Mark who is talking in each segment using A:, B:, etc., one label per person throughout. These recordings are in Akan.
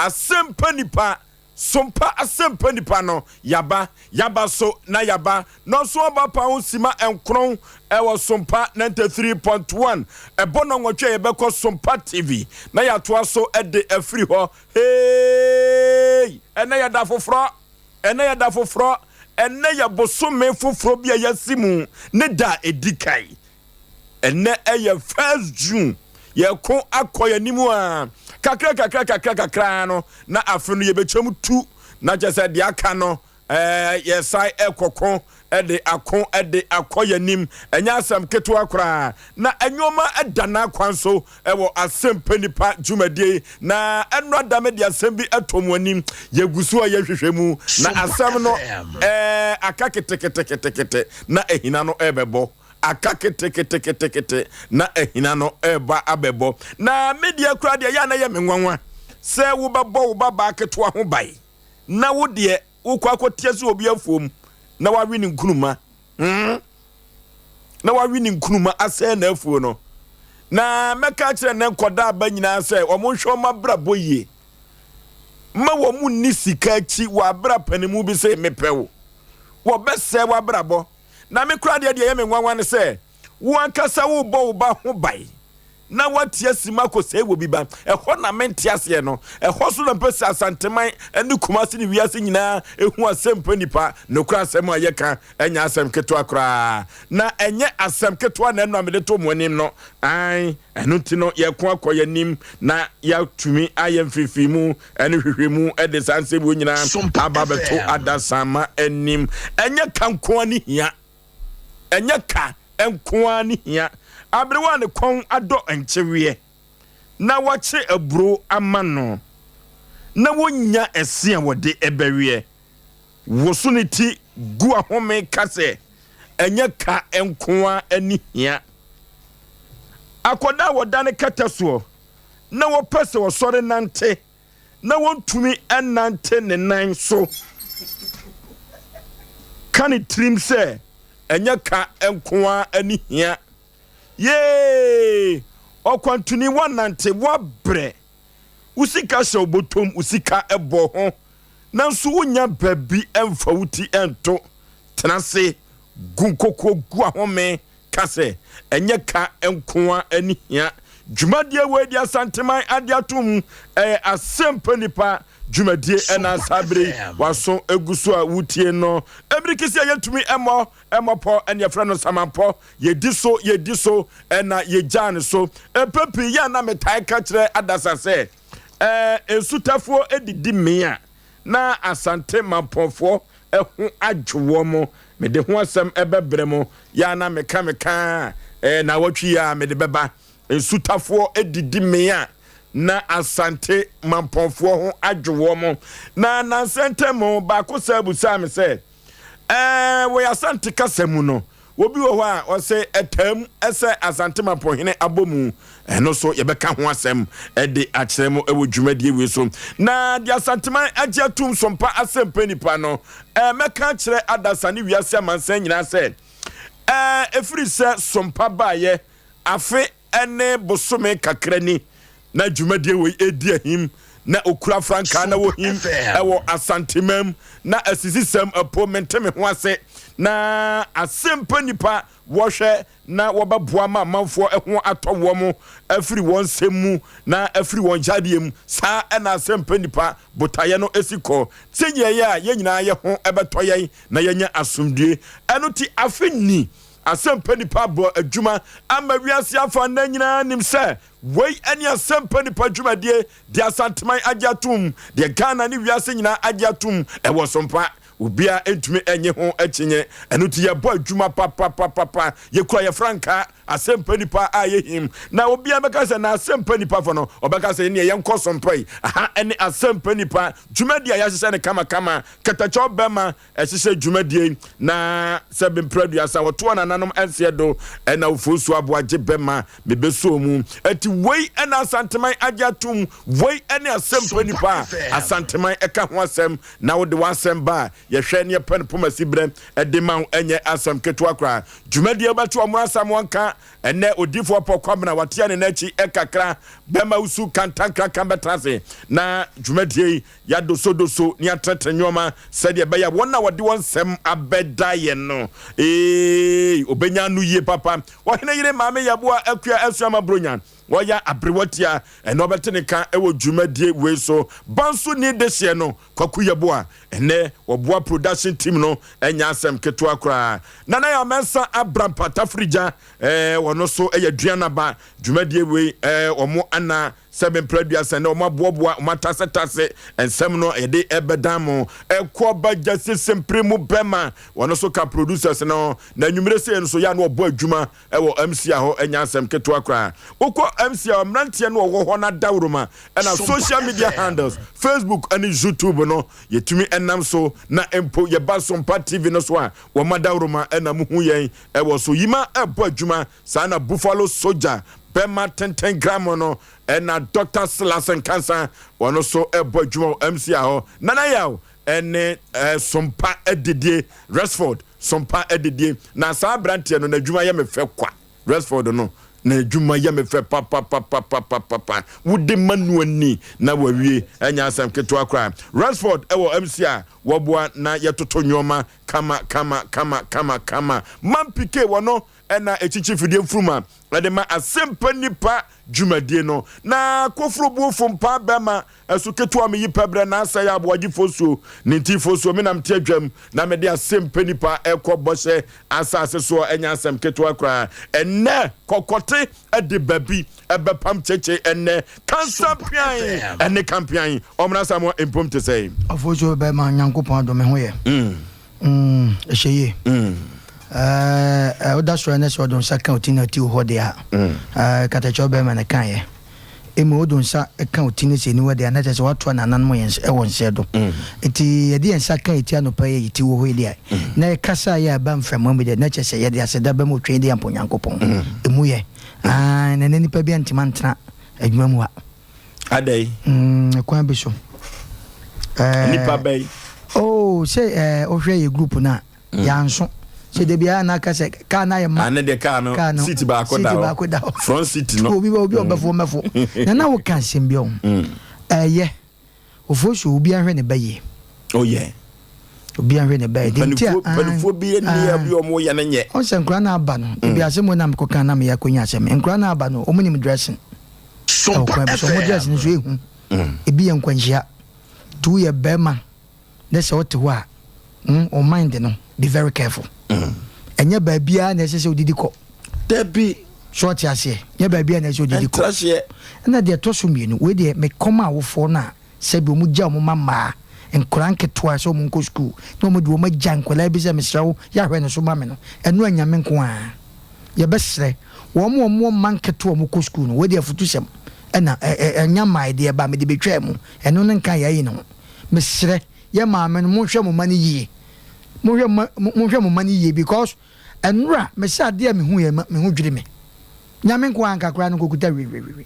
A: Asɛmpa Nipa, Sompa Asɛmpa Nipa no, yaba, yaba so na yaba. Nɔnso aba pa ho sima nkron ɛwɔ Sompa 93.1. Ɛbɔ nɔnwɔtwe a yɛbɛkɔ Sompa TV na yɛatoa so de afiri hɔ. Hey! Ɛnɛ yɛda foforɔ. Ɛnɛ yɛda foforɔ. Ɛnɛ yɛ bosome foforɔ bi a yɛasi mu ne da a ɛdi kan. Ɛnɛ ɛyɛ first June. Yɛko akɔ yɛn anim a kakra kakra kakra kakra no na afe no yɛbɛkyɛm tu na kyerɛ sɛ deɛ aka no ɛɛ yɛsan ɛkɔko ɛde ako ɛde akɔ yɛn anim. Ɛnyɛ asɛm ketewa koraa na ɛnneɛma ɛda n'akwan so ɛwɔ Asɛmpa Nipa dwumadie na ɛno ada me de asɛm bi ɛtɔ mu anim. Yɛgu so a yɛhwehwɛ mu na asɛm no ɛɛ aka keteketekete na ehina no ɛbɛbɔ. Aka keteketekete na ahina no reba abɛbɔ. Na me deɛ koraa deɛ, ɛyɛ a na ɛyɛ me nwanwa sɛ wobɛbɔ wo babaa ketewa ho ban na wo deɛ wokɔ akɔte ase obi afuom na wawe ne nkunuma, hmm, na wawe ne nkunuma asɛe n'afuo no. Na mɛka akyerɛ nnɛ nkɔdaa aba nyinaa sɛ wɔn nhwɛ wɔn abrabɔ yie. Mma wɔn nni sika akyi wɔ abra panimu bi sɛ mepɛ wo. Wɔbɛsɛe w'abrabɔ. Na me koraa deɛ, deɛ ɛyɛ me nwanwa ne sɛ, wo ankasa worebɔ wo ba ho ban na woate asi mu akɔsɛe wɔ bi ba. Ɛhɔ na mente aseɛ no. Ɛhɔ so na mpɛ sɛ Asanteman ne Kumasi ne wiase nyinaa ɛhu asɛmpa nipa. Nokorɛ asɛm a yɛka ɛnyɛ asɛm ketewa koraa. Na ɛnyɛ asɛm ketewa na ɛno a mede to mo anim no. Aane, ɛno nti no yɛko akɔ yɛn anim na yɛatumi ayɛ mfeefeemu ne hwehwɛmu de saa nsɛm wei nyinaa aba abɛto adasamma anim. Ɛnyɛ ka nko ara ne hia. Ɛnyɛ ka nko ara ne hia. Aberewa a ne kɔn adɔ nkyeweɛ na wɔakye aburow ama no na wonnya ɛse a wɔde bɛweɛ, woso ne ti gu ahome ka sɛ, Ɛnyɛ ka nko ara ne hia. Akwadaa a wɔda ne kɛtɛ soɔ na wɔpɛ sɛ ɔsɔre nante na wɔntumi nnante ne nan so ka ne tirim sɛ ɛnyɛ ka nko ara ne hia. Yee! Ɔkwantuni woanante, woabrɛ, wo sika hyɛ wo bɔtɔm, wo sika bɔ ho, nanso wonnya baabi mfa wo ti nto. Tena ase, gu nkokoɔ, gu ahome, ka sɛ, Ɛnyɛ ka nko ara ne hia. Dwumadie wei de Asanteman ade atom, ɛyɛ Asɛmpa Nipa dwumadie ɛna saa bere yi waso egu so a wotie no. Emirikisi a yɛntumi mmɔ mmɔ pɔ ɛne yɛfrɛ no samanpɔ. Yɛdi so, yɛdi so ɛna yɛgyaa no so. Mpɛn pii yɛ a na metae ka kyerɛ adasa sɛ, ɛɛ nsutafoɔ didi mee a na Asante Mampɔnfoɔ ho adwo wɔn. Mede ho asɛm bɛbrɛ mo. Yɛ a na meka meka a, ɛɛ naawɔtwe yi a mede bɛba. Nsutafoɔ didi mee a na Asante Mampɔnfoɔ ho adwo wɔn. Na nansa ntam baako saa busaa me sɛ, Ɛɛ, wɔ yɛn Asante kasa mu no, obi wɔ hɔ a ɔse ɛtaam sɛ Asante Mampɔnhene abɔ mu. Ɛno nso yɛbɛka ho asɛm de akyerɛ mo wɔ dwumadie wei so. Na deɛ Asanteman agye atum so mpa asɛmpa nipa no, ɛɛ, mɛka akyerɛ adasa ne wiase amansan nyinaa sɛ, ɛɛ, ɛfiri sɛ sompa baeɛ afe ne bosome kakra ni na dwumadie wei ɛredi ahim na okura frankaa na wɔhim ɛwɔ Asantemam na asisisɛm apo mente me ho ase na asɛmpa nipa wɔhwɛ na wɔbɛboa ma amanfoɔ ho atɔ wɔn afiri wɔn nsɛm mu na afiri wɔn yadeɛ mu. Saa ɛna asɛmpa nipa botaeɛ no si kɔ sɛ yɛyɛ a yɛn nyinaa yɛ ho ɛbɛtɔ yɛn na yɛanya asomdue. Ɛno ti afe ni Asɛmpa Nipa abɔ adwuma ama wiase afa nna nyinaa nim sɛ wei ne Asɛmpa Nipa dwumadie deɛ Asanteman agye atom, deɛ Ghana ne wiase nyinaa agye atom ɛwɔ so mpa. Obiara ntumi nnye ho akyinnye. Ɛno nti yɛbɔ adwuma papapapapa. Yɛkura yɛ frankaa, Asɛmpa Nipa a yɛhim. Na obiara bɛka sɛ na Asɛmpa Nipa fo no, ɔbɛka sɛ ɛnneɛ yɛnkɔ so mpa yi. Aha ne Asɛmpa Nipa dwumadie a yɛahyehyɛ no kamakama. Kɛtɛkyɛw bɛma Ɛhyehyɛ dwumadie yi na sɛ mprɛ aduasa wɔtoa nananom nseɛ do ɛna ofosu aboagye bɛma mebɛsoo mu. Ɛti wei ɛna Asanteman agye atom, wei ɛne asɛmpa nipa a Asanteman ɛka ho asɛm na wode w'asɛm ba a Yɛhwɛ ne yɛpɛ no poma si berɛ de ma wo, ɛnyɛ asɛm ketewa koraa. Dwumadie wobɛte wɔn asɛm wɔnka ɛnɛ odiyifoɔ Paul Kwabena watea ne n'akyi kakra bɛma wusu kantankraka bɛtena ase na dwumadie yi yɛadosodoso ne yɛatrɛtrɛ nneɛma sɛdeɛ ɛbɛyɛ wɔn a wɔde wɔn nsɛm abɛda yɛn no ee obɛnya ano yie papa. Ɔhene yere maame Yɛboa Akua Asuama Bronya wɔyɛ aberewa tia ɛna ɔbɛte ne ka wɔ dwumadie wei so. Banso ni dehyeɛ no Kwaku Yeboah ɛnɛ wɔboa production team no ɛnyɛ asɛm ketewa koraa. Nana Yaw Mensah Abrampa Tafirigya ɛɛ wɔno so ɛyɛ Duanaba dwumadie wei ɛɛ wɔn ana sɛ mempra aduasa ɛnɛ wɔn aboaboa wɔn atasetase nsɛm no yɛde ɛbɛdan mo. Ɛkɔ ba gyasi sempere mu bɛma wɔno so ka producers no na anwummere sei no so yɛ a na wɔbɔ adwuma Ɛwɔ MCA hɔ ɛnyɛ asɛm ketewa koraa. Wokɔ MCA hɔ mmeranteɛ no wɔwɔ hɔ no adaworoma ɛna social media handles Facebook ɛne YouTube no yɛtumi ɛnam so na mpo yɛba Sompa TV no so a wɔn adaworoma ɛna mo hu yɛn ɛwɔ so. Yima ɛbɔ adwuma saa na Buffalo Soldier bɛma tenten gram no ɛna Doctor Silas Nkansa wɔn so ɛbɔ adwuma wɔ MCA hɔ. Nana Yaw ɛne Sompa adidie Resford Sompa adidie na saa abranteɛ no n'adwuma yɛ me fɛ kwa Resford no n'adwuma yɛ me fɛ papapapapapapa wode ma no ani na wawie ɛnyɛ asɛm ketewa koraa Resford ɛwɔ MC a wɔboa na yɛtoto nneɛma kama kama kama kama kama Man PK wɔ no ɛna ɛkyikyi fidie mfuruma ɛde ma asɛmpa nipa dwumadie no na koforo buofo mpaa bɛma Ɛso ketewa meyi pɛ brɛ na asɛe aboagye fosuo ne nti fosuo me nam te adwam na mede asɛm pɛ nipa ɛkɔ bɔhyɛ asase soɔ ɛnyɛ asɛm ketewa koraa ɛnɛ kɔkɔte ɛde babi ɛbɛpam kyekye ɛnɛ kansa pian ɛne kampian ɔmena samoa mpom te sɛn.
B: Ɔfosuo bɛma Nyankopɔn adom me ho yɛ mm ɛhyɛ yie ɛɛ woda sɔre na sɛ ɔde nsa ka oti na oti wɔ hɔ deɛ a ɛɛ katakyɛ ɔbɛrima na ɛka yɛ emu wode nsa ka oti ne sɛ aniwa deɛ a na kyerɛ sɛ watoa nananom yɛn wɔ nsɛ do nti yɛde yɛn nsa ka eti anɔpa yi a yɛti wɔ hɔ yi deɛ na yɛkasa yɛ a ɛba mframa mu deɛ na kyerɛ sɛ yɛde aseda bɛma otwa yi deɛ ampa Onyankopɔn emu yɛ aa na ɛnɛ nipa bi antumi antena adwuma mu ha.
A: Adɛn?
B: Mm, kwan bi so.
A: Eh, nipa bɛyi.
B: Oh, sɛ eh, wohwɛ yɛ group no a, mm. yɛanso. Sɛ da biara na aka sɛ kaa no ayɛ ma.
A: Ane deɛ kaa no, seat baako da hɔ.
B: da hɔ.
A: Front seat no.
B: Obi ba obi ɔbɛfo mm. mɛfo. Na na woka asɛm bi ɔho. Mm. Ɛyɛ. Ofosu obi ahwɛ ne ba yie.
A: Oh yeah.
B: Obi ahwɛ ne ba yie.
A: Mpanimfoɔ bi nni a bi wɔn yɛ no nyɛ.
B: Ɔn sɛ nkura no aba no, ebi asɛm wo na mekɔka na meyɛ akɔnya asɛm. Nkura no aba no, wɔn nim dressing. Ɛwɔ kwan bi so, wɔn dressing nso ehu. Ebi yɛ nkwanhyia. Nti woyɛ bɛrima ne sɛ wote hɔ a, mm, wo mind no, be very careful. Ɛnyɛ baabiara na ɛsɛ sɛ wodidi kɔ.
A: Dabi.
B: So ɔte aseɛ? Nyɛ baabiara na ɛsɛ sɛ wodidi kɔ. Ɛna deɛ ɛtɔ so mmienu, wei deɛ mekɔm awofoɔ no a Sɛbi wɔn gya wɔn mma mmaa, nkwadaa nketewa sɛ wɔn nkɔ sukuu, na wɔn de wɔn agya nkwadaa bi sɛ mesrɛ wo yɛ ahwɛ ne so ma me no, ɛno anyame nko ara. Yɛbɛsrɛ wɔn a wɔn wɔ mma nketewa wɔn kɔ sukuu no, wei deɛ afutusɛm ɛna ɛnya mmae deɛ ba mede betwaa mu, ɛno ne nka yɛ ayi ne ho. Mesrɛ yɛ maame no monhwɛ mo mma no yie, monhwɛ monhwɛ mo mma no yie because ɛnora mesɛ adeɛ a mehu yɛ me ho dwiri me. Nyame nko ara nka koraa no nkokuta wiwiwiwi.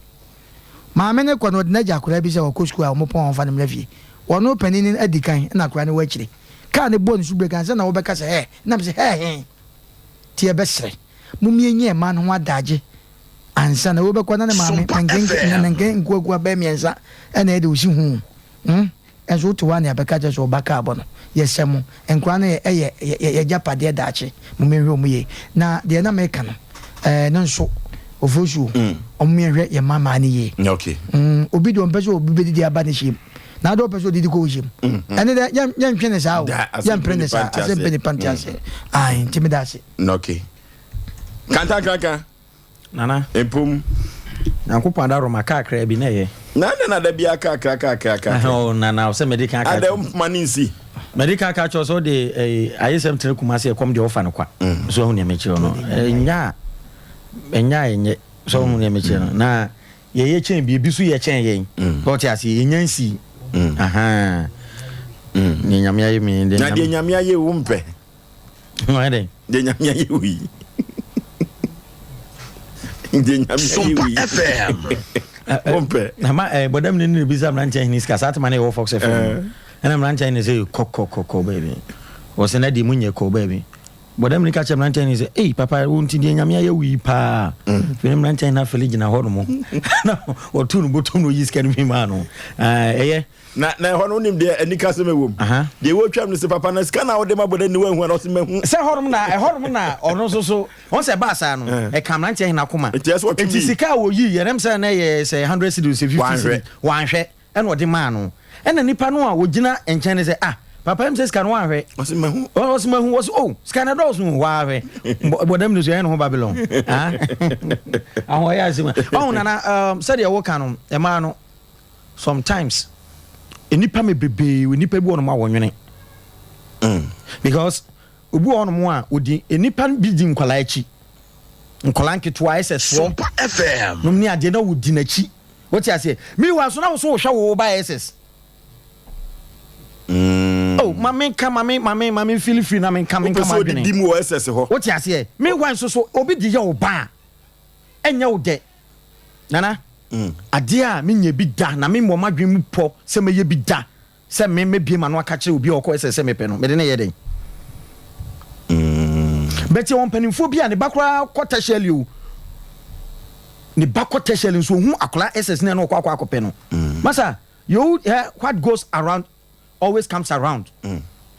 B: Maame no kɔ no ɔde no agya akwadaa bi sɛ ɔkɔ sukuu a wɔpɔn a ɔmfa no mmra fie. Ɔno panin no adi kan na akwadaa no wɔ akyire. Kaa no bɔɔ ne so break ansa na wɔbɛka sɛ hɛɛ na mese hɛɛ he? Nti yɛbɛsrɛ mom yɛnyɛ mmaa no ho adagye ansa na wobɛkɔ na ne maame menken nkuakua bɛyɛ mmiɛnsa ɛna ɛde osi ho. Hmm? Nso wote hɔ a nea bɛka kyerɛ sɛ ɔba kaa bɔ no, yɛsɛ mo, nkwadaa no yɛ yɛ yɛ yɛgyapadeɛ daakye, mo menhwɛ wɔn yie. Na deɛ na meka no, ɛɛ no nso, Ofosuo, wɔn yɛnhwɛ yɛn mma mmaa no yie.
A: Okay.
B: Mm, obi deɛ ɔmpɛ sɛ obi bɛdidi aba ne hyɛm, na adeɛ ɔpɛ sɛ ɔdidi kɔ wo hyɛm. Ɛne dɛ, yɛn yɛntwe ne saa o, yɛmpere ne saa, asɛ mpɛ nipa nte aseɛ. Ae, nti meda ase.
A: Okay. Kantankanka.
C: Nana.
A: Mpom.
C: Nyankopɔn adaworoma kakra bi na ɛyɛ.
A: Na adɛn na da biara kakra kakra kakra.
C: Oh, Nana, sɛ mede kan aka.
A: Adɛn mpoma ne nsi.
C: Mede kan aka kyerɛ sɛ wode eh, ayesɛm tena Kumasi ɛkɔm deɛ wofa no kwa. Mm. So ahu nea mekyerɛ no. Ɛnya ɛnya ɛnyɛ. So ahu nea mekyerɛ no. Na yɛyɛ kyɛn bi, ebi so yɛ kyɛn yɛn. Mm. Sɛ ɔte ase, yɛnya nsi. Mm. Aha. Mm. Nea Nyame ayɛ mi.
A: Na deɛ Nyame ayɛ wo mpɛ.
C: Why dɛn?
A: Deɛ Nyame ayɛ wo yi. Deɛ Nyame ayɛ wo yi.
C: FM.
A: Wompɛ.
C: Na ma eh, bɔdam ne ne bisa mmeranteɛ hene sika saa tema ne ɛwɔ Fox FM. Ɛna mmeranteɛ no sɛ kɔ kɔ kɔ kɔ baabi. Wɔsɛ na deɛ mu nyɛ kɔ baabi. Bɔdam no ka kyerɛ mmeranteɛ no sɛ ei papa wo nti deɛ Nyame ayɛ wo yi paa. Afei na mmeranteɛ no afɛle gyina hɔ nom. Na wɔto no bɔtɔm na ɔyi sika no bi maa no. Ɛyɛ.
A: Na na ɛhɔ no wonim deɛ anikasɛm ɛwɔ mu. Deɛ wɔtwam no sɛ papa na sika na wode ma bɔdam ni woahu ana ɔse mahu.
C: Sɛ hɔnom na ɛhɔnom na ɔno nso so wɔn sɛ ɛbaa saa no ɛka mmeranteɛ hene akoma.
A: Nti ɛsɛ ɔtwe
C: Nti
A: bi.
C: sika a wɔyii yɛ nam sɛ na ɛyɛ sɛ 100 cedis sɛ 50
A: Wanhwɛ.
C: cedis wanhwɛ. Ɛna ɔde maa no. Ɛna nipa no a ɔgyina nkyɛn no sɛ, ah, papa ɛm sɛ sika no wanhwɛ.
A: Ɔse mahu.
C: Ɔse mahu. Ɔse oh, sika no ɛdɔɔso o, wahwɛ. Bɔdam no so ɛyɛ ne ho Babylon. Ah, ahoɔyɛ asɛm. Ɔho nana, um, sɛdeɛ woka no, ɛmaa no, sometimes, nnipa me bebree, nnipa bi wɔ nom a wɔnwene. Mm. Because, obi wɔ hɔnom a, ɔdi, nnipa bi di nkwadaa akyi. Nkwadaa nketewa, ɛsɛ soɔ. Nom ne adeɛ na wɔdi n'akyi. Wote aseɛ? Meanwhile so na wo so wohwɛ wo ba SS. Mm. Oh, ma me nka ma me ma me ma me feel free na me nka me nka ma adwene.
A: Wopɛ sɛ mu wɔ SS hɔ.
C: Wote aseɛ? Meanwhile nso so obi de yɛ wo ba a ɛnyɛ wo dɛ. Nana, mm. adeɛ a menyɛ bi da na me mmɔ m'adwene mu pɔ sɛ mɛyɛ bi da Sɛ me mɛbue m'ano aka kyerɛ obi a ɔkɔ SS sɛ mepɛ no, mede no yɛ dɛn? But yɛwɔ mpanimfoɔ bi a ne ba koraa kɔ tertiary o. Ne ba kɔ tertiary nso ohun akwadaa SS na ɛna ɔkɔ akɔ akɔpɛ no. Masa, you eh, what goes around always comes around.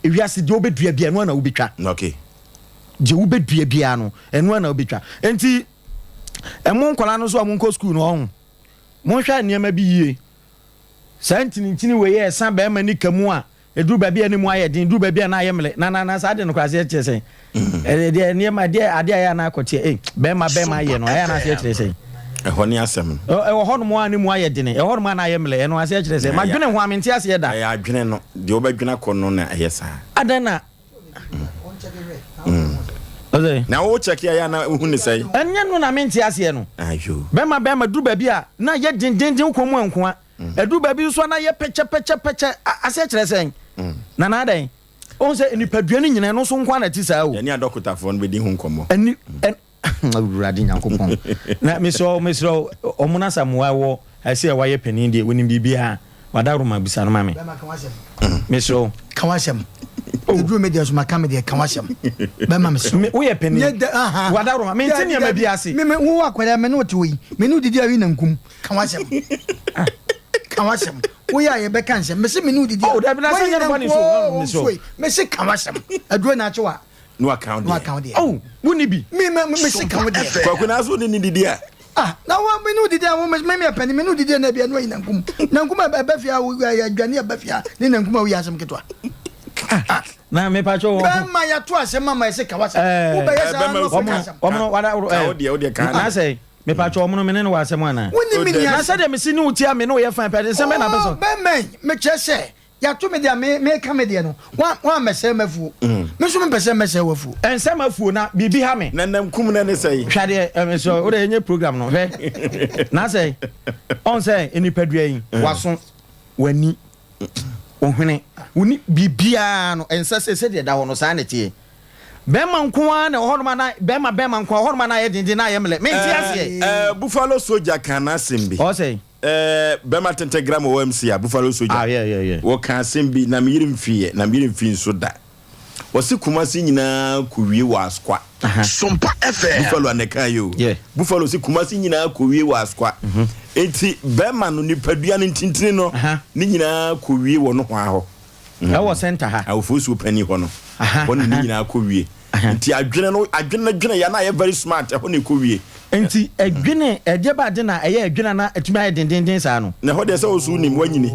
C: Ewiase deɛ wobɛdua biara ɛno ara na wobɛtwa.
A: Okay.
C: Deɛ wobɛdua biara no ɛno ara na wobɛtwa. Nti ɛmo nkwadaa no nso a monkɔ school no ɔho monhwɛ nneɛma bi yie. Saa nkyininkyini wei a ɛsa barima nika mu a ɛduru baabi a ne mu ayɛ den, ɛduru baabi a na ayɛ mmerɛ, na na na saa ade no koraa aseɛ kyerɛ sɛn? Ɛdeɛ deɛ nneɛma deɛ adeɛ a ɛyɛ a na akɔteɛ, ei, barima barima ayɛ no, ɛyɛ a na aseɛ kyerɛ sɛn?
A: Ɛhɔ ne asɛm
C: no. Ɛwɔ hɔnom a ne mu ayɛ dene, ɛwɔ hɔnom a na ayɛ mmerɛ, ɛno aseɛ kyerɛ sɛn? Madwene ho a mente aseɛ da.
A: Ɛyɛ adwene no, deɛ wobɛdwene akɔ no na ɛyɛ saa.
C: Adɛn na
A: Na wo check ya ya na wohu ne sɛe.
C: Ɛnyɛ no na mente aseɛ no. Bɛma bɛma duru baabi a na yɛ dendenden wokɔn mu ankoa. Ɛduru baabi nso a na yɛ pɛkyɛpɛkyɛpɛkyɛ. Aseɛ kyerɛ sɛn? Nana adɛn? Wohu sɛ nipadua no nyina ɛno nso nko ara na ɛte saa o.
A: Yɛne adɔkotafoɔ no bɛdi ho nkɔmmɔ.
C: Ɛni ɛn Awurade Nyankopɔn. Na mesrɛ wo, mesrɛ wo, ɔmo na Asamoah wɔ ɛsɛ a wayɛ panin deɛ, onim biribiara. Wadaworoma bisa no ma me.
B: Bɛma ka w'asɛm.
C: Mesrɛ wo.
B: Ka w'asɛm. Eduru me deɛ so maka me deɛ ka w'asɛm. Bɛma mesrɛ wo.
C: Me woyɛ panin.
B: Nyɛ dɛ aha.
C: Wadaworoma, mente nneɛma bi ase.
B: Me me wo akwadaa me ne wo te hɔ yi. Me ne wo didi a wi nankum. Ka w'asɛm. Ka w'asɛm. Woyɛ a yɛbɛka nsɛm. Mese me ne wo didi a.
C: Oh, dabi na sɛ nyɛ no bɔne so.
B: Mesrɛ wo. Mese ka w'asɛm. Aduro na akye wo a.
A: Na waka wo
B: deɛ. Na waka wo deɛ.
C: Oh, wonni bi.
B: Me me me se ka wo deɛ.
A: Kwaku na so ne ne didi a.
B: Ah, na wo me ne wo didi a wo me me yɛ pɛni me ne wo didi a na ebi ɛno ayi nankum. Nankum a ɛbɛ fia wo yɛ adwane ɛbɛ fia ne nankum a woyɛ asɛm ketewa.
C: Ah, na me pa cho.
B: Bɛma yɛ to asɛm ama yɛ se ka wasa. Wo bɛ yɛ saa no ka asɛm.
C: Ɔmo no wada
A: wo deɛ wo deɛ ka.
C: Na sɛ me pa cho ɔmo no me ne no wɔ asɛm ana.
B: Wo ni me ni.
C: Na sɛ deɛ me si ne wo tia me ne wo yɛ fine pɛ nsɛm bɛ na pɛ sɔ.
B: Bɛma me kyerɛ sɛ Yɛato me deɛ a me meka me deɛ no, woammɛsɛe m'afuo. Me nso mempɛ sɛ mɛsɛe w'afuo.
C: Ɛnsɛ m'afuo na biribi ha me.
A: Na nam kum no ne sɛe.
C: Hwɛ adeɛ, mesrɛ wo, wode ɛnyɛ program no, hwɛ. Na sɛ, ɔn sɛ nipadua yi, w'aso, w'ani, wo hwene, wo ni, biribiara no, ɛnsɛ sɛ sɛdeɛ ɛda hɔ no, saa na ɛteɛ. Bɛrima nko ara na ɛwɔ hɔnom a na, bɛrima, bɛrima nko ara, ɛwɔ hɔnom a na ayɛ denden, na ayɛ mmerɛ. Mente aseɛ.
A: Ɛɛ, Buffalo Soldier kaa n'asɛm bi.
C: Ɔsɛ?
A: Ɛɛ, bɛrima tenten gram wɔ MC a, Buffalo Soldier.
C: Ah, yeah, yeah, yeah.
A: Wɔka asɛm bi, na me yere mfiiɛ, na me yere mfii nso da. Wɔse Kumasi nyinaa kɔwie wɔ Asokwa.
D: Sompa FM.
A: Buffalo a na ɛka yi o.
C: Yeah.
A: Buffalo se Kumasi nyinaa kɔwie wɔ Asokwa. Enti bɛrima no nipadua no ntintini no ne nyinaa kɔwie wɔ nohoa hɔ.
C: Ɛwɔ center ha.
A: Awofosuo panin hɔ no. Hɔ na ne nyinaa kɔwie. Nti adwene no, adwene no dwene yɛ na ayɛ very smart, ɛhɔ na ɛkɔ wie.
C: Nti ɛdwene, ɛdeɛ ba ade na ɛyɛ ɛdwene ana ɛtumi ayɛ dendenden saa no?
A: Na ɛhɔ deɛ sɛ wo nso wonim, woanyini.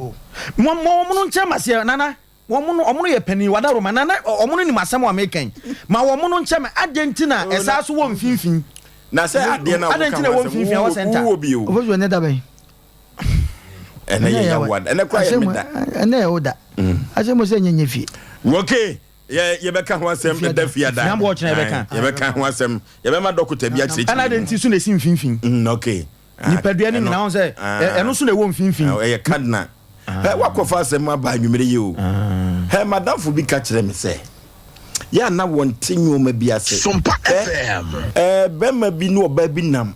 C: Mo, mo wɔn no nkyerɛ maseɛ, Nana, wɔn no, wɔn no yɛ panin, wadaworo Nana, wɔn no nim asɛm a meka yi. Ma wɔn no nkyerɛ me, adɛn nti na ɛsaa so wɔ mfimfini?
A: Na sɛ adeɛ no a
C: Adɛn
A: woka
C: nti na
A: ho
C: ɛwɔ
A: asɛm,
C: mfimfini, ɛwɔ center?
A: wowɔ bi o.
B: Ofosu ɛnɛ da bɛn?
A: Ɛnɛ yɛ yawa, ɛnɛ koraa yɛ me da.
B: Ɛnɛ yɛ wo da. Asɛm sɛ nyɛ nyɛ fie.
A: Okay. Yɛ yɛbɛka ho asɛm ɛda fiada.
C: Nyambɔ ɔkyena yɛbɛka.
A: Yɛbɛka ho asɛm. Yɛbɛma dɔkota bi akyerɛkyerɛ.
C: Ɛna de nti so na esi mfimfini.
A: Mm, okay.
C: Nipadua no nyinaa ho sɛ ɛno so na ɛwɔ mfimfini.
A: Ɛyɛ cardinal. Ɛ wakɔfa asɛm aba anwummere yi o. Ɛ madamfo bi ka kyerɛ me sɛ yɛ ana wɔnte nneɛma bi ase.
D: Sompa FM.
A: Ɛ bɛrima bi ne ɔbaa bi nam.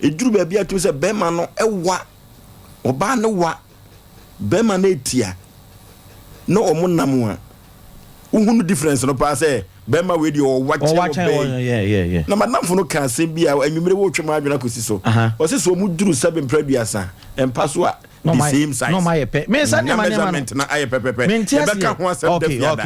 A: Ɛduru baabi a tumi sɛ bɛrima no ɛwa, ɔbaa no wa, bɛrima no etia. Na wɔn nam a, wohunu difference no paa sɛ bɛrima wei deɛ ɔwa kyɛn ɔbaa yi. Na madamfo no ka asɛm bi a anwummere wotwe m'adwene akɔsi so. Ɔse sɛ wɔn duru sɛbe mpere aduasa mpa so a, the same size.
C: Na ɔmo ayɛ pɛ. Me nsa nneɛma nneɛma no.
A: Measurement no ayɛ pɛpɛpɛ.
C: Mente aseɛ.
A: Yɛbɛka ho asɛm da fiada.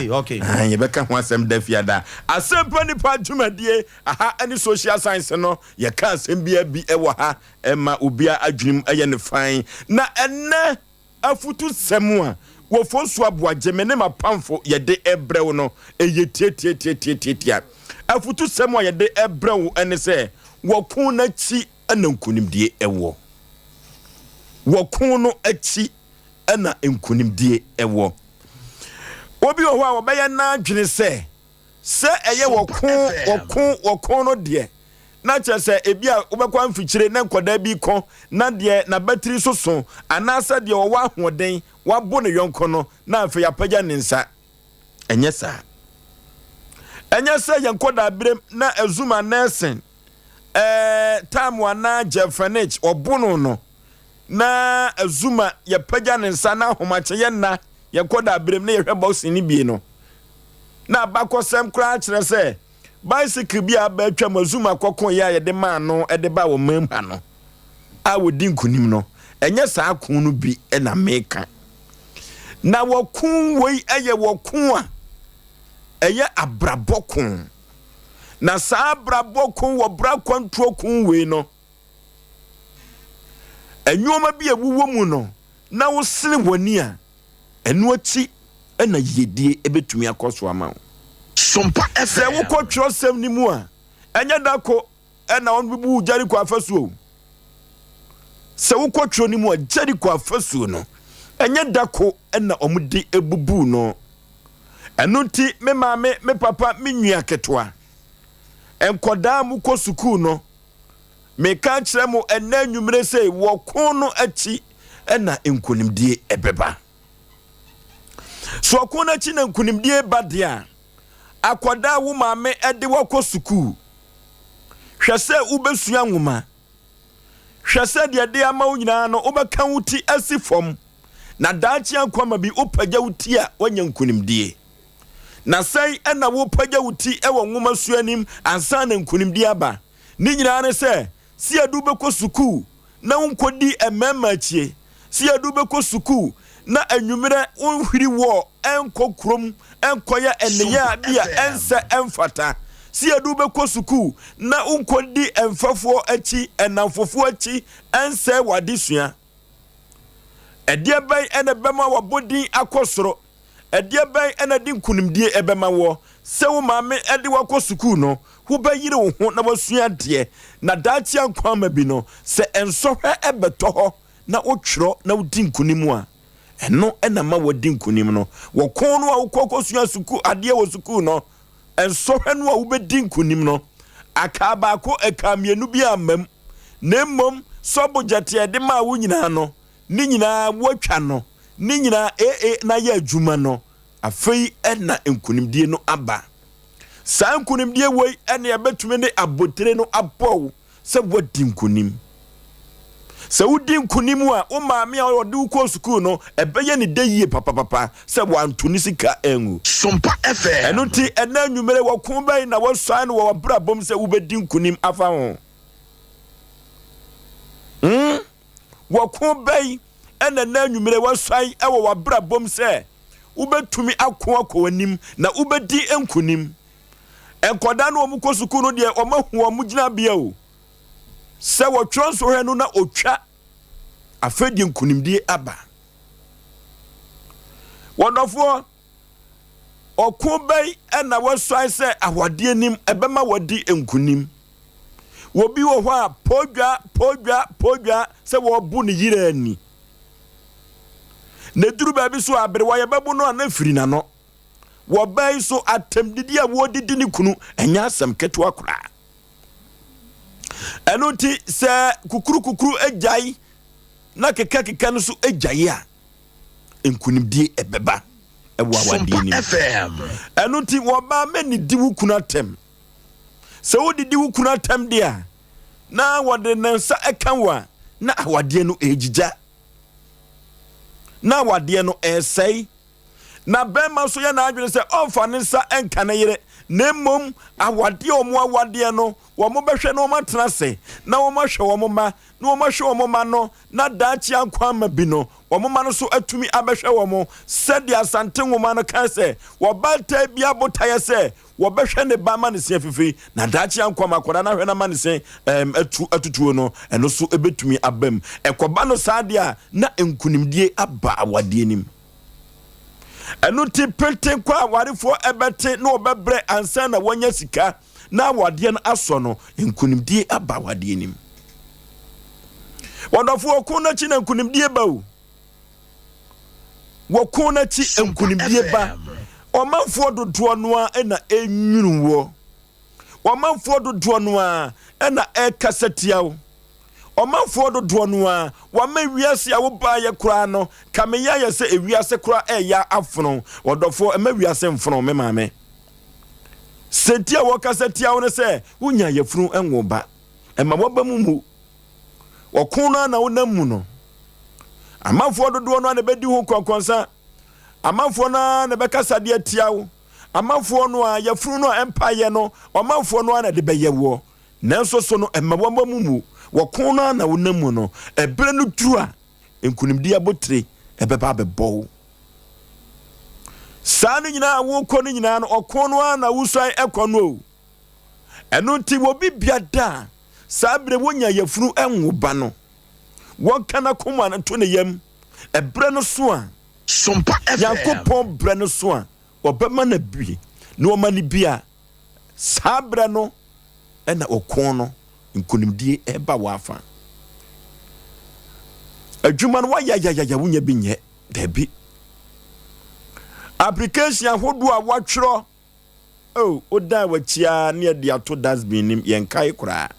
A: Yɛbɛka ho asɛm da fiada. Asɛmpa nipa dwumadie aha ne social science no yɛka asɛm biara bi wɔ ha ɛma obiara adwenem yɛ no fann. Na ɛnnɛ afutusɛm a Wɔfosu Aboagye me ne m'apamfo yɛde rebrɛ wo no ɛyɛ tiatiatiatiatia. Afutusɛm a yɛde rebrɛ wo ne sɛ wɔko no akyi na nkonimdie wɔ. Wɔko no akyi na nkonimdie wɔ. Obi wɔ hɔ a wɔbɛyɛ n'adwene sɛ Sɛ ɛyɛ wɔko, wɔko, wɔko no deɛ, na kyerɛ sɛ ebi a wobɛkɔ amfikyire na nkwadaa bi ko na deɛ n'abatiri so so anaasɛ deɛ ɔwɔ ahoɔden wabo ne yɔnko no na afei apagya ne nsa. Ɛnyɛ saa. Ɛnyɛ sɛ yɛn nkɔdaa berem na Azuma Nelson, ɛɛ, Tam anaa Jeff Fenech ɔbo no no na Azuma yɛpagya ne nsa na ahomakye yɛn nna yɛn nkɔdaa berem na yɛhwɛ boxing no bie no. Na abakɔsɛm koraa kyerɛ sɛ bicycle bi a aba atwam a Zuma kɔkoeɛ a yɛde maa no de baa ɔman mu ha no a wɔdi nkonim no, ɛnyɛ saa ko no bi na meka. Na wɔko wei yɛ wɔko a ɛyɛ abrabɔ ko. Na saa abrabɔ ko wɔ bra kwantuo ko wei no, nneɛma bi a ɛwowɔ mu no, na wosene w'ani a, Ɛno akyi na yiyedie bɛtumi akɔ so ama wo.
D: Sompa
A: Sɛ
D: FM.
A: wokɔ twerɛsɛm no mu a, ɛnyɛ da ko na wɔbɛbuu Jeriko afasuo o. Sɛ wokɔ twerɛ no mu a, Jeriko afasuo no, ɛnyɛ da ko na wɔde bubuu no. Ɛno nti, me maame, me papa, me nua ketewa, nkɔdaa a mokɔ sukuu no, Meka kyerɛ mo ɛnnɛ anwummere sɛ wɔ ko no akyi na nkonimdie ɛbɛba. So ɔko no akyi na nkonimdie ba deɛ a, akwadaa wo maame ɛde wakɔ sukuu. Hwɛ sɛ wobɛsua nwoma. Hwɛ sɛ deɛ ɛde ama wo nyinaa no wobɛka wo ti asi fam. Na daakye ankwama bi wopagya wo ti a woanya nkonimdie. Na sɛn na wopagya wo ti wɔ nwomasua anim ansa na nkonimdie aba? Ne nyinaa ne sɛ, sɛ yɛde wo bɛkɔ sukuu na wonkɔdi mmarima akyie, sɛ yɛde wo bɛkɔ sukuu na anwummerɛ wonhwiri wɔɔ nkɔ kurom nkɔyɛ nneyɛɛ a bi a ɛnsɛ ɛmfata, sɛ yɛde wo bɛkɔ sukuu na wonkɔdi mfɛfoɔ akyi, nnamfofoɔ akyi ɛnsɛe w'adesua. Ɛdeɛ bɛn na ɛbɛma w'abɔdin akɔ soro? Ɛdeɛ bɛn na ɛde nkonimdie ɛbɛma woɔ? Sɛ wo maame de wo akɔ sukuu no, wobɛyere wo ho na woasua adeɛ, na daakye ankwa ama bi no, sɛ nsɔhwɛ bɛtɔ hɔ na wotwerɛ na wodi nkonim a, ɛno na ɛma woadi nkonim no. Wɔ ko no a wokɔ kɔsua sukuu adeɛ wɔ sukuu no, nsɔhwɛ no a wobɛdi nkonim no, akaa baako, ɛkaa mmienu bi amma mu, na mmom sɔbogyɛte a yɛde maa wo nyinaa no, ne nyinaa woatwa no, ne nyinaa AA na ayɛ adwuma no, afei na nkonimdie no aba. Saa nkonimdie wei na ɛbɛtumi de abotire no abɔ wo sɛ woadi nkonim. Sɛ wodi nkonim a, wo maame a ɔde wo kɔɔ sukuu no, ɛbɛyɛ ne dɛ yie papapapa sɛ wanto ne sika angu.
D: Sompa FM.
A: Ɛno nti, ɛnɛ anwummere wɔko bɛn na woasuae no wɔ w'abrabɔ mu sɛ wobɛdi nkonim afa ho? Hmm? Wɔko bɛn na ɛnɛ anwummere woasuae wɔ w'abrabɔ mu sɛ wobɛtumi ako akɔ w'anim na wobɛdi nkonim? Nkwadaa no wɔn kɔ sukuu no deɛ wɔn ahu wɔn gyinabea o. Sɛ wɔtwerɛ nsɔhwɛ no na otwa, afei deɛ nkonimdie aba. Wɔdɔfoɔ, ɔko bɛn na wɔasuae sɛ awadeɛ nim ɛbɛma wɔadi nkonim? Obi wɔ hɔ a podwa podwa podwa sɛ wɔbu ne yere ani. Na eduru baabi so a aberewa yɛbɛbo no a na firi n'ano. Wɔ ɔbaa yi so atɛmdidi a wɔredidi ne kunu ɛnyɛ asɛm ketewa koraa. Ɛno nti sɛ kukuru kukuru agyae na keka keka no so agyae a, nkunimdie ɛbɛba ɛwɔ awadeɛ no mu. Ɛno nti wɔbaa mɛnidi wo kunu atɛm. Sɛ wodidi wo kunu atɛm deɛ a, na wɔde ne nsa ɛka wo a, na awadeɛ no ɛregyigya. Na awadeɛ no ɛresɛe. Na barima nso yɛ n'adwene sɛ ɔmfa ne nsa nka ne yere, na mmom awadeɛ a wɔn awadeɛ no, wɔbɛhwɛ na wɔatena ase, na wɔahwɛ wɔn mma, na wɔahwɛ wɔn mma no, na daakye ankwa ama bi no, wɔn mma no nso atumi abɛhwɛ wɔn. Sɛdeɛ Asante nwoma no ka sɛ, Ɔbaatan biara botaeɛ sɛ wɔbɛhwɛ ne ba ama ne se afifiri, na daakye ankwa ama akwadaa no ahwɛ no ama ne se um, atu atutuo no, ɛno nso ɛbɛtumi aba mu. Ɛkɔba no saa deɛ a, na nkunimdie aba awadeɛ no mu. Ɛno nti pentenkwa a awarefoɔ ɛbɛte na wɔbɛbrɛ ansa na wɔanya sika na awadeɛ no asɔ no, nkunimdie aba awadeɛ no mu. Wɔdɔfo ɔko no akyi na nkunimdie ba o. Wɔko no akyi nkunimdie ba. Ɔmanfoɔ dodoɔ no ara na ɛnwunu woɔ. Ɔmanfoɔ dodoɔ no ara na ɛrekasa tia wo. Ɔmanfoɔ dodoɔ no ara, wɔama wiase a wobaeɛ koraa no, ka meyɛ ayɛ sɛ ewiase koraa ɛreyɛ afono. Ɔdɔfoɔ, mma wiase mfono me maame. Sɛ nti a wɔkasa tia wo no sɛ wonya yafunu nwo ba. Ɛma w'aba mu mmu. Ɔko no ara na wonam mu no. Amanfoɔ dodoɔ no ara na ɛbɛdi ho nkɔnkɔnsa. Amanfoɔ no ara na ɛbɛkasa de atia wo. Amanfoɔ no ara, yafunu no a ɛmpaeɛ no, ɔmanfoɔ no ara na ɛde bɛyɛ woɔ. Nanso so no ɛmma w'aba mu mmu. Ɔko no ara na wonam mu no. Ɛberɛ no duru a, nkonimdie abotire ɛbɛba abɛbɔ wo. Saa no nyinaa a wokɔ no nyinaa no, ɔko no ara na wosuan ɛkɔ no o. Ɛno nti, wɔ bibia da a saa berɛ wonya yafunu nwo ba no, wɔnka n'akoma no nto ne yam. Ɛberɛ no so a,
D: Sompa FM.
A: Nyankopɔn berɛ no so a, wɔbɛma no bi, na wɔma no bi a, saa berɛ no na ɔko no nkonimdie ɛba w'afa. Adwuma no wayayayaya wonya bi nyɛ, dabi. Application ahodoɔ a wɔatwerɛ Oh, wodan w'akyi ara ne yɛde ato dustbin nim, yɛnkae koraa.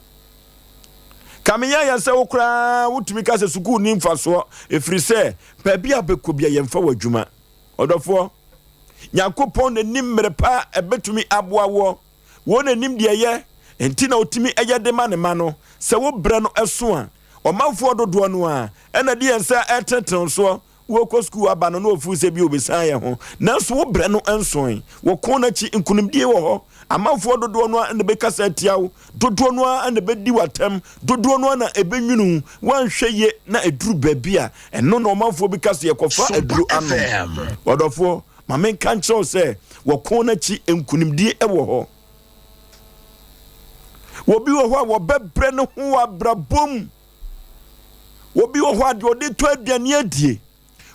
A: Ka meyɛ yɛ sɛ wo koraa wotumi ka sɛ sukuu ni mfasoɔ, ɛfiri sɛ baabi a bɛkɔ bia yɛmfa wɔ adwuma. Ɔdɔfoɔ, Nyankopɔn na nim mmerɛ pa a ɛbɛtumi aboa woɔ. Wɔ na nim deɛ ɛyɛ, nti na ɔtumi yɛ de ma ne ma no. Sɛ wo berɛ no so a, ɔmanfoɔ dodoɔ no ara na de yɛn nsa retenetene wo soɔ. Worekɔ sukuu aba no na wɔfeel sɛ bi wɔbɛsiane yɛn ho, nanso wo berɛ no nsoe. Wɔ ko no akyi, nkonimdie wɔ hɔ. Amanfoɔ dodoɔ no ara na ɛbɛkasa atia wo, dodoɔ no ara na ɛbɛdi wo atɛm, dodoɔ no ara na ɛbɛnwunu wo. Woanhwɛ yie na ɛduru baabi a, ɛno na ɔmanfoɔ bi ka sɛ yɛkɔfa
D: Sompa
A: aduro anom.
D: FM.
A: Ɔdɔfoɔ, ma menka nkyerɛ wo sɛ, wɔ ko no akyi, nkonimdie wɔ hɔ. Obi wɔ hɔ a wɔbɛbrɛ ne ho wɔ abrabɔ mu. Obi wɔ hɔ a deɛ ɔde tɔ aduane adie.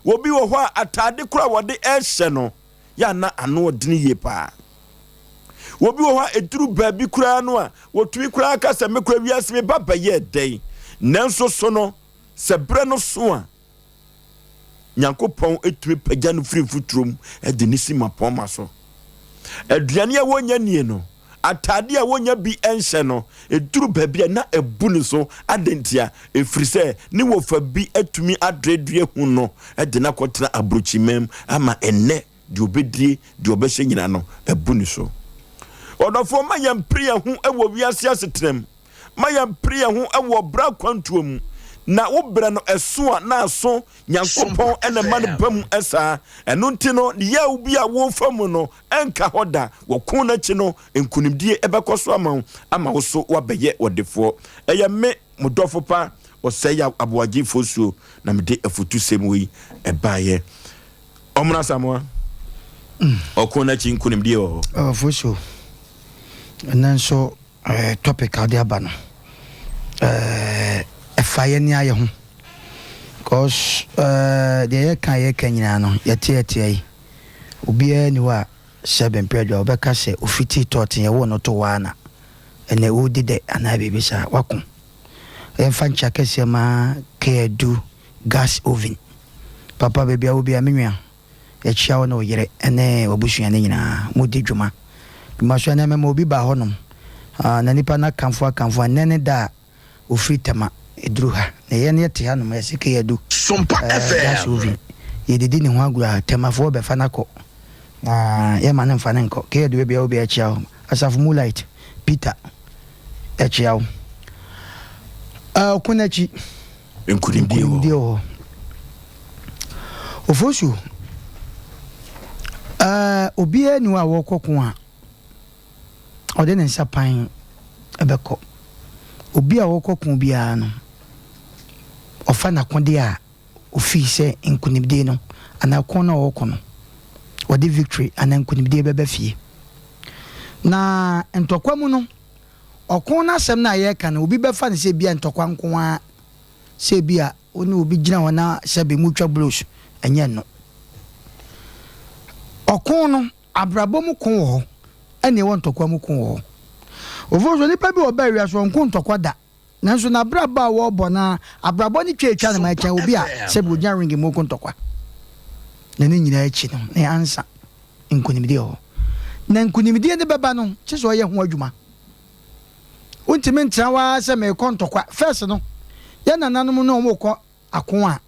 A: Obi wɔ hɔ a ataade koraa a wɔde ɛrehyɛ no yɛ ana ano ɔdene yie paa. Obi wɔ hɔ a ɛduru baabi koraa no a wɔtumi koraa ka sɛ me koraa wiase me ba bɛyɛɛ dɛn. Nanso so no sɛ berɛ no so a Nyankopɔn tumi pagya no firi mfuturo mu de no si mmapɔmma so. Aduane a wɔnnya nie no, ataade a wɔnnya bi nhyɛ no, ɛduru baabi a na abu ne so. Adɛn ntia? Ɛfiri sɛ ne wɔfa bi atumi adredre ahu no de no akɔtena aburokyiman mu ama ɛnnɛ deɛ ɔbɛdie, deɛ ɔbɛhyɛ nyina no, abu ne so. Ɔdɔfoɔ, ma yɛmpere yɛn ho wɔ wiase asetena mu. Ma yɛmpere yɛn ho wɔ ɔbra akwantuo mu, na wo berɛ no ɛso a na aso, Nyankopɔn na ɛma no ba mu saa. Ɛno nti no, yaw bi a worefa mu no ɛnka hɔ da, wɔ ko no akyi no, nkunimdie bɛkɔ so ama wo, ama wo so woabɛyɛ ɔdefoɔ. Ɛyɛ me, mo dɔfo pa, Ɔsɛeyaw Aboagye Fosuo, na mede afutusɛm wei baeɛ. Ɔmono Asamoah, ɔko no akyi nkunimdie wɔ hɔ.
B: Fosuo, ɛnnɛ nso Eh, topic a wode aba no, eh, ɛfa yɛn ne ayɛ ho. Because eh, deɛ yɛka yɛka nyinaa no, yɛte yɛte yi. Obiara ni hɔ a sɛ bɛmpɛ adwa wɔbɛka sɛ ofiti tɔɔten yɛwoo no to hɔ ara na ɛnɛ ɔredi dɛ anaa biribi saa. Wako. Yɛmfa nkyɛ akɛseɛ ma Kadu gas oven. Papa baabi a wɔ biara me nua. Yɛkyia wo ne wo yere ne w'abusua no nyinaa. Modi dwuma. Dwuma so ɛnnɛ mema obi baa hɔnom, na nipa no akamfo akamfo a, nnɛ ne da a ɔfiri Tema duru ha. Na yɛn yɛte hanom, yɛse Keyadu,
D: Sompa
B: gas
D: FM.
B: oven. Yɛdidi ne ho agorɔ a, Temafoɔ bɛfa no akɔ. Na yɛmma no mfa no nkɔ. Keyadu baabi a wɔ biara yɛkyia wo. Asafo Moonlight, Peter, yɛkyia wo. Ɔko no akyi.
A: Nkunimdie wɔ
B: hɔ. Ofosu. Ɛɛ, obiara nni hɔ a ɔrekɔ ko a ɔde ne nsa pan bɛkɔ. Obi a ɔrekɔ ko biara no, ɔfa n'akodeɛ a ofii sɛ nkunimdie no anaa ko no a ɔrekɔ no, ɔde victory anaa nkunimdie bɛba fie. Na ntɔkwa mu no, ɔko no asɛm no a yɛreka no, obi bɛfa no sɛ ebia ntɔkwa nko ara, sɛ ebia wo ne obi gyina hɔ na sɛbe motwa blows, ɛnyɛ ɛno. Ɔko no, abrabɔ mu ko wɔ hɔ, ɛne ɛwɔ ntɔkwa mu ko wɔ hɔ. Ofo so, nipa bi wɔ ɔbaa wiase ɔnko ntɔkwa da, nanso n'abrabɔ a wɔrebɔ no ara, abrabɔ no twa atwa no ma ɛkyɛn obi a sɛbe ogyina ring mu reko ntɔkwa. Na ne nyinaa akyi no, ne ansa nkonimdie wɔ hɔ. Na nkonimdie no bɛba no, kye sɛ ɔyɛ ho adwuma. Wontumi ntena hɔ ara sɛ merekɔ ntɔkwa. First no, yɛn nananom no wɔrekɔ ako a,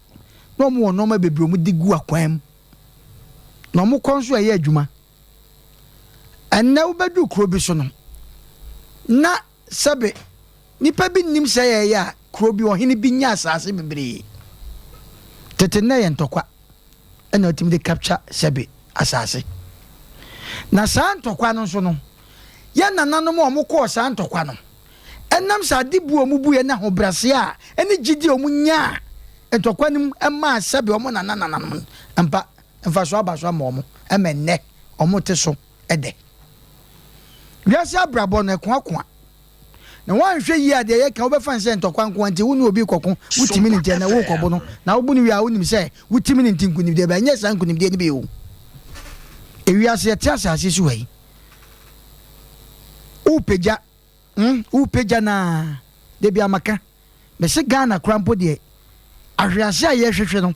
B: na wɔwɔ nneɛma bebree a wɔde gu akwan mu. Na wɔkɔ nso a ɛyɛ adwuma. Ɛnnɛ wobɛduru kuro bi so no, na sɛbe nnipa bi nnim sɛ ɛyɛ a kuro bi ɔhene bi nya asase bebree. Tete nnɛ yɛ ntɔkwa ɛna ɔtumi de capture sɛbe asase. Na saa ntɔkwa no nso no, yɛn nananom a wɔkɔɔ saa ntɔkwa no, ɛnam sɛ ade bu a wɔbuiɛ ne ahobrɛaseɛ a ɛne gyidie a wɔnyaa ntɔkwa no mu maa sɛbe wɔn nananananom no mpa mfasoɔ aba so ama wɔn ma ɛnnɛ wɔte so dɛ. Wiase abrabɔ no ɛkoakoa na woanhwɛ yie a deɛ yɛka wobɛfa no sɛ ntɔkwa nko nti wo ne obi rekɔko wotumi no nti ɛnɛ worekɔbo no na wobo no wie a wonim sɛ wotumi no nti nkunimdie bɛ ɛnyɛ saa nkunimdie no bi o. Ewiase yɛte asase so ha yi wopagya hmm wopagya na da bi amaka mese Ghana kora mpo deɛ ahwease a yɛhwehwɛ no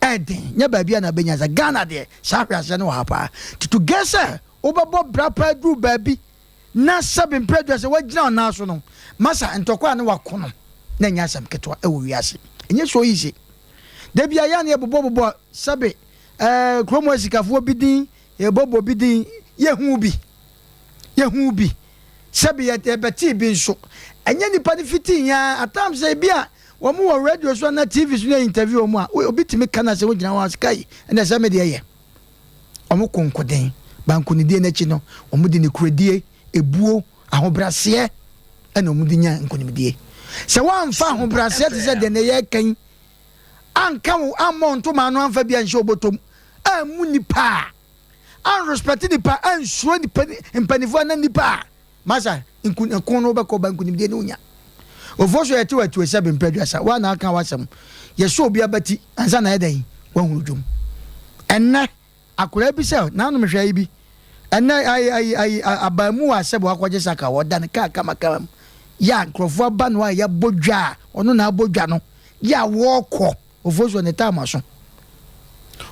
B: ɛden nyɛ baabi a na bɛnya sɛ Ghana deɛ saa ahweaseɛ no wɔ ha paa tutu gɛ sɛ wobɛbɔ bra paa duru baabi na sɛbe mprɛ dua sɛ woagyina wo nan so no masa ntɔkwa a ne wako no na ɛnyɛ asɛm ketewa ɛwɔ wiase ɛnyɛ so easy da bi a yɛ ne yɛbobɔbobɔ sɛbe ɛɛ kurom asikafoɔ bi din yɛbɔbɔ bi din yɛhu bi yɛhu bi sɛbe yɛbɛtee bi nso ɛnyɛ nipa no fitii yɛn at times sɛ ebi a wɔn wɔ radio so anaa tv so na interview wɔn a obi tumi ka na sɛ wogyina hɔ a kai ɛna sɛ me deɛ yɛ wɔn ko nkoden bankonidie n'akyi no wɔn de nokoredie ebuo ahobraseɛ ɛna wɔn de nya nkonimdie sɛ wɔamfa ahobraseɛ te sɛ deɛ ne yɛ kan anka wo ammɔ ntoma ano amfa bi anhyɛ obotom ammu nipa a anrespect nipa ansuro nipa mpanimfoɔ ana nipa a masa nko no wobɛkɔ ba nkonimdie ne wonya ofuo so yɛte watuo sɛ bempɛ aduasa woa na aka w'asɛm yɛsɛ obi abati ansa na ɛdɛn woahunu dwom ɛnnɛ akwaraa bi sɛ nanom hwɛ yi bi ɛnnɛ ayi ayi ayi abaamu wɔ asɛb wakɔgye saka wɔda ne kaa kamakama mu yɛ a nkurɔfoɔ aba no a yɛabɔ dwa a ɔno na abɔ dwa no yɛ a wɔrekɔ ofuo so ne taama so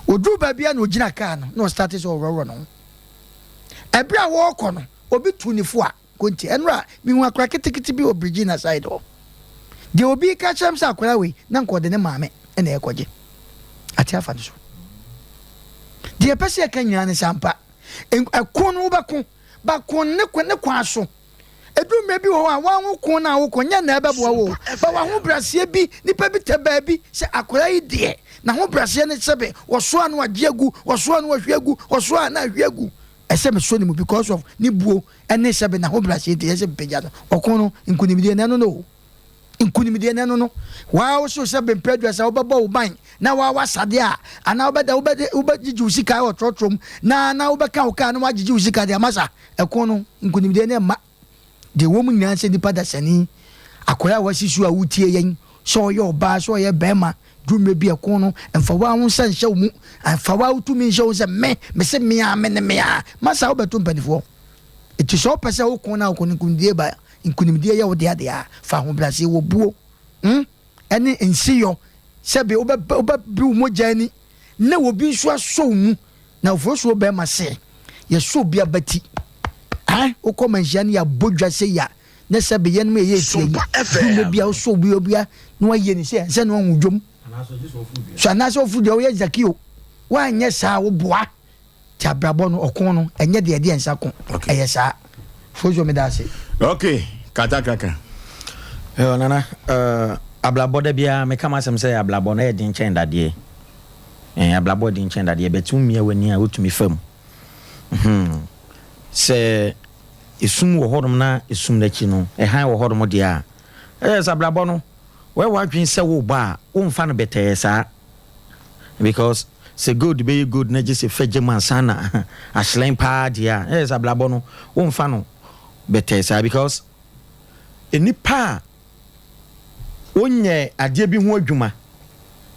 B: oduru baabi a na ogyina kaa no na ɔstarte sɛ ɔworɔworɔ ne ho ɛberɛ a wɔrekɔ no obi tu ne fo a konti ɛnora mehu akora ketekete bi wɔ Virginia side hɔ deɛ obi ka kyerɛ m sɛ akora wei na nka ɔde ne maame ɛna ɛkɔgye ate afa no so deɛ ɛpɛ sɛ yɛka nyinaa ne sɛ ampa ɛko no wobɛko bako ne ne kwan so ɛduru mmerɛ bi wɔ hɔ a woanwo ko no a wokɔ nyɛ na ɛbɛboa wo ba wahobraseɛ bi nipa bi tɛ baabi sɛ akora yi deɛ n'ahobraseɛ ne sɛbe wɔsoa no agye agu wɔsoa no ahwie agu wɔsoa na ahwie agu ɛsɛ mesɔ ne mu because of ne buo ɛne sɛbe n'ahobraseɛ nti ɛsɛ mpagya no ɔko no nkonimdie na ɛno no o nkonimdie na ɛno no waa wo so sɛ bempɛ aduasa wobɛbɔ wo ban na waa wasadeɛ a anaa wobɛda wobɛde wobɛgyegye wo sika wɔ trɔtrɔ mu na na wobɛka wo kaa na wagyegye wo sika deɛ amasa ɛko no nkonimdie no ɛmma deɛ wɔ mu nyinaa sɛ nipa dasani akwadaa a wasi so a wotie yɛn sɛ ɔyɛ ɔbaa sɛ ɔyɛ bɛrima duru bi ɛko no mfa wa ho nsa nhyɛ wo mu mfa wa wotumi nhyɛ wo sɛ me me se mea me ne mea masa wobɛto mpanimfoɔ ɛti sɛ wopɛ sɛ woko no a wokɔ no nkonimdie ba nkonimdie yɛ wo dea deɛ a fa ahobrɛaseɛ wɔ buo hmm? ɛne nsiyɔ sɛbe wobɛbere wo mogya ani na obi nso asɔ wo mu na ofurosuo bɛrima sɛ yɛsɔ obi abati ah wokɔ manhyia no yɛabɔ dwa sɛ ya na sɛbe yɛnom yɛyɛ etua yi dwuma bi a wosɔ obi obia na wayɛ ne sɛ ɛnsɛ na wahu dwom so anaasɛ ɔforo deɛ woyɛ zakio woanyɛ saa woboa ti abrabɔ no ɔko no ɛnyɛ deɛ ɛdeɛ nsa ko ɛyɛ saa fozo meda ase.
A: Ok katakaka.
C: Yo, nana uh, abrabɔ da biara meka m'asɛm sɛ abrabɔ no ɛyɛ den kyɛn dadeɛ eh, abrabɔ den kyɛn dadeɛ bɛte wo mmia w'ani a wotumi fa mu. Hmm. Sɛ esum wɔ hɔnom na esum no akyi no, ɛhan wɔ hɔnom deɛ a, ɛyɛ sɛ abrabɔ no, wɔyɛ w'adwene sɛ worebɔ a, womfa no bɛtɛɛ saa. Because sɛ gold bɛyɛ gold na gye sɛ fa gya mu ansa na ahyerɛn paa deɛ a, ɛyɛ sɛ abrabɔ no, womfa no bɛtɛɛ saa because nnipa a wonyɛ adeɛ bi ho adwuma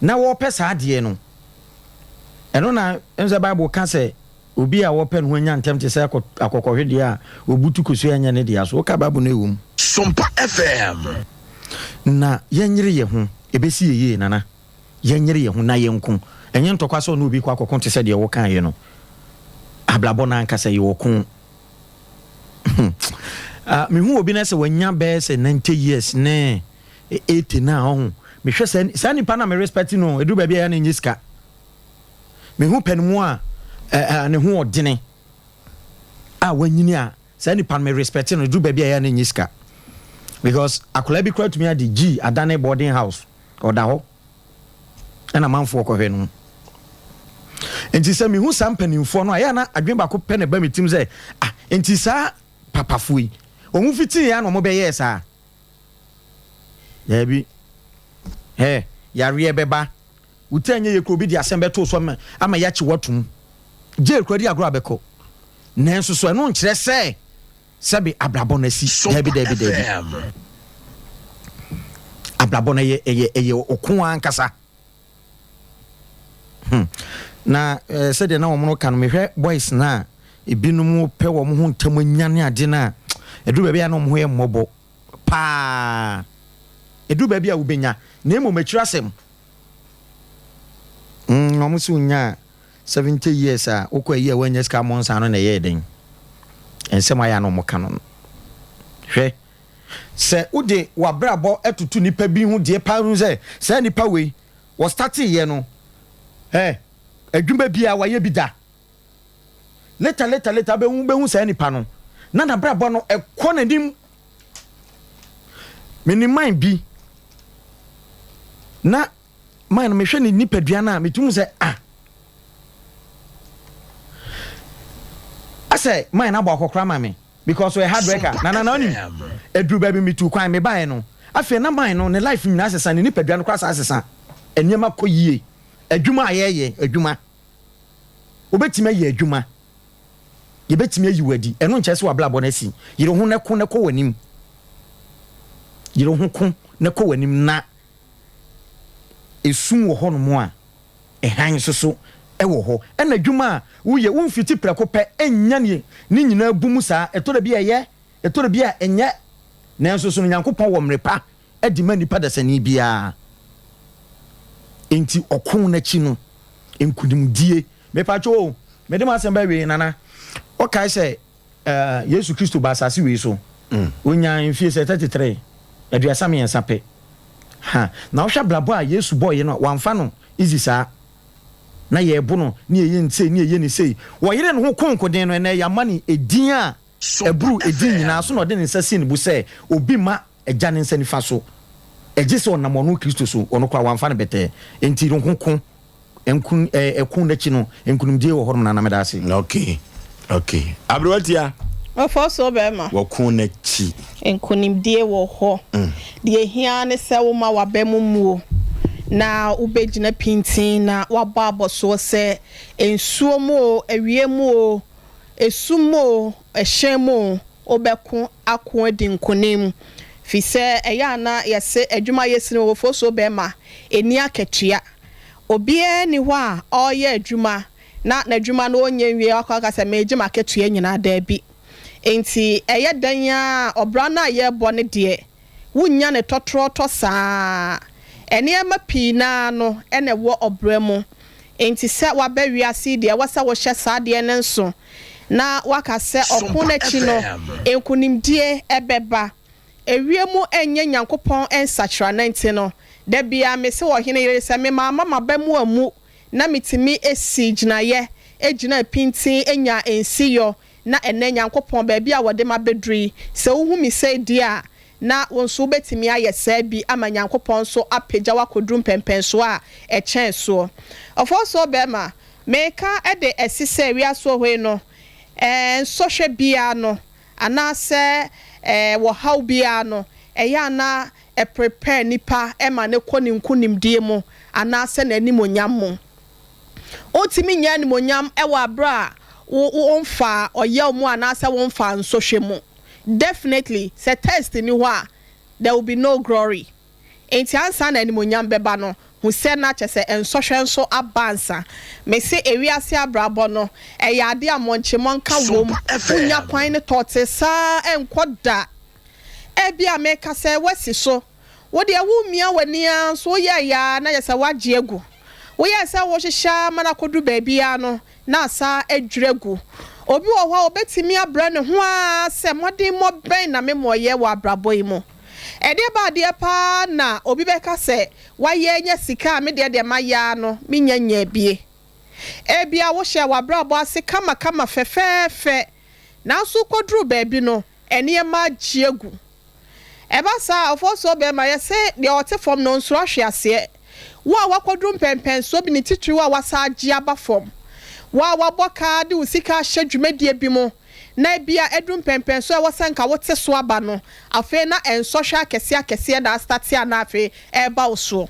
C: na wɔrepɛ saa adeɛ no, ɛno na ɛm sɛ Bible ka sɛ obi a wɔpɛ ne ho anya ntɛm te sɛ akɔkɔhwedeɛ a ɔbutu kosua ɛnyɛ ne dea so. Woka Bible no ɛwɔ mu.
D: Sompa FM.
C: Na yɛnyere yɛ ho, ɛbɛsi yɛ yie nana. Yɛnyere yɛ ho na yɛnko. Ɛnyɛ ntɔkwa sɛ ɔne obi kɔ akɔko te sɛ deɛ wokaeɛ no. Abrabɔ no ankasa yɛ ɔko. Ah, mehu obi na sɛ wanya bɛyɛ sɛ 90 years ne 80 na ɔho. Mehwɛ sɛ saa nipa na me respect no, ɛduru baabi a ɛyɛ na ɛnyɛ sika. Mehu pɛ no mu a ne ho ɔdene a wanyini a saa nipa no me respect no, ɛduru baabi a ɛyɛ na ɛnyɛ sika. Because akwadaa bi koraa tumi ade G adane boarding house, ɔda hɔ. Ɛna manfoɔ kɔhwɛ no. Nti sɛ mehu saa mpanimfoɔ no a, ɛyɛ na adwene baako pɛ na ɛba me tirim sɛ, ah, nti saa papafoɔ yi, wɔn fitii ya na wɔn bɛyɛɛ saa? Daabi. Hɛ, yareɛ bɛba. Wo ti anyɛ yie koraa obi de asɛm bɛto so ama ama yɛakye wo atom. Jail koraa di agorɔ a bɛkɔ. Nanso so ɛno nkyerɛ sɛ sɛbe abrabɔ no asi? Daabi, daabi, daabi. Abrabɔ no ɛyɛ ɛyɛ ɛyɛ ɔko ankasa. Hmm. Na eh, sɛdeɛ na wɔn ka no, mehwɛ boys no a ebinom pɛ wɔn ho ntam anya ne ade no a, ɛduru baabi a na wɔn ho yɛ mmɔbɔ paa. Ɛduru baabi a wobɛnya, na mmom akyiri asɛm. Mm, wɔn sɛ wonya 70 years a wokɔ ayi a woanya sika mmɔ nsa no na ɛyɛɛ den. Nsɛm ayɛ a na wɔn ka no no. Hwɛ, sɛ wode w'abrabɔ toto nipa bi ho deɛ paa hu sɛ saa nipa wei wɔstateeɛ no eh, adwuma biara wayɛ bi da. Later later later bɛhu bɛhu saa nipa no na n'abrabɔ no ɛkɔ n'anim. Menim man bi na man no mehwɛ ne nipadua no a metumi sɛ ah asɛ man no abɔ akɔkora ma me because ɔyɛ hard worker na na na onim eduru baabi metu kwan mebaeɛ no afei na man no ne life nyinaa sesa ne nipadua no koraa saa sesa nneɛma kɔ yie adwuma a yɛyɛ adwuma wobɛtumi ayɛ adwuma yɛbɛtumi ayi wo adi ɛno nkyerɛ sɛ wabrabɔ no asi yere ho na ko na kɔ w'anim yere ho ko na kɔ w'anim na esum wɔ hɔnom a ɛhan nso so wɔ hɔ. Ɛna adwuma a woyɛ, womfiti prɛko pɛ nnya ne ne nyinaa bu mu saa. Ɛtɔ da bi a ɛyɛ, ɛtɔ da bi a ɛnyɛ. Nanso so no Nyankopɔn wɔ mmere pa de ma nnipa dasani biara. Enti ɔko no akyi no, nkunimdie. Mepakyɛw o, mede m'asɛm bɛwe Nana. Wokae sɛ Eh, Yesu Kristo ba asase wei so. Onyaa mfie sɛ 33, 33 pɛ. Ha, na wohwɛ abrabɔ a Yesu bɔeɛ no a, wamfa no easy saa. Na yɛrebo no, ne yɛyɛ no sei, ne yɛyɛ no sei. Wɔyeree ne ho konkoden no, ɛnnɛ yɛama no edin a ɛboro edin nyinaa so na ɔde ne nsa sii ne bo sɛ obi mma Agya ne nsa nifa so, gye sɛ ɔnam ɔno Kristo so, ɔno koraa wamfa no bɛtɛɛ. Enti no ho ko, nko, ɛɛ, ɛko no akyi no, nkonimdie wɔ hɔnom, Nana, meda ase.
A: Ok, ok. Aberewa tia.
E: Ɔfɔ so bɛrima.
A: Wɔko no akyi.
E: Nkonimdie wɔ hɔ. Deɛ ɛhia ara ne sɛ woma w'aba mu mmuo na wobɛgyina pintinn na woabɔ abɔsoɔ sɛ nsuo mu oo, awia mu oo, esum mu oo, ɛhyɛn mu oo, wobɛko ako adi nkonim. Fisɛ ɛyɛ a na yɛse adwuma yɛ sini wɔ fosuo bɛɛma ɛnni akatua. Obiara nni hɔ a ɔreyɛ adwuma na n'adwuma no ɔnyɛ nwie akɔ aka sɛ meregye m'akatua nyinaa, daabi. Enti ɛyɛ dɛn ara a ɔbra no a yɛrebɔ no deɛ wonnya no tɔtrɔɔtɔ saa. Nneɛma pii no ara no na ɛwɔ ɔbra mu. Enti sɛ woaba wiase yi deɛ ɛwɔ sɛ wohyɛ saa adeɛ no nso na woaka sɛ ɔko no akyi no nkonimdie bɛba. Ewiem nyɛ Nyankopɔn nsakyeranan nti no, da biara mese ɔhene yere sɛ me mamma m'aba mu ammu na metumi sii gyinaeɛ, gyinaa pintinn nyaa nsiyɔ Na ɛnnɛ, Nyankopɔn, baabi a wɔde me abɛduru yi, sɛ wohu me sei deɛ a, na wo nso wobɛtumi ayɛ saa bi ama Nyankopɔn nso apagya wo akɔduru mpɛnpɛnsoɔ a ɛkyɛn soɔ. Ɔfɔɔsoɔ barima, meka de asi sɛ wiase wɔ hɔ yi no, Nsɔhwɛ biara no, anaasɛ ɔhaw biara no, ɛyɛ a na ɛprepare nipa ma no kɔ ne nkunimdie mu anaasɛ n'animuonyam mu. Wontumi nnya animuonyam wɔ aberɛ a womfaa ɔyaw mu anaasɛ womfaa nsɔhwɛ mu. Definitely, sɛ test nni hɔ a, there will be no glory. Enti ansa na animuonyam bɛba no, hu sɛ na kyerɛ sɛ nsɔhwɛ nso aba ansa. Mese ewiase abrabɔ no, ɛyɛ adeɛ a mɔnkye-mɔnka wom, wonnya kwan ne tɔɔtee saa nkɔ da. Ebia meka sɛ woasi so, wo deɛ woremia w'ani ara nso woyɛeɛ ara na kyerɛ sɛ woagye agu. Woyɛɛ sɛ wohyehyɛ ara ma no akɔduru baabi ara no, na asa adwiri agu. Obi wɔ hɔ a obetumi abrɛ ne ho ara sɛ mmɔdemmɔ bɛn na memmɔeɛ wɔ abrabɔ yi mu? Ɛdeɛ ba adeɛ paa na obi bɛka sɛ wayɛ anya sika a me deɛ deɛ mayɛ ara no mennya nyaa bie. Ebia wohyɛɛ w'abrabɔ ase kamakama fɛfɛɛfɛ nanso wokɔduruu baabi no nneɛma agye agu. Ɛba saa a, ɔfɔɔsoɔ bɛrima, yɛse deɛ ɔte fam no ɔnsuro ahweaseɛ. Wo a woakɔduru mpɛnpɛnsoɔ bi ne titiriw a woasan agye aba fam. Wo a woabɔ ka de wo sika ahyɛ dwumadie bi mu na ebia aduru mpɛnpɛnsoɔ a ɛwɔ sɛ nka wote so aba no, afei na nsɔhwɛ akɛseɛ akɛseɛ na astate a na afei ɛreba wo soɔ.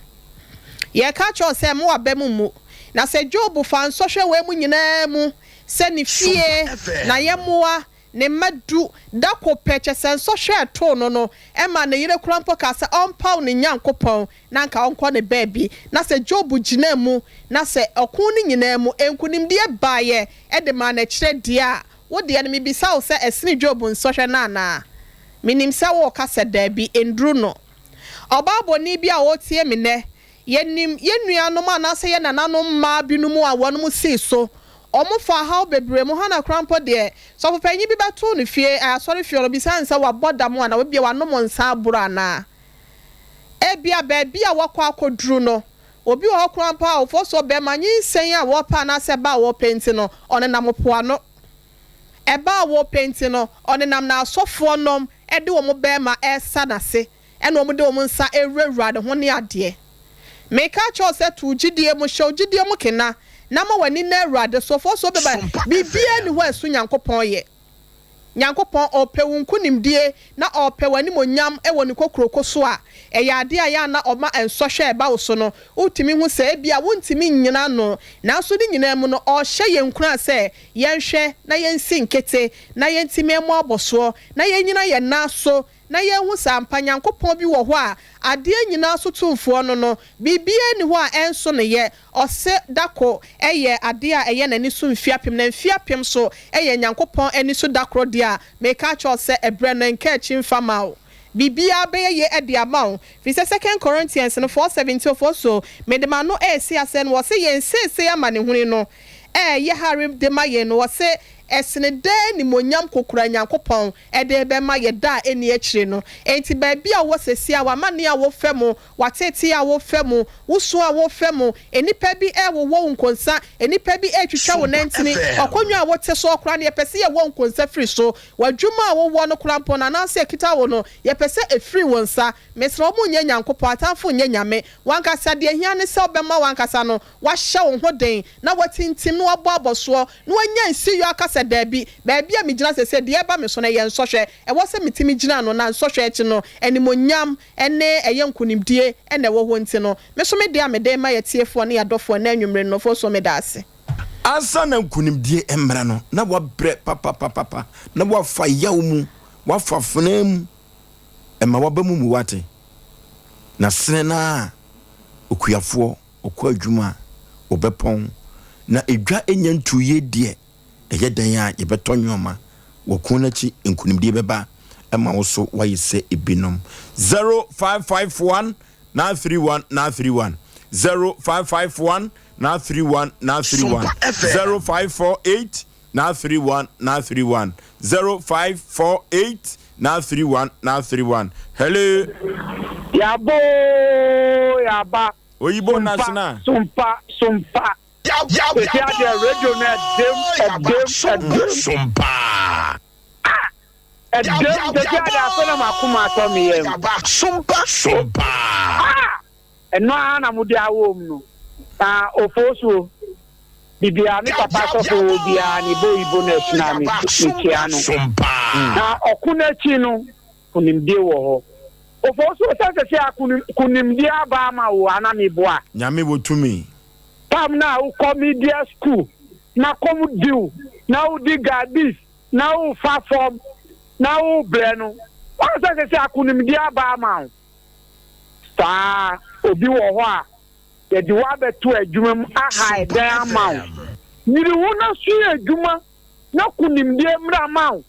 E: Yɛreka akyerɛ wo sɛ mma w'aba mu mmu. Na sɛ Job faa nsɔhwɛ wei mu nyinaa mu sɛ ne fie, n'ayɛmmoa, Ne mma du, da koro pɛ, kyerɛ sɛ nsɔhwɛ a ɛtoo no no maa ne yere koraa mpo kaa sɛ ɔmpaw ne Nyankopɔn na anka ɔnkɔ ne baabi. Na sɛ Job gyinaa mu, na sɛ ɔko no nyinaa mu nkonimdie baeɛ de maa no akyire deɛ a, wo deɛ no mebisa wo sɛ ɛsene Job nsɔhwɛ no anaa? Menim sɛ woreka sɛ daabi, ɛnduru no. Ɔbaabɔni bi a ɔretie me nnɛ, Yɛnim yɛn nuanom anaasɛ yɛn nananom mmaa binom a wɔnom sii so. Wɔn faa haw bebree mu. Hannah koraa mpo deɛ, sɔfopanyin bi bɛtoo no fie, asɔre fie hɔ no, obisaa no sɛ wabɔ dam anaa, ebia wanom nsa aboro anaa. Ebia baabi a wakɔ akɔduru no, obi wɔ hɔ koraa mpo a ɔfɔɔ bɛrima nyinsɛn a wɔpɛ anaasɛ ba a wɔpɛ nti no, ɔnenam po ano. Ɛba a wɔpɛ nti no, ɔnenam n'asɔfoɔ nom de wɔn bɛrima resa n'ase. ɛna wɔn de wɔn nsa rewurawura ne ho ne adeɛ. Meka akyerɛ wo sɛ to wo gyidie mu, hyɛ wo gyidie mu kena, na ma w'ani nna Awurade so, for so bɛba, biribiara nni hɔ a ɛso Nyankopɔn yɛ. Nyankopɔn, ɔpɛ wo nkunimdie, na ɔpɛ w'animuonyam wɔ ne kokuroko so a, ɛyɛ adeɛ a ɛyɛ a na ɔma nsɔhwɛ a ɛba wo so no, wotumi hu sɛ ebia wontumi nnyina ano, nanso ne nyinaa mu no, ɔrehyɛ yɛn nkuran sɛ yɛnhwɛ na yɛnsi nkete, na yɛntumi mmɔ abɔsoɔ, na yɛnnyina yɛn nan so na yɛahu sɛ ampa Nyankopɔn bi wɔ hɔ a adeɛ nyinaa so tumfoɔ no no, biribiara nni hɔ a ɛnso no yɛ, ɔse da ko yɛ adeɛ a ɛyɛ n'ani so mfeɛ apem, na mfeɛ apem nso yɛ Nyankopɔn ani so da koro deɛ a, meka akyerɛ wo sɛ ɛberɛ no nka akyi mfa ma wo. Biribiara bɛyɛ yie de ama wo, firi sɛ Second Corinthians no 4:17 foɔ so, mede m'ano resi asɛm no, wɔse yɛn seesei amanehunu no ɛyɛ hare de ma yɛn no, wɔse ɛsene daa animuonyam kokora Nyankopɔn de rebɛma yɛ da a ɛnni akyire no. Enti baabi a wowɔ seesei a, w'amanneɛ a worefa mu, w'ateetee a worefa mu, wo su a worefa mu, nnipa bi rewowɔ wo nkonsa, nnipa bi retwitwa wo nantini, w'akonnwa a wote soɔ koraa no, yɛpɛ sɛ yɛwɔ wo nkonsa firi so, w'adwuma a wowɔ no koraa mpo no, anaasɛ ɛkita wo no, yɛpɛ sɛ ɛfiri wo nsa. Mesrɛ wo, monnyɛ Nyankopɔn atamfo nnyɛ nyame. W'ankasa, deɛ ɛhia ne sɛ wobɛma w'ankasa no Woahyɛ wo ho den na woatintim na woabɔ abɔsoɔ na woanya nsiyɔ aka sɛ, Dabi, baabi a megyina seesei, deɛ ɛreba me so no, ɛyɛ nsɔhwɛ. Ɛwɔ sɛ metumi gyina ano, na nsɔhwɛ akyi no, animuonyam ne ɛyɛ nkonimdie na ɛwɔ hɔ nti no, me nso me deɛ a mede rema yɛn atiefoɔ ne yɛn adɔfoɔ nnɛ anwummere no, Ofosuo, meda ase.
A: Ansa na nkonimdie mmra no, na woabrɛ papapapapa, na woafa yaw mu, woafa afenaa mu. Mma w'aba mu mmu, woate? Na sene no ara a okuafoɔ ɔkɔ adwuma a, wɔbɛpɔn, na edwa nnya ntuiɛ deɛ, ɛyɛ dɛn a yɛbɛtɔ nnoɔma wɔ ko no akyi, nkunimdie bɛba ma wo so woayɛ sɛ ebinom. 0551 931 931 0551 931 931 0548 931 931 0548 931 931 Hello.
F: Yaba oo yaba.
A: Oyibo National.
F: Sompa sompa. Sisi adeɛ radio no ɛdem ɛdem ɛdem.
D: Sompa.
F: Ah ɛdem sisi adeɛ afei na makoma atɔ me yam.
D: Sompa sompa.
F: Ah ɛno ara na mo de awɔ mu no na ofosuo. Bibia me papa sɔfo wɔ biara ne boi bonus na me mekyia no. Na ɔko no akyi no kunimdie wɔ hɔ. Ofo so sɛ sɛsɛ a kunimdie aba ama wo ana meboa?
A: Nyame wɔ tumi.
F: Tam no a wokɔ media school na kɔm di wo na wodi garbis na wofa fam na wobrɛ no woahu sɛ sɛsɛ a kunimdie aba ama wo. Saa obi wɔ hɔ a Yɛde wo abɛto adwuma mu aha ɛdan ama wo. Yere wo na sua adwuma na konimdie mmra ma wo.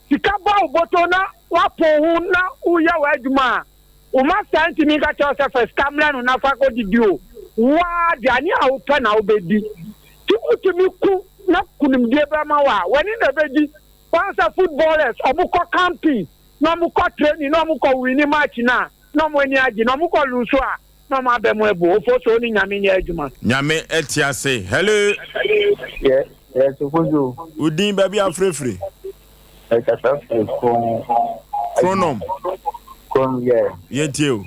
F: Sika ba wo bɔtɔ na woapɔn ho na woyɛ w'adwuma a, wo masta ntumi nka kyerɛ wo sɛ fa sika mmrɛ no na fa kɔdidi o. Wo ara aduane a wopɛ na wobɛdi. Nti wotumi ko na konimdie bɛma wo a, w'ani na ɛbɛgye. Woahu sɛ footballers, wɔkɔ camping na wɔkɔ training na wɔkɔ winni match no a, na wɔn ani agye. Na wɔkɔ lose a, na ɔmo abɛ mo abu ofo so ne nyame nyɛ adwuma.
A: Nyame te ase. Hello.
G: Yɛ yɛ sokozo.
A: Wo din baabi a wofrɛfiri?
G: Mekasa firi Kron.
A: Kronom.
G: Kron yɛ.
A: Yɛntie o.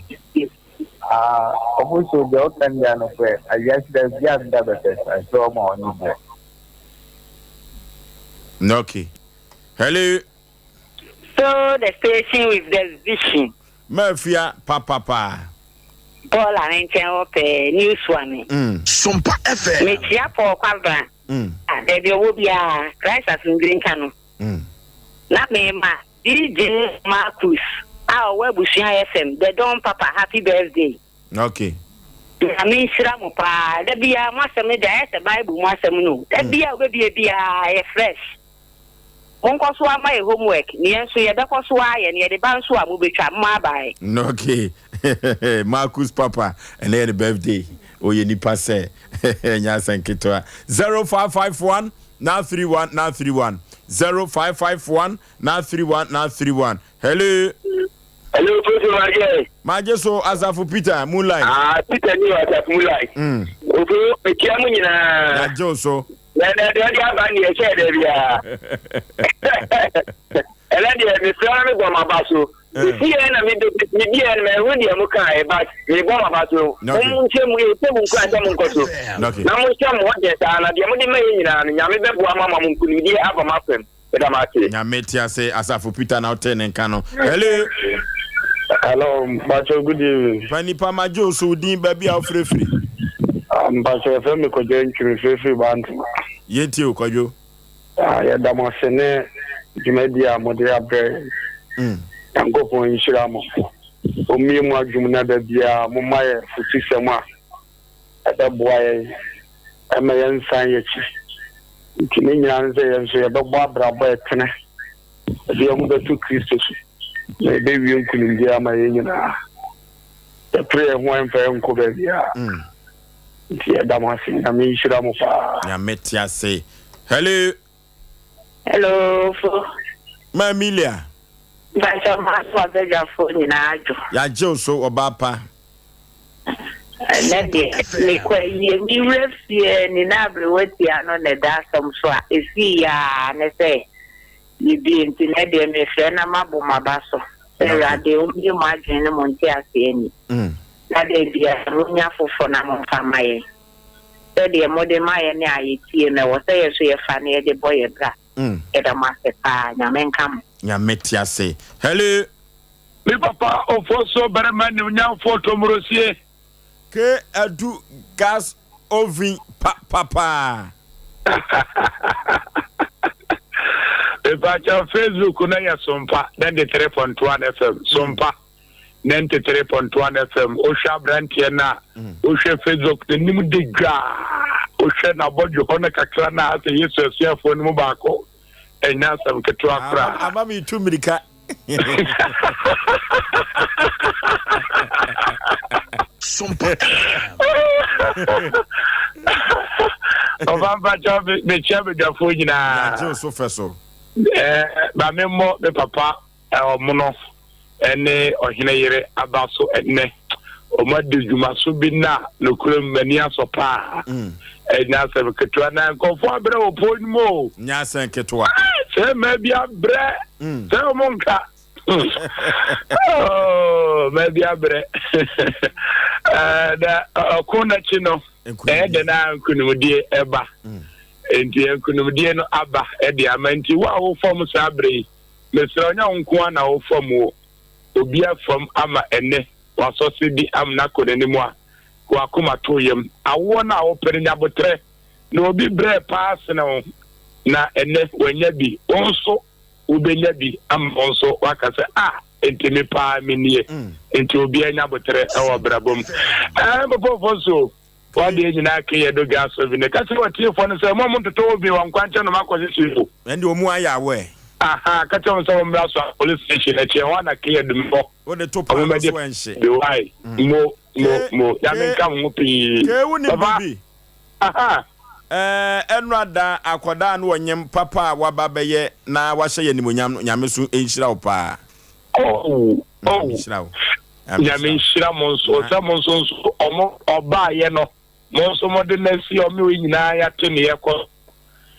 G: Ah, ɔmo so deɛ ɔka no yɛ nokorɛ. Awiase da bi a meda bɛpɛ sa sɛ ɔma ɔne brɛ.
A: Okay. Hello.
H: So the station with the vision.
A: Mafia papapa.
H: Paul a ne nkyɛn hɔ pɛɛ, New Suame.
D: Sompa FM.
H: Mekyia Paul Kwabena. Baabi ɔwɔ biara, Christ asomdwoe nka no. Na mema DJ Marcus a ɔwɔ Abusua FM, The Don Papa, happy birthday.
A: Okay.
H: Nyame nhyira mo paa. Da biara mo asɛm no deɛ ayɛ sɛ Bible mu asɛm no. Da biara wobɛbie biara ɛyɛ fresh. Monkɔ so ara ma yɛ homework ne yɛn nso yɛbɛkɔ so ara ayɛ na yɛde ba nso a mobɛtwa. Mma bye.
A: Okay Marcus papa ɛnɛ yɛ ne birthday ɔyɛ nipa sɛ ɛnyɛ asɛm ketewa 0551 931 931 0551 931 931 hello.
I: Hello, Prof. Magye.
A: Magye so Asafo Peter Moonlight.
I: Ah, Peter ni Asafo Moonlight. Ofo, mekyia mo nyinaa.
A: Yagye wo so.
I: Na na deɛ ɔde aba deɛ ɛhyɛ dɛ biara. Ɛnɛ deɛ mesrɛ na mebɔ m'aba so. Mesi yɛ na medi yɛ no mahu deɛ mo kaeɛ but mebɔ m'aba so. Mo nhyɛ mu yɛhyɛ mu nkuran sɛ monkɔ so. Na monhyɛ mo ho den saa na deɛ mode ma yɛ nyinaa no Nyame bɛboa mo ama mo nkunimdie aba mo afam. Meda mo ase.
A: Nyame te ase Asafo Peter na wotee ne nka no. Hello.
G: Hello, mpacho good evening.
A: Pa nipa magye wo so wo din baabi a wofrɛ firi.
G: Ah, mpacho yɛfrɛ me Kwadwo Antwi mefrɛ firi Bantama.
A: Yɛntie wo Kwadwo.
G: Ah, yɛda mo ase ne dwumadi a mode abrɛ yɛn. Mm. Nyankopɔn nhyira mo. Ɔmmue mo adwum na da biara momma yɛ afutusɛm a ɛbɛboa yɛn ɛma yɛnsan yɛn akyi. Nti ne nyinaa ne sɛ yɛn nso yɛbɛbɔ abrabɔ a ɛtene, yɛde yɛn ho bɛto Kristo so, na yɛbɛwie nkonimdie ama yɛn nyinaa. Yɛpere yɛn ho a ɛmfa yɛn nkɔ baabiara. Mm. Nti yɛda mo ase. Nyame nhyira mo paa.
A: Nyame te ase. Hello.
H: Hello, fo.
A: Ma Emilia.
H: Mpakyɛ ma so abadwafoɔ nyinaa adwo.
A: Yɛagye wo so ɔbaa pa.
H: Ɛnɛ deɛ mekɔ ayie me wura fie ni na aberewa tia no na ɛda asɛm so a ɛsii yaa ne sɛ yɛbie nti nɛ deɛ mefrɛ na mabɔ m'aba so sɛ Awurade ɔmmue mo adwene ne mo nteaseɛ ani na da biara monya foforɔ na momfa ma yɛn sɛdeɛ mode ma yɛn a yɛtie no ɛwɔ sɛ yɛn nso yɛfa na yɛde bɔ yɛn bra yɛda mo ase paa Nyame nka mo.
A: Nyame te ase. Hello.
F: Me papa Ofosuo barima animuonyamfoɔ Tomorosie.
A: K adu gas oven pa papaa.
F: Mepakyɛw Facebook no yɛ Sompa 93.1 FM Sompa 93.1 FM wohwɛ aberanteɛ no a wohwɛ Facebook n'anim de dwaa wohwɛ n'abɔdwe hɔ no kakra no a asɛ Yesu asuafoɔ no mu baako ɛnyɛ asɛm ketewa koraa.
A: Ama metu mmirika.
F: Ɔfa mpakyɛ mekyia badwafoɔ nyinaa.
A: Yagye so fɛ so.
F: Ma memmɔ me papa ɔmono ne ɔhene yere aba so ɛnnɛ. Wɔn adi dwumaso bi na nokorɛm m'ani asɔ paa. Mm. Ɛnyɛ asɛm ketewa na nkurɔfoɔ abrɛ wɔ pɔn no mu o.
A: Nyɛ asɛm ketewa.
F: Sɛ mmaa bi abrɛ mm. sɛ wɔn nka. Oh, mmaa bi abrɛ. Eh, na ɔko n'akyi no ɛyɛ dɛ na nkunimdie ɛba. Mm. Enti nkonimdie no aba de ama. Enti wo a wofam saa berɛ yi, mesrɛ wo, nyɛ wo nko ara na wofam o. Obi afam ama ɛnnɛ wasɔse bi amena akɔ n'anim a, w'akoma to yam. Awoɔ no a wopɛ no, nya aboterɛ. Na obi brɛɛ paa sene wo, na ɛnnɛ wanya bi. Wo nso wobɛnya bi ama wo nso woaka sɛ, Ah, enti me paa menie. Enti obiara nya aboterɛ wɔ abrabɔ mu. Ɛɛ, mpɔpɔfoɔ nso, W'adeɛ nyinaa ke yɛ do gas oven. Ka kyerɛ w'atiefoɔ no sɛ mo a montotɔ oven wɔ nkwankyɛn no moakɔhye hye o.
A: Ɛnde wɔn ayɛ aware.
F: Ahaa, ka kyerɛ wɔn sɛ wɔmmra so a police station akyi, ɛhɔ ara na ke yɛ do mewɔ.
A: Wode to paano so ɛnhye.
F: Bi wai, mo, mo, mo, Nyame nka mo ho pii.
A: Kee wonim
F: Papa,
A: biribi?
F: ahaa.
A: Ɛɛ, ɛnora da akɔdaa no ɔnyem papa a waba bɛyɛ na wahyɛ yɛ animonyam no, Nyame so nhyira wo paa.
F: Oh, oh.
A: Nyame nhyira wo.
F: Nyame nhyira mo nso sɛ mo nso nso ɔmo ɔbaayɛ no mo nso mo de n'asi ɔmo wei nyinaa yɛate ne yɛkɔ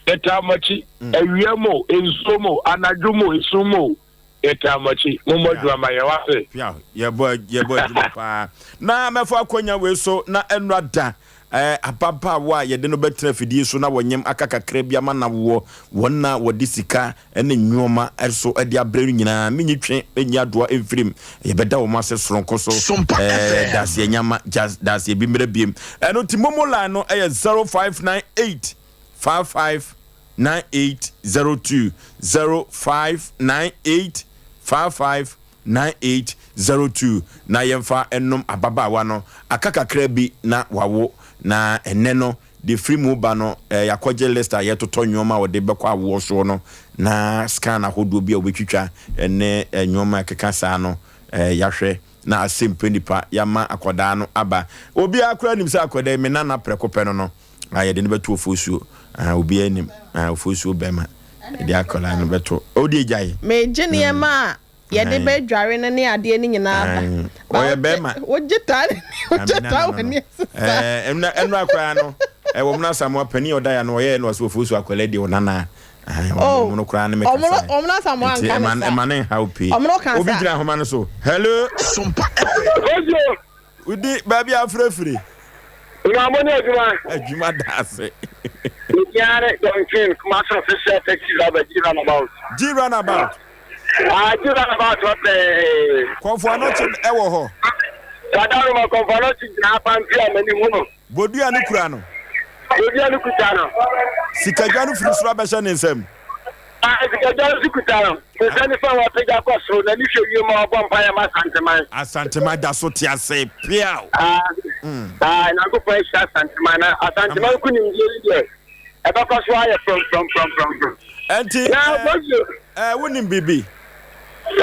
F: yɛtaa mo akyi mm. awia mu nsuo mu anadwo mu esum mu yɛtaa mo akyi mo mmɔ adwuma ma yɛn wase.
A: Yɛbɔ yɛbɔ adwuma paa na mɛfɔ akɔnya wei so na ɛnura da eh, ababaawa a yɛde no bɛtena afidie so na wɔnyem aka kakra bi ama nawoɔ wɔn na wɔde sika ne nnoɔma so de abrɛ no nyinaa, menyi twe nyi adoa mfirim, yɛbɛda wɔn ase soronko so, ɛɛ daseɛ nyama gya daseɛ bi mmerɛ biem. Ɛno nti momo line no ɛyɛ 0598 55 9802 0598 55 9802 na yɛmfa nnom ababaawa no, aka kakra bi na wawo, na ɛnɛ no Deɛ ɛfiri mu ba no, yɛakɔgye list a yɛtotɔ nnoɔma a wɔde bɛkɔ awoɔ soɔ no, na scan ahodoɔ bi a wɔbɛtwitwa ne nnoɔma a ɛkeka saa no, yɛahwɛ na asɛmpɛ nipa yɛama akwadaa no aba. Obiara koraa nim sɛ akwadaa yi, me nana prɛko pɛ no no, yɛde no bɛto ofosuo. Obiara nim, ofosuo bɛrima, yɛde akwadaa no bɛto. Wodeɛ gyae.
E: Megye nneɛma a Yɛde bɛ dware no ne adeɛ no nyinaa ba.
A: Ɔyɛ bɛrima.
E: Wogye taa ne wogye taa w'ani ase saa.
A: Ɛnna ɛnna koraa no ɛwɔ mu na Asamoah panin a ɔda ya no ɔyɛ no ɔsɛ ofuo so akwadaa di ɔnana. Ɔmo no koraa ne me kasa.
E: Ɔmo no Asamoah nka ne saa.
A: Ɛma ne nhaw pii.
E: Ɔmo no ka
A: saa. Obi gyina ahoma no so. Hello.
D: Sompa FM.
A: Wodi baabi a afirafiri.
I: Nwa mo ne adwuma.
A: Adwuma da ase.
I: Media ne Johnson Kumasi official taxi driver G runabout.
A: G runabout.
I: Ah G runabout hɔ pɛɛ.
A: Kɔnfo anɔkye ɛwɔ hɔ.
I: Sadaroma kɔnfo anɔkye gyina apampi a m'ani hu no.
A: Bodua no kura no.
I: Bodua no kuta no.
A: Sikadwa no firi soro abɛhyɛ ne nsam.
I: A Sikadwa no nso kuta no. Ne nsa nifa a wapagya kɔ soro, n'ani hwɛ wiem a ɔbɔ mpaeɛ ma Asanteman.
A: Asanteman da so te ase peaw.
I: Ah, ah, Nyankopɔn ahyira Asanteman na Asanteman nkonimdie yi deɛ ɛbɛkɔ so ayɛ frɔmfrɔmfrɔmfrɔm.
A: Ɛnti,
I: Na
A: eh,
I: Bosio.
A: eh, wonim biribi?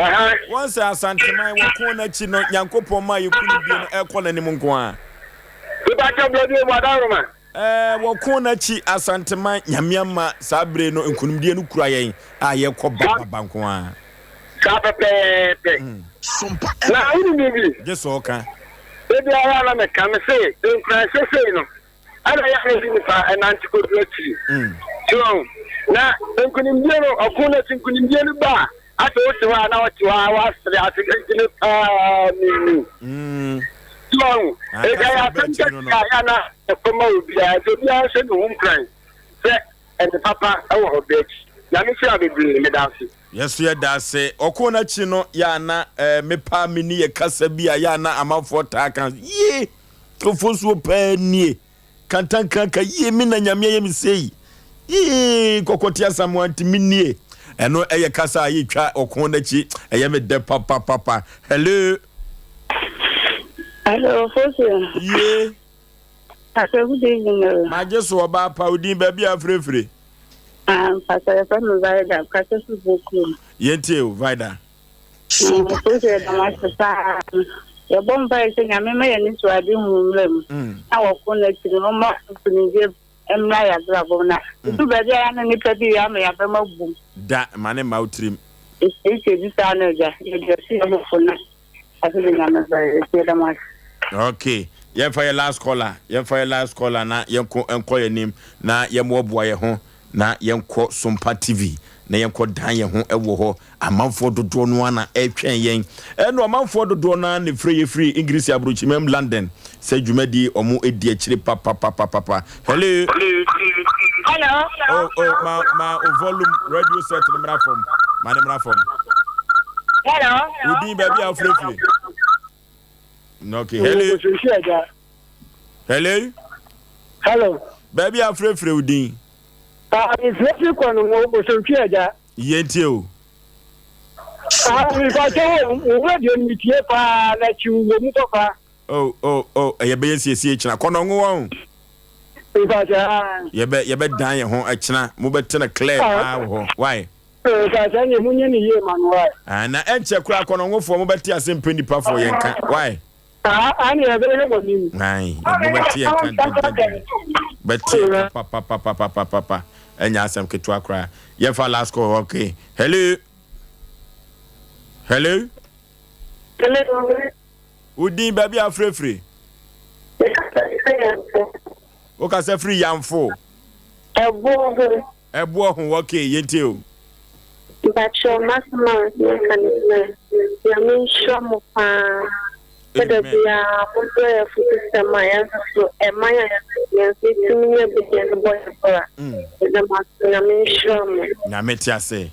I: Aha.
A: Wɔn sɛ Asanteman wɔko n'akyi no, Nyankopɔn ma yɛkunimdie no ɛkɔ n'anim nko ara.
I: Mepakyɛ brɛ bio mu adaworoma.
A: Ɛɛ wɔko no akyi Asanteman Nyame ama saa bere no nkunimdie no kura yɛn a yɛkɔ ba ba ba nko ara.
I: Saa pɛpɛɛpɛ. Na wonim biribi?
A: Gye sɛ ɔka.
I: Da biara a na meka, mese nkuranhyɛ sei no ɛna ɛyɛ a na ɛde nipa ɛnante kɔduru akyiri. So wahu? Na nkunimdie no, ɔko no akyi nkunimdie no ba a, Afei wote hɔ a na wote hɔ a woasere ase nti no paa menni. So wahu? Enti ɛyɛ asɛm kɛse a ɛyɛ a na ɛkɔ ma obiara nti obiara nhyɛ ne ho nkuran sɛ ɛnne papa wɔ hɔ bɛ akyi. Nyame nhyira bebree meda ase.
A: Yɛso yɛda ase. Ɔko no akyi no yɛ a na eh, me paa menni yɛ kasa bi a yɛ a na amanfoɔ taa ka yie ofosuo paa nie. Kantankraka yie me na Nyame ayɛ me sei yee kɔkɔte asamoa nti me nie ɛno ɛyɛ kasa a yɛtwa ɔko n'akyi ɛyɛ me dɛ papapapa hello.
H: Hello, Fosu.
A: Yie.
H: Pastor, good evening. O.
A: Magye so ɔbaa pa odin baabi a afirefire.
H: Ah, Pastor, yɛfrɛ me Vida, kasa fi Bokurom.
A: Yɛntie o, Vida.
H: Nso yɛda mo ase paa. Yɛbɔ mpae sɛ Nyame mma yɛn anisoadehunu mmra mu na wɔko no akyi no ɔmma nkonimdie mmra yɛn abrabɔ mu na ɛdu baabi a yɛne nnipa bi yɛ ama yɛn abam abu.
A: Da ma ne mma wo tirim.
H: Ɛsiesie bi saa no agya yɛde asu yɛn ho fo na ase de Nyame bɛyɛ ɛti yɛda mo ase.
A: Okay, yɛmfa yɛ last caller, yɛmfa yɛ last caller na yɛnko nkɔ yɛn anim na yɛmmoaboa yɛn ho na yɛnkɔ Sompa TV na yɛnkɔ dan yɛn ho wɔ hɔ. Amanfoɔ dodoɔ no ara na ɛretwɛn yɛn. Ɛno amanfoɔ dodoɔ no ara na ɛfiri yɛ firi Ingirisi aburokyimam London sɛ dwumadie wɔn di akyire papapapapa. Hello.
H: Hello.
A: Oh, oh, ma, ma o volume radio set no mmra fam. Ma ne mmra fam.
H: Hello.
A: Wo din baabi a wofirefiri. Okay, hello. Hello.
F: Hello.
A: Baabi a wofirefiri wo din.
F: Ah, mefirefiri kɔ no mo bosontwi agya.
A: Yɛntie o.
F: Ah, mepakyɛ wo, wo radio no metie paa na kyiw wɔ mu papa.
A: Oh oh oh yɛbɛyɛ siesie kyena kɔnɔngo wɔn.
F: Mpakyɛ aa.
A: Yɛbɛ yɛbɛ dan yɛn ho ɛkyena mo bɛ te no clear paa wɔ hɔ why.
F: Mpakyɛ ɛneɛ mo nyɛ no yie ma no why.
A: Ah na ɛnkyɛ koraa kɔnɔngo foɔ mo bɛ te ase mpɛ nipa foɔ yɛn ka why.
F: Ah ɛneɛ yɛbɛ hwɛ mo anim.
A: Ayi mo bɛ te yɛn ka dendenden bɛ te yɛn ka papapapapapa ɛnyɛ asɛm ketewa koraa yɛn fa last call okay hello hello.
H: Hello.
A: Wo din, baabi a wofirefiri?
H: Mekasa firi Yamfo.
A: Wokasa firi Yamfo?
H: Ɛboɔ ho.
A: Ɛboɔ ho, okay, yɛntie o.
H: Mpakyɛw m'asɛm a meka ne sɛ Nyame nhyira mo paa sɛ da biara mo brɛ yɛ afutusɛm a yɛn nso so ɛma yɛn yɛn nso yɛtumi nya bi de yɛde bɔ yɛn bra. Meda mo ase Nyame nhyira mo.
A: Nyame te ase.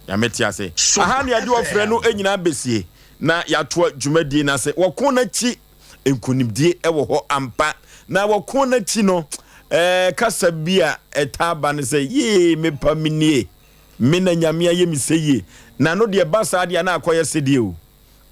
A: Nyame te ase. Aha ne yɛde ɔfrɛ no nyinaa besie. na yɛatoa dwumadie no ase. Wɔko no akyi nkonimdie wɔ hɔ ampa. Na wɔko no akyi no, ɛɛ kasa bi a ɛtaa ba no sɛ, yee mepa me nie, me na Nyame ayɛ me sɛ yie. Na no deɛ ɛba saa deɛ na akɔyɛ sedeɛ o.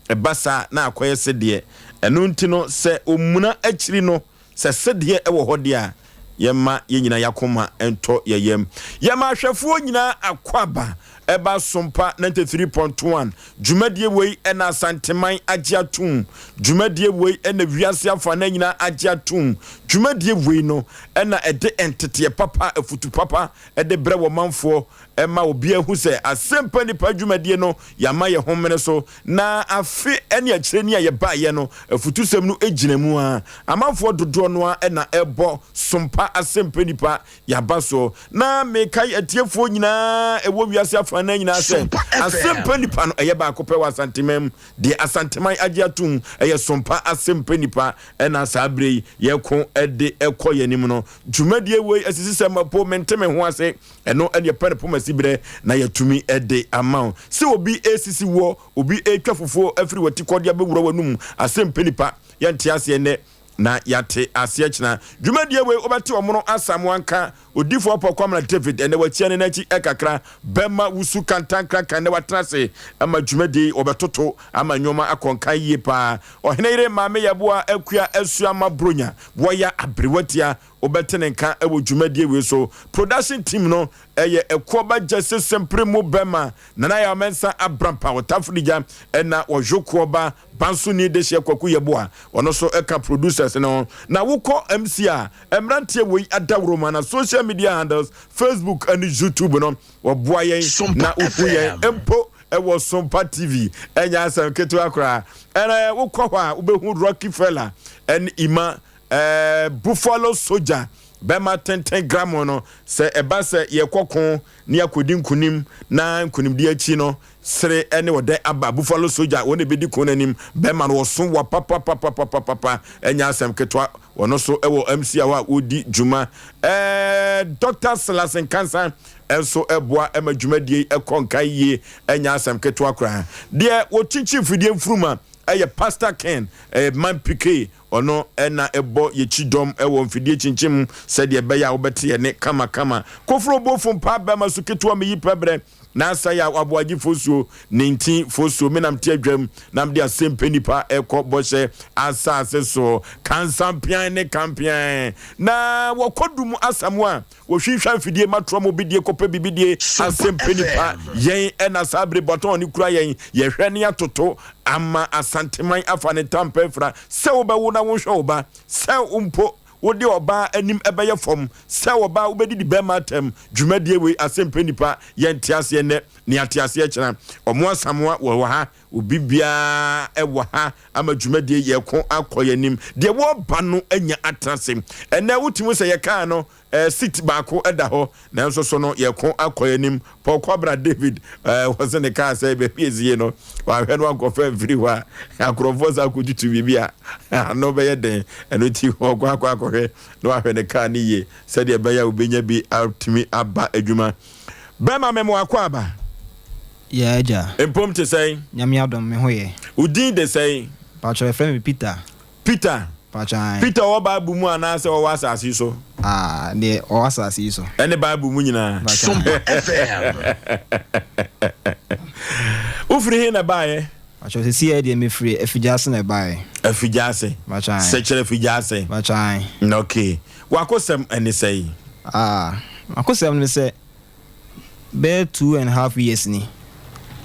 A: Ɛba saa na akɔyɛ sedeɛ. Ɛno nti no sɛ omuna akyiri no Sɛ sedeɛ wɔ hɔ deɛ a, yɛmma yɛn nyinaa y'akoma ntɔ yɛn yam. Yɛma ahwɛfoɔ nyinaa akwaaba ɛba Sompa 93.1. Dwumadie wei na Asanteman agye atom. Dwumadie wei na wiase afanan nyinaa agye atom. Dwumadie wei no na ɛde nteteɛ papa, afutu papa de brɛ wɔ manfoɔ ɛma obiara hu sɛ Asɛmpa Nnipa dwumadie no yɛama yɛn ho mene so, na afe ne akyire ni a yɛbaeɛ no afutusɛm no gyina mu ara. Amanfoɔ dodoɔ no ara na ɛbɔ sompa Asɛmpa Nnipa yɛaba soɔ. Na mekae atiefoɔ nyinaa ɛwɔ wiase afanan nyinaa sɛ Asɛmpa Nnipa no ɛyɛ baako pɛ wɔ Asanteman mu. Deɛ Asanteman agye atom ɛyɛ sompa Asɛmpa Nnipa ɛna saa berɛ yi yɛko de kɔ yɛn anim no. Dwumadie wei asisi sɛ mpo mente me ho ase. Ɛno ne ɛpɛ no poma siberɛ na yɛatumi de ama wo. Sɛ obi resisi woɔ, obi retwa fufuo afiri w'atikɔ de abɛwura w'anum, asɛm nipa, yɛnte aseɛ nnɛ na yɛate aseɛ kyena. Dwumadie wei wobɛte ɔmono Asamoah nka, Odifoɔ Paul Kwamina David ɛnnɛ wakyia ne n'akyi kakra, bɛma wusu kantankrakan nnɛ watena ase ama dwumadie yi wɔbɛtoto ama nnoɔma akɔ nkan yie paa. Ɔhene yere Maame Yeboah Akua Asuama Bronya, wɔya aberewatia Wobɛte ne nka wɔ dwumadie wei so. Production team no yɛ Ɛkoɔba Gyasi Sempere mu bɛma, Nana Yaw Mensah Abrampa Ɔtafodigya ɛna Ɔhyokoɔba Bansoni Dehyeɛ Kwaku Yeboah ɔno nso ka producers no ho. Na wokɔ MC a, mmeranteɛ wei adaworoma na social media handles, Facebook ne YouTube no wɔboa yɛn na wohu yɛn mpo wɔ Sompa TV. Ɛnyɛ asɛm ketewa koraa. Ɛna wokɔ hɔ a wobɛhu Rocky Fella ne Ima Ɛɛ Buffalo Soldier, bɛma tenten gramo no, sɛ ɛba sɛ yɛkɔ ko na yɛakɔdi nkonim na nkonimdi akyi no, sere ne ɔdɛ aba. Buffalo Soldier, wɔn na ɛbɛdi ko no anim. Bɛma no wɔso wa papapapapapa, ɛnyɛ asɛm ketewa. Wɔn nso wɔ MC a hɔ a wɔdi dwuma. Ɛɛ Dr. Silas Nkansa nso boa ma dwumadie yi kɔ nkan yie, ɛnyɛ asɛm ketewa koraa. Deɛ wɔkyinkyin mfidie mfuruma yɛ Pastor Ken, ɛyɛ Man PK. Ɔno na ɛbɔ yɛn kyidɔm wɔ mfidie kyinkyim mu sɛdeɛ ɛbɛyɛ a wobɛte yɛn nne kamakama. Koforo bofo mpa bɛma su ketewa meyi pɛbrɛ na asa yaw aboagye fosuo ne nti fosuo menam te adwam na mede asɛmpɛ nipa ɛkɔ bɔhyɛ asase so kansampean ne kampean na wɔkɔ dum asamoa Wɔhwinhwa mfidie ma torɔ mu bidie kɔpɛ bibidie asɛmpɛ nipa yɛn ɛna saa bere bɔtɔn ne kura yɛn yɛhwɛ ne atoto ama Asanteman afa ne ntampa afira sɛ wobɛwo na wonhwɛ wo ba sɛ mpo wode ɔbaa anim ɛbɛyɛ fam sɛ ɔbaa wobɛdidi bɛrima atɛm dwumadie wei asɛmpɛ nipa yɛnte aseɛ nnɛ ne ate aseɛ kyena ɔmo asamoa wɔ ha Obi biara wɔ ha ama dwumadie yɛko akɔ yɛn anim. Deɛ wɔreba no anya atena ase. Ɛnɛ wotumi sɛ yɛkaa no. Eh, seat baako da hɔ, nanso so no yɛko akɔ yɛn anim. Paul Kwabena David, eh, wɔse ne kaa sɛ baabi esie no, wahwɛ no ankɔfa mfiri hɔ a, akorɔmfoɔ saa akɔtutu biribi a, ano bɛyɛ den. Ɛno nti ɔkɔ akɔ akɔhwɛ na wahwɛ ne kaa no yie sɛdeɛ ɛbɛyɛ a obɛnya bi atumi aba adwuma. Bɛma me mo akɔ aba.
J: Yɛ agya.
A: Mpom te sɛn?
J: Nyame adom, me ho yɛ.
A: Wo din de sɛn?
J: Pakyɛ yɛfrɛ me Peter.
A: Peter.
J: Pakyɛ ae.
A: Peter ɔwɔ Bible mu anaasɛ ɔwɔ asase yi so?
J: Ah, deɛ ɔwɔ asase yi so.
A: Ɛne Bible mu nyinaa.
J: Pakyɛ ae.
A: Sompa FM. Wofiri he na ɛbaeɛ?
J: Pakyɛ sisi yɛ deɛ mefiri Afigya-ase na ɛbaeɛ.
A: Afigya-ase.
J: Pakyɛ ae.
A: Sɛkyerɛ Afigya-ase.
J: Pakyɛ ae.
A: Okay. W'akosɛm ɛne sɛn?
J: Ah, m'akosɛm ne sɛ bɛyɛ 2½ years ni,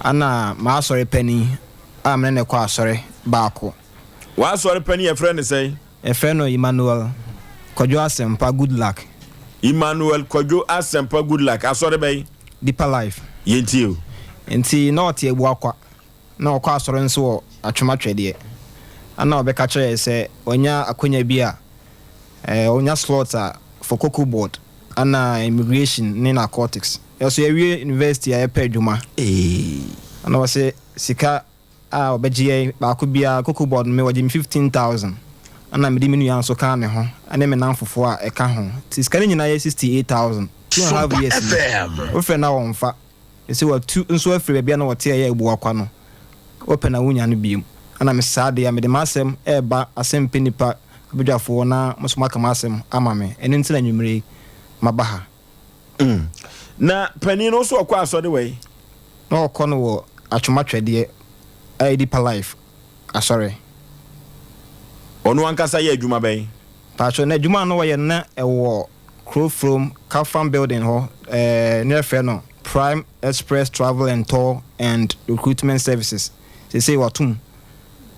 J: ana m'asɔre panin a me ne no kɔ asɔre baako.
A: W'asɔre panin yɛfrɛ no sɛn?
J: Yɛfrɛ no Emmanuel Kwadwo Asɛmpa Goodluck.
A: Emmanuel Kwadwo Asɛmpa Goodluck, asɔre bɛn?
J: Deeper Life.
A: Yɛntie o.
J: Nti na ɔte Abuakwa, na ɔkɔ asɔre nso wɔ Atwom Atwɛdeɛ. Ɛna ɔbɛka kyerɛɛ yɛ sɛ wanya akwanya bi a, eh, ɔnya slot a for Cocoa Board, ɛna Immigration ne Narcotics. Yɛ nso yɛawie university a yɛpɛ adwuma. Ɛna ɔse sika a ɔbɛgye yɛn baako biara, cocoa board no me wɔgye me 15,000 ɛna mede me nua nso kaa me ho ɛne me namfofoɔ a ɛka ho nti sika no nyinaa yɛ 68,000 2½ years ni wofrɛ no a ɔmfa ɛsɛ watu nso afiri baabi a na ɔte a ɛyɛ Abuakwa no wopɛ na wonya no biom ɛna me saa deɛ mede m'asɛm ɛreba asɛmpɛ nipa abadwafoɔ na mo nso moaka m'asɛm ama me ɛno nti na anwummerɛ yi maba ha.
A: Mm. Na panin no nso ɔkɔ asɔre wɔ yi?
J: Na ɔkɔ no wɔ Atwoma Twɛdeɛ a ɛdi Pa Life asɔre.
A: Ɔno ankasa yɛ adwuma bɛn?
J: Paatwɔ, na adwuma a na ɔyɛ no na ɛwɔ Kurofrom Kafam building hɔ, ɛɛ na yɛfrɛ no Prime Express Travel and Tour and Recruitment Services. Seesei watom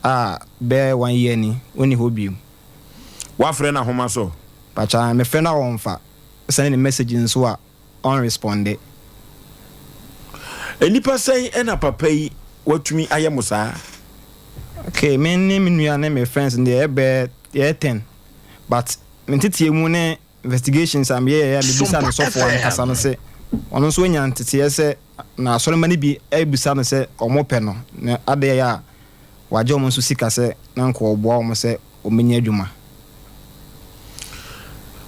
J: a bɛyɛ one year ni, ɔnni hɔ bio.
A: Woafrɛ no ahoma so?
J: Paatwɔ, mefrɛ no a ɔmfa. Sɛne ne message nso a ɔnresponde.
A: Nnipa sɛn na papa yi watumi ayɛ mo saa?
J: Okay, me ne me nua ne me friends no deɛ yɛbɛyɛ yɛyɛ ten but me nteteɛ mu ne investigations a meyɛeɛ a mebisa me sɔfoɔ ankasa no sɛ ɔno nso anya nteteɛ sɛ na asɔremma no bi abisa no sɛ wɔpɛ no na adeɛ a wagye wɔn nso sika sɛ na nka ɔboa wɔn sɛ wɔbɛnya adwuma.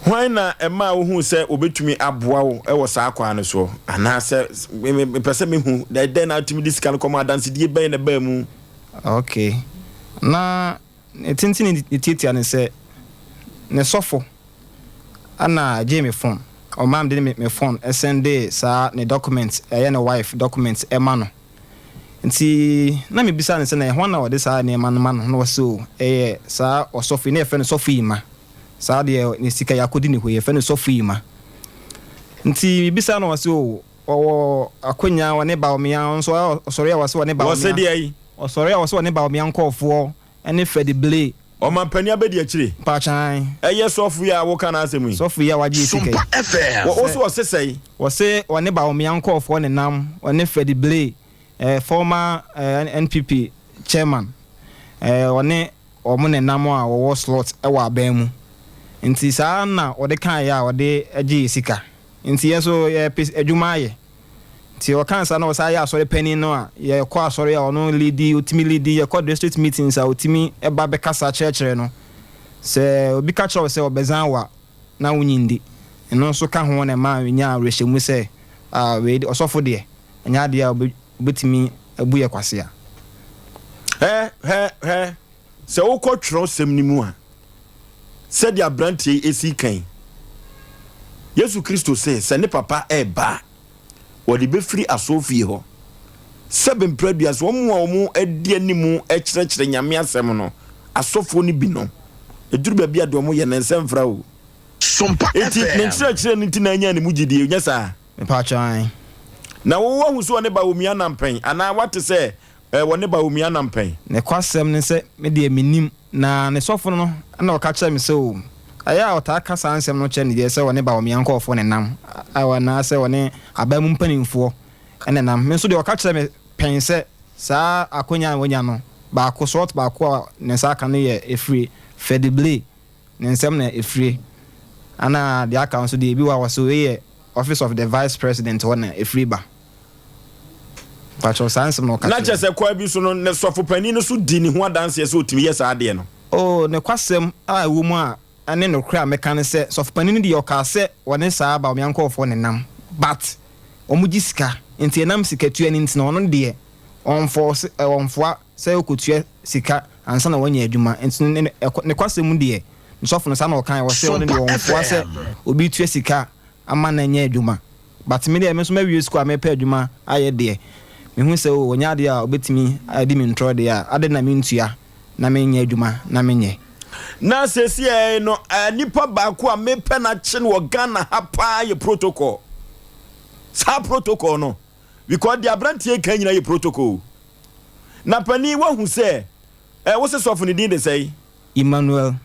A: Hwan na ɛmaa wohuu sɛ wɔbɛtumi aboa wo wɔ saa kwan no soɔ? Anaasɛ mepɛ sɛ mehu, dɛn na wotumi de sika no kɔma? Adansedie bɛn na ɛbaa mu?
J: Ok. Na ne tenten ne ne tiatia ne sɛ, ne sɔfo na gyee me phone. Ɔmaa mede me phone sɛndee saa ne document, ɛyɛ ne wife document ma no. Nti na mebisa no sɛ na hwan na ɔde saa nneɛma no ma no na ɔse o ɛyɛ saa ɔsɔfo yi na yɛfrɛ no sɔfo Yima saa deɛ ne sika yɛakɔdi ne hɔ yi yɛfrɛ no sɔfo Yima nti mebisa no ɔse o ɔwɔ akonya ɔne Bawumia ɔno nso ɔsɔre a ɔse ɔne
A: Wɔse
J: Bawumia
A: deɛ yi?
J: ɔsɔre a ɔse ɔne Bawumia nkɔɔfoɔ ɛne Freddie Blay.
A: Ɔmanpanin abɛdi akyire.
J: Mpaakyan.
A: Ɛyɛ sɔfo yi a woka n'asɛm yi.
J: Sɔfo yi a wagye yɛ sika yi.
A: Sompa FM. Wɔ, wo so ɔse sɛn?
J: Wɔse ɔne Bawumia nkɔɔfoɔ nenam, ɔne Freddie Blay, eh, former eh, NPP chairman, eh, ɔne wɔn nenam a wɔwɔ slot wɔ aban mu. Nti saa na ɔde kaeɛ a ɔde gye yɛ sika. Nti yɛn nso yɛpɛ adwuma ayɛ. Nti ɔkaa saa na ɔsan yɛ asɔre panin no a, yɛkɔ asɔre a ɔno leadi, ɔtumi leadi, yɛkɔ district meetings a ɔtumi ba bɛkasa kyerɛkyerɛ no. Sɛ obi ka kyerɛ wo sɛ ɔbɛzan wo a, na wonnye ndi. Ɛno nso ka ho na ɛmaa menyaa awerɛhyɛmu sɛ, ah, wei de, ɔsɔfo deɛ, ɛnyɛ adeɛ a ɔbɛtumi abu yɛ kwasea.
A: Hwɛ, hwɛ, hwɛ, sɛ wokɔ twerɛsɛm no mu a, sɛdeɛ aberanteɛ yi si kan, Yesu Kristo se sɛ ne papa reba a, wɔde bɛfiri asɔrefie hɔ. Sɛbe mprɛdua so, wɔn a wɔdi anim kyerɛkyerɛ Nyame asɛm no, asɔfoɔ no bi no, ɛduru baabi a deɛ wɔyɛ no ɛnsɛ mfra o. Enti ne nkyerɛkyerɛ no nti na anya ne mu gyidie, nyɛ saa?
J: Mepaakyɛw, ae.
A: Na wo woahu sɛ ɔne Bawumia nam pɛn, anaa woate sɛ wɔne Bawumia nam pɛn?
J: Nokwasɛm ne sɛ, me deɛ mennim. Na ne sɔfo no na ɔka kyerɛɛ me sɛ, O, ɛyɛ a ɔtaa ka saa nsɛm no kyerɛ no deɛ sɛ ɔne Bawumia nkurɔfoɔ na ɛnam, anaasɛ ɔne aban mu mpanimfoɔ na ɛnam. Me nso deɛ ɔka kyerɛɛ me pɛn sɛ saa akwanya a wanya no, baako, slot baako a ne nsa aka no yɛ ɛfiri Freddie Blay ne nsam na ɛfire. Ana deɛ aka nso deɛ ebi wɔ a wɔse wei yɛ office of the vice president hɔ na ɛfiri ba. Mpakyɛw saa nsɛm na ɔka
A: Na kyerɛ
J: kyerɛ me.
A: sɛ kwan bi so no, ne sɔfopanin no nso di ne ho adanseɛ sɛ ɔtumi yɛ saa adeɛ no.
J: Oh, nokwasɛm a ɛwɔ mu a ɛne nokorɛ a mɛka ne sɛ, sɔfopanin no deɛ ɔkaa sɛ ɔne saa Bawumia nkorɔfoɔ na ɛnam, but wɔn gye sika, nti ɛnam sikatua no nti no ɔno deɛ ɔnfɔɔse, ɔnfoa sɛ ɔkɔtua sika ansa na wanya adwuma, nti no ne, ɛkɔ, nokwasɛm mu deɛ, ne sɔfo no saa na ɔkaeɛ, ɔse ɔno deɛ ɔnfoa sɛ obi tua sika ama no anya adwuma. But me deɛ me nso mawie sukuu a mepɛ adwuma ayɛ deɛ, mehu sɛ oh ɔnyɛ adeɛ a ɔbɛtumi adi me ntorɔ deɛ a, adɛn na mentua na menyɛ adwuma na menyɛ.
A: Na seesei no nipa baako a mepɛ no akye no wɔ Ghana ha paa yɛ protocol. Saa protocol no, because deɛ aberanteɛ yi ka nyinaa yɛ protocol. Na panin wahu sɛ, eh, wo se sɔfo ne din de sɛe?
J: Emmanuel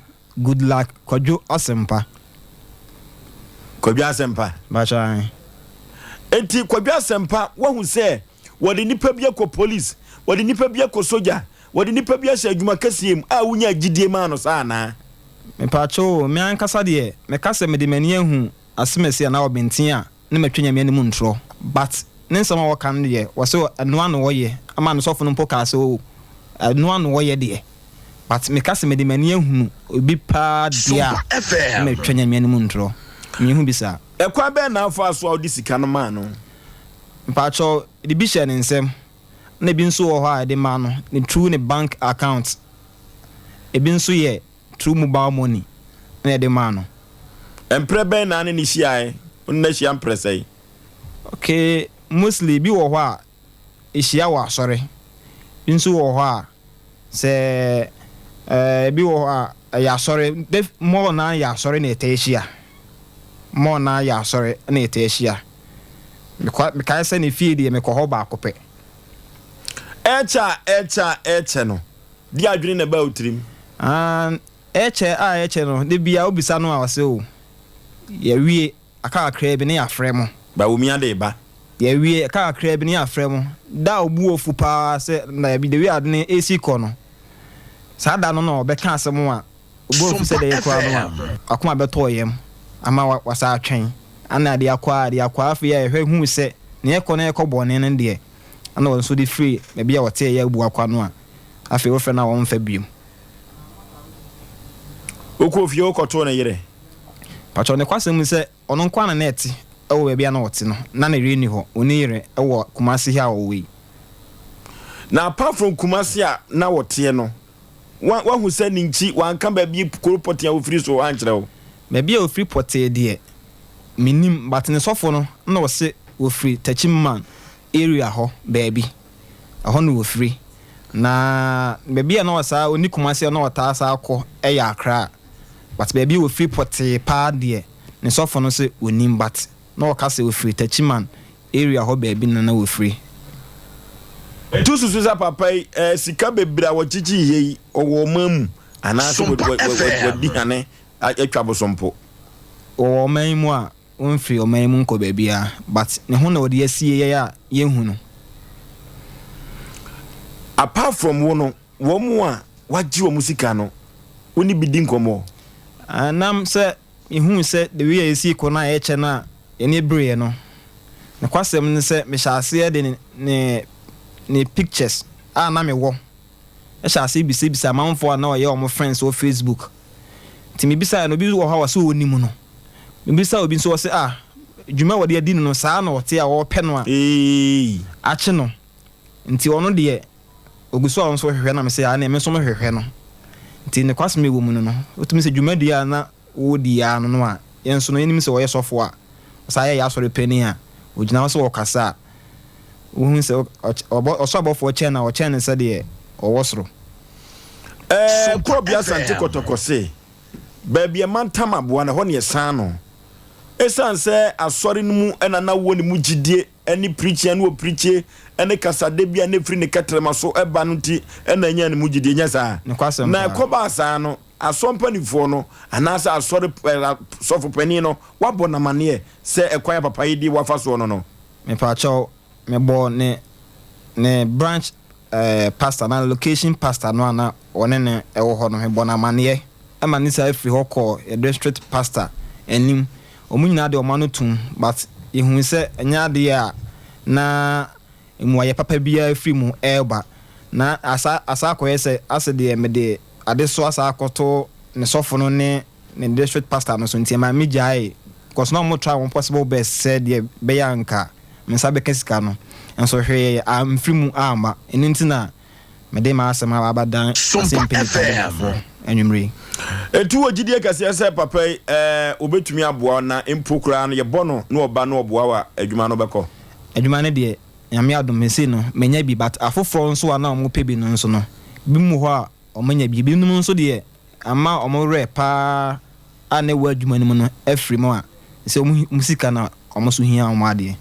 J: Goodluck Kwadwo Asɛmpa.
A: Kwadwo Asɛmpa.
J: Mpakyɛ ahe.
A: Enti Kwadwo Asɛmpa wahu sɛ wɔde nipa bi akɔ police, wɔde nipa bi akɔ sogya, wɔde nipa bi ahyɛ adwuma kɛseɛ mu a wonyaa gyidie maa no saa anaa?
J: Mepakyɛ o, me ankasa deɛ meka sɛ mede m'ani ahu Asemasi anaa Ɔbenten a na matwa Nyame anim ntorɔ but ne nsɛm a ɔka no deɛ wɔse ɛnoa na ɔyɛ ama ne sɔfo no mpo kaa sɛ oh ɛnoa na ɔyɛ deɛ but meka sɛ mede m'ani ahunu obi paa deɛ a na matwa Nyame anim ntorɔ menhu bi saa.
A: Ɛkwan bɛn na wofaa so a wode sika no maa no?
J: Mpakyɛw, de bi hyɛɛ ne nsam na ebi nso wɔ hɔ a yɛde maa no ne through ne bank account ebi nso yɛ through mobile money na yɛde maa no.
A: Mprɛ bɛn na ne no hyiae? Wo ne no ahyia mprɛ sɛn?
J: Okay, mostly bi wɔ hɔ a ehyia wɔ asɔre, bi nso wɔ hɔ a sɛ eh, ebi wɔ hɔ a ɛyɛ asɔre, def, more naa yɛ asɔre na yɛtaa hyia, more naa yɛ asɔre na yɛtaa hyia. Mekɔ, mekae sɛ ne fie deɛ mekɔ hɔ baako pɛ.
A: Ɛkyɛ a ɛkyɛ a ɛkyɛ no, deɛ adwene na ɛbaa wo tirim?
J: Ah, ɛkyɛ a ɛkyɛ no, da biara wobisa no a ɔse oh, yɛawie, aka kakraa bi na yɛafrɛ mo.
A: Bawumia de reba.
J: Yɛawie, aka kakraa bi na yɛafrɛ mo. Da a obu afu paa sɛ, na the way ade no resi kɔ no, saa da no na ɔbɛka asɛm a obu afu sɛ dɛn koraa no a, w'akoma bɛtɔ wo yam ama wasan atwɛn. Ana ade akɔ a, ade akɔ a, afei a yɛhwɛ hu sɛ nea ɛkɔ na ɛkɔ bɔne no deɛ, ana wɔn nso de firi baabi a wɔte ɛyɛ abu akwa no a, afei wofrɛ no a wɔmfa biom.
A: Wokɔɔ fie wokɔtoo ne yere?
J: Pakyɛw, nokwasɛm ni sɛ ɔno nko ara na na ɛte wɔ baabi a na ɔte no, na ne yere nni hɔ, ɔnni yere wɔ Kumasi ha a ɔwɔ yi.
A: Na apart from Kumasi a na ɔteɛ no, wa wahu sɛ ne nkyi wanka baabi kuro pɔtee a ɔfiri so ankyerɛ wo?
J: Baabi a ɔfiri pɔtee deɛ, mennim, but ne sɔfo no na ɔse ɔfiri Techiman area hɔ baabi, ɛhɔ na ɔfiri. Na baabi a na ɔsaa, ɔnni Kumasi a na ɔtaa saa kɔ yɛ Accra, but baabi a ɔfiri pɔtee paa deɛ, ne sɔfo no se ɔnnim, but na ɔka sɛ ɔfiri Techiman area hɔ baabi na na wɔfiri.
A: Nti wosusu sɛ papa yi eh, sika bebree a wɔgyegye yɛ yi ɔwɔ ɔman mu anaasɛ
K: Sompa
A: wadi
K: FM.
A: hane atwa bosompo?
J: Wɔwɔ ɔman yi mu a wɔmfiri ɔman yi mu nkɔ baabiara but ne ho na wɔde asie yɛn a yɛnhu no.
A: Apart from wo no, wɔn a wagye wɔn sika no, wo ne bi di nkɔmmɔ?
J: Ɛnam sɛ Mehuu sɛ the way a yɛsii kɔ no a yɛkyɛ no a yɛn ani bereeɛ no, nokwasɛm ne sɛ mehyɛɛ aseɛ de ne ne pictures a na mewɔ hyɛɛ aseɛ bisabisa amanfoɔ a na ɔyɛ wɔn friends wɔ Facebook. Nti mebisaeɛ no, obi wɔ hɔ a ɔse ɔnim no. Mebisa obi nso ɔse ah, dwuma a wɔde adi no no saa na ɔte a ɔrepɛ no a akye no. Nti ɔno deɛ Ogu so a ɔno nso hwehwɛ na mese aane me nso mehwehwɛ no. Nti nokwasɛm a ɛwɔ mu no no, wotumi sɛ dwumadie a na wɔredi ara no no a, yɛn nso no yɛnim sɛ ɔyɛ sɔfoɔ a ɔsan yɛ yɛn asɔre panin a, ɔgyina hɔ sɛ ɔrekasa a, wohu sɛ ɔsoro abɔfoɔ kyɛn no a, ɔkyɛn no sɛdeɛ ɔwɔ soro.
A: Ɛɛ Korɔbea Asante Kɔtɔkɔ se, baabi a mantam aboa no, ɛhɔ na yɛsan no. Esiane sɛ asɔre no mu na na wɔ ne mu gyidie ne pirikyi a na ɔpirikyie ne kasade bi a na ɛfiri ne kɛtrɛma so ba no nti na ɛnyaa ne mu gyidie, nyɛ saa?
J: Nokwasɛm
A: Na
J: paa.
A: ɛkɔbaa saa no, asɔre mpanimfoɔ no anaasɛ asɔre sɔfo panin no wabɔ no amaneɛ sɛ ɛkwan a papa yi de wafa soɔ no no.
J: Mepaakyɛw, mebɔɔ ne ne branch eh, pastor anaa location pastor no a na ɔne no wɔ hɔ no, mebɔɔ no amaneɛ ma ne saa firi hɔ kɔɔ yɛ district pastor anim. Wɔn nyinaa de wɔn ano toom but yɛhuu sɛ ɛnyɛ adeɛ a na mmuaeɛ papa biara firi mu reba. Na asa asa akɔyɛ sɛ asɛ deɛ mede adesoa saa akɔto ne sɔfo no ne ne district pastor no so nti ɛmaa me gyaee because na wɔn try wɔn possible best sɛ deɛ ɛbɛyɛ a nka me nsa bɛka sika no nso hwee amfiri mu amma. Ɛno nti na mede m'asɛm aba abɛdan
A: Sompa
J: asɛmpɛ nipa
A: FM.
J: badwafoɔ anwummere yi.
A: Enti wɔ gyidie kɛseɛ sɛ papa yi ɛɛ ɔbɛtumi aboa wo na mpo koraa no yɛbɔ no na ɔba na ɔboa wo a adwuma no bɛkɔ?
J: Adwuma no deɛ Nyame adom mesei no manya bi but afoforɔ nso a na wɔn pɛ bi no nso no binom wɔ hɔ a wɔn anya bi ebinom nso deɛ ama wɔn werɛ paa a na ɛwɔ adwuma no mu no afiri mu a sɛ wɔn wɔn sika na wɔn nso hia wɔn adeɛ.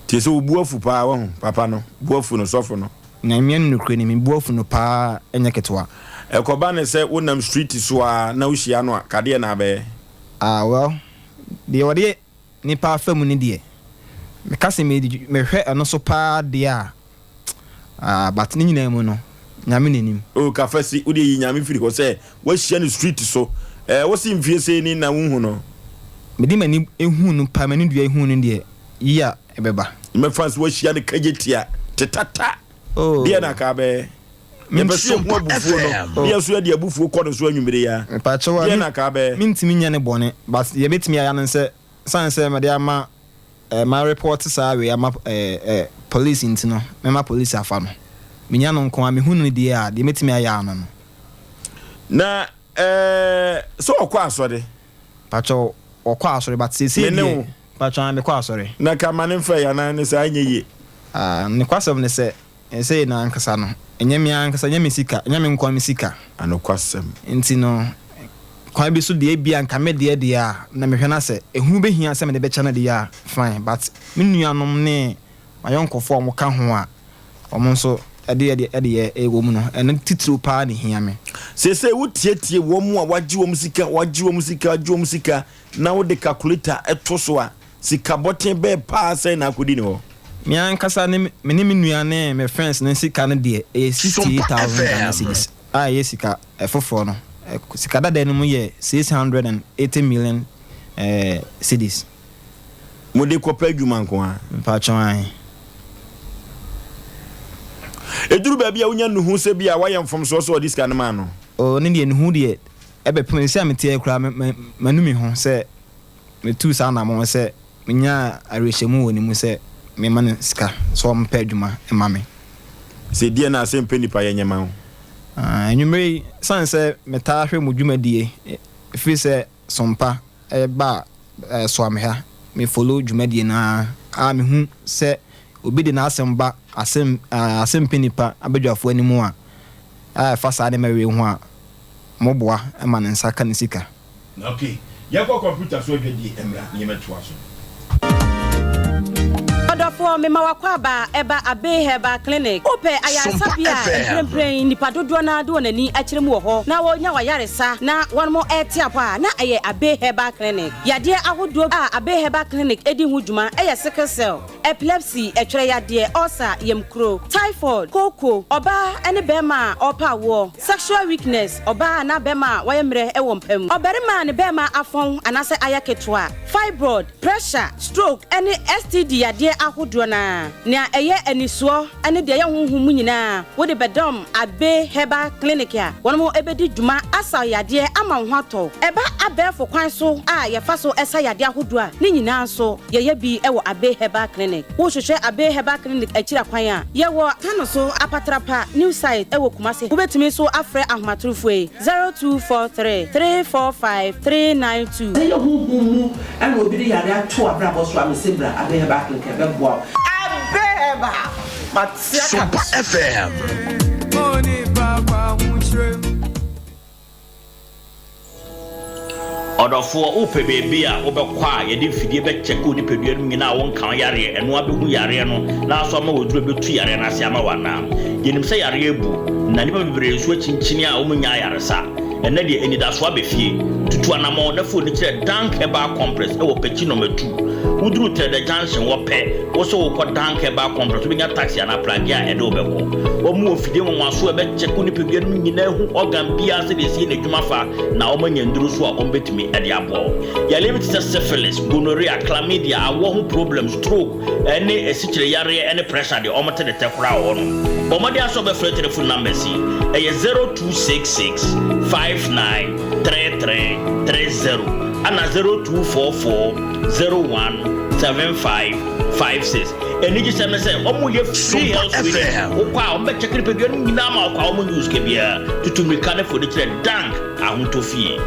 A: Tie sɛ wo bo afu paa wahu papa no bo afu no sɔfo no.
J: Nyame anim nokorɛ ni me bo afu no paa ɛnyɛ ketewa.
A: Ɛkɔba ne sɛ wo nam street so aa na wo hyia no a ka deɛ na abɛyɛ?
J: Ah well deɛ ɔde Nipa afa mu no deɛ, meka sɛ mehwɛ ɛno so paa deɛ a, ah, but ne nyinaa mu no, Nyame na nim.
A: Oh Kafasi, wo deɛ yi Nyame firi hɔ sɛ woahyia no street so eh, wo se mfie sei ni na wonhu no?
J: Mede m'ani hu no paa, m'ani dua hu no deɛ, yi a ɛbɛba.
A: Mɛfa sɛ woahyia no kagyetia, tetata,
J: Oh.
A: deɛ na ka bɛyɛ? Yɛpɛ sɛ yɛhu abufuo no, na yɛn nso yɛde abufuo kɔ ne so anwummere yi ara.
J: Mepakyɛw a,
A: Deɛ na ka bɛyɛ?
J: mentumi nyɛ no bɔne, but deɛ mɛtumi ayɛ ano ne sɛ, sane sɛ mede ama eh, ma report saa wei ama eh, eh, police nti no, mɛma police afa no. Menya no nko ara, mehu no deɛ a, deɛ mɛtumi ayɛ ano no.
A: Na eh, sɛ ɔkɔ asɔre?
J: Pakyɛw, ɔkɔ asɔre, but seesei
A: Me ne
J: deɛ,
A: wo.
J: pakyɛw, ah, mekɔ asɔre.
A: Na ka ma no mfa yi anaa ne saa nyɛ yie?
J: Ah, nokwasɛm ne sɛ, Seesei no ankasa no, ɛnyɛ me ankasa, ɛnyɛ me sika, ɛnyɛ me nko ara me sika.
A: Anokwasɛm.
J: Nti no, kwan bi so deɛ ebia nka me deɛ deɛ a, na mehwɛ na sɛ ɛho bɛhia sɛ mede bɛkyɛ no deɛ a, fine. But me nuanom ne m'ayɔnkofoɔ a wɔka ho a wɔn nso de ɛde ɛdeɛ ɛwɔ mu no, ɛno titiriw paa na ɛhia me.
A: Seesei wotietie wɔn a wɔagye wɔn sika, wɔagye wɔn sika, wɔagye wɔn sika, na wode calculator to so a, Sika bɔten bɛɛ paa sɛn na akɔdi ne hɔ?
J: Me ankasa ne me ne me nua ne me friends no sika no deɛ ɛyɛ 68,000 Ghana cedis a ɛyɛ sika foforɔ no. Sika dada no mu yɛ 680 million cedis.
A: Mode kɔpɛ adwuma nko ara?
J: Mpakyɛw ae.
A: Ɛduru baabi a wonya nuhu sɛ bi a woayɛ mfomsoɔ sɛ ɔde sika no maa no?
J: Oh, ne deɛ nuhu deɛ ɛbɛpem seesei a mete ha yi koraa manu me ho sɛ Metuu saa anammɔn no sɛ menyaa awerɛhyɛmu wɔ ne mu sɛ memma no sika sɛ ɔmpɛ adwuma mma me.
A: Sɛ deɛn na asɛm pɛ nipa yɛ nyɛ ma wo?
J: Anwummerɛ yi, ɛsiane sɛ metaa hwɛ mo dwumadie ɛfiri sɛ Sompa ba Soameha, me follow dwumadie no ara a mehu sɛ obi de n'asɛm ba asɛm asɛmpɛ nipa abadwafoɔ anim a a ɛfa saa nneɛma wei ho a, moboa ma ne nsa ka ne sika.
A: Ok, yɛnkɔ kɔmputa so adwadie mmra na yɛmmɛtoa so.
K: Ɔdɔfoɔ, mema w'akwaaba ɛba Abbey Herbal Clinic. Wopɛ ayaresabea a mprempren nnipa dodoɔ no ara de wɔn ani akyerɛ mu wɔ hɔ na wɔnya w'ayaresa na wɔnom rete apɔ a, na ɛyɛ Abbey Herbal Clinic. Yadeɛ ahodoɔ a Abbey Herbal Clinic di ho dwuma yɛ sickle cell, epilepsy, ɛtwerɛ yadeɛ, ulcer, yamkuro, typhoid, kooko, ɔbaa ne barima a ɔrepɛ awoɔ, Sexual weakness, ɔbaa anaa bɛrima a wayɛ mmerɛ wɔ mpa mu, ɔbarima a ne bɛrima afɔn anaasɛ ayɛ ketewa, fibroid, pressure, stroke ne STD yadeɛ ahodoɔ no ara. Nea ɛyɛ anisoɔ ne deɛ ɛyɛ honhom mu nyinaa wode bɛdɔm Abbey Herbal Clinic a wɔn bɛdi dwuma asa wo yadeɛ ama wo ho atɔ wo. Ɛba abɛɛfo kwan so a yɛfa so sa yadeɛ ahodoɔ a, ne nyinaa nso yɛyɛ bi wɔ Abbey Herbal Clinic. Wohwehwɛ Abbey Herbal Clinic akyiri akwan a, yɛwɔ Tano so Apatrapa New Site wɔ Kumasi. Wobɛtumi nso afrɛ ahomatorofoɔ yi, 0243 345 392.
L: Sɛ ɛyɛ honhom mu na obi de yare ato w'abrabɔ so a, mese bra Abbey Herbal Clinic ɛbɛboa wo. Abbey Herbal, mate aka me
M: Sompa
L: so.
M: FM.
N: Ɔdɔfoɔ, wopɛ baabi a wobɛkɔ a yɛde mfidie bɛkyɛke wo nipadua no mu nyinaa a wonka wo yareɛ, ɛno ara bɛhu yareɛ no na nso ama w'aduro bɛtu yareɛ no ase ama wo anaa? Yɛnim sɛ yareɛ abu, na nnipa bebree nso akyinkyini a wɔnnya ayaresa. Ɛnnɛ deɛ, anidasoɔ aba fie. Tutu anammɔn na fa w'ani kyerɛ Dank Herbal Complex wɔ Pekyi Nɔma Tu. Woduru Trɛdɛ Junction hɔ pɛ, wo sɛ wokɔ Dank Herbal Complex, wobɛnya taxi anaa pragea a ɛde wo bɛkɔ. Wɔn wɔ fidie nwanwaso a ɛbɛkyɛke wo nipadua no mu nyinaa ahu organ biara sɛdeɛ ɛsi yɛ n'adwuma fa na wɔanya nnuro nso a wɔbɛtumi de aboa wo. Yareɛ bi te sɛ syphilis, gonorrhea, chlamydia, awɔ ho problems, stroke, ne asikyire yareɛ ne pressure deɛ wɔte ne tɛ koraa wɔ hɔnom. Bɔ mmɔden ara sɛ wobɛfrɛ telephone numbers yi, ɛyɛ 0266 59 33 30 ɛna 0244 01 75 56. Anigyesɛm ne sɛ wɔyɛ free health screening. Wokɔ a wɔbɛkyɛke nipadua no nyinaa ma wokɔ a wɔnnye wo sika biara. Tutu mmirika ne fo de kyerɛ Dank Ahotɔ Fie.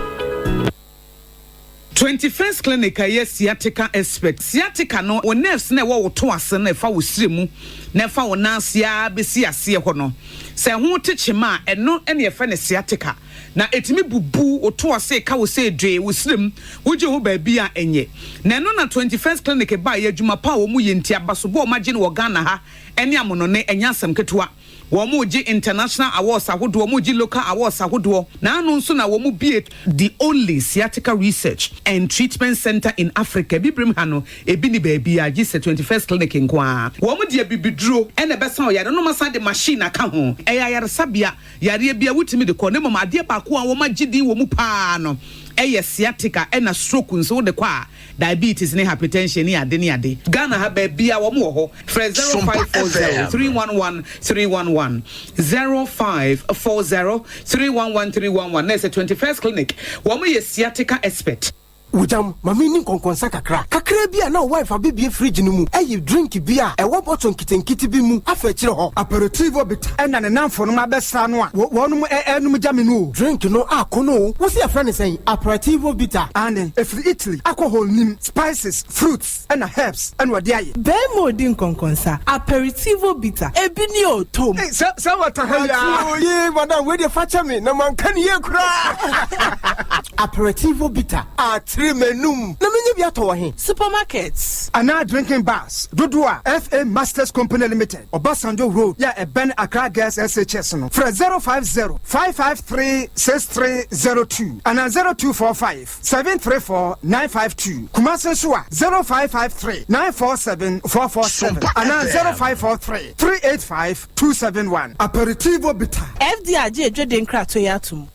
M: 21st Clinic a ɛyɛ sciatica expert. Sciatica no, wo nerves no a ɛwɔ wo to ase no a ɛfa wo srɛ mu na ɛfa wo nan ase ara bɛsi aseɛ hɔ no, sɛ ɛho te kyema a, ɛno na yɛfrɛ no sciatica. Na ɛtumi bubu wo to ase, ɛka wo sɛ dwee, wo srɛ mu, wogye ho baabi a ɛnyɛ. Na ɛno na 21st Clinic baeɛ, adwuma pa a wɔyɛ nti, abasobɔ a wɔagye no wɔ Ghana ha ne amonɔne, ɛnyɛ asɛm ketewa. Wɔregye international awards ahodoɔ, wɔregye local awards ahodoɔ. Naano nso na wɔbue the only sciatica research and treatment centre in Africa. Abibirem ha no, ebi nni baabiara gye sɛ 21st Clinic nko ara. Wɔde abibiduro na ɛbɛsa ɔyare no na wɔasan de machine aka ho. Ɛyɛ ayaresabea, yareɛ biara wotumi de kɔ na mmom adeɛ baako a wɔagye din wɔ mu pa ara no yɛ sciatica ɛna stroke nso wode kɔ a diabetes ne hypertension ne ade ne ade. Ghana ha baabiaa wɔn wɔ hɔ. Frɛ 0540 311 311, 0540 311 311 na ɛsɛ 21st Clinic wɔn yɛ sciatica expert.
O: Wogyam, ma menni nkɔnkɔnsa kakra. Kakraa bi a na wo wife abɛbue fridge no mu ayi drink bi a ɛwɔ bottle nketenkete bi mu afa akyire hɔ.
P: Aperitivo bitter na ne nnamfonom abɛsra no a wɔnom renom gya me no o.
O: Drink no akɔnɔ o. Wo se yɛfrɛ no sɛn? Aperitivo bitter?
P: Aane, ɛfiri Italy, alcohol nnim, spices, fruits na herbs na wɔde ayɛ.
L: Barima odi nkɔnkɔnsa, aperitivo bitter, ebi ni o, tom.
P: Ei, sɛ sɛ wɔta ha yi aa.
O: Akyoo yee madam wei deɛ fa kyɛ me na manka no yie koraa. Aperitivo bitter atere m'anum na menya bi atɔ wɔ he?
L: Supermarkets.
P: Anaa drinking bars dodoɔ a FA Masters Company Limited, Obasanjo Road yɛ a ɛbɛn Accra Girls SHS no, frɛ 050 553 6302 anaa 0245 734 952. Kumasi nso a, 0553 947 447 anaa 0543 385 271. Aperitivo Bitter.
L: FDA agye adwadie nkratoɔ yi atom.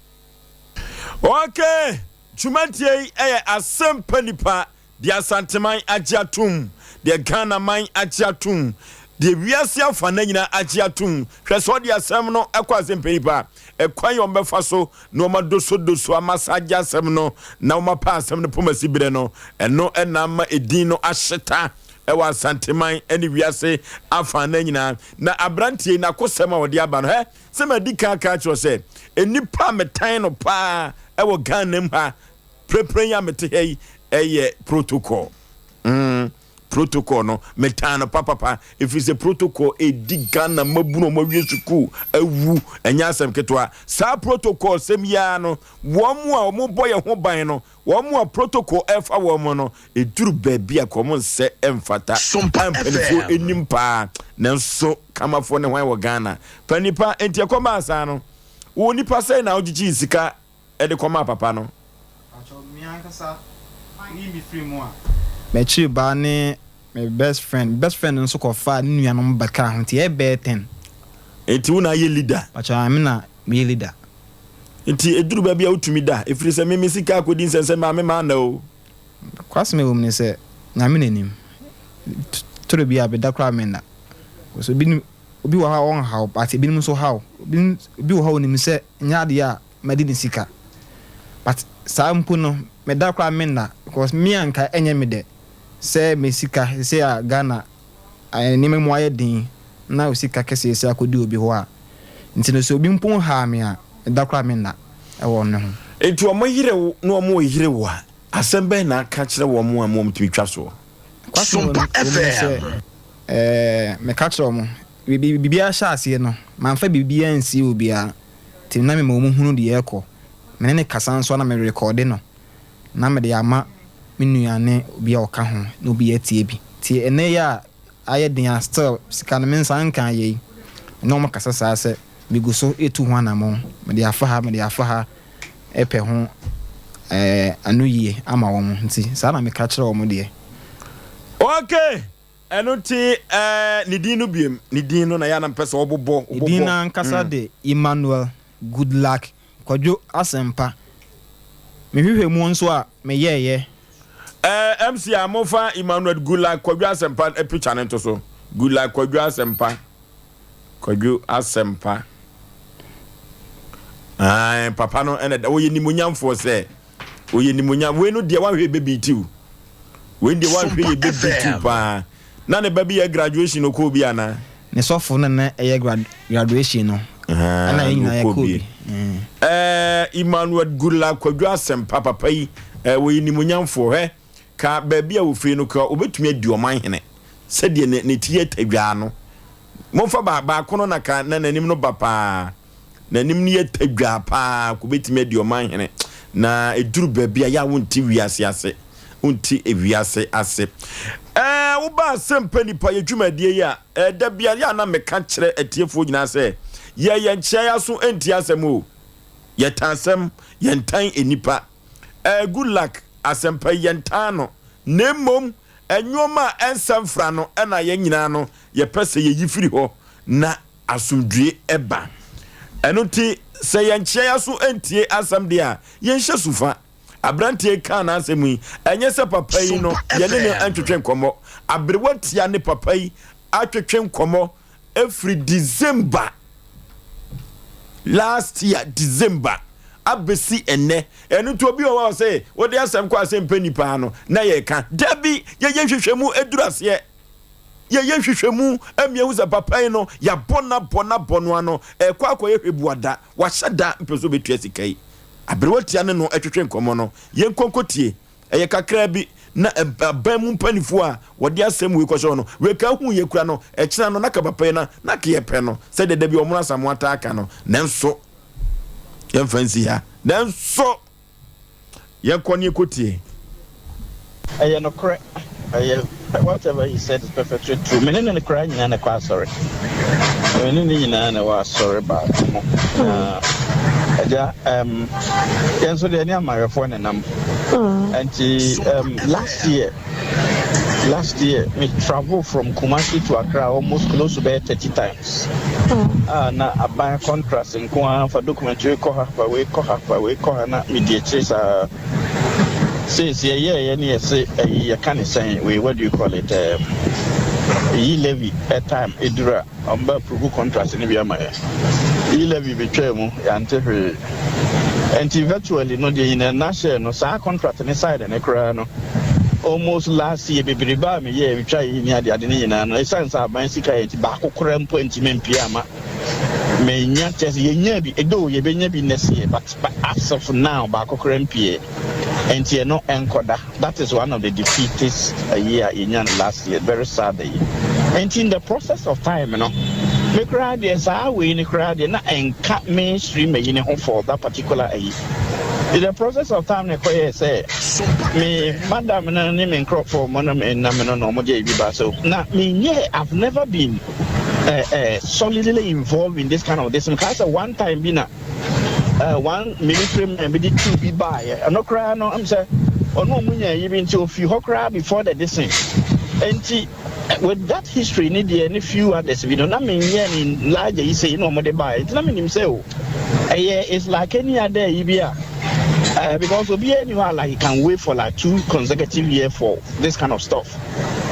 A: Okay, dwumadie yi yɛ Asɛmpa Nipa, deɛ Asanteman agye atom, deɛ Ghanaman agye atom, deɛ wiase afanna nyinaa agye atom. Hwɛ sɛ ɔde asɛm no kɔ Asɛmpa Nipa a, ɛkwan a wɔbɛfa so na wɔadosodoso amasaagye asɛm no na wɔapɛ asɛm no pomasi berɛ no, ɛno na ama edin no ahyeta wɔ Asanteman ne wiase afanna nyinaa. Na aberanteɛ yi, n'akosɛm a ɔde aba no, hɛ! Sɛ madi kan aka akyerɛ wo sɛ nnipa a metan no paa wɔ Ghana mu ha prɛprɛ yi a mete ha yi yɛ protocol. Mm, protocol no metan no papapa ɛfiri sɛ protocol ɛdi Ghana mmabunu a wɔawie sukuu awu ɛnyɛ asɛm ketewa. Saa protocol sɛm yi ara no wɔn a wɔbɔ yɛn ho ban no Wɔn a protocol ɛfa wɔn no, ɛduru baabi a ka wɔn nsɛ mfata a mpaninfoɔ nim paa, nanso kamafoɔ ne hwan wɔ Ghana? Pa nipa, enti ɛkɔbaa saa no, wo nipa sɛn na wogyegyee sika de kɔmaa papa no?
J: Pakyɛw me ankasa woyi me firi mu a. M'akyiri baa ne me best friend, me best friend no nso kɔfaa ne nuanom bɛkaa ho nti yɛyɛ bɛyɛ ten.
A: Enti wo na ayɛ leader?
J: Pakyɛw ae me na meyɛ leader.
A: Nti ɛduru baabi a wotumi da, ɛfiri sɛ me me sika akɔdi nsɛnsɛm maame manna o.
J: Nokwasɛm a ɛwɔ mu ne sɛ, Nyame na nim. Toro bi a meda koraa menna. Because obi nim, obi wɔ hɔ a ɔnhaw but ebinom nso haw. Obi obi wɔ hɔ a onim sɛ nyɛ adeɛ a madi ne sika. But saa mpo no, meda koraa menna because me a nka ɛnyɛ me dɛ sɛ me sika seesei a Ghana nneɛma mu ayɛ den na wo sika kɛseɛ sɛ akɔdi obi hɔ a, nti no sɛ obi mpo nhaa me a, da koraa menna wɔ ne ho.
A: Enti wɔyere wo na wɔreyere wo a, asɛm bɛn na aka kyerɛ wɔn a ma wɔtumi twa soɔ?
J: Kwasɛm wɔ mu ne sɛ, meka kyerɛ wɔn, biribiara hyɛɛ aseɛ no, mamfa biribiara ansie obiara, nti na mema wɔhunu deɛ ɛrekɔ. Me ne no kasa nso a na merekɔɔde no. na mede ama me nua ne obi a ɔka ho na obi atie bi. Nti ɛnnɛ yi a ayɛ den a still sika no me nsa nka yei. Me ne wɔn kasa saa sɛ megu so retu ho anamɔn, mede afa ha, mede afa ha repɛ ho ano yie ama wɔn. Nti saa na meka kyerɛ wɔn deɛ.
A: Okay, ɛno nti ɛɛ ne din no biem, ne din no na yɛ a na mpɛ sɛ ɔbobɔ,
J: Ne din
A: wobobɔ.
J: no ankasa de Emmanuel Goodluck Kwadwo Asɛmpa. Me nhwehwɛmu nso a meyɛeɛ.
A: Ɛɛ MC a momfa Emmanuel Goodluck Kwadwo Asɛmpa picture no nto so. Goodluck Kwadwo Asɛmpa. Kwadwo Asɛmpa. Ae, papa no ɛna da ɔyɛ nimonyamfoɔ sɛ ɔyɛ nimonyam wei no deɛ wanhwɛ yɛ bɛbi tiw wei deɛ wanhwɛ yɛ bɛbi tiw paa na ne ba bi yɛ graduation ɔkɔɔ bi anaa.
J: Ne sɔfo no na ɛyɛ graduation no ɛna yɛn nyinaa yɛkɔɔ bi.
A: Ɛɛ Emmanuel Gula Kwadwo Asɛmpa papa yi ɛɛ wɔyɛ nimonyamfoɔ hwɛ ka baabi a wɔfiri no ka wɔbɛtumi adi ɔman hene sɛdeɛ ne ne ti yɛ tadwaa no momfa ba baako no na ka na n'anim no ba paa. N'anim no yɛ tadwaa paa, kobetumi adi ɔman hene. Na eduru baabi a, yɛ a wonte wiase ase. Wonte wiase ase. Ɛɛ, woba Asɛmpa Nipa yɛ dwumadie yi a, ɛɛ, da biara yɛ a na meka kyerɛ atiefoɔ nyinaa sɛ, yɛ yɛn nkyea yɛ aso ntie asɛm o. Yɛtan asɛm, yɛntan nnipa. Ɛɛ, good luck, Asɛmpa yi yɛntan no. Na mmom, nnoɔma a ɛnsɛ mfra no na yɛn nyinaa no yɛpɛ sɛ yɛyi firi hɔ na asomdwoe ba. Ɛno nti, sɛ yɛnkyea yɛn aso ntie asɛm deɛ a, yɛnhyɛ sufa. Aberanteɛ yi kaa n'asɛm yi, ɛnyɛ sɛ papa yi no yɛne no ntwetwe nkɔmmɔ. Aberewa tia ne papa yi atwetwe nkɔmmɔ firi December last year December abɛsi ɛnnɛ. Ɛno nti obi wɔ hɔ a ɔse wode asɛm kɔ asɛm pɛ nipa ano na yɛka. Dabi, yɛyɛ nhwehwɛmu ɛduru aseɛ. Yɛyɛ nhwehwɛmu ma yɛhu sɛ papa yi no, yɛabɔ no abɔ no abɔ no ano, ɛrekɔ akɔyɛ hwɛbuada, wahyɛ da mpɛ sɛ ɔbɛtua sika yi. Aberewa tia ne no twetwe nkɔmmɔ no, yɛnkɔ nkɔtie. Ɛyɛ kakraa bi na aban mu mpanimfoɔ a wɔde asɛm wei kɔhyɛ hɔ no, wei ka hu yɛ kura no, ɛkyena no na ka papa yi na na ka yɛpɛ no, sɛdeɛ da bi wɔn Asamoah taa ka no, nanso yɛmfa nsi ha. Nanso. Yɛnkɔ ne yɛnkɔtie.
Q: Ɛyɛ nokorɛ, ɛyɛ whatever he said is perfectly true. Me ne no koraa nyinaa na ɛkɔ asɔre. Me ne no nyinaa na ɛwɔ asɔre baako mu. Na agya, um, yɛn nso deɛ ne amayɛfoɔ na nam. Nti um, last year, last year me travel from Kumasi to Accra almost close to bɛyɛ 30 times. Ah, na aban contract nko ara fa document wei kɔ ha, fa wei kɔ ha, fa wei kɔ ha na medi akyire saa. Since yɛyɛɛyɛ ne yɛse ɛyi yɛka ne sɛn wei what do you call it um, e-levy time ɛduru a ɔmo bɛ approve contract no bi ama yɛ. E-levy betwaa mu yɛante hwee. Ɛnti virtually no deɛ nyina na hyɛɛ no saa contract ne side ne koraa no almost last year bebrebe a meyɛɛ metwa yi ne ade ade ne nyinaa no ɛsiane sɛ aban sika yɛ nti baako koraa mpo antumi ampue ama Menya kyerɛ sɛ yɛnyaa bi though yɛbɛnya bi next year but as of now baako koraa mpie nti ɛno ɛnkɔda that is one of the defeatist ayi a yɛnya no last year very sad ayi nti in the process of time no me koraa deɛ saa wei no koraa deɛ na ɛnka mainstream ayi ne ho for that particular ayi in the process of time na ɛkɔyɛɛ sɛ me madam no ne me nkurɔfoɔ mo no me nam no na wɔn de ayi bi ba so na menyɛ I've never been uh, uh, solidly involved in this kind of this. Nka sɛ one time bi na uh, one military man bi de two bi baayɛ. Ɛno koraa no, ɛm sɛ ɔno ɔmo nya yi bi nti ofi hɔ koraa before the this thing. Nti with that history ne deɛ ne few others bi no na menyɛ ne large yi sɛ yi na ɔmo de baayɛ. Nti na menim sɛ o ɛyɛ it's like any other yi bi a because obiara ni hɔ a like he can wait for like two consecutive year for this kind of stuff.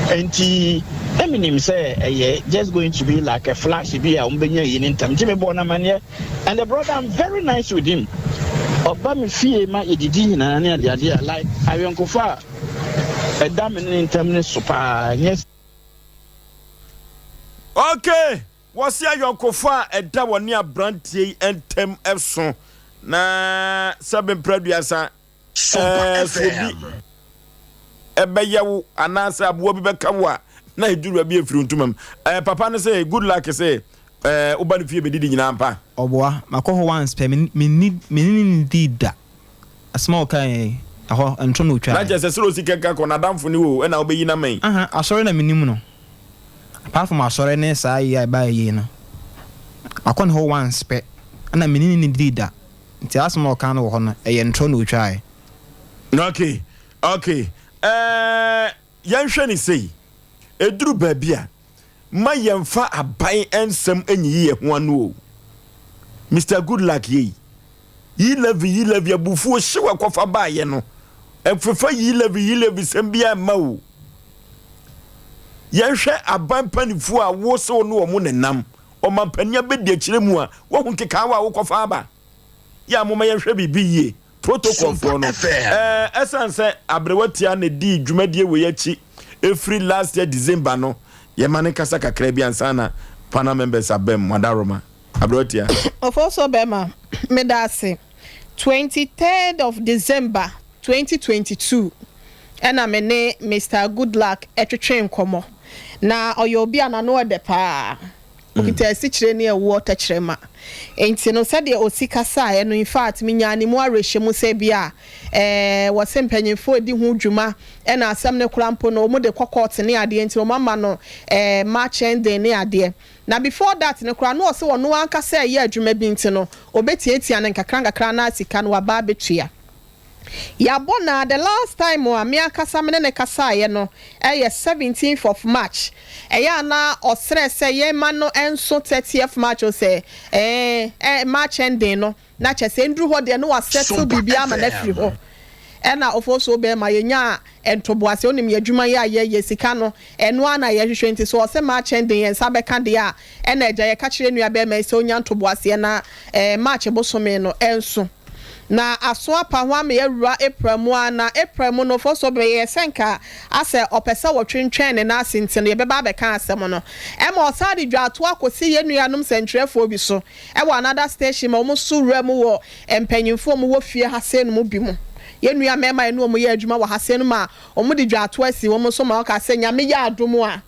Q: Enti na menim sɛ ɛyɛ just going to be like a flash bi a wɔbɛnya yi ne ntam. Nti mebɔɔ no amanneɛ. And the brother, I'm very nice with him. Ɔba me fie ma yɛdidi nyinaa ne adeade a like ayɔnkofa a ɛda me ne ne ntam no so paa. Ɛnyɛ.
A: Okay, wɔse ayɔnkofa a ɛda wɔne aberanteɛ yi ntam so na sɛbe mprɛ aduasa Ɛɛ, sɛ obi ɛbɛyɛ wo anaasɛ aboa bi bɛka wo a, na ɛduru baabi a ɛfiri wo ntoma mu. Ɛɛ, papa no sɛ, good luck sɛ ɛɛ, woba ne fie bɛdidi nyinaa mpa.
J: Ɔboa, makɔ hɔ once pɛ, me me ne me ne no nnidii da. Asɛm a ɔkaeɛ yi, ɛhɔ, ntoro na
A: Na
J: ɔtwaeɛ.
A: kyerɛ sɛ, sɛdeɛ ɔsi kɛkɛ kɔ, n'adamfo ne wo o, ɛna wobɛyi no ama yi.
J: Aha, asɔre na menim no. Apart from asɔre ne saa ayi a ɛbaeɛ yi no, makɔ ne hɔ once pɛ, ɛna me ne no nnidii da. Nti asɛm a ɔkaa no wɔ hɔ no, ɛyɛ ntorɔ na ɔtwaeɛ.
A: Okay, okay. Ɛɛ, yɛnhwɛ no sei. Ɛduru baabi a, mma yɛmfa aban nsɛm nyiyi yɛn ho ano o. Mister Goodluck yei, yi levy yi levy abufuo hyew a ɛkɔfa baeɛ no, ɛmfefa yi levy yi levy sɛm biara mma o. Yɛnhwɛ aban mpanimfoɔ a wo se wo ne wɔn nenam, ɔmampanin abɛdi akyire mu a, woahu nkekaawa a wokɔfa aba. Yɛ a momma yɛnhwɛ biribi yie. Protocol foɔ no, ɛɛ ɛsan sɛ aberewa tia na ɛdii dwumadie wei akyi ɛfiri last year December no, yɛma no nkasa kakra bi ansa na panel members aba mu. Adaroma, aberewa tia.
E: Ofosuo Bɛma, meda ase. 23rd of December 2022 ɛna me ne Mister Goodluck twetwee nkɔmmɔ. Na ɔyɛ obi a n'ano ɛdɛ paa. Ɔkita asikyire ne ɛwoɔ tɛkyerɛma. Enti no sɛdeɛ ɔsi kasaeɛ no infact menyaa ne mu awerɛhyɛmu sɛ ebia ɛɛ wɔse mpanyinfoɔ redi ho dwuma ɛna asɛm no koraa mpo no wɔde kɔ court ne adeɛ nti wɔn ama no ɛɛ March ending ne adeɛ. Na before that no koraa na ɔse ɔno ankasa ɛyɛ adwuma bi nti no ɔbɛtiatia no nkakra nkakra na sika no waba abɛtua. Yɛabɔ no a, the last time a me ankasa me ne no kasaeɛ no yɛ seventeenth of March. Ɛyɛ a na ɔsrɛ sɛ yɛmma no nso thirtieth March o sɛ ɛɛ March ending no na kyerɛ sɛ ɛnduru hɔ deɛ na wasettle biribiara ama no afiri hɔ. Ɛna Ofosuo bɛrima yɛnyaa ntoboaseɛ, wonim yɛn adwuma yi a yɛyɛ, sika no ɛno ara na yɛhwehwɛ nti sɛ ɔsɛ March ending yɛn nsa bɛka deɛ a ɛna agya yɛka kyerɛ yɛn nua bɛrima yi sɛ ɔnya ntoboaseɛ na ɛɛ March bosome no nso. Na aso apa ho ama yɛawura April mu ara, na April mu no, Foso bɛyɛɛ sɛ nka asɛ ɔpɛ sɛ wɔtwentwɛn ne nan ase nti no, yɛbɛba abɛka asɛm no. Ɛma ɔsan de dwatoa kɔsi yɛn nuanom sɛnkyerɛfoɔ bi so wɔ another station ma wɔn nso wuraa mu wɔ mpanyimfoɔ a wɔwɔ fie ha sei no mu bi mu. Yɛn nua mmarima a yɛne wɔn yɛ adwuma wɔ ha sei no ma wɔde dwatoa si wɔn so ma wɔka sɛ Nyame yɛ adom a,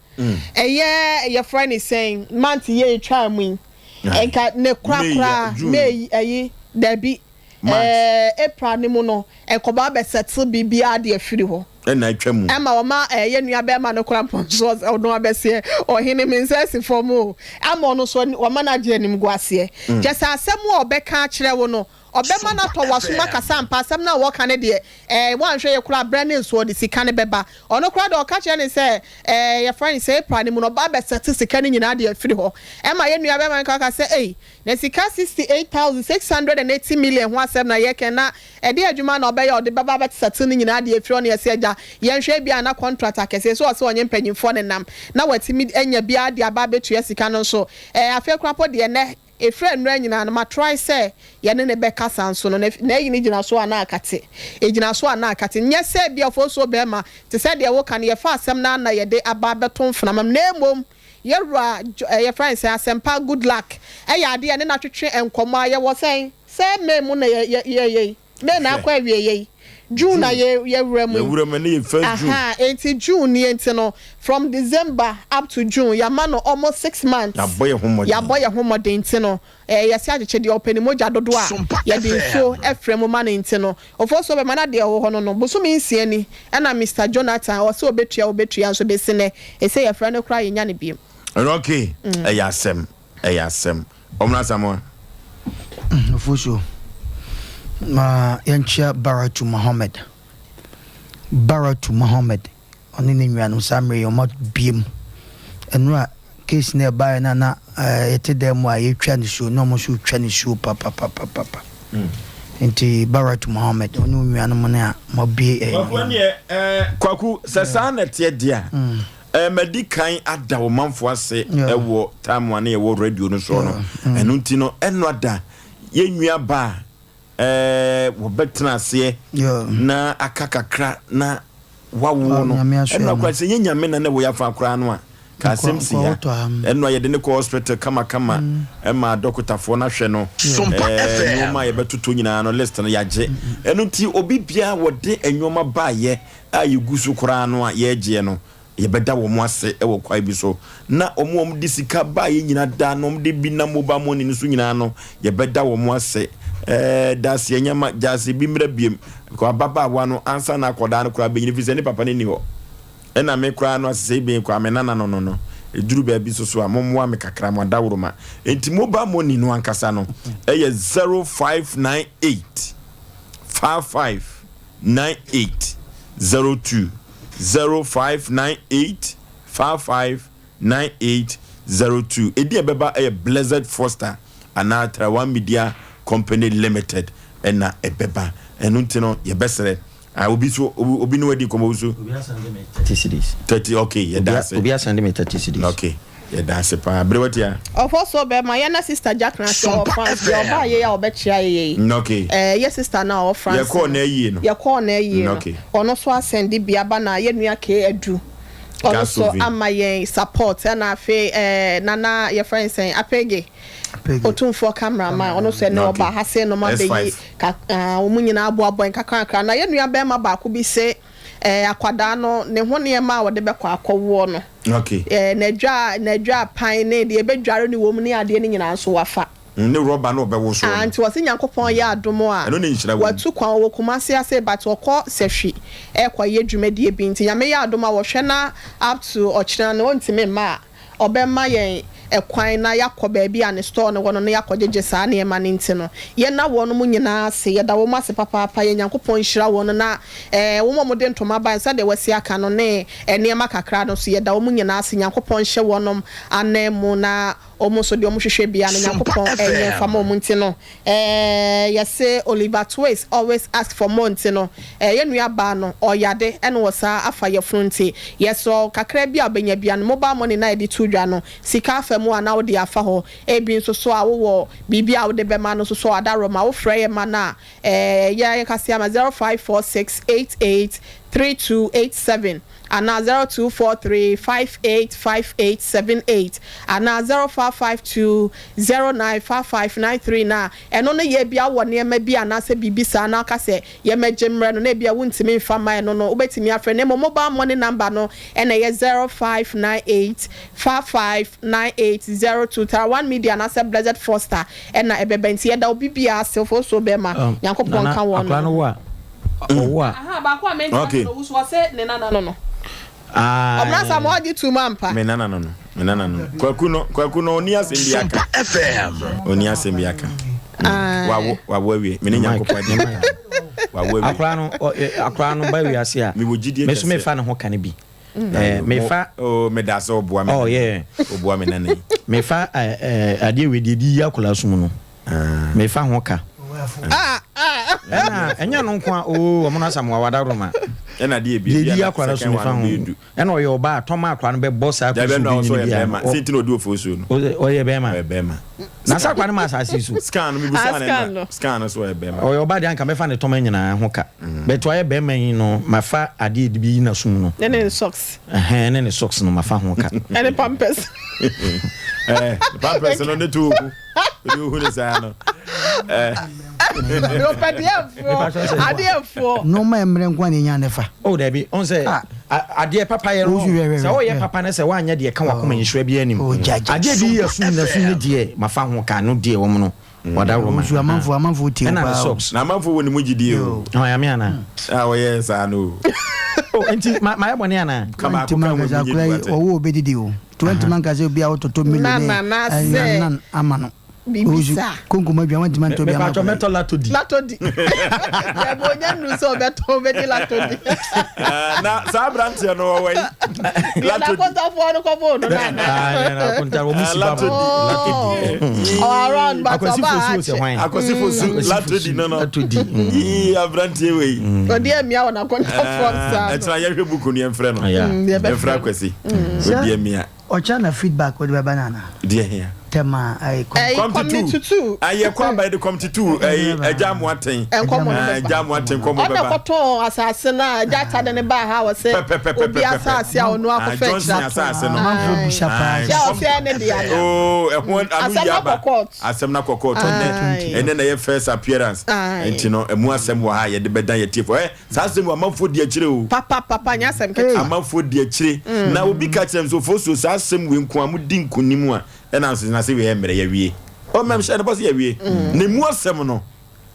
E: ɛyɛ yɛfrɛ no sɛn, month yi a ɛtwaa mu yi, Nka ne korakora May ayi dabi ɛɛ April ne mu no nkɔba abɛ settle biribiara de afiri hɔ.
A: Ɛna atwa mu.
E: Ɛma wɔma ɛɛ yɛ nua bɛrima no kora mpo nso ɔno abɛseɛ ɔhene me nsa asi fam o ama ɔno nso wɔma no agye animguaseɛ. Kyɛ sɛ asɛm a ɔbɛka akyerɛ wo no Ɔbɛma no atɔ w'asom akasa ampa, asɛm no a wɔka no deɛ, ɛɛ, woanhwɛ yie koraa a, berɛ ne nso ɔde sika no bɛba. Ɔno koraa deɛ, ɔka kyerɛ no sɛ, ɛɛ, yɛfrɛ no sɛ April no mu no, ɔba abɛsɛte sika no nyinaa de afiri hɔ. Ɛma yɛn nuabarima no koraa ka sɛ, Ei, na sika 68,680 million ho asɛm na yɛreka yi, na ɛdeɛn adwuma na ɔbɛyɛ a ɔde bɛba abɛsɛte ne nyinaa de afiri hɔ? Na yɛse, Agya, yɛnhwɛ, ebia na contract akɛseɛ, sɛ ɔse ɔnye mpanimfoɔ nenam, na watumi anya biara de aba abɛtua sika no nso. Ɛɛ, afei koraa mpo deɛ, nnɛ, Ɛfiri nnora nyinaa no, matrae sɛ yɛne no bɛkasa nso no, n'ayi no gyina so anaa akate? Ɛgyina so anaa akate? Nyɛ sɛ ebia ɔfosuo barima, te sɛ deɛ woka no, yɛfa asɛm no ara na yɛde aba abɛto mfenama mu, na mmom yɛwura, yɛfrɛ no sɛn, Asɛmpa Goodluck, ɛyɛ adeɛ a yɛne no atwetwe nkɔmmɔ a yɛwɔ sɛn? Sɛ May mu na yɛyɛ yi. May na akɔ awieɛ yi. June na yɛ yɛwura mu yi.
A: Yɛwura mu ɛnɛ yɛ first June.
E: Ahaa enti June nie nti no from December up to June yɛama no almost 6 months.
A: Yɛabɔ yɛn ho mmɔden.
E: Yɛabɔ yɛn ho mmɔden nti no ɛɛ yɛse akyekye deɛ ɔpɛ ne mogya dodoɔ a yɛde nsuo frɛ mu ma no nti no Ofosuo bɛma no adeɛ ɛwɔ hɔ no no bosome nsia ni ɛna Mister Jonathan ɔse ɔbɛtua ɔbɛtua nso bɛsi nɛ ɛsei yɛfrɛ no koraa yɛnya no biom.
A: Rocky ɛyɛ asɛm ɛyɛ asɛm. Ɔmena Asamoah.
B: Ofosuo, ma yɛnkyea Baratu Mohammed. Baratu Mohammed, ɔne ne nuanom saa mmerɛ yi wɔn abue mu. Ɛno a case no ɛbaeɛ no a na yɛte dan mu a yɛtwa nisuo na wɔn nso retwa nisuo papapapapa. Nti Baratu Mohammed, ɔne wo nuanom no a moabue ɛyi.
A: Kwaku ɛneɛ ɛɛ Kwaku sɛ saa na ɛteɛ deɛ a. Eh, madi kan ada wo manfo ase wɔ time a na yɛwɔ radio no soɔ no. Ɛno nti no, ɛno ada yɛn nua ba a eh, wɔbɛtena aseɛ na aka kakra na wawo no. Ɛno akora sɛ nyɛ nyame na na ɛwɔ yɛafa koraa no a, ka asɛm si ha. Ɛno a yɛde ne kɔ hospital kamakama ɛma dɔkotafoɔ no ahwɛ no. Eh, nneɛma a yɛbɛtotɔ nyinaa no list no yɛagye. Ɛno nti obi biara wɔde nneɛma baayɛ a yɛgu so koraa no a yɛregyeɛ no, yɛbɛda wɔn ase wɔ kwan bi so. Na wɔn a wɔde sika baeɛ nyina da na wɔde bi nam mobile money no so nyinaa no, yɛbɛda wɔn ase. Ɛɛ, daseɛ nyama, gyaase bi mmra biem. Because ababaawa no, ansa na akwadaa no koraa bɛnyini, firi sɛ ne papa no nni hɔ. Ɛna me koraa no, asesɛi bɛn koraa, me nana no no no, ɛduru baabi nso so a, mommoa me kakra, mo adaworoma. Enti mobile money no ankasa no, ɛyɛ 0598 55 98 02 0598. 55 9802. Edin a ɛbɛba yɛ Blessed Foster anaa Tarawan Media Company Limited ɛna ɛbɛba. Ɛno nti no yɛbɛsrɛ. Ah, obi so obi ne wadi nkɔmɔ so.
C: Obi asɛnde me 30 cedis.
A: 30 okay, yɛda ase.
C: Obi asɛnde me 30 cedis.
A: Okay. Yɛda ase paa. Bere watia.
E: Ɔfɔ so bɛma yɛ na sister Jack na sɛ ɔwɔ France deɛ ɔbaa yɛ a ɔbɛkyea yɛ yi.
A: Okay.
E: Ɛɛ yɛ sister na ɔwɔ France.
A: Yɛkɔɔ na ayie no.
E: Yɛkɔɔ na ayie no.
A: Okay.
E: Ɔno so asɛnde bi aba na yɛ nua K adu. Ɔno so ama yɛn support ɛna afei ɛɛ nana yɛfrɛ no sɛn Apege. Otumfoɔ camera man ɔno nso ɛnɛ ɔba ha se nom abɛyi ka ah, wɔn nyinaa aboaboa yɛn kakrakra na yɛn nua bɛrima baako bi se ɛɛ akwadaa no ne ho nneɛma a wɔde bɛkɔ akɔwoɔ no
A: okay.
E: ɛɛ n'adwa n'adwa pan ne deɛ ɛbɛdware ne wɔm ne adeɛ no nyinaa nso wafa.
A: Ne rɔba no ɔbɛwo soɔ
E: Ah,
A: no.
E: nti wɔse Nyankopɔn yɛ adom a
A: Ɛno ne nhyira wɔ mu.
E: watu kwan ɔwɔ Kumasi ase but ɔkɔ Sɛhwi ɛɛkɔyɛ dwumadie bi nti Nyame yɛ adom a wɔhwɛ na up to ɔkyena no ɔntumi mma a ɔbɛma yɛn kwan na yɛakɔ baabi a ne store no wɔ no na yɛakɔgyegye saa nneɛma no nti no, yɛnna wɔnom nyinaa ase, yɛda wɔn ase papaapa, yɛn Nyankopɔn nhyira wɔn na eh, wɔn a wɔde ntoma bae sɛdeɛ wɔasi aka no ne nneɛma kakra no nso, yɛda wɔn nyinaa ase, Nyankopɔn nhyɛ wɔnom ananmu na wɔn nso deɛ wɔhwehwɛ biara no
R: Sompa
E: Nyankopɔn nyɛ mfa ma
R: FM.
E: wɔn nti no, eh, yɛse Oliver Twist always ask for more nti no, eh, yɛn nua baa no ɔyade ɛna ɔsaa afa yafunu nti yɛsrɛ wo kakra bi a wobɛnya bia no mobile money no a yɛde to dwa no sika afa mu a na wode afa hɔ ebi nso so a wowɔ biribi a wode bɛma no nso so adaworoma wofrɛ yɛ ma no a eh, yɛ yɛkase ama 0546 88 3287 anaa 0243 58 5878 anaa 0552 09 5593 no a, ɛno no yɛ ebia wowɔ nneɛma bi anaasɛ biribi saa na woka sɛ yɛmmɛgye mmrɛ no na ebia wontumi mfa mma ɛno no, wobɛtumi afrɛ na mmom mobile money number no na ɛyɛ 0598 55 9802 Tarawan Media anaasɛ Blessed Foster na ɛbɛba nti yɛda obi biara ase, Ofosuo Bɛɛma, Nyankopɔn
C: Nana,
E: nka wɔn
C: akwadaa no wo a, ɔwo a.
E: Aha, baako a mente
A: Okay.
E: ase no, owusu ɔse ne nana no no.
C: Aye.
E: Ɔbena Samoa gye tum ampa.
A: Me nana no no. Me nana no. Kwaku no, Kwaku no oni asɛm bi aka.
R: Sompa FM.
A: Oni asɛm bi aka.
E: Aye.
A: Wawo, wawo awie. Me ne Nyankopɔn adi. Wawo awie.
C: Akora no, ɔ- ɛ, akora no ba wiase a.
A: Me wɔ gyidie
C: Me so
A: kɛseɛ.
C: mefa ne ho ka no bi. Eh, mefa.
A: Oh, me da sɛ ɔboa me.
C: Oh, yeah.
A: Ɔboa me nana yi.
C: Mefa eh, eh, adeɛ wei deɛ de yi akwadaa som no. Mefa ho ka. Ɛna ɛnyɛ no nko a oo ɔmo no Asamoah wada roma.
A: Ɛna deɛ ebi
C: Deɛ yi akwadaa so mefa ho. Ɛna ɔyɛ ɔbaa tɔma akwadaa no bɛbɔ saa
A: Dabi
C: kusu
A: ɛna
C: bi
A: ɔsɔ
C: nyini
A: yɛ
C: bi
A: bɛrima.
C: a.
A: Sɛ nti na ɔdi ofuo suo no.
C: Ɔyɛ bɛrima.
A: Ɔyɛ bɛrima.
C: Na sɛ akwadaa no ma asase so.
A: Scan no mi busa ne
E: Scan
A: na.
E: no.
A: Scan no so ɔyɛ bɛrima.
C: Ɔyɛ ɔbaa deɛ anka mɛfa ne tɔma nyinaa ho ka. But wayɛ bɛrima yi no mafa adeɛ de bi yi n'asom no.
E: Ne ne socks.
C: Ɛhɛn ne ne socks no mafa ho ka.
E: Ɛne pampers.
A: Ɛɛ pampers no ne to ogu. Ebi ohu ne saa no. Ɛɛ.
E: Ɔpɛ deɛ foɔ adeɛ foɔ.
B: Nneɛma a mmerɛ nko a na ɛnya ne fa.
C: Oh dabi ɔn sɛ adeɛ papa yɛ no sɛ ɔyɛ papa ne sɛ wanyɛ deɛ ka wakoma nhyira bi anim adeɛ bi yɛ sum na sum ne deɛ mafa ho ka no deɛ wɔn no wɔda roma
B: Nso amanfoɔ amanfoɔ tie wo
C: ɛna ne
B: paa o.
C: socks
A: Na amanfoɔ wɔ ne mu gyidie o.
C: ɔyɛ ame ana
A: A wɔyɛ saa no o.
C: oh nti ma mayɛ bɔne ana
A: Ka baako
B: Wantumi
A: ka ho
B: ankasa
A: bi nye
B: akora
A: du
B: yi
A: ate.
B: ɔwɔ obɛdidi o. Nti wantumi anka sɛ obi a wototɔ milo
E: Na
B: ne
E: na na sɛ
B: nan ama no.
E: biribi
B: Owusu
E: saa.
B: konkom aduan wantumi antɔ bi ama
C: mepatwɔ
B: akora yi.
C: mɛtɔ latodi
E: Latodi. Dabi onya nnu sɛ ɔbɛtɔ ɔbɛdi latodi.
A: Eh, na saa aberanteɛ no ɔwɔ yi.
E: Deɛ
A: Latodi.
E: n'akontafoɔ no kɔbɔɔ no no ana.
C: akonta wɔn
A: Ah,
C: si ba
A: latodi.
E: Oh, ɔwɔ around but
C: akwasi
E: ɔba
C: fosu sɛ
E: akye.
C: hwan
A: Akwasi fosu latodi no no.
C: latodi
A: Yii aberanteɛ wei.
E: Ɔde amia wɔ n'akontafoɔ nsa ano.
A: Ɛkyena yɛhwɛ buku no yɛmfrɛ no.
C: Yeah.
E: Yɛbɛfrɛ
A: Yɛmfrɛ
E: no.
A: Akwasi. Ɔdi amia.
B: Ɔkyena na feedback wode bɛba no anaa?
A: Deɛ hia.
B: Tɛm a ɛyɛ kɔm.
E: Ɛyi
A: Kɔmte
E: kɔmne
A: tu.
E: tutu.
A: Ayɛ kɔ aba yɛde kɔmte tu. Ɛyi agya amoaten.
E: Nkɔmɔ no bɛba.
A: Agya amoaten nkɔmɔ
E: Ɔna
A: bɛba.
E: kɔtɔn asase no a agya atade ne baa ha wɔ sɛ
A: Pɛpɛpɛpɛpɛpɛ.
E: obi asase a ɔno
A: Ah,
E: akɔfa
A: Johnson
E: akyira
A: asase no.
B: Amanfoɔ bisa paa.
A: Aye.
E: Yɛ ɔsɛ ɛne dea no.
A: Oh, ɛho ano
E: Asɛm
A: yi
E: no
A: aba.
E: akɔ court.
A: Asɛm no akɔ court. Ɛnɛ
E: Aye.
A: ɛnɛ na ɛyɛ first appearance.
E: Aye.
A: Nti no ɛmu asɛm wɔ ha a yɛde bɛdan yɛ tiefo. Ɛ saa asɛm wɔ amanfoɔ di akyire o.
E: Papa papa nyɛ asɛm ketewa.
A: Amanfoɔ di akyire. Na obi ka kyerɛ me sɛ Ofosuo saa asɛm wei nko a modi nkonim a ɛna nso na sɛ wei yɛ mmerɛ yɛawie. Oh mɛm hyɛ no bɔ sɛ yɛawie. Na emu asɛm no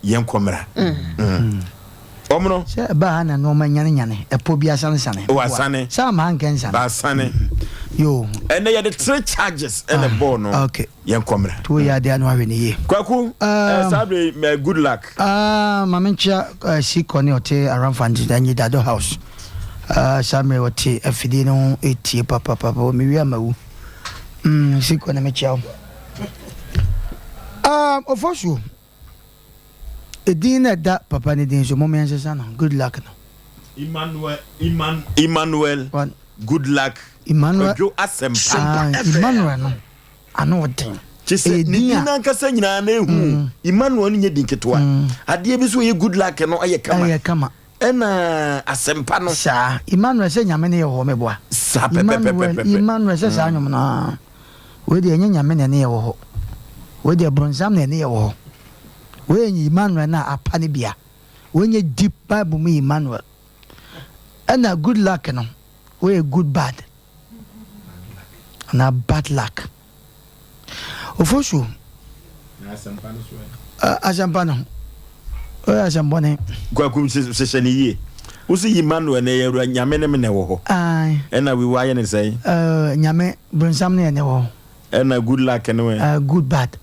A: yɛnkɔ mmra. Wɔn no.
B: Sɛ ɛbaa ha na nnoɔma nyane nyane, ɛpɔ bi asane sane.
A: O asane.
B: Sɛ ama ha nkɛ nsane.
A: Ba asane.
B: Yoo.
A: Ɛnɛ yɛde tre charges ɛna bɔɔ no.
B: Okay.
A: Yɛnkɔ mmra.
B: To yɛ adeɛ ano ahwɛ ne yie.
A: Kwaku, eh, saa bere yi, good luck.
B: Ah, ma menkyea eh, Sikɔ ne ɔte Aramfant Anyidado House. Ah, saa mmerɛ ɔte afidie no ho ɛtie papapapa mewie a mawu. Mm, sikɔ na mekyia wo. Um, Ofosuo, edin na ɛda papa ne din so, mom yɛnsesa no, good luck no.
A: Emmanuel, Emmanuel, Emmanuel, good luck,
B: Emmanuel,
A: Kwadwo Asɛmpa.
B: Ah, Emmanuel no, ano ɔden.
A: Kyɛ sɛ ne din ankasa nyinaa na ehu. Mm. Emmanuel no nyɛ din ketewa. Mm. Adeɛ bi so yɛ good luck no ɛyɛ kama.
B: Ɛyɛ kama.
A: Ɛna asɛmpa no.
B: Saa. Emmanuel sɛ Nyame ne yɛ wɔ hɔ meboa.
A: Saa pɛpɛpɛpɛpɛ.
B: Emmanuel Emmanuel sɛ saa nnwom no aa. Wei deɛ ɛnyɛ Nyame na ɛne yɛ wɔ hɔ. Wei deɛ bronsam na ɛne yɛ wɔ hɔ. Wei yɛ Emmanuel no a apa no bia. Wei nyɛ deep Bible mu Emmanuel. Ɛna good luck no wei yɛ good bad anaa bad luck. Ofosuo. Asɛmpa no ɔyɛ asɛmbɔne.
A: Kwaku hyehyɛ ne yie. Wosi Emmanuel na ɛyɛ awura nyame ne me na ɛwɔ hɔ. Ɛna wiwa ayɛ ne sɛn?
B: Nyame bronsam ne ɛne wɔ hɔ.
A: Ɛna good luck no ɛ?
B: Good bad.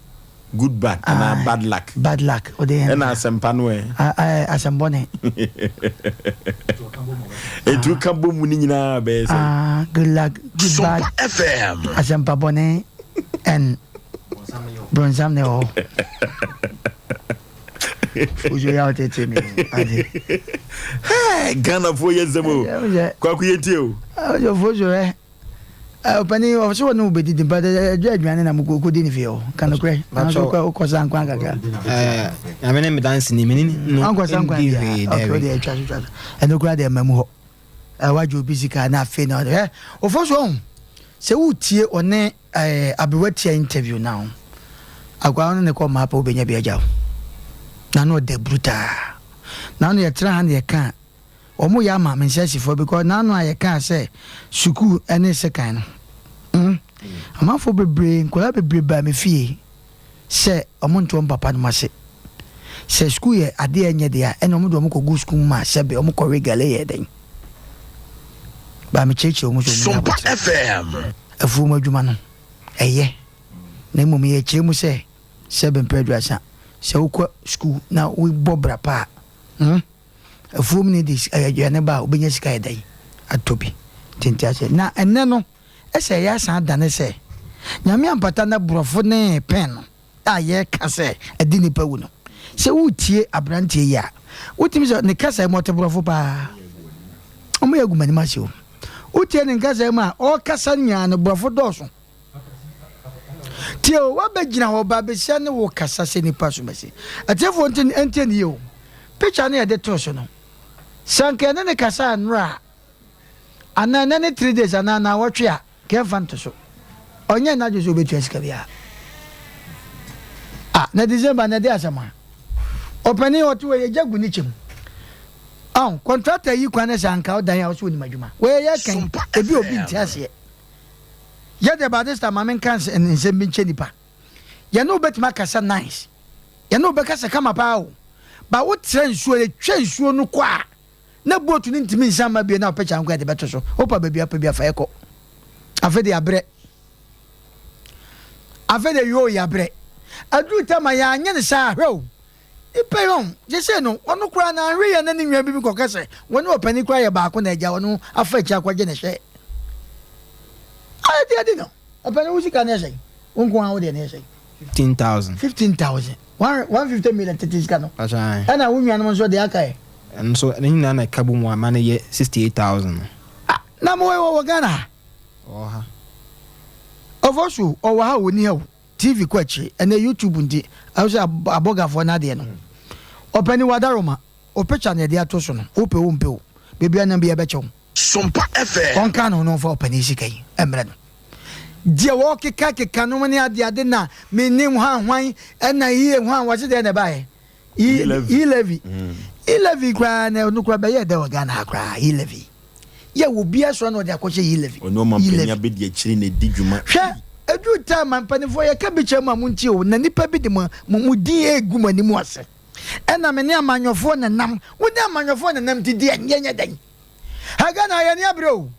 A: Good bad anaa bad luck.
B: Bad luck o de yɛn.
A: Ɛna asɛmpa no ɛ?
B: Asɛmbɔne.
A: Etu ka bɔ mu ne nyinaa bɛyɛ sɛ.
B: Good luck good bad. Asɛmpa bɔne and bronsam ne wɔ hɔ. Ojo ya otete mi ade.
A: Hey, Ghana fo yɛ nsɛm o. Kwaku yɛ tie o.
B: Ojo fo so ɛ. Ɔpanin ɔsɛ wɔne wo bɛdidi but ɛdwa aduane na mokɔdi ne fie hɔ ka nokorɛ nanso wokɔ sa nkwan kakra.
J: Nyame ne me danseni mene no
B: ankɔ sa nkwan
J: ndi hwee
B: okay
J: daabi.
B: wode atwa so twa so ɛno koraa deɛ mma mu hɔ wagye obi sika na afei na ɔde ɔfo so ɔho sɛ wotie ɔne abewa tia interview na ho akwaa ɔne ne kɔ mmaa pɛ wobɛnya bi agya wo na no ɔda brutaa na no yɛtena ha na yɛka Wɔn yɛ ama me nsɛsifoɔ because n'ano a yɛkaa sɛ sukuu ne sekan no mm amanfoɔ bebree nkwadaa bebree baa me fie sɛ wɔn nto wɔn papa nom ase sɛ sukuu yɛ adeɛ a ɛnyɛ deɛ a ɛna wɔn de wɔn kɔ gu sukuu mu ma sɛbe wɔn kɔ we gale yɛ dɛn baa me kyerɛkyerɛ wɔn sɛ wɔn nyɛ abotire afuo mu adwuma no ɛyɛ na mmom yɛkyerɛ mu sɛ sɛbe mpɛ aduasa sɛ wokɔ sukuu na wobɔ bra pa a mm Afuom no de aduane ba a, wobɛnya sika ayɛ dɛn atɔ bi. Nti nte aseɛ. Na ɛnnɛ no, ɛsɛ ɛyɛ asan adane sɛ, Nyame ampata na borɔfo ne pɛn no a yɛreka sɛ ɛde nnipa wu no, sɛ woretie aberanteɛ yi a, wotumi sɛ ne kasa mu ɔte borɔfo paa. Wɔyɛ agu m'anim ase o. Wotie ne nkasa mu a, ɔrekasa nyinaa no borɔfo dɔɔso. Tie o, woabɛgyina hɔ, ɔbaa besia ne wo kasa sɛ nipa so bɛse. Atiefoɔ nti ntie ne yie o. Picture no yɛde too so no, sɛ anka yɛne no kasaa nnora a, anaa ɛnɛ ne three days anaa naawɔtwe a, nka yɛmfa nto so. Ɔnyɛɛ n'adwene sɛ ɔbɛtua sika biara. Ah, na December na ɛde asɛm a. Ɔpanin ɔte hɔ yɛ gya gu ne kyɛ mu. Ɔn, contractor yi kwan no sɛ anka ɔdan a ɔsɛ onim adwuma. Wei yɛ kan, ebi obi nte aseɛ. Yɛ deɛ by this time ma menka nsɛm bi nkyɛ nipa. Yɛne wo bɛtumi akasa nice. Yɛne wo bɛkasa kama paa o. Ba wo tra nsuo yɛtwa nsuo no kɔ a na boat no ntumi nsan mma bio na wo picture nko yɛde bɛto so. Wopa baabi a wopɛ bi afa yɛkɔ. Afei de yɛabrɛ. Afei de yoo yɛabrɛ. Aduru tam a yɛanyɛ no saa hwɛ o. Nipa yi ɔn, sesei no, ɔno koraa no anhwɛ yie a na ne nua bi bi kɔka sɛ wɔne ɔpanin koraa yɛ baako na agya ɔno afa akyi akɔgye ne hyɛ. Ayɛ deɛ adi no, ɔpanin wo sika no yɛ sɛn? Wo nko ara wo deɛ no yɛ sɛn?
J: 15,000.
B: 15,000. 150 million tete sika no. Ɛna wo nuanom nso deɛ aka ɛ?
J: Ɛno nso, ne nyinaa na ɛka bɔ mu a ɛma no yɛ 68,000 no.
B: Ah, na mo wɔ wɔ Ghana ha?
J: Ɔwɔ ha.
B: Ɔfɔ so, ɔwɔ ha o, ɔnni ha o. TV kɔ akyire ɛnɛ YouTube nti ɛwɔ sɛ abɔgafoɔ no adeɛ no ɔpɛni wadaroma o picture na yɛde ato so no wopɛ o mpɛ o baabi anam bi ɛbɛkyɛ wo
R: Sompa FM.
B: Ɔnka ne ho na ɔmfa ɔpɛni sika yi mmerɛ no deɛ wɔkeka keka nom ne ade ade na menim hwan hwan ɛna yie hwan wɔse deɛ na ɛbaeɛ E-levy E-levy koraa na ɛno koraa bɛyɛ dɛ wɔ Ghana ha koraa E-levy yɛ wɔ obiara sɔrɔ na ɔde akɔhyɛ E-levy.
A: Ɔne ɔmanpanin abɛdi akyire na ɛdi dwuma.
B: Hwɛ ɛduru time a mpanimfoɔ yɛka bi kyerɛ mo a montie o na nipa bi de mo mo din regu mo anim ase ɛna me ne amanyɔfoɔ na nam wo ne amanyɔfoɔ na nam nti deɛ yɛnyɛ dɛn ha Ghana yɛn ani abere o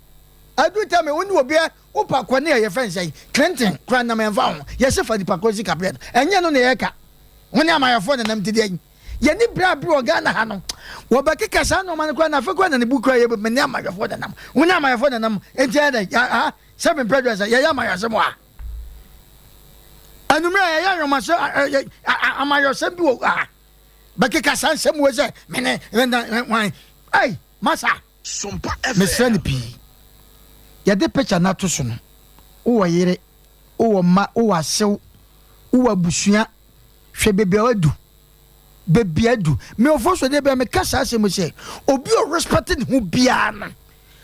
B: ɛduru time wo ne obiara Wo pa kɔ ne a yɛfrɛ no sɛn Clinton koraa nam ɛmfa ho yɛse fa nipa korɔ sika brɛ no ɛnyɛ no na yɛka wo ne amayɛfoɔ na nam nti deɛn. Yɛne berɛ abere wɔ Ghana ha no, wɔbɛkeka saa nnoɔma no koraa na afei koraa na ne bu koraa yɛ mene amayɔfoɔ nanam. Wo ne amayɔfoɔ nanam, enti ɛyɛ dɛn? Ha, sɛ mempɛ dwɛ sɛ yɛyɛ amayɔsɛm wɔ ha. Anwummerɛ a yɛyɛ ayɔmasɛ amayɔsɛm bi wɔ ha. Bɛkeka saa nsɛm wei sɛ mene hwan. Ei, masa. Mesrɛ no pii. Yɛde picture no ato so no, wowɔ yere, wowɔ mma, wowɔ asew, wowɔ abusua. Hwɛ baabi a wadu. Baabi a adu. Me Ofosu deɛ bia meka saa asɛm sɛ obi a ɔrespect ne ho biara no,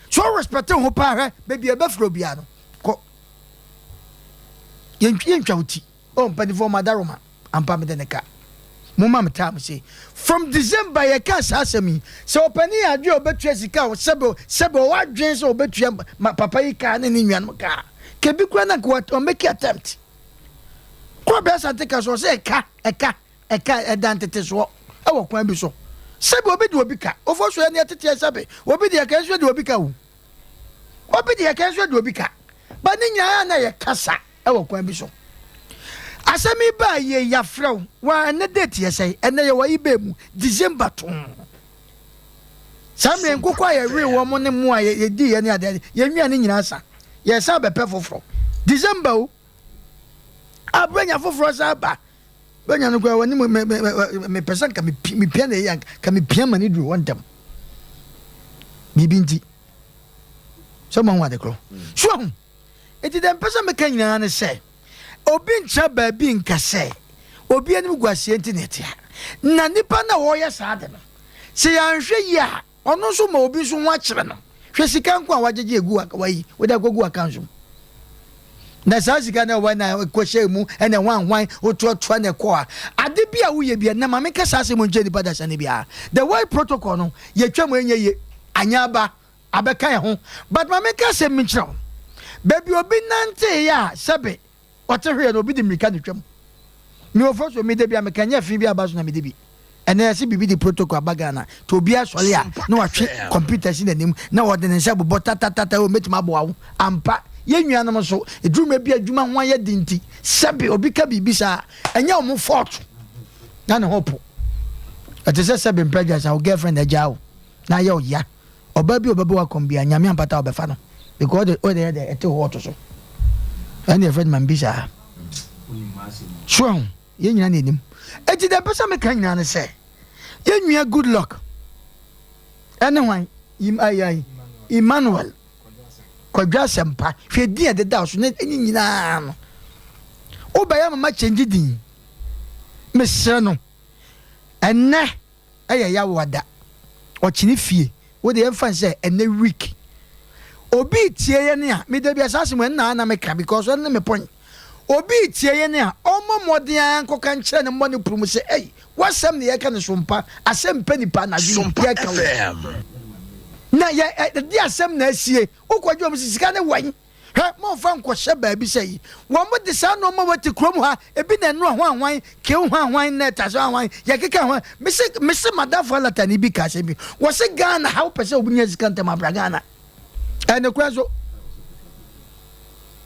B: sɛ ɔrespect ne ho paa hwɛ baabi a ɛbɛfrɛ obiara no, kɔ. Yɛntwa wo ti. Oh mpanyinfoɔ mo adaroma ampa mede ne ka. Mo ma me time se from December yɛ ka saa asɛm yi sɛ ɔpanin yɛ adwene a ɔbɛtua sika o sɛbe sɛbe ɔwɔ adwene sɛ ɔbɛtua ma papa yi kaa ne ne nuanom kaa kebi kura na nka wa make attempt. Kɔ bɛ asante ka so ɔsɛ ɛka ɛka ɛka ɛda ntetesoɔ ɛwɔ kwan bi so sɛbe obi de obi ka ofo so ɛne ɛteteɛ sɛbe obi de ɛka nso de obi ka o obi de ɛka nso de obi ka ba ne nyinaa na yɛ kasa. Wɔ kwan bi so. Asɛm yi baa yie, yɛafrɛ wo. Wa ɛnnɛ date yɛ sɛn? Ɛnnɛ yɛwɔ ayi bɛɛ mu? December too. Saa mmerɛ nkokɔ a yɛwee wɔn ne mmoa a yɛdiiɛ ne adeade, yɛn nnuane nyinaa sa. Yɛresan bɛpɛ foforɔ. December o. Aberɛ nya foforɔ san ba. Bɛnya no koraa w'anim mepɛ sɛ nka mepia na ɛyɛ nka mepia ma ne duru hɔ ntɛm. Biribi nti. Sɛ moahu ade korɔ. So ahu. Enti deɛ mepɛ sɛ meka nyinaa ne sɛ, obi nkyerɛ baabi nka sɛ obi anim gu aseɛ nti na ɛte ha. Na nipa no a ɔreyɛ saa ade no, sɛ yɛanhwɛ yie a, ɔno nso ma obi nso ho akyere no. Hwɛ sika nko a wagyegye agu wayi, wode akɔgu accounts mu. Na saa sika no ɛwɔ na ɛkɔhyɛ mu ɛna hwan hwan wotoatoa na ɛkɔ a ade bi a woyɛ bi na ma menka saa asɛm nkyerɛ nipa dasani biara. The world protocol no yɛtwa mu ɛnyɛ yie anyɛ aba abɛka yɛn ho but ma menka asɛm bi nkyerɛ wo baabi obi nanteeɛ a sɛbe ɔte hweɛ no obi de mmirika na twam me wɔ fo so me da bi a meka nyɛ fi bi aba so na mede bi ɛnɛ yɛse biribi de protocol aba Ghana nti obi asɔre a na watwe computer si n'anim na ɔde ne nsa bobɔ tatatata o mɛtumi aboa wo ampa yɛn nuanom nso ɛduru mmerɛ bi adwuma ho ayɛ den nti sɛbe obi ka biribi saa ɛnyɛ wɔn fault na ne ho po ɛte sɛ sɛbe mpɛ dwa sa wo girlfriend agyaa wo na ayɛ ɔya Ɔbaa bi a ɔbɛbɔ w'akɔm biara, Nyame ampata a ɔbɛfa no because ɔde ɔde yɛ dɛ ɛte hɔ ɔto so. Ɛne yɛfrɛ no mambi saa. So ahu, yɛn nyinaa na yɛnim. Enti deɛ mpɛ sɛ meka nyinaa ne sɛ, yɛn nua good luck ɛne hwan? Emmanuel Kwadwo Asɛmpa. Hwɛ din a ɛdeda so ne ne nyinaa no. Wobɛyɛ mama kyɛngye din. Mesrɛ no, ɛnnɛ ɛyɛ yaw da ɔkyene fie wo deɛ yɛmfa no sɛ ɛnɛ week obi retie yɛn a me da bi saa asɛm ɛnna na meka because ɛno ne me point obi retie yɛn a ɔmmɔ mmɔden ara nkɔka nkyerɛ no mmɔ ne puru mu sɛ ei wasɛm ne yɛka no so mpa asɛm mpɛ nipa anadwo yi yɛka wo na yɛ ɛde asɛm na asie wokɔgye wɔn sɛ sika ne wɔn Hwɛ, momfa nkɔhyɛ baabi sɛ yi. Wɔde saa nnoɔma wei te kurom ha, ebi na ɛnoa hwanhwan, kew hwanhwan, na ɛtase hwanhwan, yɛkeka hwan. Mese, mese madamfo alatani bi ka asɛm bi. Wɔse Ghana ha wopɛ sɛ wonya sika ntɛm a bra Ghana. Ɛyɛ nokorɛ nso.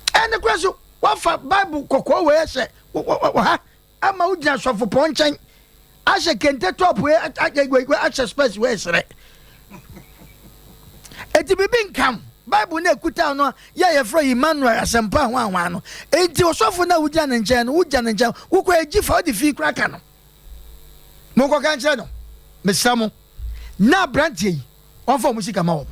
B: Ɛyɛ nokorɛ nso. Woafa Bible kɔkɔɔ wei ahyɛ wɔ ha. Ama wo gyina sɔfopɔn nkyɛn ahyɛ kente top wei ahyɛ spɛs wei serɛ. Eti biribi nka wo. Bible no ekuta no yɛ yɛfrɛ Emmanuel asɛmpa ho ahwan no. Enti ɔsɔfo no a wogyina ne nkyɛn no, wogya ne nkyɛn, wokɔ egyi fa wode fi kora ka no. Monkɔka nkyerɛ no, mesrɛ mo, na aberanteɛ yi wɔmfa wɔn sika ma wɔn.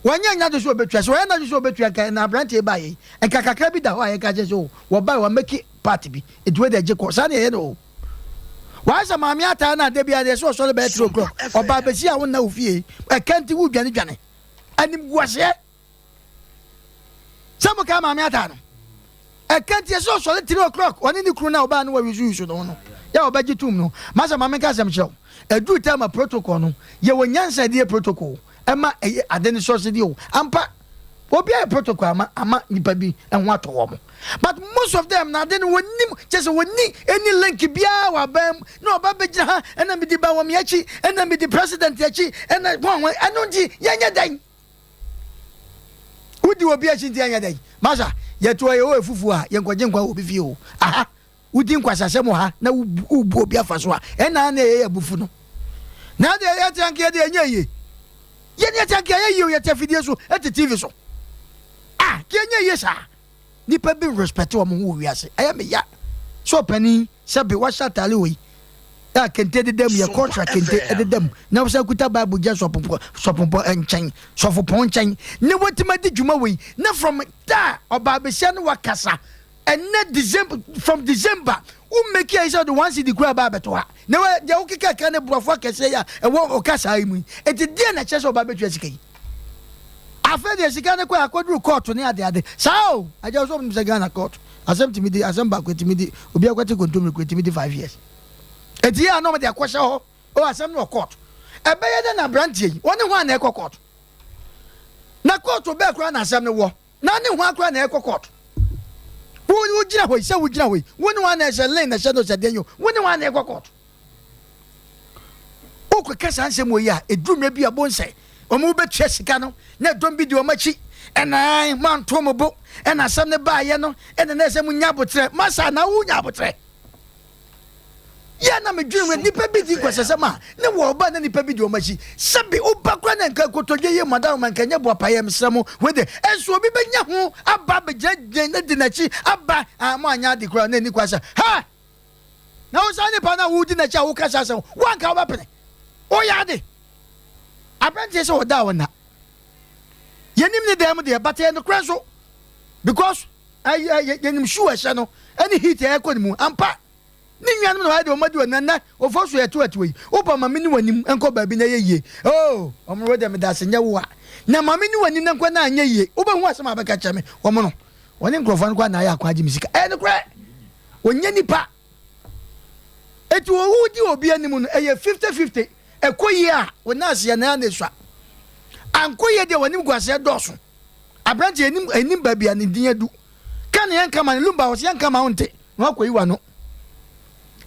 B: Wɔnyɛ nyɛ ade sɛ wɔbɛtua. Sɛ wɔyɛ n'adwene sɛ wɔbɛtua nka na aberanteɛ yi baeɛ yi, nka kakra bi da hɔ a yɛka kyerɛ sɛ o, wɔbaeɛ wɔamɛki part bi, nti wei deɛ gye kɔ. Saa na yɛyɛ no o. Wɔayɛ sɛ maame ataa no a da biara deɛ sɛ ɔsɔre bɛyɛ 3 o'clock, ɔbaa bɛsi a wonna wo fie, ɛka nti wodwanedwane. Animguaseɛ. Sɛ mokae maame ataa no, ɛka nti ɛsɛ ɔsɔre 3 o'clock ɔne ne kunu no a ɔbaa no wɔyusu ne ho no yɛ a ɔbɛgye tom no. Masa maame nka asɛm kyerɛ wo. Ɛduru time a protocol no yɛwɔ nyansa ɛde yɛ protocol ɛma ɛyɛ ade no sɔse deɛ o. Ampa obi ayɛ protocol ama ama nipa bi ɛho atɔ wɔn. But most of them na ade no wɔnim kyɛ sɛ wɔni any link biara wɔ aban mu na ɔba bɛgyina ha ɛna medi ba wɔ me akyi ɛna medi president akyi ɛna hwan hwan ɛno nti yɛnyɛ dɛn. Wodi obi akyi nti ɛnyɛ dɛn? Masa, yɛto ɛyɛ o efufuo a, yɛnkɔgye nkwa wɔ obi fie o. Aha! Wodi nkwasasɛm wɔ ha na wobu obi afa so a, ɛnna na ɛyɛ yɛn abufu no. Na deɛ yɛte anka yɛde ɛnyɛ yie. Yɛn yɛte anka yɛyɛ yie o, yɛte afidie so, ɛte TV so. Ah, ka ɛnyɛ yie saa. Nipa bi respect wɔn ho wɔ wiase. Ɛyɛ me ya. Sɛ ɔpanin, sɛbe wahyɛ ataale wɔ yi, a kente deda mu, yɛ culture kente deda mu, na wosan kuta Bible gya sɔpopɔ sɔpopɔ nkyɛn, sɔfopɔn nkyɛn, na watumi adi dwuma wɔ yi, na from da a ɔbaa besia no wakasa, Ɛnɛ December from December wo make ayi sɛ ɔde one cedi koraa ba abɛto ha na wɔ deɛ wokeka ka ne borɔfo akɛseɛ yi a ɛwɔ ɔkasaa yi mu yi eti deɛ na kyerɛ sɛ ɔba abɛtua sika yi afei deɛ sika no kɔ akɔduru kɔɔto ne ade ade saa o agya wo sɛ ɔmo sɛ Ghana kɔɔto asɛm tumi di asɛm baako etumi di obi akwati kontomire kura etumi di 5 years eti yɛ a na ɔmo de akɔhyɛ hɔ o asɛm no wɔ kɔɔto ɛbɛyɛ dɛ na aberanteɛ yi wɔne ho a na ɛkɔ kɔɔto na kɔɔto bɛɛ koraa na asɛm no wɔ. Na ne hwan koraa na ɛkɔ court? Wo wo gyina hɔ yi sɛ wo gyina hɔ yi wo ne hwan na ɛhyɛ lane na ɛhyɛ no sɛ deɛ yi o wo ne hwan na ɛkɔ court? Wokɔka saa nsɛm wɔ yi a ɛduru mmerɛ bi a bo nsɛ wɔn bɛtua sika no na ɛdɔm bi di wɔn akyi ɛna moanto mo bo ɛna asɛm no baayɛ no ɛna na ɛsɛ mo nya abotrɛ masa na wo nya abotrɛ Yɛ na medwene ho, nnipa bi di nkwaseasɛm a, ne wɔ ɔba na nnipa bi di wɔn akyi. Sɛbe woba koraa na nka nkotodwe yɛ mu adaworoma nka ɛnyɛ boapayɛ, mesrɛ mo, wei de, ɛnso obi bɛnya ho aba abɛgyina gyina di n'akyi aba, ah, mo anyɛ ade koraa na ɛni kwan sɛ, ha! Na wo saa nipa no a wodi n'akyi a woka saa asɛm, wo anka wobɛpene. Woyɛ ade. Aberanteɛ sɛ ɔda a ɔnna. Yɛnim ne dan mu deɛ, but ɛyɛ nokorɛ nso. Because yɛnim shoe ɛhyɛ no, ɛne heat a ɛkɔ ne mu. Ampa. Ne nuanom na wɔayɛ deɛ wɔadi wɔn na nnɛ wɔfa so yɛ atuatua yi. Wopa ma me ne w'anim nkɔ baabi na ɛyɛ yie. Oh, wɔn wei deɛ meda ase nyɛ wo a. Na ma me ne w'anim na nkɔ na anyɛ yie. Wobɛhu asɛm a bɛka kyerɛ me. Wɔn no, wɔne nkurɔfoɔ no koraa na ayɛ akwan agye me sika. Ɛyɛ nokorɛ. Wɔnyɛ nipa. Eti owu di obi anim no, ɛyɛ 50-50. Ɛkɔ yie a, wo nan aseɛ na ɛna esua. Ankɔ yie deɛ w'anim gu aseɛ dɔɔso. Aberanteɛ anim anim baabi a ne din adu. Ka ne yɛnka ma no lumba wɔ sɛ yɛnka ma wo nte na wakɔyi w'ano.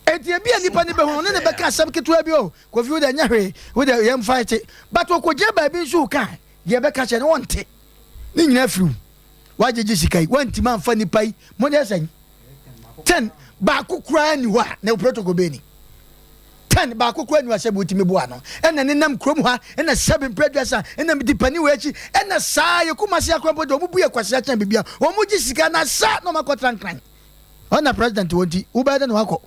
B: Enti ebi a nipa no bɛhu no ne ne bɛka asɛm ketewa bi o Kofi wo deɛ nyɛ hwee wo deɛ yɛn fight but ɔkɔgyina baabi nso ka deɛ ɛbɛka kyerɛ no ɔnte ne nyinaa firi wo wagyegye sika yi wantumi amfa nipa yi mo deɛ sɛn 10 baako koraa ni hɔ a na protocol bɛɛ ni 10 baako koraa ni hɔ a sɛbi wotumi boa no ɛna ne nam kurom ha ɛna sɛbi mpɛ aduasa ɛna medi panin wɔ akyi ɛna saa yɛ kuma se akora mpo deɛ wɔn bu yɛ kwasea kyɛn bibia wɔn gye sika na sa na wɔn akɔtra nkran ɔna president wɔn ti wobɛyɛ dɛ na wakɔ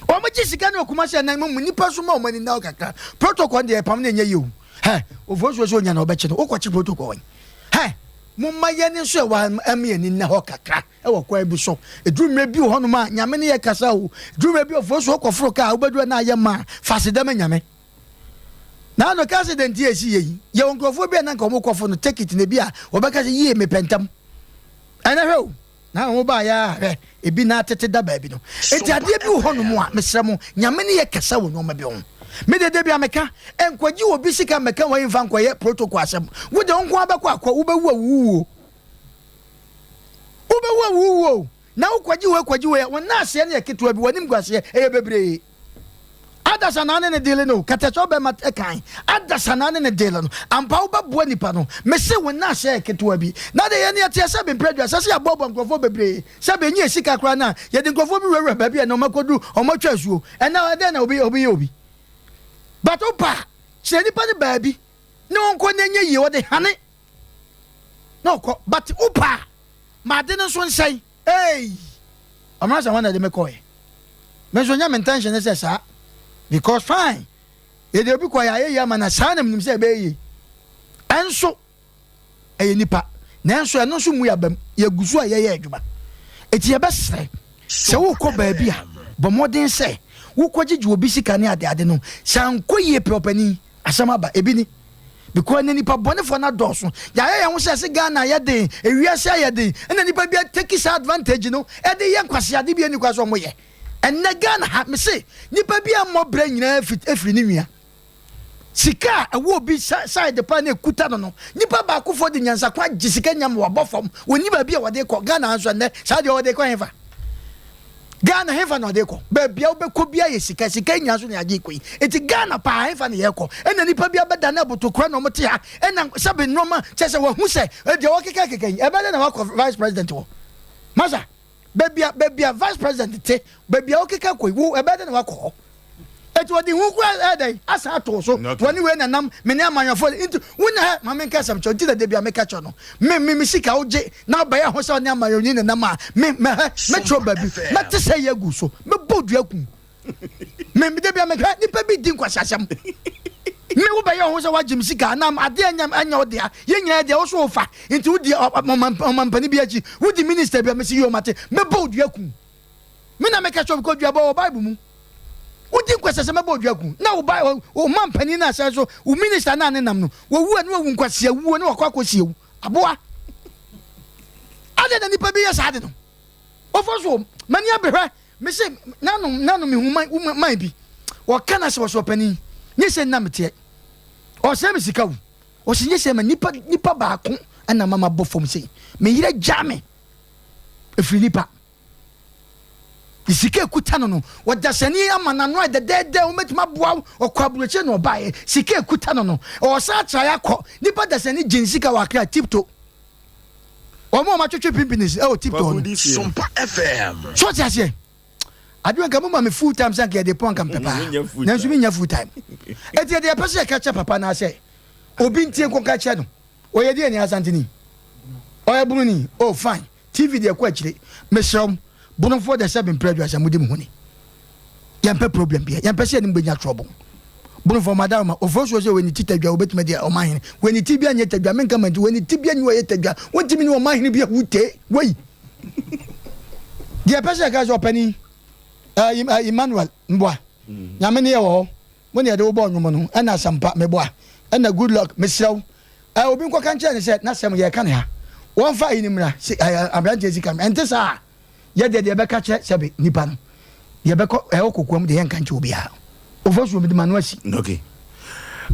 B: wɔn gye sika ne okuma se ɛnan mu nipa so ma wɔn ani na kakra protocol deɛ ɛpam na ɛnyɛ yie o hɛ ofosuo so onya na ɔbɛkye no wokɔkye protocol yi hɛ mo ma yɛn nso ɛwɔ ɛmi ani na hɔ kakra ɛwɔ kwan bi so eduru mmerɛ bi wɔ hɔnom a nyame ne yɛ kasa o eduru mmerɛ bi ofosuo kɔforo kaa wobɛduru na ayɛ ma fase dɛm nyame na ano ka accident yɛ esi yɛ yi yɛ wɔ nkurɔfoɔ bi a na nka wɔn kɔfo no take it na ebi a wɔbɛka sɛ yie mepɛ ntɛm ɛnɛ hwɛ o na wɔn ba yɛ a hwɛ ebi na atete da baabi no eti adeɛ bi wɔ hɔnom a mesrɛ mo nyame ne yɛ kasa wɔ nneɛma bi ho me dede bi a meka nkwagye wɔ bi sika mɛka wɔn mfa nkɔyɛ protocol asɛm wo de nko abɛkɔ akɔ wobɛwu awuwuo wobɛwu awuwuo na wokɔgye wei kɔgye wei a wɔn naaseɛ no yɛ ketewa bi wɔn animguaseɛ ɛyɛ bebree adasa na ne ne deele no kɛtɛsɛ ɔbɛma ɛkan adasa na ne ne deele no ampa wobɛboa nipa no mese wɔn naaseɛ yɛ ketewa bi na de yɛn yɛteɛ sɛ bempere adua sɛ sɛ yɛaboaboa nkurɔfoɔ bebree sɛ bɛnyi sika koraa no a yɛde nkurɔfoɔ bi wurawura baabi a na ɔmakɔdu ɔmatwa asuo ɛna ɛdɛn na obi obi yɛ obi but wopa kyerɛ nipa no baabi ne ɔnkɔ na ɛnyɛ yie ɔde hane na ɔkɔ but wopa ma ade no nso nsɛe ei ɔmo asɛ wɔn na ɛde me kɔɛ me nso nyɛ me intention ne sɛ saa because fine yɛde obi kɔ yɛ ayɛ yie ama na saa na menim sɛ ɛbɛyɛ yie ɛnso ɛyɛ nipa nanso ɛno nso mu yɛ abam yɛgu so a yɛyɛ adwuma eti yɛbɛsrɛ sɛ wokɔ baabi a bɔ mmɔden sɛ wokɔgyegye obi sika ne adeade no sɛ ankɔ yie pɛ ɔpanin asɛm aba ebi ni because na nipa bɔnefoɔ no adɔɔso yɛayɛ yɛn ho sɛ ɛsɛ Ghana ayɛ den ewiase ayɛ den ɛna nipa bi ateki saa advantage no ɛde yɛ nkwaseade bi ɛni kwa sɛ ɔmo yɛ ɛnɛ Ghana ha mese nipa bi ammɔ brɛ nyinaa efiri ne nua sika a ɛwɔ obi side pa na ekuta no no nipa baakofoɔ de nyansako agye sika nyam wabɔ fam wɔnni baabi a wɔde kɔ Ghana nso ɛnɛ saa deɛ wɔde kɔ hefa Ghana hefa na ɔde kɔ baabi a wobɛkɔ bi ayɛ sika sika nyinaa so na yɛagye kɔ yi eti Ghana paa hefa na yɛkɔ ɛna nipa bi abɛda na abotokura na wɔte ha ɛna sɛbe nneɛma kyɛ sɛ wɔahu sɛ deɛ wɔkeka keka yi ɛbɛdɛ na wakɔ vice president wɔ masa. Baabi a baabi a vice president te, baabi a wokeka kɔ yi, wo ɛbɛyɛ dɛ na wakɔ hɔ. Eti wɔde hu kura ɛyɛ dɛn asan ato wo so. Wɔne wei na nam, me ne amanyɔfoɔ nti wonya hɛ ma menka asɛm kyerɛ nti na da bi a meka kyerɛ no. Me me me sika wogye na wobɛyɛ ho sɛ ɔne amanyɔni na nam a me mɛhɛ mɛkyerɛ baabi mɛte sɛ yɛ agu so mɛbɔ dua kum. Me me da bi a mehwɛ nipa bi di nkwaseasɛm. Me wo bɛyɛ ho sɛ wagye me sika anaa adeɛ ɛnyɛ ɛnyɛ wo dea. Yɛn nyinaa deɛ wo so wofa nti wodi ɔmampanin bi akyi wodi minister bi a mesi yɛ ɔmate mɛbɔ dua kum. Me na meka kyerɛ wo because duabɔ wɔ Bible mu. Wodi nkwasiasɛm bɛbɔ odua gu. Na wo ba wo man panin no asan so wo minister no a ne nam no wɔwu a ne wawu nkwasia wuo ne wakɔ akɔsie wo. Aboa. Adɛn na nipa bi yɛ saa ade no? Ɔfɔ so m'ani abehwɛ me se nano nano mehu man wo man bi wɔka na sɛ wɔsɛ ɔpanin nye sɛ nna meteɛ ɔsɛ me sika wo ɔsɛ nye sɛ ma nipa nipa baako ɛna mama bɔ fam sei me yerɛ gya me ɛfiri nipa Ne sika a ɛkuta no no, ɔdasani ama n'ano ayɛ dɛdɛɛdɛ, wɔbɛtumi aboa wo, ɔkɔ aburokyire na ɔbaeɛ, sika a ɛkuta no no, ɔsan atraeɛ akɔ, nipa dasani gye ne sika wɔ Accra, Tipto. Wɔn a wɔatwetwe pimpinis ɛwɔ Tipto hɔ no.
R: Sompa FM.
B: So ɔte aseɛ? Adeɛ nka mo ma me full time sɛ nka yɛde pɔn nka mpɛ paa. Nanso menya full time. Eti ɛdeɛ yɛpɛ sɛ yɛka kyerɛ papa no asɛ obi ntie nkɔka kyerɛ no. Ɔyɛ deɛ ni Asanteni? Ɔyɛ Bruni? Oh fine. TV deɛ kɔ akyire mesrɛ wo bonofoɔ deɛ sɛ mempere aduasa modi mo ho ni yɛmpɛ problem bia yɛmpɛ sɛ yɛne mo bɛnya trouble bonofoɔ madaroma ofosuo sɛ wani ti tadwa wobɛtumi adi ɔman hene wani ti bia nyɛ tadwa menka manti wani ti bia nyi wɔyɛ tadwa wontumi ne ɔman hene bia wute wei deɛ ɛpɛ sɛ ɛka sɛ ɔpani uh, Emmanuel mboa mm. nyame ne yɛ wɔ hɔ mo ne yɛde wobɔ nnwom no ɛna asɛmpa meboa ɛna good luck mesrɛ wo Ɛ, obi nkɔka nkyerɛ no sɛ, N'asɛm, yɛreka no ha. Wɔmfa ayi no mmra, se, ɛ, aberanteɛ sika no. Ɛnte saa a, yɛ deɛ, deɛ yɛbɛka kyerɛ, sɛbe, nnipa no, deɛ ɛbɛkɔ, ɛwɔ kokoam deɛ, yɛnka nkyerɛ obiara. Ofosuo, mede m'ano asi.
A: Okay.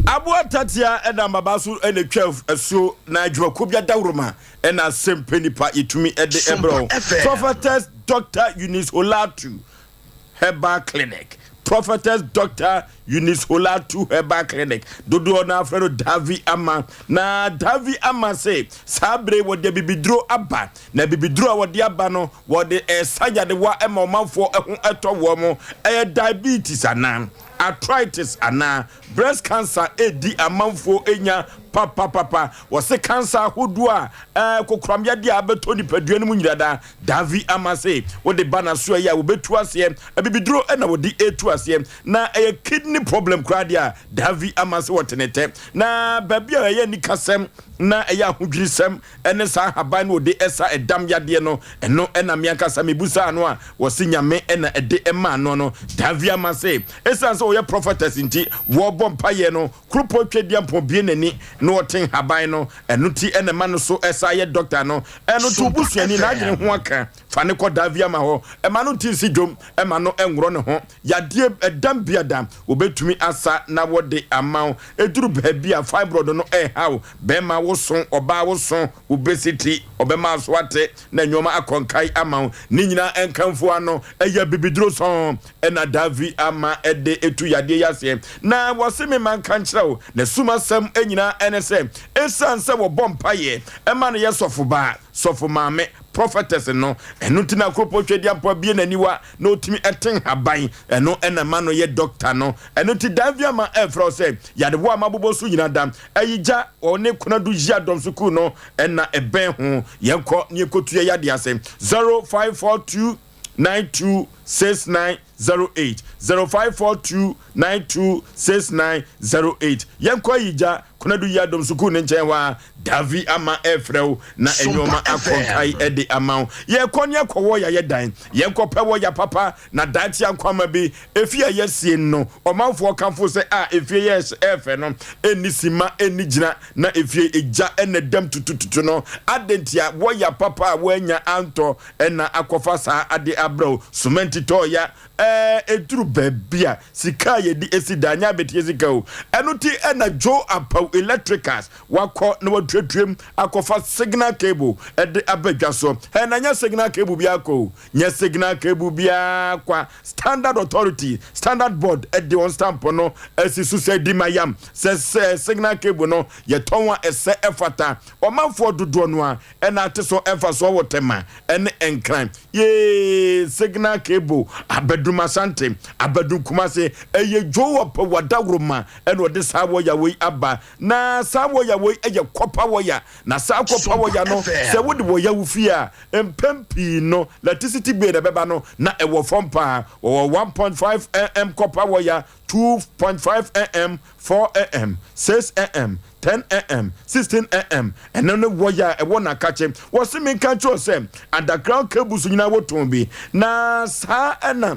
A: Aboa tatea ɛna mmabaa so ɛna etwa asuo na adwumakuo bi adaworoma ɛna asɛm pɛ nipa yɛtumi ɛde ɛbrɛ wo. Prophetess Doctor Eunice Olatu Herbal Clinic, Prophetess Doctor Eunice Olatu Herbal Clinic, dodoɔ no afrɛ no Davi Ama. Na Davi Ama se saa bere wɔde abibiduro aba, na abibiduro a wɔde aba no wɔde ɛsa yadewa ma ɔmanfoɔ ɛho ɛtɔ wɔn, ɛyɛ diabetes anaa arthritis anaa breast cancer ɛredi amanfoɔ nya papapapa. Wɔse cancer ahodoɔ a ɛɛ kokoram yadeɛ a abɛtɔ nipadua no mu nyina daa Davi ama se wode ba n'asoɛeɛ a wɔbɛtu aseɛ, abibiduro na wɔde retu aseɛ, na ɛyɛ kidney problem koraa deɛ a, Davi ama se wɔtenetɛ. Na baabi a ɛyɛ anikasɛm na ɛyɛ ahodwirisɛm ne saa ahaban no wɔde sa ɛdam yadeɛ no, ɛno na me ankasa mebusaa no a wɔse Nyame na ɛde maa no no. Davi ama se ɛsiane sɛ ɔyɛ prophetess nti wɔrebɔ mpaeɛ no, Kuropɔn Tweaduampɔn bue n'ani na ɔte nhaban no, ɛno ti na ɛma no so san yɛ dɔkta no. Ɛno nti wo busuani n'adwene ho aka, fa no kɔ Daviama hɔ. Mma no nte nsi dwom, mma no nworɔ ne ho. Yadeɛ ɛdam biada wɔbɛtumi asa na wɔde ama wo. Ɛduru baabi a fibroid no reha wo, bɛrima woso, ɔbaa woso, wobɛsi ti, ɔbɛma aso ate na nneɛma akɔ nkae ama wo. Ne nyinaa nkamfo ano yɛ abibiduro sɔnn. Ɛna Davi ama ɛde etu yadeɛ yi aseɛ. Na wɔse me ma nka nkyerɛ wo, n'asum asɛm nyinaa ɛne sɛ, esiane sɛ wɔbɔ mpaeɛ ɛma no yɛ sɔfo baa, sɔfo maame, prophetess no, ɛno nti na Kuropɔn Tweaduampɔn abue n'aniwa na ɔtumi ɛte nhaban, ɛno ɛna ɛma no yɛ doctor no. Ɛno nti Davi ama ɛrefrɛ wo sɛ, yadewoɔ a mabobɔ so nyinaa da, ayi gya, ɔne Konadu Yiadom sukuu no ɛna ɛbɛn ho. Yɛnkɔ na yɛnkɔtu yɛ yadeɛ ase. 0542. 926908 0542 926908 Yɛnkɔ Ayigya Konadu Yiadom Sukuu no nkyɛn hɔ a Davi ama ɛrefrɛ wo na nneɛma akɔ nkae de ama wo. Yɛkɔ ne akɔwɔ yɛayɛ dan Yɛnkɔ pɛ wɔ ya papa na daakye ankwama bi Efie a yɛasie no ɔmanfoɔ kamfo sɛ a efie yɛ ɛɛfɛ no ɛnni sima ɛnni gyina na efie egya ɛna ɛdam tutututu no adɛn ntia wɔ ya papa a woannya antɔ Ɛna akɔfa saa ade abrɛ wo. Sumɛnti tɔɔ ya ɛɛ ɛduru baabi a sika a yɛde si dan nyɛ abɛteɛ sika o. Ɛno nti ɛna Joe Apaw Apaw Electricals wakɔ na watuatuam akɔfa signal cable de aba dwa so. Hɛ, na nyɛ signal cable biara kwa o, nyɛ signal cable biara kwa. Standard Authority, Standard Board de wɔn stamp no asi so sɛ di ma yam sɛ sɛ signal cable no yɛtɔn a ɛsɛ ɛfata. Ɔmanfoɔ dodoɔ no ara na ate so mfasoɔ wɔ Tema ne Nkran. Yee, signal cable abɛdum Asante, abɛdum Kumase, ɛyɛ dwoo ɔpɛ wadaworoma na ɔde saa wɔya wei aba. Na saa wɔya wei yɛ kɔpa wɔya. Na saa kɔpa wɔya no, sɛ wode wɔya wo fie a, mpɛn pii no, electricity bill a ɛbɛba no, na ɛwɔ fam paa. Wɔwɔ 1.5 mm kɔpa wɔya, 2.5 mm, 4 mm, 6 mm, 10 mm, 16 mm. Ɛno ne wɔya a ɛwɔ n'akakye. Wɔse menka nkyerɛ wo sɛ, underground cables nyinaa wɔtɔn bi. Na saa na.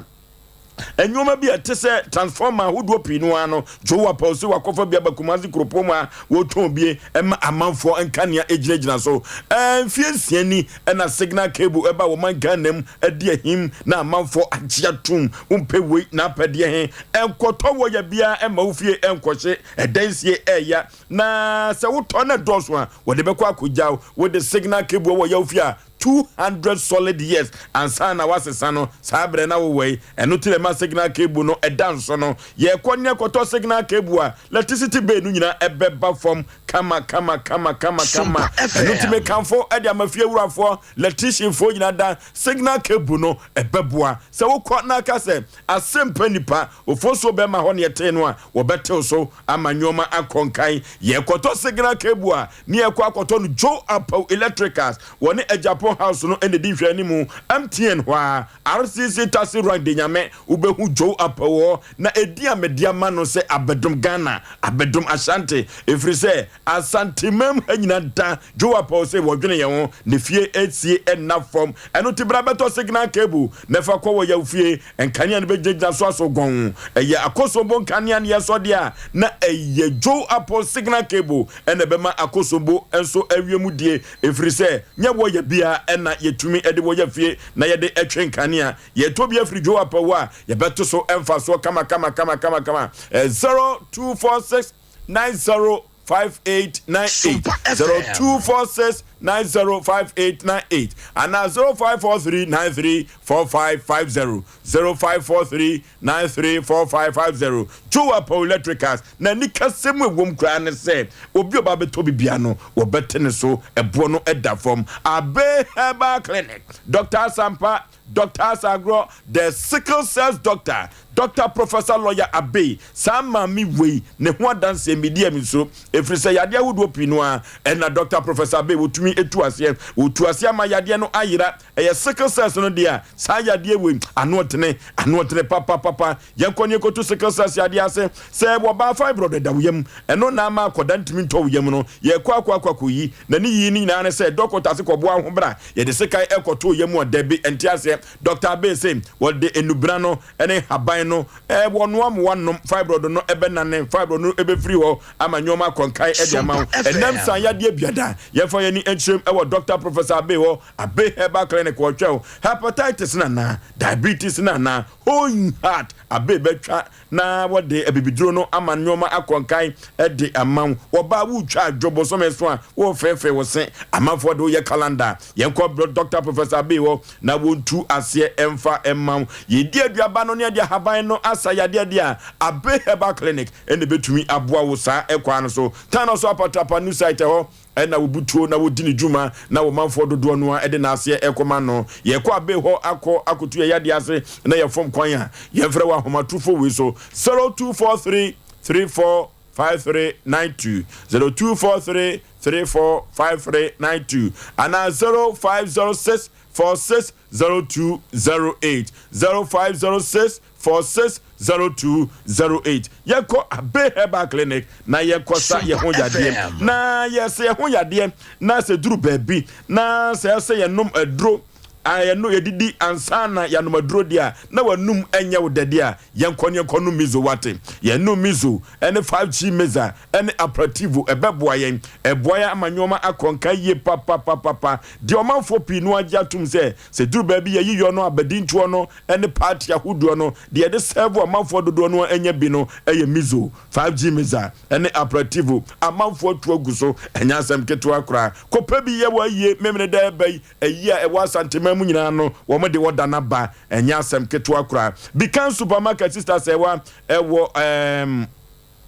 A: Nneɛma bi a ɛte sɛ transformer ahodoɔ pii no ara no, Joe Apaw sɛ wakɔfa bi aba Kumasi kuropɔn mu a wɔtɔn bi ma amanfoɔ nkanea gyinagyina so. Mfeɛ nsia ni na signal cable ɛba wɔ man Ghana mu adi ahim na amanfoɔ agye atom. Wompɛ wei na apɛ deɛ he, nkɔtɔ wɔya biara mma wo fie nkɔhye ɛdansie ɛɛya. Na sɛ wotɔ na ɛdɔɔso a, wɔde bɛkɔ akɔgya wo. Wode signal cable wɔ ya wo fie a, 200 solid years ansa na wasesa no, saa berɛ na wowɔ yi, ɛno ti na ɛma signal cable no ɛda nso no. Yɛkɔ ne yɛkɔtɔ signal cable a, electricity bill no nyinaa ɛbɛba fam kama kama kama kama kama. Ɛno ti mekamfo ɛde ama fie wurafoɔ, electricianfoɔ nyinaa da signal cable no ɛbɛboa. Sɛ wokɔ na aka sɛ asɛmpa nipa, ofosuo bɛma hɔ ne yɛtee no a, wɔbɛtew so ama nneɛma akɔ nkan. Yɛkɔtɔ signal cable a, ne yɛkɔ akɔtɔ no Joe Apaw Electricals, wɔne Agyapong House no na ɛdi nhwɛanimu, MTN hɔ ara, RCC Taxi Rank Denyame, wobɛhu Joe Apaw hɔ, na edin a mede ama no sɛ Abɛdom Ghana, Abɛdom Ashanti, ɛfiri sɛ Asantemam ha nyina da Joe Apaw sɛ wɔdwene yɛn ho, ne fie sie nna fam, ɛno nti bra bɛtɔ signal cable na fa kɔ wɔ yaw fie, nkanea no bɛgyinagyina so aso gɔnn, ɛyɛ Akosombo nkanea ne yɛsɔ deɛ a, na ɛyɛ Joe Apaw signal cable na ɛbɛma Akosombo nso awie mu die, ɛfiri sɛ nyɛ wɔya biara na yɛtumi de wɔya fie na yɛde twe nkanea. Yɛtɔ bi afiri Joe Apawu a, yɛbɛto so mfasoɔ kama kama kama kama kama. 0246 905898, 0246 905898 anaa 0543 934550, 0543 934550. Joe Apawu Electricals Na anikasɛm a ɛwom koraa ne sɛ, obi a ɔba abɛtɔ biribiara no, wɔbɛte ne so, ɛboɔ no da fam. Abbey Herbal Clinic, Doctor Asampa, Doctor Asagorɔ, The Sickle Cells Doctor, Doctor Professor Lawyer Abbey, saa maame wei, ne ho adanseɛ medi a mensuro, ɛfiri sɛ yadeɛ ahodoɔ pii no ara na Doctor Professor Abbey wɔtumi tu aseɛ. Wɔtu aseɛ ama yadeɛ no ayera. Ɛyɛ sickle cells no deɛ a, saa yadeɛ wei, ano ɔdene, ano ɔdene papapapa. Yɛnkɔ ne yɛnkɔtu sickle cells yadeɛ ase. Sɛ wɔbaa fibroid da wo yam, ɛno na ama akɔda ntumi ntɔ wo yam no, yɛkɔ akɔ akɔ akɔyi. Na ne yii ne nyinaa ne sɛ, dɔkota se kɔboa wo ho bra. Yɛde sekan kɔto wo yam a, dabi, ɛnte aseɛ. Dɔkta Abbey se wɔde nnubena no ne nhaban no, wɔnoa ma woanom, fibroid no bɛnane, fibroid no bɛfiri hɔ ama nneɛma akɔ nkan de ama wo. Ɛnam saa yadeɛ biada, yɛmfa yɛn ani nkyerɛm wɔ Dɔkta Professor Abbey hɔ, Abbey Herbal Clinic, wɔhwɛ wo hepatitis no anaa, diabetes no anaa, Whole heart abe bɛtwa na wɔde abibiduro no ama nnoɔma akɔ nkan de ama wo. Wɔba a woretwa adwo bosome so a worefeefee wo se. Amanfoɔ de wo yɛ calendar. Yɛnkɔ brɛ Doctor Professor Abbey hɔ na wɔntu aseɛ mfa mma wo. Yɛdi aduaba no ne ɛde ahaban no asa yadeɛ deɛ a, Abbey Herbal Clinic na ɛbɛtumi aboa wo saa kwan no so. Tan no so Apatrapa new site hɔ. Ɛna wɔbutuo na wɔdi ne dwuma na wɔ manfoɔ dodoɔ no ara de n'aseɛ rekɔma no. Yɛkɔ Abbey hɔ akɔ akɔtu yɛn yadeɛ ase na yɛfom kwan a, yɛmfrɛ wɔ ahomatorofo wei so, 0243 34 5392, 0243 34 5392 anaa 0506 46 0208, 0506 46 0208. Yɛnkɔ Abbey Herbal Clinic na yɛnkɔsa yɛn ho yadeɛ. Na yɛsɛ yɛn ho yadeɛ na sɛ duru baabi na sɛ ɛsɛ yɛnom aduro. A yɛno yɛdidi ansa na yɛanom aduro deɛ a, na w'anum nyɛ wo dɛ deɛ a, yɛnkɔ ne yɛnkɔ nom miso wate. Yɛnom miso ne 5G meza ne aperitivo ɛbɛboa yɛn. Ɛboa yɛn ama nnoɔma akɔ nka yie papapapapa. Deɛ ɔmanfoɔ pii no agye atom sɛ, sɛ ɛduru baabi yɛyi yɔ no abadintoɔ no ne party ahodoɔ no, deɛ yɛde sɛɛvo amanfoɔ dodoɔ no ara nya bi no yɛ miso, 5G meza ne aperitivo. Amanfoɔ atu agu so, ɛnyɛ asɛm ketewa koraa. Kɔpɛ bi yɛ w'ayie Memeneda ɛreba yi, Ayi a ɛwɔ Asanteman mu nyinaa no, wɔn de wɔda no aba. Ɛnyɛ asɛm ketewa koraa. Bikan Supermarket, Sister Sɛwa, ɛwɔ ɛɛm,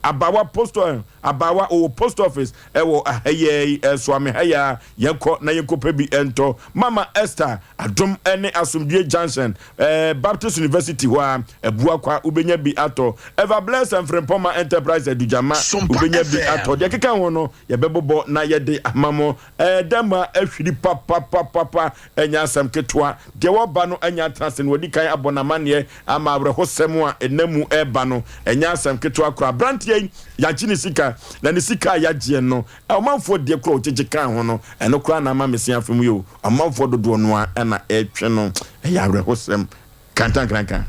A: Abawa Post, Abawa, ɔwɔ Post Office, ɛwɔ ha yi ara yi, Suame ha yi ara. Yɛnkɔ na yɛnkɔpɛ bi ntɔ. Mama Esther, Adom ne Asomdwie Junction, ɛɛ, Baptist University hɔ ara, Abuakwa, wobɛnya bi atɔ. Ever Bless Mfrempɔma Enterprise, Adugyama, wobɛnya bi atɔ. Deɛ ɛkeka ho no, yɛbɛbobɔ na yɛde ama mo. Ɛda mu a ahwiri papapapapa, ɛnyɛ asɛm ketewa. Deɛ wɔba no anya atena ase no, wɔadi kan abɔ no amanneɛ ama awerɛhosɛm a ɛnam mu reba no, ɛnyɛ asɛm ketewa koraa. Aberanteɛ yi, yɛagye ne sika, na ne sika a yɛagyeɛ no, ɔmanfoɔ deɛ koraa a ɔgyegye kaa ho no, ɛno koraa na ama mese afem yi o. Ɔmanfoɔ dodoɔ no ara na ɛretwe no. Ɛyɛ awerɛhosɛm. Kantankranka.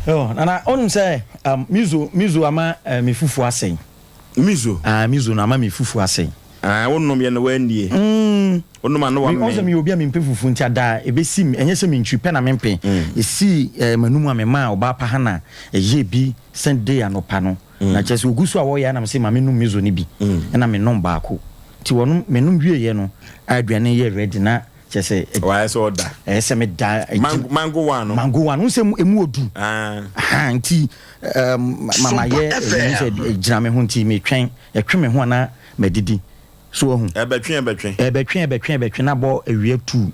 C: Oh, nana, wonim sɛ um, mizo, mizo ama uh, me fufu asɛe.
A: Mizo?
C: Ah, mizo no ama me fufu asɛe.
A: Ah, wonom yɛ na woannie.
C: Mm.
A: Wonom a na wamee.
C: Ɔn sɛ meyɛ obi a mempɛ fufu nti ada a ɛbɛsi me, ɛnyɛ sɛ mentwi pɛ na mempɛ. Ɛsii eh, m'anum a memaa ɔbaa pa Hana ɛyɛɛ bi Sunday anɔpa no. Na kyerɛ sɛ ɔgu so a wɔyɛ a na mese ma menom mizo no bi. Ɛna menom baako. Nti wɔnom, menom wieeɛ no a aduane yɛ ready na kyerɛ sɛ.
A: Wayɛ sɛ ɔda.
C: Ɛyɛ sɛ meda.
A: Mango mango one no.
C: Mango one n sɛ emu odu. Ah. Nti mama yɛ ɛyi sɛ gyina me ho nti metwɛn ɛtwe me ho ana madidi so wahu.
A: Ɛbɛtwe ɛbɛtwe.
C: Ɛbɛtwe ɛbɛtwe ɛbɛtwe na bɔ awia tu.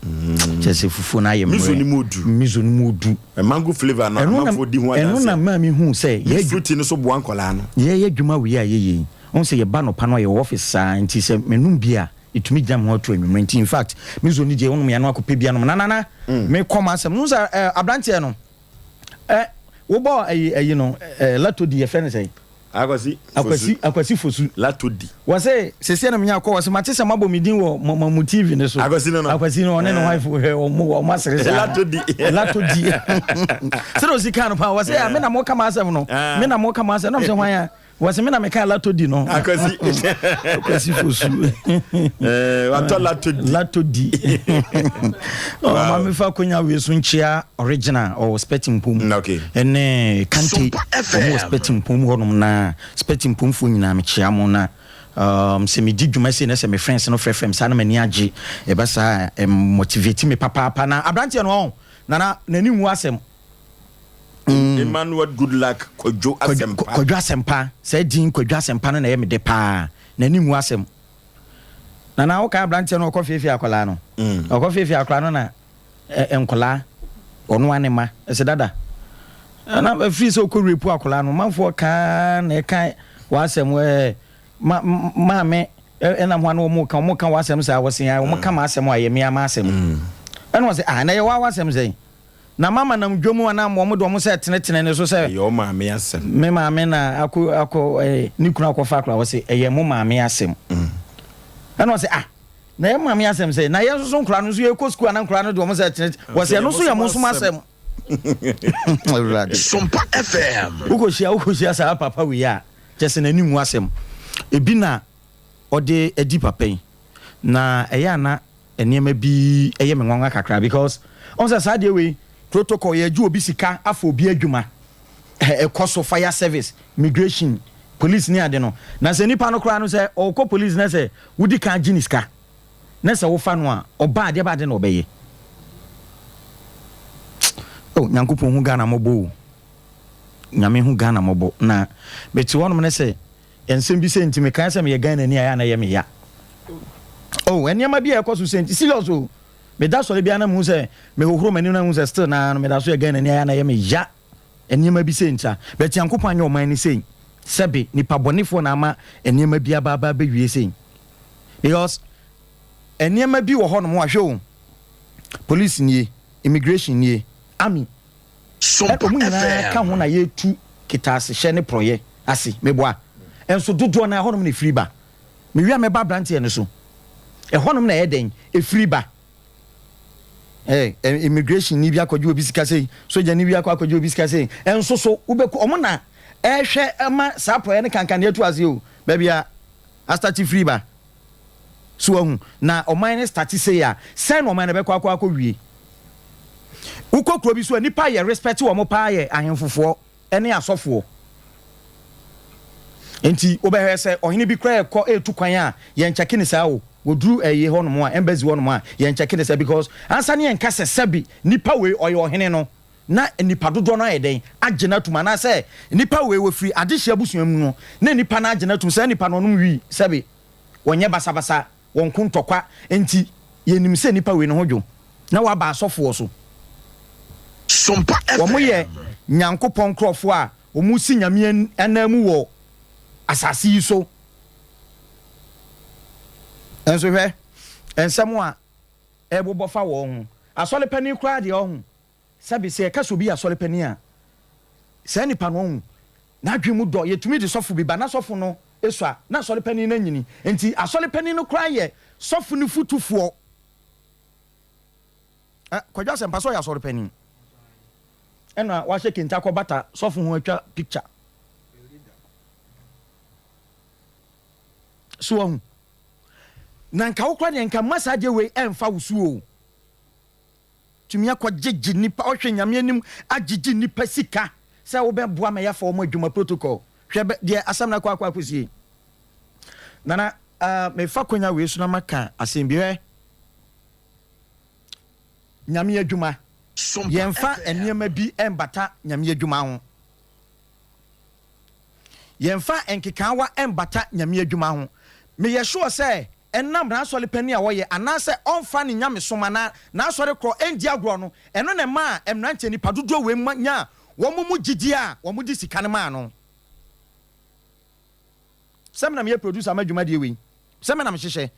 C: Kyerɛ sɛ fufuo no ayɛ mmerɛ.
A: Miso no mu odu.
C: Miso no mu odu.
A: Mango flavour no amanfoɔ di ho adanseɛ.
C: Ɛno na maa mi hu sɛ.
A: Mixed fruit no so boa nkwadaa no.
C: Yɛyɛ adwuma wei a yɛyɛ yi wɔn sɛ yɛba nɔpa no a yɛwɔ office saa nti sɛ menum bi a. Etumi gyina me ho ato anwummere nti infact me nso anigye wonom yɛn ano akɔpɛ bi anom na nana me kɔ m'asɛm no sɛ eh, abranteɛ no eh, wobɔ ayi ayi no eh, latodi yɛfrɛ no sɛ
A: Akwasi
C: Akwasi Akwasi Fosu
A: Latodi
C: wɔ se sɛsɛ na menya kɔ wɔ se mate sɛ mabɔ me din wɔ mo mo TV ne so
A: Akwasi no no
C: Akwasi no ɔne ne wife hwɛ wɔn wɔn asere saa
A: Latodi
C: Latodi sɛ na osi kan no paa wɔ se me na mo ka m'asɛm no me na mo ka m'asɛm na mo sɛ hwan a Wɔsi mi na mi ka lato di no.
A: Akwasi.
C: Akwasi fosu.
A: Eh, watɔ lato di.
C: Lato di. Ɔma mi fa konya wei so nkyia original ɔwɔ spɛti mpom.
A: Mm, okay.
C: Ɛne kante ɔmo wɔ spɛti mpom hɔnom na spɛti mpomfoɔ nyinaa mi kyia mo na um, sɛ mi di dwuma sei na sɛ mi friends no frɛfrɛ mi saa na m'ani agye ɛba saa motivate mi papaapa na aberanteɛ no ɔn nana n'ani nwu asɛm.
A: Emmanuel Goodluck Kwadwo Asɛmpa.
C: Kwadwo Asɛmpa, saa din Kwadwo Asɛmpa no na ɛyɛ me dɛ paa. N'ani nwu asɛm. Nana wokae aberanteɛ no ɔkɔ feefee akwadaa no? Ɔkɔ feefee akwadaa no na nkwadaa, ɔno ara ne mma, ɛsɛ dada. Na ɛfiri sɛ ɔkɔ rape akwadaa no, manfoɔ kaa na ɛka w'asɛm ɛɛ ma maame ɛnam hɔ a na wɔn ka wɔn ka w'asɛm saa wɔse wɔn ka m'asɛm a ɛyɛ me ara m'asɛm. Ɛna wɔse ah na ɛyɛ w'asɛm sɛn? Na mama nam dwom a na wɔn de wɔn nsa retenetene ne so sɛ.
A: Ɛyɛ wo maame asɛm.
C: Me maame na akɔ akɔ ɛɛ ne kunu akɔfa akora wɔsi ɛyɛ mo maame asɛm. Ɛna ɔsi ah na yɛ maame asɛm sɛ na yɛn nso so nkora no nso yɛkɔ sukuu a na nkora no de wɔn nsa retenetene wɔsi ɛno nso yɛ mo nso mo asɛm. Awurade.
R: Sompa FM.
C: Wokɔhyia wokɔhyia saa papa wei a kyɛ sɛ n'ani nwu asɛm. Ebi na ɔde adi papa yi na ɛyɛ a na nneɛma bi yɛ me nwanwa kakra because ɔn sɛ saa deɛ wei protocol yɛgye obi sika afa obi adwuma ɛkɔ so fire service migration police ne ade no na sɛ nipa no koraa no sɛ ɔkɔ police na sɛ wodi kan gye ne sika na sɛ wofa no a ɔba adeɛ ba ade na ɔbɛyɛ oh nyankopɔn hu Ghana mmɔbɔ o nyame hu Ghana mmɔbɔ na mete hɔnom ne sɛ Nsɛm bi sɛ nti mekae sɛ meyɛ Ghanani a ɛyɛ a na ɛyɛ me ya. Oh, nneɛma bi a ɛkɔ so sɛ nti serious o. Meda sɔre biara na mehu sɛ mehohoro m'anim na mehu sɛ still naa no meda so yɛ Ghanani a ɛyɛ a na ɛyɛ me ya. Nneɛma bi sɛ nti a. But Nyankopɔn anyɛ ɔman no sei. Sɛbe nipa bɔnefoɔ na ama nneɛma bi aba aba abɛwie sei. Because nneɛma bi wɔ hɔnom a hwɛ o. Police nie, immigration nie, army
R: Sompa
C: Wɔn nyinaa ka
R: FM.
C: ho na yɛretu ketasehyɛ ne porɔeɛ ase. Meboa? Nso dodoɔ no ara, ɛhɔnom na ɛfiri ba. Mewie a mɛba aberanteɛ no so. Ɛhɔnom na ɛyɛ dɛn? Ɛfiri ba. Eh, immigration ni bi akɔgye obi sika sei, sogya ni bi akɔ akɔgye obi sika sei. Ɛnso so wobɛku ɔmo na ɛhwɛ ɛma saa porɔeɛ ne kankan atu ase o. Baabi a astate firi ba. So wahu? Na ɔman no starte sei a, sɛn na ɔman no bɛkɔ akɔ akɔ wie? Wokɔ kuro bi so a, nnipa a yɛ respect wɔn paa yɛ ahemfofoɔ ne asɔfoɔ. Nti wobɛhwɛ sɛ ɔhene bi koraa ɛkɔ ɛretu kwan a, yɛn kyɛke ne saa o. Wɔduru ɛyi hɔ nom a, embassy hɔ nom a, yɛn kyɛke ne saa because ansa ne yɛnka sɛ sɛbi nipa wei ɔyɛ ɔhene no, na nnipa dodoɔ no ayɛ dɛn agye no atum anaasɛ nnipa wei wɔfiri adehyeɛ abusua mu no na nnipa no agye no atum saa nnipa no ɔnom wii sɛbe wɔnyɛ basabasa wɔnko ntɔkwa nti yɛnim sɛ nnipa wei ne ho dwo na wɔaba asɔfoɔ so wɔn yɛ Nyankopɔn nkorɔfoɔ a wɔn si Nyame ananmu wɔ asase yi so nso hwɛ nsɛm a ɛbobɔ fa wɔn ho asɔre panin koraa deɛ ɔho Sɛbe, sɛ yɛka sɛ obi yɛ asɔre panin a, saa nipa no, ɔhu, n'adwene mu dɔ. Yɛtumi de sɔfo bi ba, na sɔfo no sua, na asɔre panin no anyini. Enti asɔre panin no koraa yɛ sɔfo no fotufoɔ. Ɛ, Kwadwo Asɛmpa sɛ ɔyɛ asɔre panin. Ɛna wahyɛ kente akɔbata sɔfo ho atwa picture. So wahu? Na nka wo koraa deɛ nka mma saa adeɛ wei ɛmfa wo so o. Tumi akɔ gyegye nnipa ɔhwɛ nyame anim agyegye nnipa sika sɛ wobɛ boa ma yafa wɔn adwuma protocol hwɛ bɛ deɛ asɛm no akɔ akɔ akɔsie nana uh, mefa kwanya wei so na maka asɛm bi hwɛ nyame adwuma yɛmfa nneɛma bi mbata nyame adwuma ho yɛmfa nkekaawa mbata nyame adwuma ho meyɛ sure sɛ Ɛnam n'asɔre panin a ɔyɛ anaasɛ ɔmfa ne nyamesom anaa n'asɔre korɔ ndi agorɔ no, ɛno na ɛmaa mmeranteɛ nnipa dodoɔ wei ma nyaa wɔn mu gyidie a wɔde sika no maa no. Sɛ me na meyɛ producer ma dwumadie wei, sɛ me na mehyehyɛ,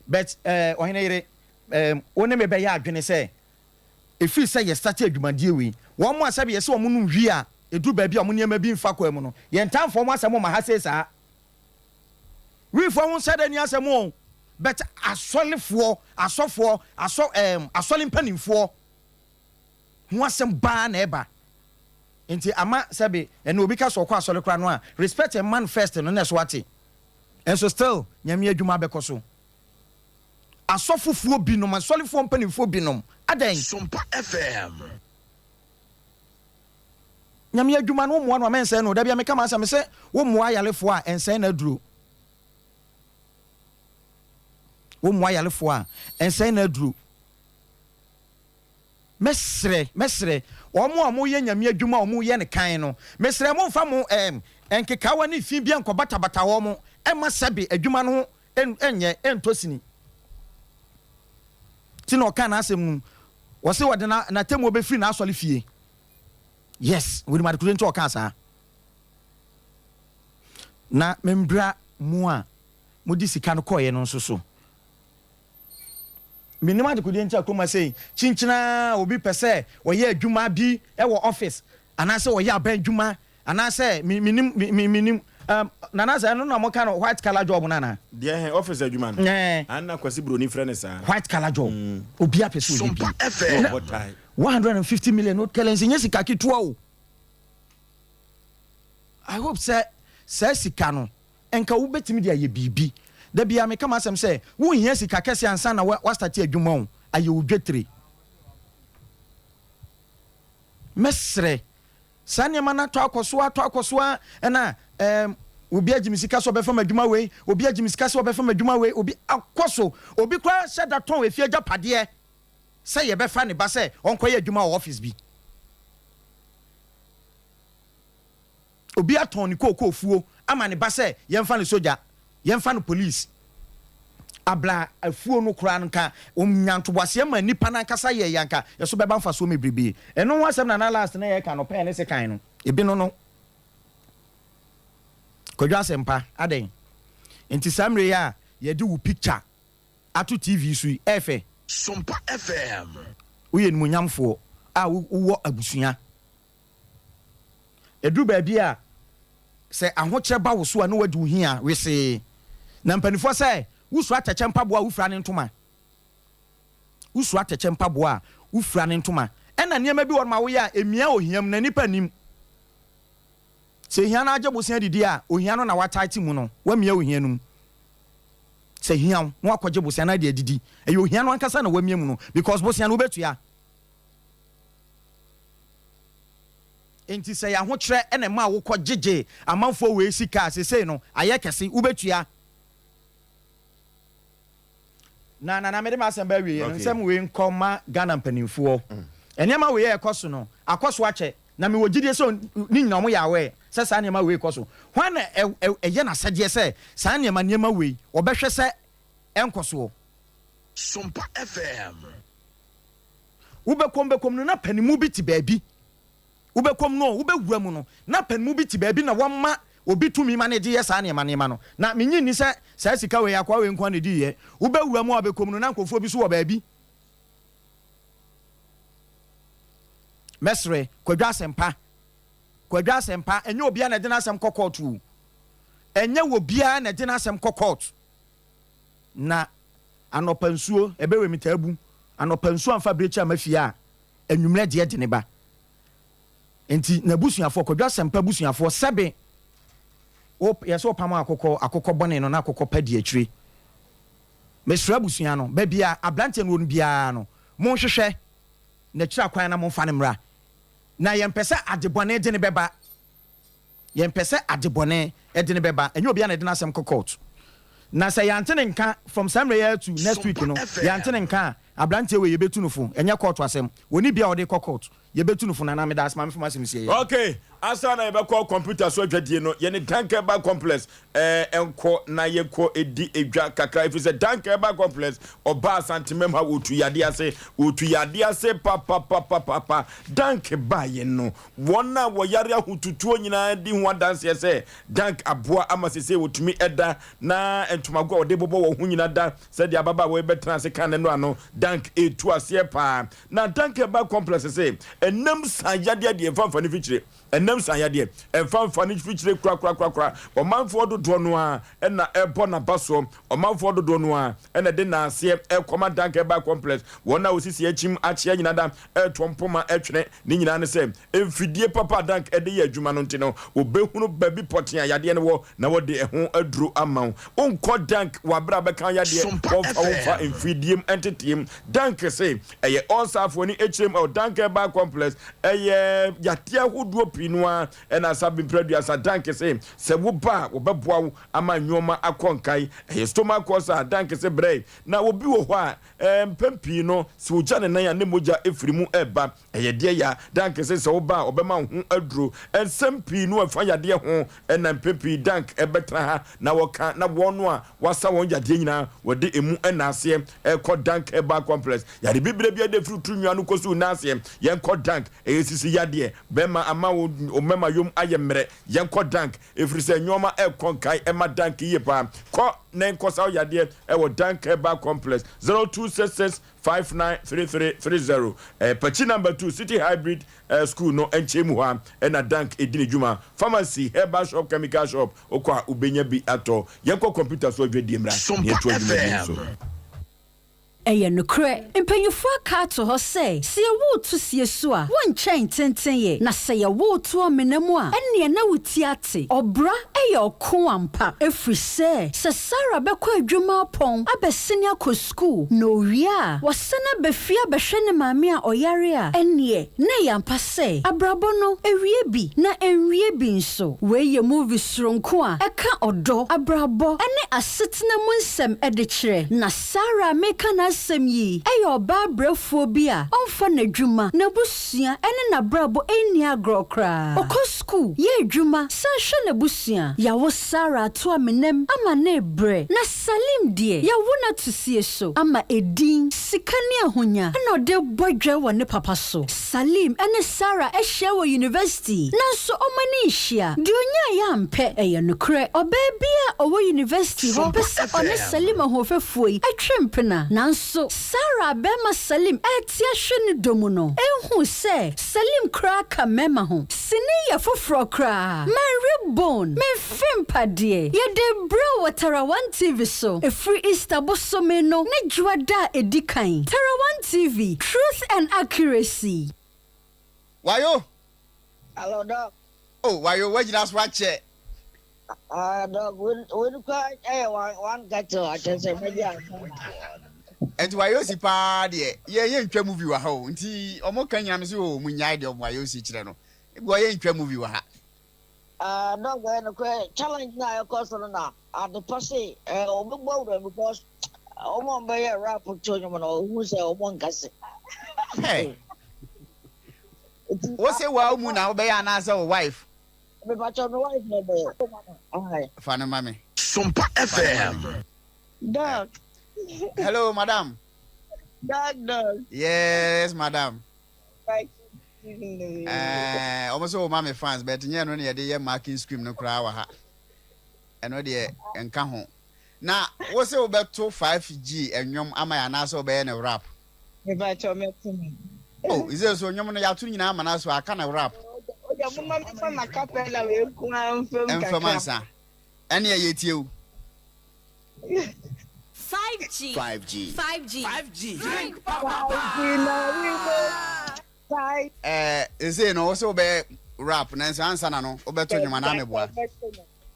C: but eh, ɔhene yere, eh, wo ne me bɛyɛ adwene sɛ ɛfiri sɛ yɛ starte adwumadie wei, wɔn a sɛbe yɛsɛ wɔn nom wie a, ɛduru baabi a wɔn nneɛma bi mfa kwan mu no, yɛntaa mfa wɔn asɛm mma ha sei saa. Wifoɔ ho nhyɛ da nni asɛm o, but asɔrefoɔ, asɔfoɔ, asɔ ɛɛm asɔre mpanimfoɔ ho asɛm baa na ɛba. Nti ama sɛbe ɛnɛ obi ka sɛ ɔkɔ asɔre koraa no a, respect ɛma no first no na ɛso ate. Nso still Nyame adwuma bɛkɔ so. Asɔfofoɔ binom, asɔrefoɔ mpanimfoɔ binom, adɛn?
R: Sompa FM.
C: Nyame adwuma no wo mmoa no a mɛnsɛe no dabia meka m'asɛm mese wo mmoa ayarefoɔ a ɛnsɛe n'aduro wo mmoa ayarefoɔ a ɛnsɛe n'aduro mɛsrɛ mɛsrɛ wɔn a wɔyɛ nyame adwuma a wɔyɛ no kan no mesrɛ mo mfa mo ɛm nkekaawa ne fi bia nkɔbatabata wɔn ɛma sɛbe adwuma no ho ɛnyɛ ɛntɔ sini ti na ɔka n'asɛm no wɔse wɔde n'atemmuo bɛfiri n'asɔre fie Yes, wɔnim adekodeɛ nti ɔkaa saa. Na membra mo a mode sika no kɔeɛ no nso so. Menim adekodeɛ nti a kurom ha sei, kyinkyinaa obi pɛ sɛ ɔyɛ adwuma bi wɔ office anaasɛ ɔyɛ aban adwuma anaasɛ menim menim um, nana sɛ ɛno na moka no white collar job no anaa?
A: Deɛ hɛn office adwuma no.
C: Ɛɛ.
A: Ana Kwasi Broni frɛ no saa.
C: White collar job. Mm. Obi apɛ sɛ ɔyɛ bi.
A: Na ɔbɔ tie.
C: 150 million no currency nyɛ sika ketewa o. I hope sɛ saa sika no nka wobɛtumi de ayɛ biribi. Da biara meka m'asɛm sɛ wonhia sika kɛse ansa na woastate adwuma o, ayɛ wo dwetire. Mɛsrɛ saa nneɛma no atɔ akɔ so atɔ akɔ so ara ɛna ɛɛm obi agye me sika sɛ ɔbɛfa m'adwuma wei, obi agye me sika sɛ ɔbɛfa m'adwuma wei, obi akɔ so, obi koraa hyɛ da tɔn efie agyapadeɛ. sɛ yɛbɛfa ne ba sɛ ɔnkɔyɛ adwuma wɔ office bi. Obi atɔn ne kookoo fuo ama ne ba sɛ yɛmfa no sogya, yɛmfa no police. Abla afuo no koraa no nka ɔnya ntoboaseɛ ma nipa no ankasa yɛeɛ anka ɛso bɛba mfasoɔ mebrebee. Ɛno ho asɛm na na last na yɛreka no, pɛn ne sekan no, ebi no no. Kwadwo Asɛmpa, adɛn nti saa mmerɛ yi a yɛde wo picture ato TV so yi, ɛyɛ fɛ.
R: Sompa FM.
C: Woyɛ animuonyamfoɔ a wowɔ abusua. Ɛduru baabi a, sɛ ahokyerɛ ba wo so a na woadi wo hia wesee. Na mpanimfoɔ sɛ, wosua atɛkyɛ mpaboa a wofira ne ntoma. Wosuro atɛkyɛ mpaboa a, wofira ne ntoma. Ɛna nneɛma bi wɔ hɔnom a woyɛ a, emia ohia mu na nnipa nnim. Sɛ ehia no agye bosea didi a, ohia no na wataete mu no, wamia ohia no mu. Sɛ ehia wo na wakɔgye bosea no ade adidi, ɛyɛ ohia no ankasa na wamia mu no because bosea no wobɛtua. Enti sɛ ɛyɛ ahokyerɛ na ɛmaa wokɔ gyegyee amanfoɔ wei sika a, seesei no ayɛ kɛse, wobɛtua. Na Nana mede m'asɛm ba awieɛ no, nsɛm wei nkɔ ma Ghana mpanimfoɔ. Nneɛma wei a ɛkɔ so no, akɔ so akyɛ, na mewɔ gyidie sɛ ne nyinaa wɔyɛ aware sɛ saa nneɛma wei rekɔ so. Hwan na ɛyɛ n'asɛdeɛ sɛ saa nneɛma nneɛma wei wɔbɛhwɛ sɛ ɛnkɔ soɔ?
R: Sompa FM.
C: Wobɛkɔm bɛkɔm no na panimu bi te baabi. Wobɛkɔm no, wobɛwura mu no, na panimu bi te baabi na wama obi tumi ma no de yɛ saa nneɛma nneɛma no. Na mennye nni sɛ saa sika wei akoa wei nko ara na ɛdiiɛ. Wobɛwura mu a wobɛkɔm no na nkurɔfoɔ bi nso wɔ baabi. Mɛsrɛ, Kwadwo Asɛmpa, Kwadwo Asɛmpa, ɛnyɛ obiara na ɛde n'asɛm kɔ kɔɔto o. Ɛnyɛ obiara na ɛde n'asɛm kɔ kɔɔto. Na anɔpa nsuo, ɛbɛwɛ me taa bu. Anɔpa nsuo amfa birekyi amma fie a, anwummerɛ deɛ de ne ba. Nti n'abusuafoɔ, Kwadwo Asɛmpa abusuafoɔ, sɛbe wo, yɛ sɛ wopam akokɔ, akokɔ bɔne no na akokɔ pa di akyire. Mesrɛ abusua no, baabi a aberanteɛ no wɔ no biara no, monhwehwɛ n'akyiri akwan na momfa no mmra. Na yɛmpɛ sɛ ade bɔne de no bɛba. Yɛmpɛ sɛ ade bɔne de no bɛba. Ɛnyɛ obiara na ɛde n'asɛm kɔ court. Na sɛ yɛante ne nka from saa mmerɛ yi ara to next week no, yɛante ne nka a, aberanteɛ wei yɛbɛtu no fo. Ɛnyɛ court asɛm. Ɔnni bia a ɔde kɔ court. Yɛbɛtu no fo. Nana, meda ase. Ma mefa m'asɛm nsie yɛ.
A: Ok, ansa na yɛbɛkɔ computer so adwadie no, yɛne Dank Herbal Complex eh, nkɔ na yɛnkɔ di dwa kakra, ɛfiri sɛ Dank Herbal Complex ɔbaa Asantemam ha, wɔtu yadeɛ ase, wɔtu yadeɛ ase papapapapa. Dank baeɛ no, Wɔn a wɔyare ahotutuo nyinaa di ho adanseɛ sɛ Dank aboa ama seesei wɔtumi da na ntomago a wɔde bobɔ wɔn ho nyinaa da sɛdeɛ ababaawa yi bɛtena ase kan ne nnora no. Dank retu aseɛ paa. Na Dank Herbal Complex se ɛnam san yadeɛ deɛ ɛmfa mfa ne fikyire. Ɛnam san yadeɛ ɛmfa mfa ne fikyire korakorakorakora. Ɔmanfoɔ dodoɔ no ara na ɛrebɔ n'abasoɔ. Ɔmanfoɔ dodoɔ no ara na ɛde naaseɛ rekɔma Dank Herbal Complex. Wɔn a wɔsisi akyim akyea nyinaa da retoɔ mpoma twene. Ne nyinaa ne sɛ, mfidie papa a Dank de yɛ adwuma no nti no, wɔbɛhunu baabi pɔtee a yadeɛ no wɔ na wɔde ɛho aduro ama wo. Wonkɔ Dank wɔ aberɛ a bɛka yadeɛ, wɔmfa wo mfa mfidie mu nteteɛ mu. Dank se ɛyɛ ɔɔsaafoɔ ne akyire mu ɛwɔ Dank Herbal Complex. Ɛyɛ yadeɛ ahodoɔ pii no ara ɛna asa mprɛduasa. Dank se sɛ woba a wɔbɛboa wo ama nnoɔma akɔ nkan. Ɛyɛ stomach ulcer a Dank se brɛ. Na obi wɔ hɔ a Mpɛn pii no, sɛ ogya ne nan a, ne mogya firi mu reba. Ɛyɛ deɛ ya. Dank se sɛ woba a, ɔbɛma wo ho aduro. Nsɛm pii no a ɛfa yadeɛ ho na mpɛn pii Dank bɛtena ha na wɔka na wɔn a wɔasa wɔn yadeɛ nyinaa wɔde emu nnaaseɛ rekɔ Dank Herbal Complex. Yare bibire biara de firi tiri nwi ano kɔsi wo nan aseɛ, yɛnkɔ Dank. Ɛyɛ sisi yadeɛ, bɛrima ama wo mmarima yom ayɛ mmerɛ, yɛnkɔ Dank. Ɛfiri sɛ nnoɔma ɛrekɔ nkan ɛma Dank yie paa. Kɔ na nkɔsa wo yadeɛ ɛwɔ Dank Herbal Complex, 0266 593330, ɛyɛ Pakyi Number 2 City Hybrid School no nkyɛn mu hɔ a ɛna Dank ɛdi ne dwuma. Pharmacy, Herbal Shop, Chemical Shop, wokɔ a wobɛnya bi atɔ. Yɛnkɔ kɔmputa so adwadie mmra na
S: Sompa
A: yɛntoa dwumadie no
S: FM.
A: so.
S: Ɛyɛ nokorɛ, mpanyimfoɔ aka ato hɔ sɛ, sɛ yɛwo wo to sie so a, wonkyɛn ntentenyɛ, na sɛ yɛwo wo to amena mu a, ɛnneɛ na wo ti ate. Ɔbra yɛ ɔko ampa, ɛfiri sɛ, sɛ Sarah bɛkɔ adwuma apɔn abɛsene akɔ sukuu, na ɔwie a, wasane aba fie abɛhwɛ ne maame a ɔyare a, ɛnneɛ na ɛyɛ ampa sɛ, abrabɔ no, ɛwie bi, na ɛnwie bi nso. Wei yɛ movie soronko a ɛka ɔdɔ, abrabɔ, ne asetena mu nsɛm de kyerɛ, na. Sarah a mereka n'asɛm yi yɛ ɔbaa brɛfoɔ bi a ɔmfa n'adwuma, n'abusua ne n'abrabɔ nni agorɔ koraa. Ɔkɔ sukuu, yɛ adwuma, san hwɛ n'abusua. Yɛawo Sarah ato amenam ama no rebrɛ, na Salim deɛ, yɛawo no ato sie so ama edin, sika ne ahonya na ɔde rebɔ dwa wɔ ne papa so. Salim ne Sarah ahyia wɔ university, nanso wɔn ani nhyia. Deɛ ɔnyaeɛ ampɛ. Ɛyɛ nokorɛ, ɔbaa bi a ɔwɔ university hɔ pɛ sɛ ɔne Salim ahoɔfɛfoɔ yi twe mpena. Nanso Sarah a barima Salim rete ahwɛ ne dɔ mu no nhuu sɛ Salim koraa ka mmarima ho. Sini yɛ foforɔ koraa. Menwe bone, memfe mpadeɛ. Yɛde rebrɛ wo wɔ Tarawan TV so ɛfiri Easter bosome no ne Dwoada a ɛdi kan. Tarawan TV, truth and accuracy.
T: Wayo.
U: Hello, Doc.
T: Oh, wayo, wagyina so akyɛ.
U: Ah, Doc, wei no koraa ɛyɛ one one kettle akyɛ sɛ mɛgye ansa na.
T: Nti wayo si paa deɛ yɛ yɛ ntwa movie wɔ ha o nti ɔmo ka nyina me sɛ o mo nyae deɛ ɔmo wayo si kyerɛ no ebi wɔ yɛ ntwa movie wɔ ha.
U: Ah, Doc, ɛyɛ nokorɛ challenge na ɛkɔ so no na adepa se ɛɛ ɔbɛbɔ awura because ɔmo a ɔbɛyɛ rap to nnwom no ɔhu sɛ ɔmo nkase.
T: Hey. Wo se wa mu na wobɛyɛ anaasɛ wo wife?
U: Mepakyɛw me wife na ɛbɛyɛ.
T: Fa no ma me.
R: Sompa FM.
U: Doc.
T: Hello, madam.
U: Doc, doc.
T: Yes, madam.
U: Right.
T: Eh, ɔmo sɛ wɔma me fans, but nyɛ no na yɛde yɛ marking scheme no koraa wɔ ha. Ɛno deɛ nka ho. Na wo sɛ wobɛto 5G ɛnwom ama yɛ anaasɛ wobɛyɛ no rap?
U: Mepakyɛw mɛto no.
T: Oh, sɛ so nnwom no yɛato no nyinaa ama no so aka no rap.
U: Oja mo ma mefa ma capella wei nko ara mfam kakra.
T: Mfam ansa. Ɛne ɛyɛ tie o.
V: 5G.
T: 5G.
V: 5G.
R: 5G.
V: Drink
U: papa. Five.
T: Ɛɛ, sɛ no wo sɛ wobɛyɛ rap nanso ansa na no wobɛto nnwom anaa meboa?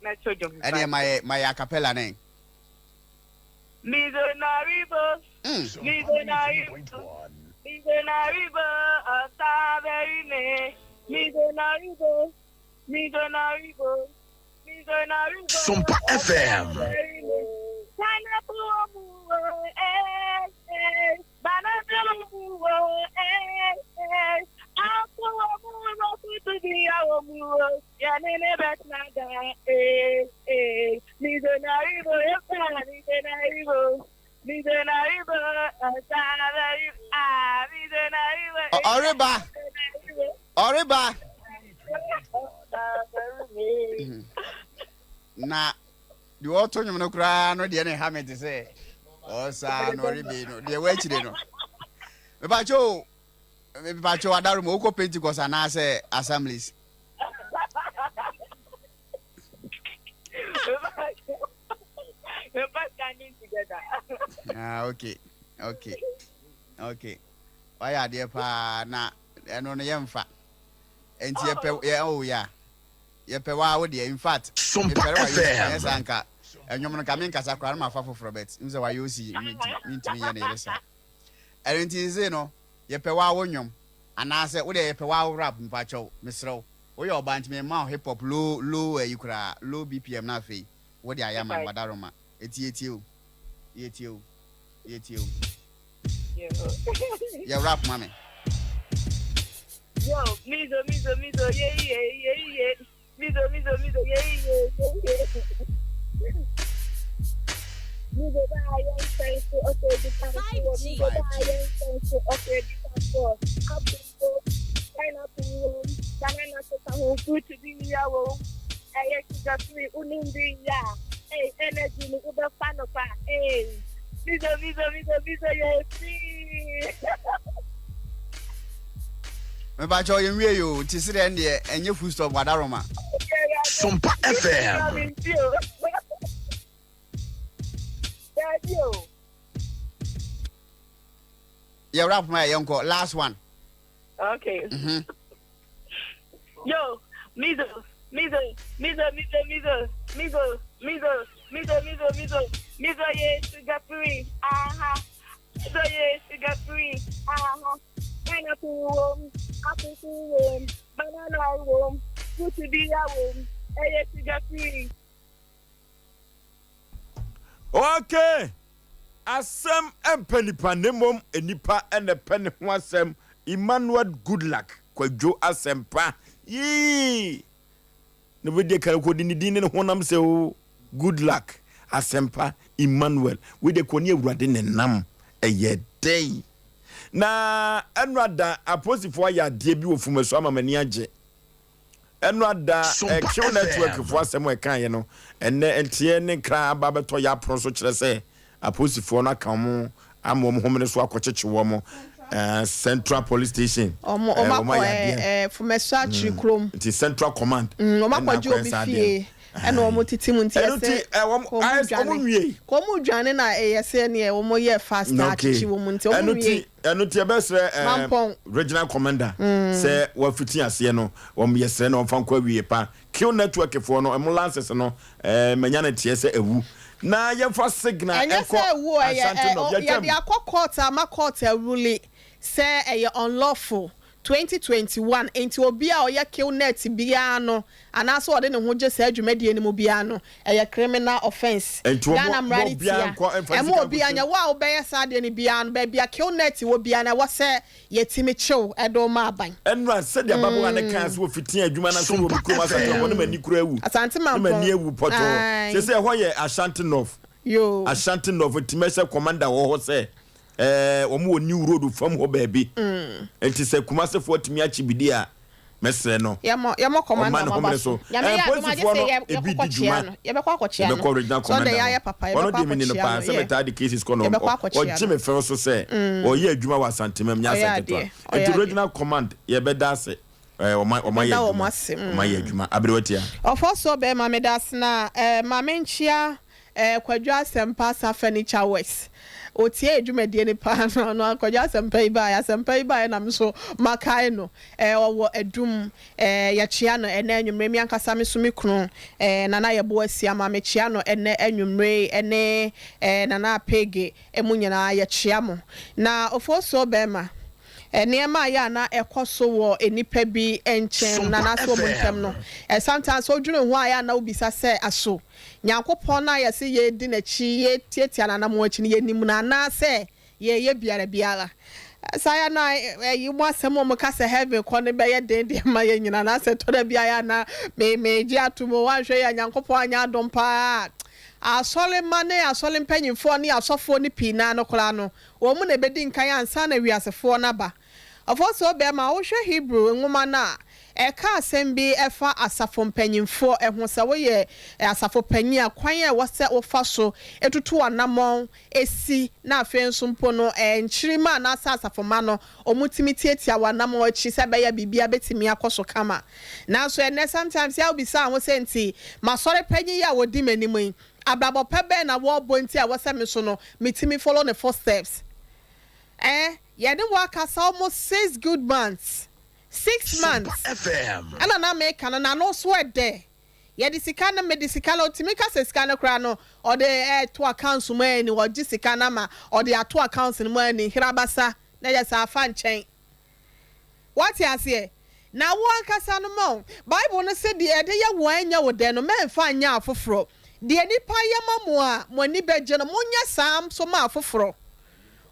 H: Mɛto dwom.
T: Ɛneɛ ma yɛ ma yɛ acapella nɛ.
H: Mizonaribo, Mizonaribo, Mizonaribo, Ọ̀sábẹ́rìmẹ̀. Mizonaribo, Mizonaribo, Mizonaribo.
R: Sompa FM.
H: Pineapple omuwo, eh, eh. Banana omuwo, eh, eh. Apple omuwo, kutu biya omuwo. Yanene betnaga, eh, eh. Mizonaribo, eh, Mizonaribo. Mizonaribo, Ọ̀sábẹ́rìmẹ̀. Ah, Mizonaribo.
T: Ɔreba. Ɔreba. Na deɛ ɔto nnwom no koraa no deɛ ne ha me te sɛ ɔsaa no ɔrebe no deɛ wɔakyire no. Mepakyɛ o, mepakyɛ o adaro mu wokɔ Pentecost anaasɛ Assemblies?
H: We're standing together.
T: Ah, okay, okay, okay. Wayɛ adeɛ paa na ɛno no yɛmfa. Nti yɛpɛ yɛ oh yeah. Yɛpɛ waa wo deɛ in fact.
R: Sompa
T: Mepɛrɛ wayɛ osi
R: FM.
T: ɛnyɛ saa nka ɛnwom no nka menkasa koraa no mafa foforɔ but n sɛ wayɛ osi mentumi nyɛ ne yere saa. Ɛno nti nse no yɛpɛ waa wo nnwom anaasɛ wo deɛ yɛpɛ waa wo rap mpakyɛw mesrɛ wo. Woyɛ ɔbaa nti mema wo hip hop low low ayi koraa low BPM na afei wode ayɛ ama me wadaroma. Eti yɛtie o. Yɛtie o. Yɛtie o. Yɛ rap ma me.
H: Yo, mizo, mizo, mizo, yeah, yeah, yeah, yeah. Mizo, mizo, mizo, yeah, yeah, yeah, yeah. Mizo, ba, yeah, thank you. Okay, the time for. Mizo, ba, yeah, thank you. Okay, the time for. Apple, pineapple, banana, so fruit to be ya, Hey, sugar free, unumbi, ya. Hey, energy, ni ube fanopa. Hey, mizo, mizo, mizo, mizo, yeah, free.
T: Mepakyɛw yɛn wie yi o nti serɛ deɛ ɛnyɛ full stop wadaroma.
R: Sompa FM.
T: Yɛ rap ma yɛ yɛnkɔ last one.
H: Okay. Yo, mizo, mizo, mizo, mizo, mizo, mizo, mizo, mizo, mizo, mizo, mizo, yeah, sugar free, aha. Mizo, yeah, sugar free, aha. Pineapple wom, apple wom, banana wom, fruit be a wom, eh, sugar free.
A: Okay. Asɛm mpɛ nipa na mmom nipa na ɛpɛ ne ho asɛm Emmanuel Goodluck Kwadwo Asɛmpa yii na wei deɛ kan kɔdi ne din ne ne honam sɛ o Goodluck Asɛmpa Emmanuel wei deɛ kɔ ne awurade ne nam ɛyɛ dɛn na ɛno ada apolisifoɔ ayɛ adeɛ bi wɔ fumasu ama m'ani agye Ɛno ada
R: Sompa
A: Q Network
R: FM.
A: foɔ asɛm a ɛkaeɛ no, ɛnnɛ nteɛ ne nkra aba abɛtɔ yɛn apono so kyerɛ sɛ apolisifoɔ no aka wɔn ama wɔn homene so akɔkyekye wɔn. Eh, Central Police Station.
E: Ɔmo
A: Eh,
E: ɔmo
A: wɔn
E: akɔ
A: ayɛ
E: ɛɛ
A: adeɛ.
E: ɛɛ Fumɛso akyiri kurom.
A: Nti Central Command.
E: Mm, wɔn
A: ɛna
E: akɔgye
A: akɔyɛ
E: obi
A: saa adeɛ
E: fie
A: no.
E: ɛna wɔn tete mu nti
A: Ɛno
E: yɛsɛ
A: nti, eh, wɔn-
E: kɔn mu
A: ayɛ sɛ wɔn
E: dwane
A: nwie.
E: kɔn mu dwane na ɛyɛ sɛ neɛ wɔn yɛ fast
A: Na okay.
E: akyekye wɔn nti wɔn
A: Ɛno
E: nwie.
A: nti ɛno nti yɛbɛsrɛ eh,
E: Mampɔn.
A: regional commander
E: Mm.
A: sɛ wafiti aseɛ no wɔn yɛsrɛ na wɔmfa nkɔ awie pa. Q network foɔ no ɛmo lances no eh, manya no teɛ sɛ awu na yɛmfa signal
E: Ɛnyɛ
A: ɛnkɔ
E: sɛ ɛwu o, ɛyɛ
A: Ashanti
E: ɛ
A: North
E: ɔ
A: yɛtwam.
E: yɛde akɔ court ama court arule sɛ ɛyɛ unlawful 2021 enti obi a ɔyɛ Qnet biara no anaasɛ ɔde ne ho gye saa dwumadie no mu biara no ɛyɛ criminal offence.
A: Enti wɔn
E: Ghana mmara
A: mo
E: no
A: obiara
E: tia.
A: nkɔ mfa ne
E: Ɛma
A: sika
E: obiara
A: nkɔhyɛ
E: nyɛ
A: mu.
E: wo a wobɛyɛ saa adeɛ no biara no baabi a Qnet wɔ biara no ɛwɔ sɛ yɛtumi kye wo de wo ma aban.
A: Ɛnora sɛdeɛ ababaawa no kaa sɛ wɔfitii adwuma no ase wɔ me kurom Asante Mampɔn na m'ani kura awu.
E: Asante
A: Na m'ani
E: Mampɔn.
A: awu pɔtɔɔ.
E: Ae.
A: Seesei ɛhɔ yɛ Ashanti North.
E: Yoo.
A: Ashanti North nti mɛhyɛ commander wɔ hɔ sɛ ɛɛ wɔn wɔ New Road fam hɔ baabi. Nti sɛ Kumasefoɔ atumi akye bi deɛ a, mɛsrɛ no.
E: Yɛmɔ yɛmɔ commander
A: Ɔmma ne
E: mo aba
A: homene
E: so.
A: so.
E: Nyame
A: Ɛɛ
E: yɛ adom agye
A: polisifoɔ
E: sɛ
A: no
E: yɛ
A: ebi
E: yɛkɔ
A: di
E: kɔkyea
A: dwuma.
E: no. Yɛbɛkɔ akɔkyea no.
A: Yɛbɛkɔ regional
E: Sɛ ɔndɛ
A: commander
E: yɛayɛ
A: hɔ.
E: papa
A: Ɔno
E: yɛbɛkɔ
A: deɛ meni no
E: akɔkyea
A: paa
E: no.
A: sɛ
E: Yeah.
A: metaa de cases kɔ no
E: Yɛbɛkɔ akɔkyea
A: ɔgye
E: no.
A: me fɛw so sɛ ɔyɛ adwuma wɔ Asantemam nyɛ
E: Ɔyɛ
A: asɛm ketewa.
E: adeɛ. Ɔyɛ
A: Nti
E: adeɛ.
A: regional command yɛbɛda ase ɛɛ wɔn wɔn ayɛ
E: Yɛbɛda wɔn
A: adwuma.
E: ase.
A: Wɔn ayɛ adwuma. Aberewa tia.
E: Ɔfɔsoɔ bɛɛma meda ase na eh, ma menkyea eh, Kwadwo Asɛmpa Asa Furniture Works. Ɔtiee dwumadie no paa no ɔno Kwadwo Asɛmpa yi baeɛ, Asɛmpa yi baeɛ na me nso makae no. Eh, ɔwɔ Adum. Eh, yɛkyea no ɛnnɛ anwummere. Me ankasa me nso me kunu, eh, Nana Yeboah Asiamah, mekyea no ɛnnɛ anwummere yi, ɛne eh, Nana Apege, mo nyinaa yɛkyea mo. Na Ofosuo barima, nneɛma a ɛyɛ a na ɛkɔ so wɔ nnipa bi nkyɛn no anaasɛ wɔn ntam no, eh, sometimes wodwene ho a ɛyɛ a na wobisa sɛ, aso Nyankopɔn no a yɛse yɛredi n'akyi, yɛretiatia n'anammɔn akyi no, yɛnim no anaasɛ Yɛyɛ biara biara. Saa yɛ na ɛyi mu asɛm a wɔka sɛ heaven kɔ no bɛyɛ den deɛ ma yɛn nyinaa anaasɛ ɛtɔ da bi a yɛ a na me megye ato mu wanhwɛ yɛ a Nyankopɔn anyɛ adom paa a asɔre mma ne asɔre mpanyinfoɔ ne asɔfoɔ no pii naa no koraa no wɔn mu na ɛbɛdi nkan ansa na wiasefoɔ no aba. Ɔfɔsoo bɛɛma wohwɛ Hebrew nwoma no a ɛka asɛm bi ɛfa asafo mpanyinfoɔ ho sɛ woyɛ asafo panyin a kwan a ɛwɔ sɛ wofa so tutu w'anamɔn si, na afei nso mpo no, nkyirimma anaasɛ asafomma no, wɔtumi tiatia wɔn anammɔn akyi sɛ ɛbɛyɛ a biribiara bɛtumi akɔ so kama. Nanso ɛnnɛ, sometimes yɛ a wobisa wo ho sɛ, Nti m'asɔre panyin yi a ɔdi m'anim yi, abrabɔ pa bɛn na wɔrebɔ nti a ɛwɔ sɛ me nso no, metumi follow ne footsteps? Eh, yɛne wo akasa almost six good months, six months, ɛna na meka no, n'ano nso ɛdɛ. Yɛde sika no mede sika no otumi ka sɛ sika no koraa no ɔde ɛɛto accounts mu ɛni ɔgye sika no ama ɔde ato accounts no mu ɛni hrabasa na yɛ sɛ afa nkyɛn wate aseɛ na wo ankasa no ma wo bible no se deɛ yɛde yɛ wo a ɛnyɛ wo dɛ no mɛnfa nyɛ afoforɔ deɛ nipa yɛ ma mo a mo ani bɛgye no monyɛ saa nso ma afoforɔ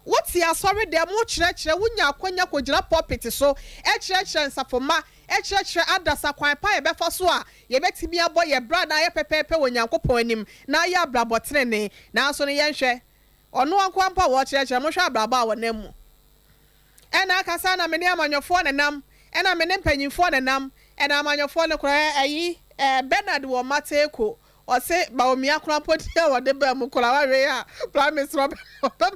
E: wote asɔre dɛm wokyerɛkyerɛ wonya akwanya kɔgyina pulpit so ɛkyerɛkyerɛ nsafomma Ɛkyerɛkyerɛ adasa kwan pa a yɛbɛfa so a yɛbɛtumi abɔ yɛn bra na ayɛ pɛpɛɛpɛ wɔ Onyankopɔn anim na ayɛ abrabɔ trenee. Nanso no yɛnhwɛ Ɔno nkoa mpo a wɔkyerɛkyerɛ, monhwɛ abrabɔ a wɔnam mu. Ɛna akasa na me ne amanyɔfoɔ na ɛnam, ɛna me ne mpanyinfoɔ na ɛnam, ɛna amanyɔfoɔ no koraa ɛyi, ɛɛ Bernard wɔ Mateeko Ɔse Bawumia koraa mpo din a wɔde baa mu koraa wahwɛ yi a prime minister ɔbɛma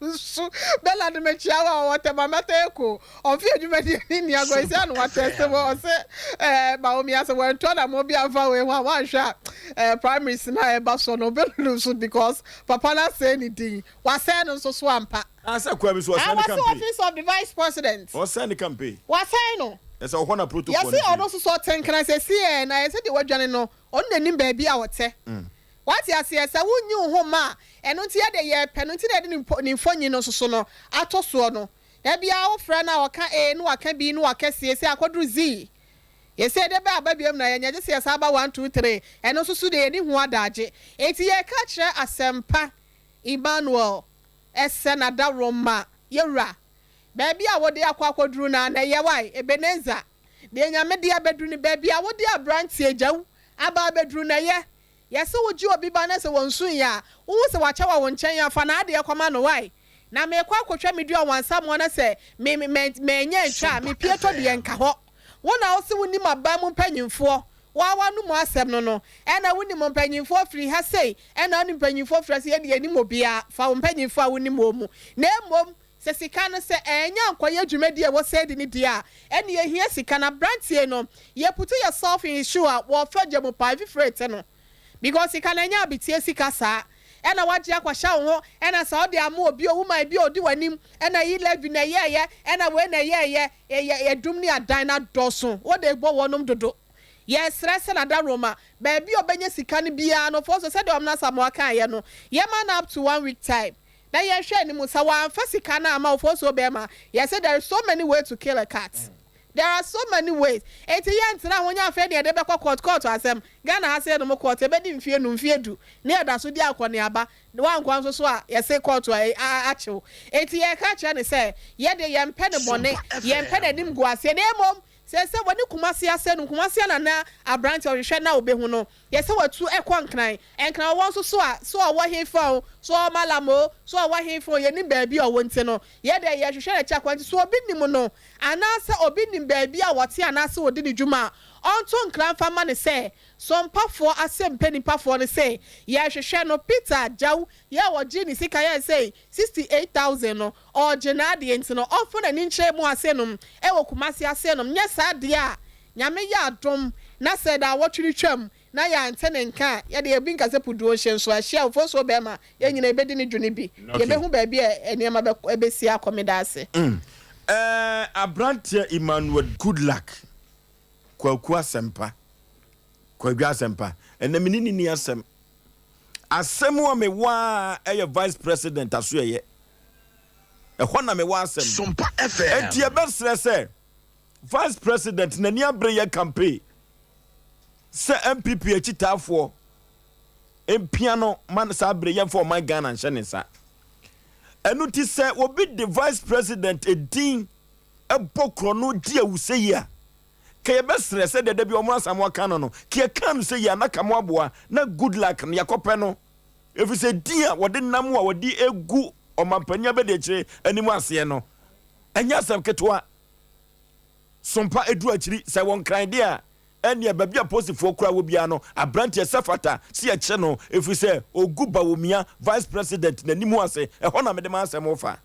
E: no nsu. Bernard mekyia wo a ɔwɔ Tema Mɛtɛ Eko ɔmfe adwumadie ne nni agorɔ yi sɛ na watɛste wɔ ɔse eh, Bawumia sɛ wantu anammɔn bi amfa wei ho a wanhwɛ a eh, primaries no a ɛba soɔ no ɔbɛ lose because papa no asɛe ne din wasɛe no nso so ampa.
A: Ah sɛ kwan bi so ɔsɛe ne
E: Wɔse
A: campaign.
E: office of the vice president.
A: Ɔsɛe ne campaign.
E: Wasɛe no.
A: Ɛsɛ ɔhɔ na protocol no
E: Yɛse
A: firi.
E: ɔno nso so ɔte nkran sɛsi ɛ na yɛse deɛ wadwane no Ɔno na nim baabi a ɔtɛ. Wate aseɛ? Sɛ wonnyi wo ho mma a, ɛno nti yɛde yɛpɛ no nti na yɛde ne mpo, ne mfonyin no nso so no ato soɔ no. Da biara wofrɛ no a, ɔka A, na waka B, na waka C, ɛsei akɔduru Z. Yɛsei de bɛ aba biom na yɛnyɛ, gye sɛ yɛsan ba one, two, three. Ɛno nso so deɛ yɛnni ho adagye. Enti yɛreka akyerɛ Asɛmpa Emmanuel sɛ n'adaworoma, yɛwura, baabi a wode akɔ akɔduru no ara na ɛyɛ wae, Ebenezer. Deɛ Nyame de abɛduru no, baabi a wode abranteɛ gyaw aba abɛduru no ɛyɛ. Yɛse wogye obi ba na sɛ wɔnsuiɛ a, wohu sɛ wakyɛ wɔ wo nkyɛn a, fa n'adeɛ kɔma no, wai? Na meekɔ akɔtwa me dua wɔ ansamoa na sɛ me me mannya antwa a, mepie tɔ deɛ nka hɔ. Wo na wose wonim aban mu mpanyimfoɔ, wo ara w'anomu asɛm no no, ɛna wonim mpanyimfoɔ firi ha sei, ɛna wonim mpanyimfoɔ firi ha sei, yɛdeɛ yɛnnim obiara, fa wo mpanyimfoɔ a wonim wɔn mu, na mmom. Sɛ sika no sɛ ɛɛnya ankɔyɛ dwumadie a ɛwɔ sɛ ɛdi ne deɛ a, ɛne yɛhia sika no. Abranteɛ no, yɛ put yourself in his shoe a, wɔɔfa gya mu paa, mfifire rete no. Because sika no ɛnyɛ abeteɛ sika saa. Ɛna wagye akɔhyɛ wo ho, ɛna sɛ wode ama obi, owu man bi a ɔdi w'anim, ɛna yi levy na ɛyɛɛyɛ, ɛna wei na ɛyɛɛyɛ, ɛyɛ ɛdum ne adan no adɔɔso, wode bɔ wɔnom dodo. Yɛsrɛ sɛ Nadaroma, baabi a ɔbɛnya sika no biara no, fɔ so sɛdeɛ Ɔmena Asamoah kaeɛ no, yɛma no up to one week time. Na yɛnhwɛ anim sɛ wamfa sika no amma wo fosuo bɛɛma yɛse there is so many way to kill a cat there are so many ways enti yɛntena ho nyɛ afei na yɛde bɛkɔ court court asɛm Ghana ha sei nom court ɛbɛdi mfie num mfie du na yɛda so di akɔneaba wankɔ nso so a yɛse court a akyew enti yɛka kyerɛ no sɛ yɛdeɛ yɛmpɛ no bɔne yɛmpɛ n'anim guaseɛ na mmom Seesei wɔne Kumasi asɛe no, Kumasi a na na aberanteɛ ɔhwehwɛ na ɔbɛhu no, yɛ sɛ watu kɔ Nkran. Nkran ɔwɔ nso so a, so ɔwɔ hefa o, so ɔwɔ Mallam o, so ɔwɔ hefa o, yɛnnim baabi a ɔwɔ nti no, yɛ deɛ yɛrehwehwɛ n'akyi akwan. Nti sɛ obi nim no, anaasɛ obi nim baabi a ɔte anaasɛ ɔdi ne dwuma a, ɔnto nkra mfa mma no sɛ, Sompafoɔ asɛmpɛ nipafoɔ no se, yɛrehwehwɛ no. Peter Gyau, yɛ a ɔgyee ne sika yɛɛ sɛ 68,000 no, Ɔregye n'adeɛ nti no ɔmfa n'ani nkyerɛ mu ase nom wɔ Kumasi ase nom nyɛ saa deɛ a Nyame yɛ adom na sɛ naawɔtwe no twam na yɛante ne nka a yɛdeɛ obi nka sɛ puduo nhye nso ɛhye a ofosuo bɛɛma yɛn nyinaa yɛbɛdi ne dwene bi yɛbɛhu baabi a nneɛma bɛkɔ ɛbɛsi akɔ medaase.
A: Mm eh abranteɛ Emmanuel Goodluck Kwaku Asɛmpa Kwadwo Asɛmpa ɛnɛ me ne no nni asɛm Asɛm a mewɔ ara yɛ Vice President asoɛeɛ. Ɛhɔ na mewɔ asɛm.
R: Sompa FM.
A: Enti yɛbɛsrɛ sɛ Vice President n'ani abere yɛ campaign sɛ NPP akyitaafoɔ mpia no ma saa bere yɛmfa ɔman Ghana nhyɛ ne nsa. Ɛno nti sɛ obi de Vice President edin bɔ korɔno di awusɛyi a, Ka yɛbɛsrɛ sɛdeɛ da bi ɔmo Asamoah ka no no, ka yɛkaa no sɛ yie a na ka mo aboa na good luck no yɛakɔpɛ no efisɛ din a wɔde nam a wɔde egu ɔmanpanin abadiakyire anim aseɛ no ɛnyɛ asɛm ketewa. Sompa edu akyiri sɛ wɔ Nkran deɛ a ɛnneɛ baabi a posifoɔ koraa wɔ biara no abranteɛ sɛ fata sɛ yɛkye no efiri sɛ ogu Bawumia vice president n'anim ase ɛhɔ na mede m'asɛm fa.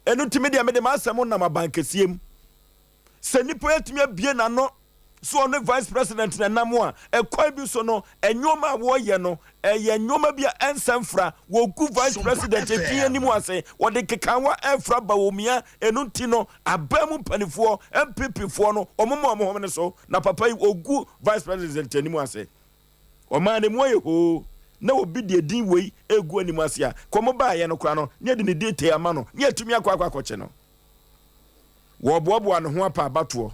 A: Ɛno nti me deɛ mede m'asɛm nam abankɛseɛ mu. Sɛ nipa atumi abue n'ano so ɔne vice president na ɛnam a, ɛkwan bi so no, nneɛma a wɔreyɛ no, ɛyɛ nneɛma bi a ɛnsɛ mfra. Wɔgu vice president din anim ase, wɔde nkekaawa ɛrefra Bawumia. Ɛno nti no, aban mu mpanimfoɔ, NPP foɔ no, wɔn mma wɔn homene so. Na papa yi, ɔgu vice president anim ase. Ɔmaa ne mu ayɛ hoo. Na obi de edin wei regu anim ase a, ka wɔn baeɛ no koraa no, ne yɛde ne din tee ama no, ne yɛatumi akɔ akɔ akɔkye no. Wɔreboaboa ne ho apa abatoɔ.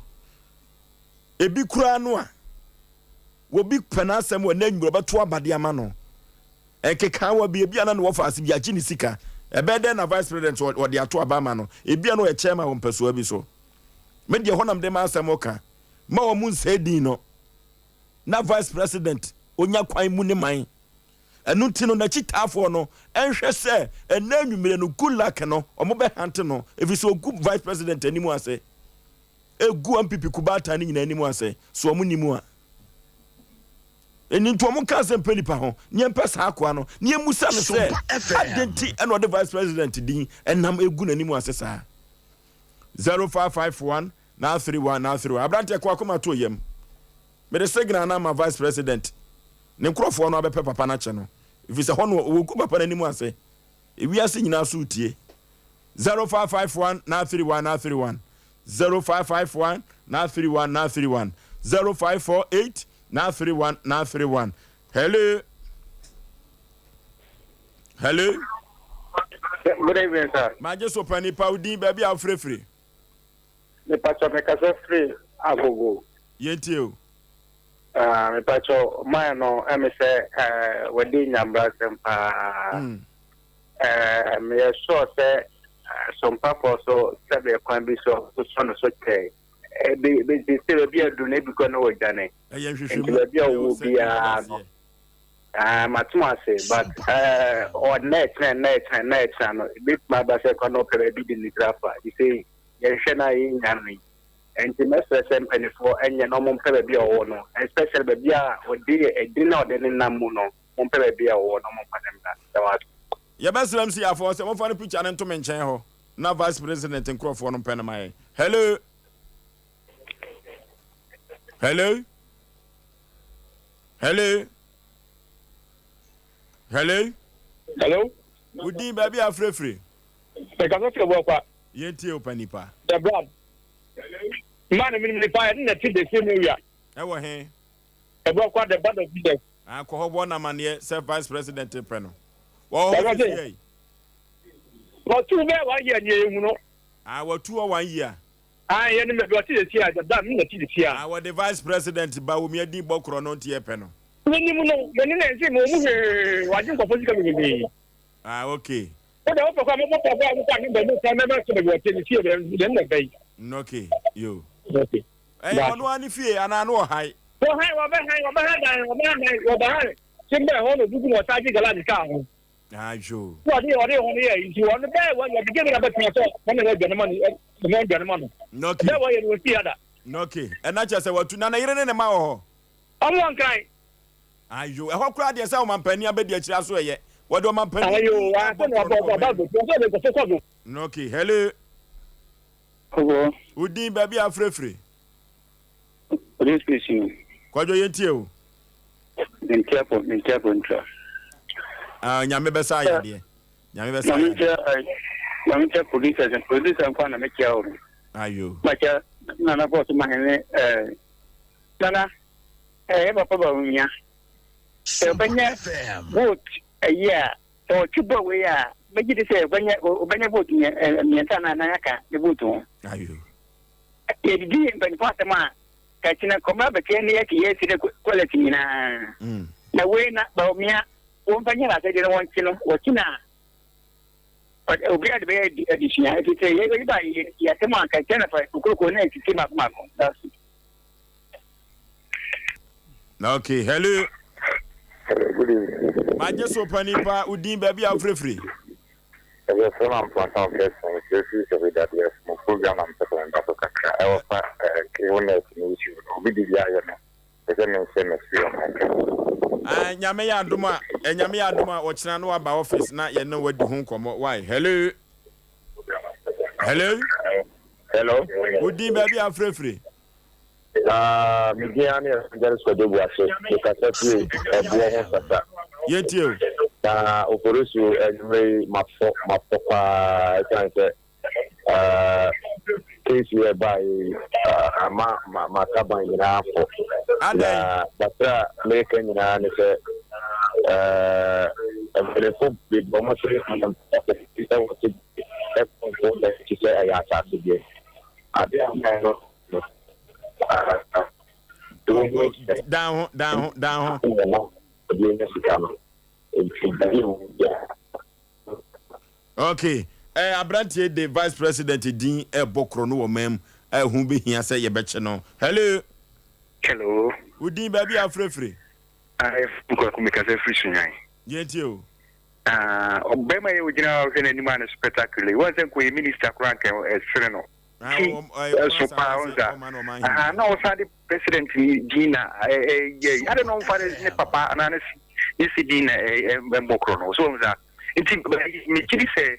A: Ebi koraa no a, obi pɛ n'asɛm wɔ n'anwummerɛ ɔbɛto aba de ama no. Nkekaawa bi, ebi a na ne wɔfa ase bi agye ne sika. Ɛbɛyɛ dɛn na vice president ɔde ato aba ama no? Ebi a na ɔyɛ chairman wɔ mpɛsoa bi so. Me deɛ hɔ na mede m'asɛm ka. Ma wɔn nsɛe din no. na vice president onya kwan mu ne man. Ɛno nti no n'akyitaafoɔ no nhwɛ sɛ ɛnɛ anwummere no good luck no wɔn bɛ hante no ɛfiri sɛ ɔgu vice president anim ase ɛgu MPP kubaatan no nyinaa anim ase so wɔn nim a ɛni nti wɔn ka asɛm pɛ nipa ho ne yɛmpɛ saa akoa no ne yɛmmusa no sɛ adɛn nti ɛna ɔde vice president din ɛnam ɛgu n'anim ase saa 0551 931 931 Aberanteɛ kɔ akoma to yam. Mede signal no ama vice president. Ne nkurɔfoɔ no abɛpɛ papa no akyɛ no. Ɛfiri sɛ hɔ no wɔgu papa no anim ase. Ewiase nyinaa so retie. 0551 931 931 0551 931 931 0548 931 931 Hello. Hello.
D: Good evening, sir.
A: Magye so pani pa wo din baabi a wofrɛfiri.
D: Mepakyɛw mekasa firi Agogo.
A: Yɛntie o.
D: Ah, mepakyɛw man no ɛmi sɛ ɛɛ wɔde nyambrasɛm paa. Mm. Ɛɛ meyɛ sure sɛ sompafoɔ so sɛdeɛ kwan bi so sosɔ no so kyɛe. Ebi ebi sɛ baabi a duru no ebi kɔ no wɔ dwane.
A: Ɛyɛ nhwehwɛmu.
D: Nti baabi a ɔwɔ biara no. Ah, matom ase but ɛɛ ɔnna ɛkyerɛ nna ɛkyerɛ nna ɛkyerɛ no ebetumi aba sɛ kwan na ɔpɛ baabi de ne tiri afa. Sɛ yɛhwɛ no a yɛnnya no yi. Nti mɛsrɛ sɛ mpanimfoɔ nyɛ na wɔmpɛ baabi a ɔwɔ no, especially baabi a ɔde edin a ɔde nenam mu no, mompɛ baabi a ɔwɔ na wɔmfa no mmra. Meda mo ase.
A: Yɛbɛsrɛ MC afoɔ sɛ momfa no picture no nto me nkyɛn hɔ na vice president nkurɔfoɔ no mpɛ no ma yɛn. Hello. Hello. Hello. Hello.
G: Hello.
A: Wo din baabi a afirafiri.
G: Mekasa firi Abuakwa.
A: Yɛntie wo pa nipa.
G: The brand. Mmaa na menim nipa yɛne na ti the same area.
A: Ɛwɔ he?
G: Abuakwa the band of Jesus.
A: Ah, kɔ hɔ bɔ no amaneɛ sɛ vice president pɛ no. Wɔ hɔ sisi yɛ.
G: Wɔtu bɛɛ one year ni ehu no.
A: Ah, wɔtu hɔ one year.
G: Ah, yɛne mɛ wɔte the same the brand na ti the same.
A: Ah, wɔde vice president ba wɔ mi adi bɔ korɔ no nti yɛ pɛ no.
G: Menim no, mene na nse me ɔmu hwee, wagye nkɔfo sika bebree.
A: Ah, okay.
G: Wo deɛ wopɛ kɔ a mɛbɔ pɔ kɔ a wokɔ a mebɛ mo kɔ mɛbɛ so baabi ɔte ne fie bɛ deɛ na bɛyi.
A: Okay, yo.
G: Okay.
A: Ɛyɛ ɔno ara ne fie anaa no ɔhan?
G: Wɔhan wɔbɛhan wɔbɛhan dan wɔbɛhan dan wɔbɛhan kyembɛ hɔ na ogugu na ɔsan gye garage kaa ho.
A: Ah, yo.
G: Wɔde ɔde hɔ no yɛ nti wɔn bɛɛ wɔn yɛ de na bɛtena sɛ wɔn na aduane ma no wɔn aduane ma no.
A: Okay.
G: Bɛɛ wɔyɛ no wɔsi ada.
A: Okay. Ɛna kyerɛ sɛ watu na ne yere ne ne ma wɔ hɔ.
G: Ɔmo wɔ nkran.
A: Ayo, ɛhɔ koraa deɛ sɛ ɔmampanin abɛdi akyire aso ɛyɛ. Wɔde ɔmampanin
G: Ayo, asɛ na ɔbɔ ɔbɔ ɔba ɔbɔ ɔbɔ ɔbɔ kɔ do.
A: Okay, hello.
V: Hello.
A: Wo din baabi a afirafiri.
V: Police station.
A: Kwadwo yɛn tie o.
V: Mentiapo, mentiapo ntra.
A: Ah, nyame bɛsa ayɛ adeɛ. Nyame bɛsa ayɛ adeɛ.
V: Nyame kyɛ producer, producer nkwa na mekyia o.
A: Ayo.
V: Makyia nana bɔs ma hene eh Nana, ɛyɛ papa ba ohia. Sɛ ɔbɛnya vote ayi a, sɛ ɔtwe bɔ wei a, mɛgye di sɛ ɔbɛnya ɔbɛnya vote mmiɛnsa anaa nan aka ne vote ho. Yɛdidi mpanyinfoɔ asɛm a, kakyina kɔmra bɛkyɛ ne yɛte yɛsi ne quality nyinaa. Na wei na Bawumia wɔmfa nyɛ n'asɛdeɛ na wɔnkye no, wɔkye no a obiara de bɛyɛ adesua. Ɛfiri sɛ yɛyi ba yɛ asɛm a kakyina na fa kokoroko na ɛtete mako mako. That's it.
A: Okay, hello.
W: Hello, good evening.
A: Magye so panin pa, wo din baabi a wofirifiri?
W: Ɛyɛ fɛ ma mponsa ɔkɛse mfirifiri sɛ dadeɛ mo program na mpɛ sɛ meba so kakra ɛwɔ fa wo net no issue no obi de bi ayɛ me pɛ sɛ menhyɛ m'experience kakra.
A: Ah, nyame yɛ adom a, eh, nyame yɛ adom a ɔkyena no waba office na yɛne wadi ho nkɔmmɔ. Why? Hello. Hello.
W: Hello.
A: Wo din baabi a wofirifiri?
W: Ah, me din ara ne Evangelist Kwadwo Boakye. Mekasa firi ɛboɔ ho Sasa.
A: Yɛntie o.
W: Na Oforisuo anwummerɛ yi mafɔ mafɔ paa ɛsiane sɛ eh, case yi ɛbaeɛ yi ah, ama ma m'ataban nyinaa afɔ. Na bakra a mereka nyinaa ne sɛ eh, mpanimfoɔ bebree wɔn se ɛwɔ se ɛkɔmfo ɛte sɛ ɛyɛ asase deɛ. Ade a mɛn no
A: Dan ho, dan ho, dan ho. Okay. Eh, aberanteɛ de vice president din ɛbɔ korɔ no wɔ man mu a ɛho bɛhia sɛ yɛbɛkye no. Hello.
X: Hello.
A: Wo din baabi a afirafiri?
X: Nkwaku mekasa firi Sunyani.
A: Yɛntie o.
X: Ah, ɔbɛrima yɛ ogyina hɔ hwɛ n'anim a no spectacular. Wɔn sɛ nkɔyɛ minister koraa nka ɛsere no. Ti ɛso paa wɔn sa. Aha na ɔsan de president ni din na ɛyɛ yi. Ade na ɔnfa ne papa anaa ne ne si din na ɛmmɔ korɔ no. So wɔn sa. Nti megye di sɛ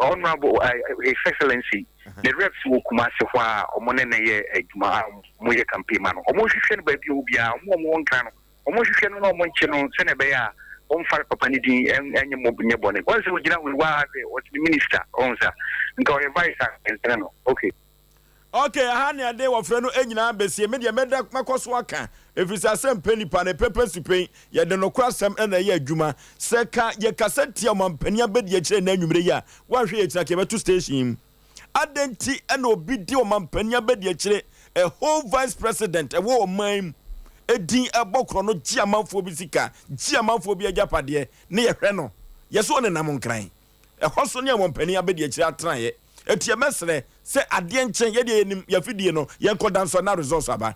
X: honourable his excellency ne reps wɔ Kumasi hɔ a wɔn ne no yɛ adwuma a wɔyɛ campaign ma no. Wɔn hwehwɛ no baabi a ɔwɔ biara wɔn a wɔwɔ nkran no. Wɔnhwehwɛ no na wɔnkye no sɛnea ɛbɛyɛ a wɔmfa ne papa no din nyɛ mmɔ nyɛ bɔne. Wɔn sɛ ogyina hɔ yi waa hwɛ ɔte ne minister ɔhu sa nka ɔyɛ vice a ɛnsene no okay.
A: Ok aha ne ade wɔfrɛ no nyinaa bɛsie me deɛ mɛda mɛkɔ so aka ɛfiri sɛ asɛm pɛ nipa no pɛpɛ supen yɛde nokorɛ asɛm na ɛyɛ adwuma sɛ ka yɛkasa tia ɔmampanin abɛdi akyire nnɛ anwummerɛ yi a woanhwɛ yɛkyina ka yɛbɛto station mu Adɛn nti na obi di ɔmampanin abadiakyire, a whole vice president ɛwɔ ɔman mu, edin ɛbɔ korɔ no gye amanfoɔ bi sika, gye amanfoɔ bi agyapadeɛ ne yɛhwɛ no, yɛsɛ ɔnenam nkran. Ɛhɔ so ne ɔmampanin abadiakyire atenaeɛ. Enti yɛbɛsrɛ sɛ adeɛ nkye, yɛdeɛ yɛnim yɛafidie no, yɛnkɔ danso na results aba.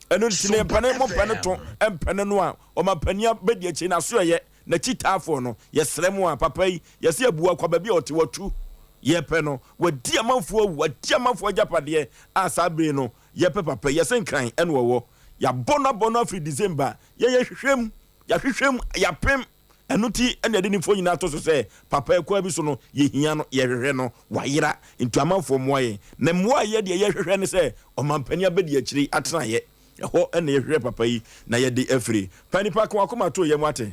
A: Ɛno nti ne mpane mo mpɛ no to mpɛ no no a ɔmampanin abadiakyire n'asoɛyɛ N'akyitaafoɔ no, yɛsrɛ mo a, papa yi, yɛse abu akwa baabi a ɔte, watu, yɛpɛ no, wadi amanfoɔ awu, wadi amanfoɔ agyapadeɛ a saa bere yi no, yɛpɛ papa yi, yɛse Nkran ɛna ɔwɔ, yɛabɔ no abɔ no afiri December, yɛn yɛhwehwɛ mu, yɛahwehwɛ mu, yɛapem. Ɛno nti na yɛde ne mfoni nyinaa to so sɛ papa ɛkwan bi so no yɛhia no, yɛhwehwɛ no, wayera, nti amanfoɔ mmoa yɛn. Na mmoa a yɛ deɛ yɛhwehwɛ ne sɛ ɔmampanin abɛdi akyire yi atenaeɛ. Ɛhɔ na yɛhwehwɛ papa yi na yɛde afiri. Pa nipa ka wakoma to yam wate.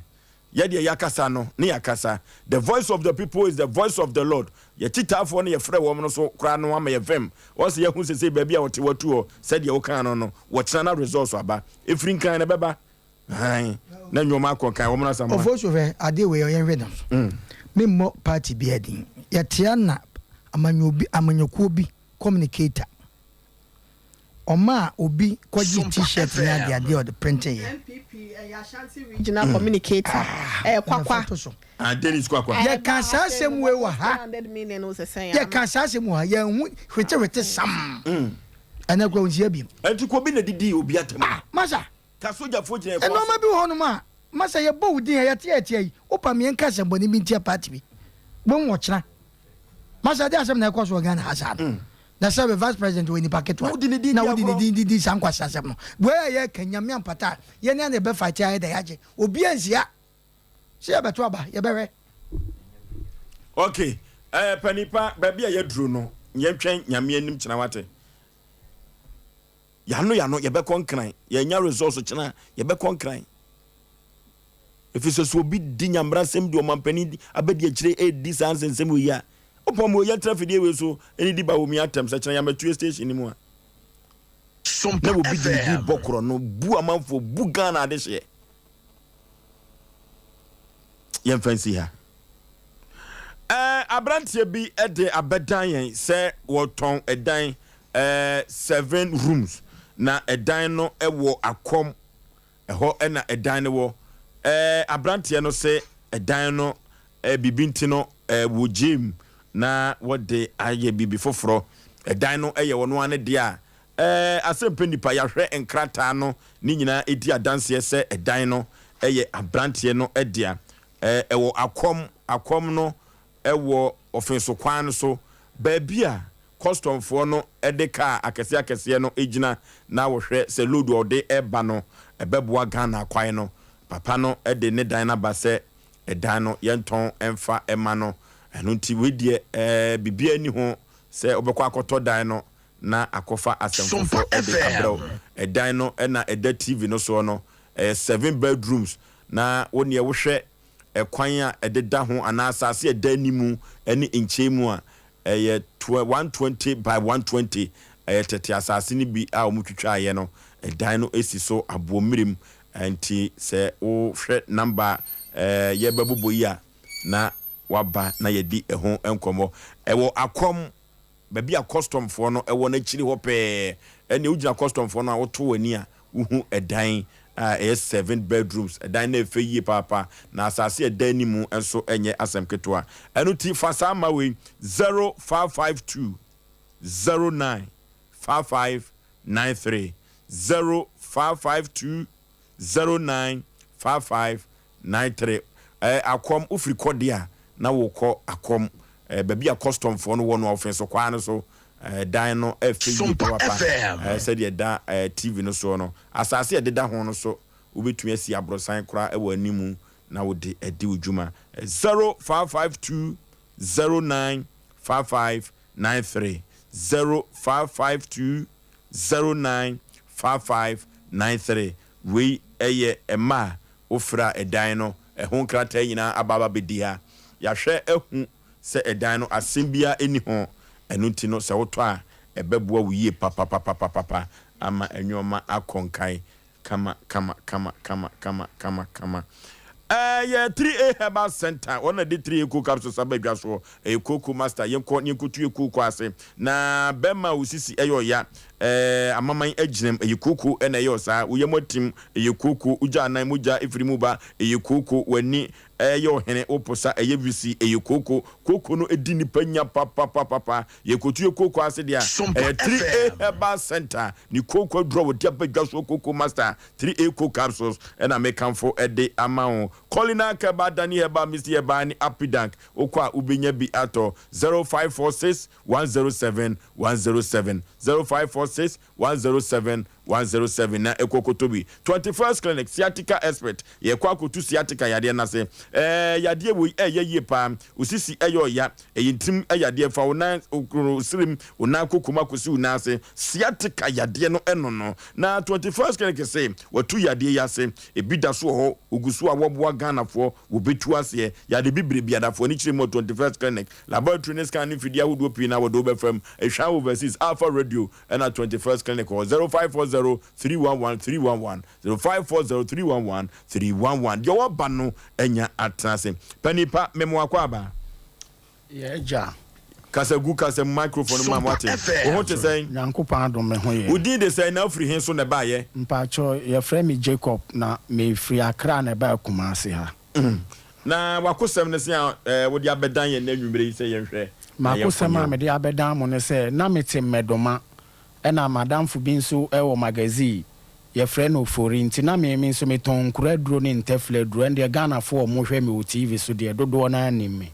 A: Yɛ deɛ yɛakasa no ne yɛakasa. The voice of the people is the voice of the Lord. Yɛkyitaafoɔ no yɛfrɛ wɔn no so koraa no ama yɛ vem. Wɔn sɛ yɛahu sesei baabi a wɔte wɔatu hɔ sɛdeɛ wokaa no no wɔkyena na results aba. Ɛfiri Nkran na ɛbɛba. Hann na nneɛma akɔ nkan wɔn no asamoah.
B: Ofosu hwɛ adeɛ wei ɔyɛ nhwɛ no so. Me mmɔ party biara din. Yɛtea na amanyɔ bi amanyɔkuo bi communicator. Ɔmaa obi kɔgye t-shirt ne adeɛ adeɛ ɔde printe yɛ.
E: NPP ɛyɛ Ashanti regional communicator ɛyɛ kwakwa.
A: Ah Dennis kwakwa.
B: Yɛ ka saa asɛm wei wɔ ha. Yɛ ka saa asɛm wɔ ha yɛn ho hwete hwete sam. Ɛnɛ kura onsia biem.
A: Ɛnti kɔ bi na didi obi atam.
B: Ah masa.
A: Ka sogyafoɔ gyina ɛkwan so.
B: Nnoɔma bi wɔ hɔnom a, masa yɛbɔ wo din a yɛte atia yi, wopa me yɛnka asɛmbɔne bi ntia party bi. Bohu ɔkyena. Masa ɛdeɛn asɛm na ɛkɔ so wɔ Ghana ha saa no? Na sɛbe vice president wɔ nipa ketewa na wode ne din didi saa nkwaseasɛm no. Wei a yɛreka Nyame ampata a, yɛne a na yɛbɛ fight ayɛ dɛn agye? Obiara nsia sɛ yɛbɛto aba, yɛbɛhwɛ.
A: Ok, eh, panipa, baabi a yɛaduru no, yɛntwɛn Nyame anim kyena wate. Yano yano yɛbɛkɔ nkran yɛnya resource kyena yɛbɛkɔ nkran ɛfiri sɛ sɛ obi di nyambrasɛm di ɔmampanin abɛdi akyire ɛredi saa nsɛnsɛm wei a wopɔ ma yɛntra fidie wei so ɛne di ba wɔ mi atɛm sɛ kyena yɛamɛtue station no mu a na obi di ne din bɔ korɔ no bu amanfoɔ bu Ghana adehyeɛ Yɛmfa nsi ha. Ɛɛ, aberanteɛ bi de abɛdan yɛn sɛ wɔtɔn ɛdan ɛɛ seven rooms na ɛdan no wɔ akɔm ɛhɔ na ɛdan no wɔ. Ɛɛ aberanteɛ no se ɛdan no ɛɛ biribi nti no ɛɛ wɔgye mu na wɔde ayɛ biribi foforɔ. Ɛdan no yɛ ɔno ara ne deɛ a Ɛɛ, asɛmpɛ nnipa, yɛahwɛ nkrataa no, ne nyinaa di adanseɛ sɛ ɛdan no yɛ abranteɛ no dea. Ɛɛ, ɛwɔ Akɔm, Akɔm no wɔ Ɔfenso kwan no so, baabi a kɔstɔmfoɔ no de kaa akɛseɛ akɛseɛ no gyina na wɔhwɛ sɛ load a wɔde reba no ɛbɛboa Ghana kwan no. Papa no de ne dan no aba sɛ ɛdan no yɛntɔn mfa mma no. Ɛno nti wei deɛ, ɛɛ, biribiara nni ho sɛ wobɛkɔ akɔtɔ dan no na akɔfa asɛm foforɔ de abrɛ wo. Ɛdan no na ɛda TV no soɔ no, ɛyɛ seven bedrooms, na wo neɛ wohwɛ ɛkwan a ɛdeda ho anaa asase a ɛda animu ne nkyɛn mu a, ɛyɛ 120 by 120, ɛyɛ tete asase no bi a wɔtwitwaeɛ no, ɛdan no si so aboɔmmerem, nti sɛ wohwɛ number a yɛbɛbobɔ yi a, na waba na yɛadi ɛho nkɔmmɔ. Ɛwɔ Akɔm. Baabi a kɔstɔmfoɔ no wɔ no akyiri hɔ pɛɛ. Ɛnneɛ wogyina kɔstɔmfoɔ no a, woto w'ani a, wohu ɛdan a ɛyɛ seven bedrooms. Ɛdan no yɛ fɛ yie paapa, na asase a ɛda anim nso nyɛ asɛm ketewa. Ɛno nti, fa saa mma wei, 0552 09 5593, 0552 095593 eh, Akɔm, wofiri kɔ deɛ a na wokɔ Akɔm eh, baabi a kɔstɔmfoɔ no wɔ no ɔfe so kwaa no so eh, dan no ɛfɛ yie
R: Sompa
A: papapa
R: FM.
A: eh, sɛdeɛ ɛda eh, TV no soɔ no, asase a ɛdeda ho no so wobɛtumi asi aborosan koraa wɔ animu na wode adi wo dwuma. 0552 095593 0552 095593 Wei yɛ mma a wofra ɛdan no ɛho nkrataa nyinaa aba aba bɛdi ha. Yɛahwɛ ahu sɛ ɛdan no asɛm biara nni ho, ɛno nti no sɛ wotɔ a ɛbɛboa wo yie papapapapapa ama nnoɔma akɔ nkan Kama kama kama kama kama kama kama. Ɛyɛ 3A Herbal Center, wɔn na de 3A Cocoa Capsules aba dwa soɔ. Ɛyɛ Cocoa Master, yɛnkɔ na yɛnkɔtu yɛ cocoa ase. Na bɛrima a wo sisi ɛyɛ ɔya, ɛɛ amaman agyinam, ɛyɛ cocoa na ɛyɛ ɔsaa. Wo yam atim, ɛyɛ cocoa. Wogya anan, mogya firi mu ba, ɛyɛ cocoa. W'ani ɛyɛ ɔhene, wo posa ɛyɛ wisi, ɛyɛ cocoa. Cocoa no di nnipa nya papapapapa. Yɛkɔtu yɛ cocoa ase deɛ a,
R: Sompa
A: ɛyɛ 3A
R: FM.
A: Herbal Center. Ne kooko aduru a wɔde aba dwa soɔ Cocoa Master 3A Cocoa Capsules na mekamfo de ama wo. Colina Herbal, Dani Herbal, Misty Herbal ne Apidank wokɔ a wobɛnya bi atɔ. 0546 107 107 0546 107 107 na ɛkɔ kɔtɔ bi. 21st Clinic, Sciatica Expert, Yɛkɔ akɔtu sciatica yadeɛ no ase. Ɛɛ, yadeɛ wei ɛyɛ yie paa. Wo sisi ɛyɛ ɔya, ɛyɛ ntirim yadeɛ, fa wo nan, wo sirim, wo nan kokom akɔsi wo nan ase. Sciatica yadeɛ no ɛno no. Na 21st Clinic se wɔatu yadeɛ yi ase. Ebi da so wɔ hɔ, wɔgu so a wɔboa Ghanafoɔ, wɔbɛtu aseɛ. Yade bibire biadafoɔ ani kyerɛ mu wɔ 21st Clinic. Laboratory ne scan ne mfidie ahodoɔ pii na wɔde wo bɛfa mu. Ehwan Overseas, Alpha Radio ɛna 21st Clinic wɔ 0540 311 311. 0540 311 311 Deɛ ɔwɔ ba no anya atena ase. Panin pa, mema wo akwaaba.
F: Yɛ agya.
A: Kasa gu kasa mu microphone no mu ma moate. Wo ho te sɛn?
F: Nyankopɔn adom me ho yɛ.
A: Wo din de sɛn na wofiri he so na ɛbaeɛ?
F: Mpakyɛw yɛfrɛ me Jacob na mefiri Accra na ɛbaa Kumasi ha.
A: Na w'akosɛm ne sɛn a wode abɛdan yɛn nnɛ anwummere yi sɛ yɛnhwɛ na yɛmfa
F: M'akosɛm
A: nyɛ
F: a
A: wo?
F: mede abɛdan mo ne sɛ na mete Mmɛdoma ɛna m'adamfo bi nso wɔ magazine Yɛfrɛ no Ofori nti na me me nso metɔn nkuro aduro ne ntɛflɛ aduro ɛndeɛ Ghanafoɔ a wɔhwɛ me wɔ TV so deɛ dodoɔ no ara nim me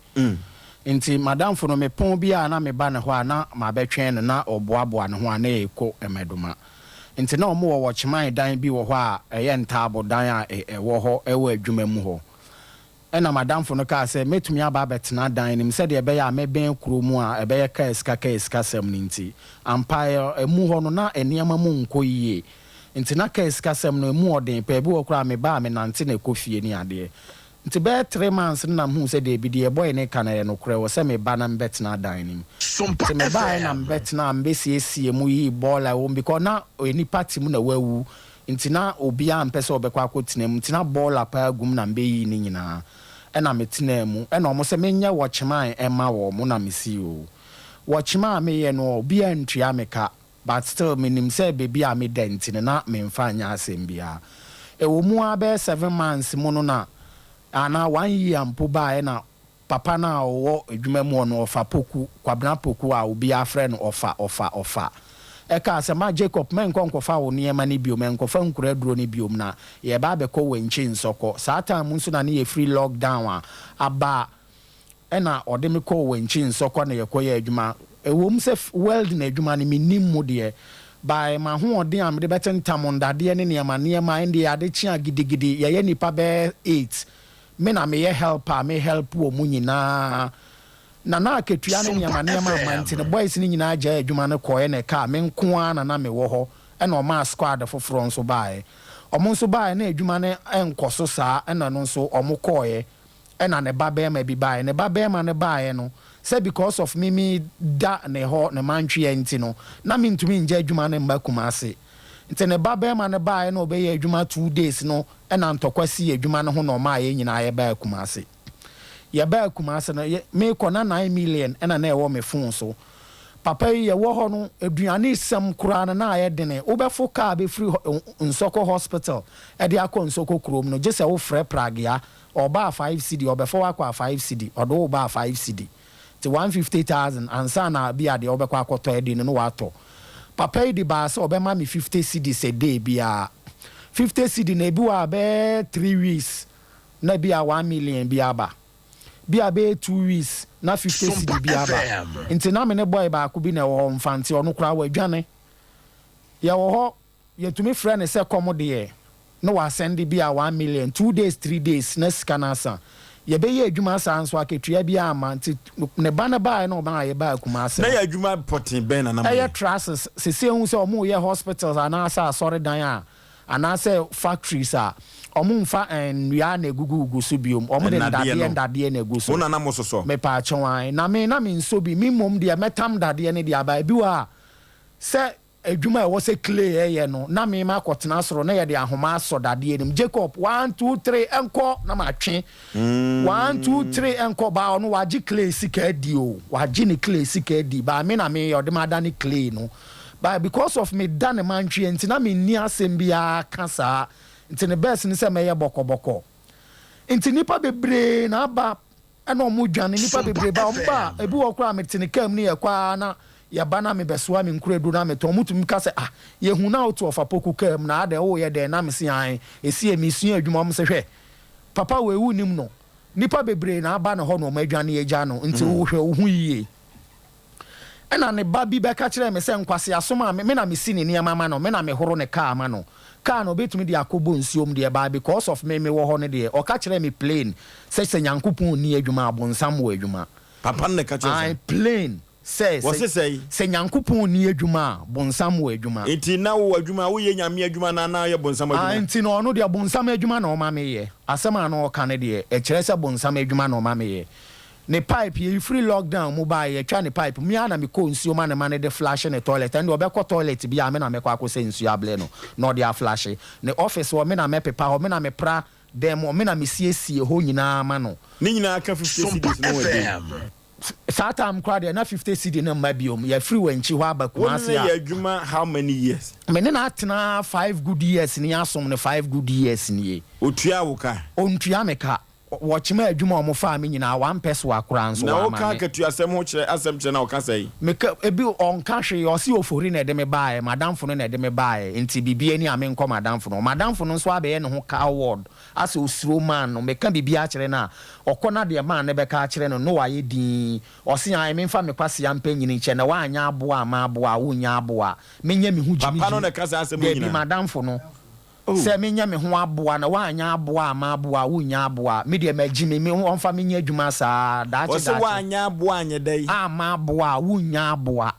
F: nti m'adamfo no mepɔn bi a na meba ne hɔ a na mabɛtwɛn no na ɔboaboa ne ho a na yɛkɔ Mmɛdoma nti na wɔwɔ wɔkyeman dan bi wɔ hɔ a ɛyɛ ntaabo dan a ɛwɔ hɔ ɛwɔ adwuma mu hɔ. Ɛnna m'adamfo no kaa sɛ mɛtumi aba abɛtena dan no mu sɛdeɛ ɛbɛyɛ a mɛbɛn kuro mu a ɛbɛyɛ kaa sika kaa sikasɛm no nti. Ampa ara, emu hɔ no, na nneɛma mu nkɔ yie. Nti na kaa sikasɛm no, emu ɔden paa. Ebi wɔ hɔ koraa a, meba a, menante na ɛkɔ fie ne adeɛ. Nti bɛyɛ 3 months no na mehuu sɛ deebi, deɛ boy no reka no ɛyɛ nokorɛ, ɛwɔ sɛ meba na mebɛtena dan no mu. Nti mebaeɛ na mebɛtenaa, mebɛsiesiee mu, yii bɔɔla a ɛwɔ mu because na nnipa te mu na wɔawu. Nti na obiaa mpɛ sɛ ɔbɛkɔ akɔtena mu, nti na bɔɔla paa gum na mbɛyii ne nyinaa ɛna metenaa mu, ɛna ɔmo sɛ menyɛ wɔkyeman ɛma wɔn na mese oo. Wɔkyeman a meyɛ no obiaa ntua me ka but still menim sɛ baabi a meda nti no na memfa nyɛ asɛm biaa. Ɛwɔ mu ara bɛyɛ 7 months mu no na anaa one year mpo baeɛ na Papa no a ɔwɔ adwuma mu hɔ no, Ɔfa Poku, Kwabena Poku a obiara frɛ no Ɔfa, Ɔfa, Ɔfa, kaa sɛ, Ma Jacob, mɛnkɔ nkɔfa wo nneɛma no bio, mɛnkɔfa nkura aduro no biom, na yɛreba abɛkɔ Wenchi Nsɔkɔ. Saa time nso na ne yɛfiri lockdown a aba, ɛna ɔde me kɔɔ Wenchi Nsɔkɔ na yɛkɔyɛɛ adwuma. Ɛwom sɛ welding adwuma no mennim mu deɛ, by m'ahoɔden a mede bɛtentam nnadeɛ ne nneɛma nneɛma, ɛndeɛ ade kye a gidigidi, yɛyɛ nnipa bɛyɛ eight, Me na meyɛ helper a me help wɔn nyinaa na na akatua ne nneɛma nneɛma amma nti no boys no nyinaa gyae adwuma no kɔeɛ na ɛkaa me nko ara na na mewɔ hɔ ɛna ɔmaa squad foforɔ nso baeɛ wɔn nso baeɛ na adwuma no nkɔ so saa ɛna ɛno nso wɔn kɔeɛ ɛna ne ba barima bi baeɛ ne ba barima no baeɛ no sɛ because of me me da ne hɔ ne mantweɛ nti no na mentumi ngya adwuma no mma Kumasi nti ne ba barima no baeɛ na ɔbɛyɛ adwuma 2 days no Ɛna ntɔkwa sii adwuma no ho na ɔmaa yɛn nyinaa yɛbaa Kumasi. Yɛbaa Kumasi no, meekɔ na 9 million ɛna na ɛwɔ me phone so. Papa yi yɛwɔ hɔ no, aduane sɛm koraa no na ayɛ dene. Wobɛfo kaa bɛfiri Nsɔkɔ hospital de akɔ Nsɔkɔ kurom no, gye sɛ wofrɛ pragea. Ɔba a 5 cedi, ɔbɛfa wo akɔ a 5 cedi, ɔde wo ba a 5 cedi. Nti 150,000 ansa na bi a deɛ wobɛkɔ akɔtɔ adi no na woatɔ. Papa yi de baa sɛ ɔbɛma me 50 cedis a day biara. 50 cedi no ebi wɔ a bɛyɛ 3 weeks na bi a 1 million bi aba. Bi a bɛyɛ 2 weeks na 50 cedi bi aba. Nti na me ne boy baako bi na ɛwɔ hɔ Mfante, ɔno koraa wadwane. Yɛwɔ hɔ yɛtumi frɛ no sɛ kɔm deɛ na wasɛnde bi a 1 million 2 days 3 days na sika no asa. Yɛbɛyɛ adwuma saa nso akatua bi amma nti ne ba no baeɛ na ɔmaa yɛbaa Kumasi
A: Na
F: no.
A: yɛ adwuma pɔtee bɛn na na moyɛ?
F: Ɛyɛ trusses. Seesei wohu sɛ wɔreyɛ hospitals anaasɛ asɔredan a anaasɛ factories a, wɔmfa nnua na ɛgugugugu so biom. Wɔde
A: Nnadeɛ
F: nnadeɛ
A: no.
F: nnadeɛ na ɛgu
A: Mo
F: so.
A: na na mososɔ?
F: Mepaakyɛw ae. Na me na mensɔ bi. Me mmom deɛ mɛtam dadeɛ no de aba. Ebi wɔ hɔ a, sɛ adwuma a ɛwɔ sɛ clay yɛ no, na me makɔtena soro na yɛde ahoma asɔ dadeɛ no mu. Jacob, one, two, three, nkɔ! Na matwe. One, two, three, nkɔ! Baa ɔno wagye clay sika adi o. Wagye ne clay sika adi. Baa me na meyɛ, ɔde m'adane clay no. But because of me da ne mantweɛ nti, na menni asɛm biara ka saa. Nti ne best ne sɛ mɛyɛ bɔkɔbɔkɔ. Nti nnipa bebree na aba ɛna ɔmo dwane, nnipa bebree ba, ɔmo ba a, ebi wɔ hɔ koraa a mete ne kaa mu ne yɛkɔ ara na yɛba na mebɛsoa me nkuraduro na metɔn, ɔmo tumi ka sɛ ah yɛhu na wote ɔfa poku kaa mu na adɛn woyɛ dɛn na mese ae esie mesua adwuma, ɔmo se hwɛ papa wei wonim no, nnipa bebree na aba ne hɔ na ɔmo adwane agya no nti wo hwɛ wo ho yie. Ɛna ne ba bi bɛka kyerɛɛ me sɛ nkwaseasom a me na mesi ne nneɛma ma no, me na mehoro ne car ma no. Car no ɔbɛtumi de akɔbɔ nsuom deɛ but because of me mewɔ hɔ no deɛ, ɔka kyerɛɛ me plain sɛ sɛ Nyankopɔn nni adwuma a bonsam wɔ adwuma.
A: Papa no na ɛka kyerɛɛ wo saa?
F: Ae, plain sɛ
A: Wɔse
F: sɛ
A: sɛn?
F: sɛ Nyankopɔn nni adwuma a bonsam wɔ adwuma.
A: Nti na wowɔ adwuma a woyɛ Nyame adwuma anaa na woyɛ bonsam
F: Ae,
A: adwuma?
F: nti no ɔno deɛ bonsam adwuma na ɔma meyɛ. Asɛm a na ɔka no deɛ ɛkyerɛ sɛ bonsam adwuma na ɔma meyɛ. Ne pipe, yɛyi firi lock down mu baeɛ, yɛtwa ne pipe, me ara na mekɔ nsuo ma no ma no de flashe ne toilet, ɛnde ɔbɛkɔ toilet biara me na mɛkɔ akɔsɛ nsuo ablɛ no na ɔde aflashe, ne office hɔ me na mɛpepa hɔ, me na mepra dan mu hɔ, me na mesiesie hɔ nyinaa ma no.
A: Ne nyinaa ka 50
R: Sompa
A: cedis no ho ɛdɛn?
R: FM.
F: Saa time koraa deɛ na 50 cedi no mma biom, yɛfiri Wankyi hɔ aba
A: Wo ne
F: Kumasi
A: no
F: a.
A: yɛ adwuma how many years?
F: Me ne no atena five good years nie, asom no five good years nie.
A: Ɔtua wo ka?
F: Ɔntua me ka. Wɔkyema adwuma a wɔfaa me nyinaa, wampɛ soa koraa nso
A: Na
F: wamma
A: woka
F: me.
A: akatuasɛm ho kyerɛ asɛm kyerɛ no a ɔka sɛn?
F: Meka, ebi ɔnka hwee, ɔse Ofori na ɛde me baeɛ, m'adamfo no na ɛde me baeɛ, nti biribiara ni a menkɔ m'adamfo no hɔ. M'adamfo no nso abɛyɛ ne ho coward, asɛ osuro man no, meka biribiara kyerɛ no a, ɔkɔ na deɛ man no bɛka akyerɛ no no wayɛ dinn, ɔse ae memfa me kwasea mpanyini nkyɛ, na woanyɛ aboa amma aboa a, wonnya aboa, menyɛ me ho
A: Papa no
F: gyimigyimi,
A: na ɛka saa asɛm yi
F: daabi
A: nyinaa?
F: m'adamfo no.
A: Oh.
F: Sɛ menyɛ me ho aboa na woanyɛ aboa amma aboa a, wonnya aboa. Me deɛ magyi me, me wɔmfa me nyɛ adwuma saa, daakye
A: Ɔse
F: daakye.
A: woanyɛ aboa anyɛ dɛn?
F: Amma aboa a, wonnya aboa.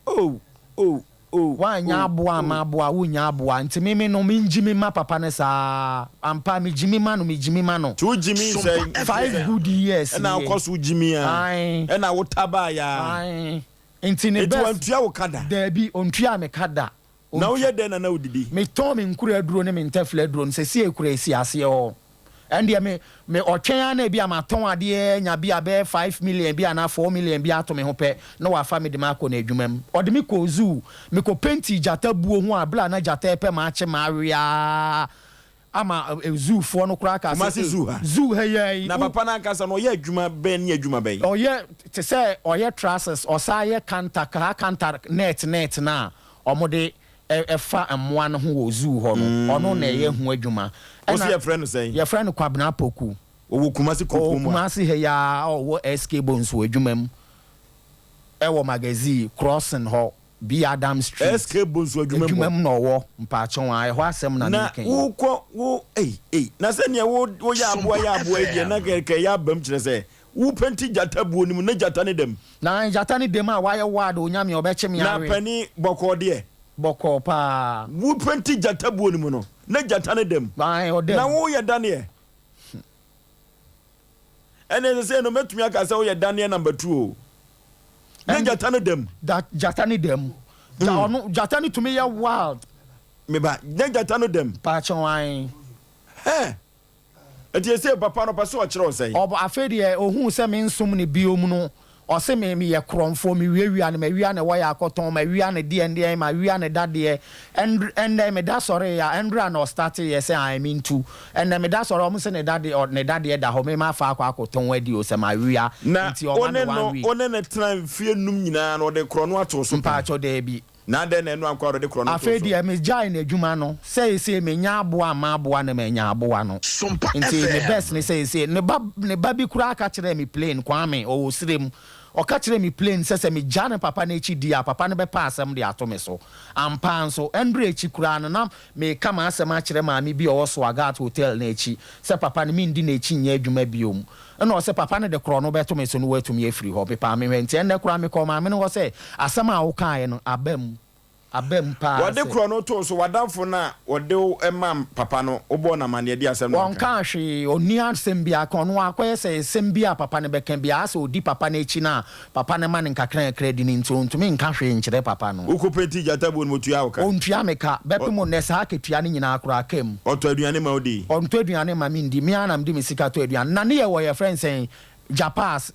A: Oh, oh, oh,
F: Woanyɛ
A: oh,
F: aboa amma
A: oh.
F: aboa a, wonnya aboa. Nti me me no, mengyi me mma papa no saa. Ampa, megyi me ma no, megyi me ma no.
A: Nti wo gyimi sɛn? Mfie
F: Five
A: sɛn?
F: good years
A: Ɛna
F: nie.
A: wokɔ so gyimi a?
F: Ae.
A: Ɛna wo tabaeɛ a?
F: Ae. Nti ne
A: Nti
F: best.
A: wantua wo ka da?
F: Daabi, ɔntuaa me ka da.
A: Na woyɛ dɛn na na wodidi?
F: Metɔn me nkura aduro ne me ntɛfrɛ aduro no sesie kura esi aseɛ hɔ. Ɛndeɛ me me ɔtwɛn ara na ebia matɔn adeɛ anya bi a bɛyɛ 5 million bi anaa 4 million bi ato me ho pɛ na wafa me de me akɔ n'adwuma mu. Ɔde me kɔɔ zoo, mekɔ pentii gyata buo ho a berɛ a na gyata repɛ m'akye m'awe ara ama zoo foɔ no koraa kaa sɛ
A: Kumasi
F: ei
A: zoo ha?
F: zoo ha yi ara yi
A: Na
F: wo
A: papa no ankasa no ɔyɛ adwuma bɛn ne adwuma bɛn?
F: Ɔyɛ te sɛ ɔyɛ trusses, ɔsan yɛ kanta, saa kanta net net no a wɔde fa mmoa no ho wɔ zoo hɔ no, ɔno na ɛyɛ ho adwuma.
A: Wo se
F: Ɛna
A: yɛfrɛ no sɛn?
F: Yɛfrɛ no Kwabena Poku.
A: Ɔwɔ Kumasi
F: Ɔwɔ
A: kuropɔn mu a?
F: Kumasi ha yi ara a ɔwɔ SK Bonsu adwuma mu wɔ Magazine crossing hɔ, B Adams Street.
A: SK Bonsu adwuma mu
F: Adwuma
A: hɔ?
F: mu na ɔwɔ, mpakyɛw a, ɛhɔ asɛm na
A: Na
F: mereka yi.
A: wokɔ wo ei ei na sɛdeɛ wo woyɛ aboa
R: Sompa
A: yɛ aboa yi deɛ na
R: FM.
A: kɛ kɛ ɛyɛ abam kyerɛ sɛ wo penti gyata buo no mu na gyata ne dam.
F: Na gyata ne dam a wayɛ ward onyame ɔbɛkye me
A: Na
F: awe.
A: panin bɔkɔɔ deɛ.
F: Bɔkɔɔ paa.
A: Wo penti gyata buo no mu no na gyata ne dam.
F: Ae ɔdam.
A: Na wo yɛ daneɛ. Ɛnneɛ sesei no mɛtumi aka sɛ woyɛ daneɛ number two o. Na gyata no dam.
F: Da gyata ne dam. Gya ɔno gyata no tumi yɛ wild.
A: Me ba na gyata no dam.
F: Paakyɛw ae.
A: Hɛ! Enti ɛsei papa no ɔpɛ sɛ ɔkyerɛ wo sɛn?
F: Ɔb afei deɛ ohuu sɛ mensom no biom no, ɔse me meyɛ korɔmfoɔ, mewiawia no, mawia ne wire akɔtɔn, mawia ne deɛn deɛn, mawia ne dadeɛ. Ɛndr ɛnnɛ meda sɔreeɛ a, ɛndra na ɔstarteeɛ sɛ ae mentu. Ɛnnɛ meda sɔre a, ɔmo se ne dadeɛ ɔ ne dadeɛ da hɔ, me mafa akɔ akɔtɔn adi o, sɛ mawia.
A: Na
F: Nti
A: wo
F: ɔma
A: ne
F: me one
A: no
F: week.
A: wo ne no tenaa mfeɛ num nyinaa no ɔde korɔno ato wo so pɛn?
F: Mpaakyɛw, daabi.
A: Na adɛn na ɛno ankɔ ara ɔde korɔ no too
F: Afei
A: so?
F: deɛ megyae n'adwuma no, seesei menya aboa amma aboa no manya aboa no.
R: Sompa
F: Nti me
R: FM.
F: best ne seesei, ne ba ne ba bi koraa ka kyerɛɛ me plain, Kwame, ɔwɔ serem, ɔka kyerɛɛ me plain sɛ sɛ megya ne papa no akyi di a, papa no bɛpa asɛm de ato me so. Ampa ara nso, ɛndrɛ akyi koraa no, na mereka m'asɛm akyerɛ maame bi a ɔwɔ Swagat Hotel no akyi sɛ papa no mendi n'akyi nyɛ adwuma biom. Ɛna ɔse papa no de korɔ no bɛto me so na watumi afiri hɔ. Mepaa me hwɛ nti ɛnnɛ koraa mekɔɔ maame no hɔ sɛ asɛm a wokaeɛ no aba mu, aba mu paa
A: Wɔde
F: sɛ.
A: korɔ no too so, w'adamfo no a ɔde wo maa papa no, wobɔɔ no amanneɛ de asɛm no aka?
F: Ɔnkaa hwee, ɔnni asɛm biara ka, ɔno akɔyɛ sɛ asɛm bi a papa no bɛka biara asɛ ɔdi papa no akyi no a papa no ma no nkakrankakra di no nti ɔntumi nka hwee nkyerɛ papa no.
A: Wokɔ penti gyata buo no mu, ɔtua wo ka?
F: Ɔntua me ka, bɛpem nnɛ saa akatua no nyinaa koraa aka mu.
A: Ɔtɔ aduane ma wo di?
F: Ɔntɔ aduane mma me ndi, me ara na mede me sika tɔ aduane. Na ne yɛ wɔ yɛfrɛ no sɛn, Japas,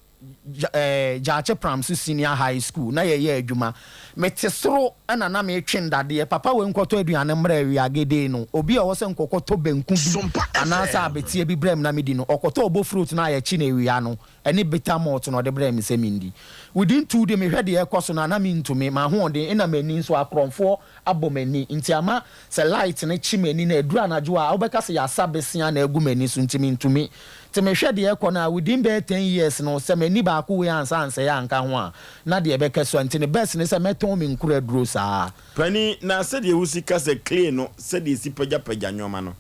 F: eh, Gyaakye Pramso Senior High School, na yɛyɛ adwuma. Mete soro na na metwe nnadeɛ, papa wei nkɔtɔ aduane mmra awia gedee no, obi a ɔwɔ sɛ nkɔkɔtɔ banku bi anaasɛ abeteɛ bi brɛ me na medi no, ɔkɔtɔ ɔbɔ fruit no a yɛkye no awia no, ɛne bitter malt na ɔde brɛɛ me sɛ mendi. Within 2 day mehwɛ deɛ ɛrekɔ so no a na mentumi, m'ahoɔden ɛna m'ani nso akorɔmfoɔ abɔ m'ani nti ama sɛ light no kye m'ani no aduru anadwo a wobɛka sɛ yɛasa besea na agu m'ani so nti mentumi. Nti mehwɛ deɛ ɛkɔ no a within bɛyɛ ten years no sɛ m'ani baako wei ansa ansɛe anka ho a na deɛ ɛbɛka sua nti ne best ne sɛ mɛtɔn me nkura aduro saa.
A: Panin, na sɛdeɛ wosi ka sɛ clay no sɛdeɛ ɛsi pagyapagya nnoɔma no,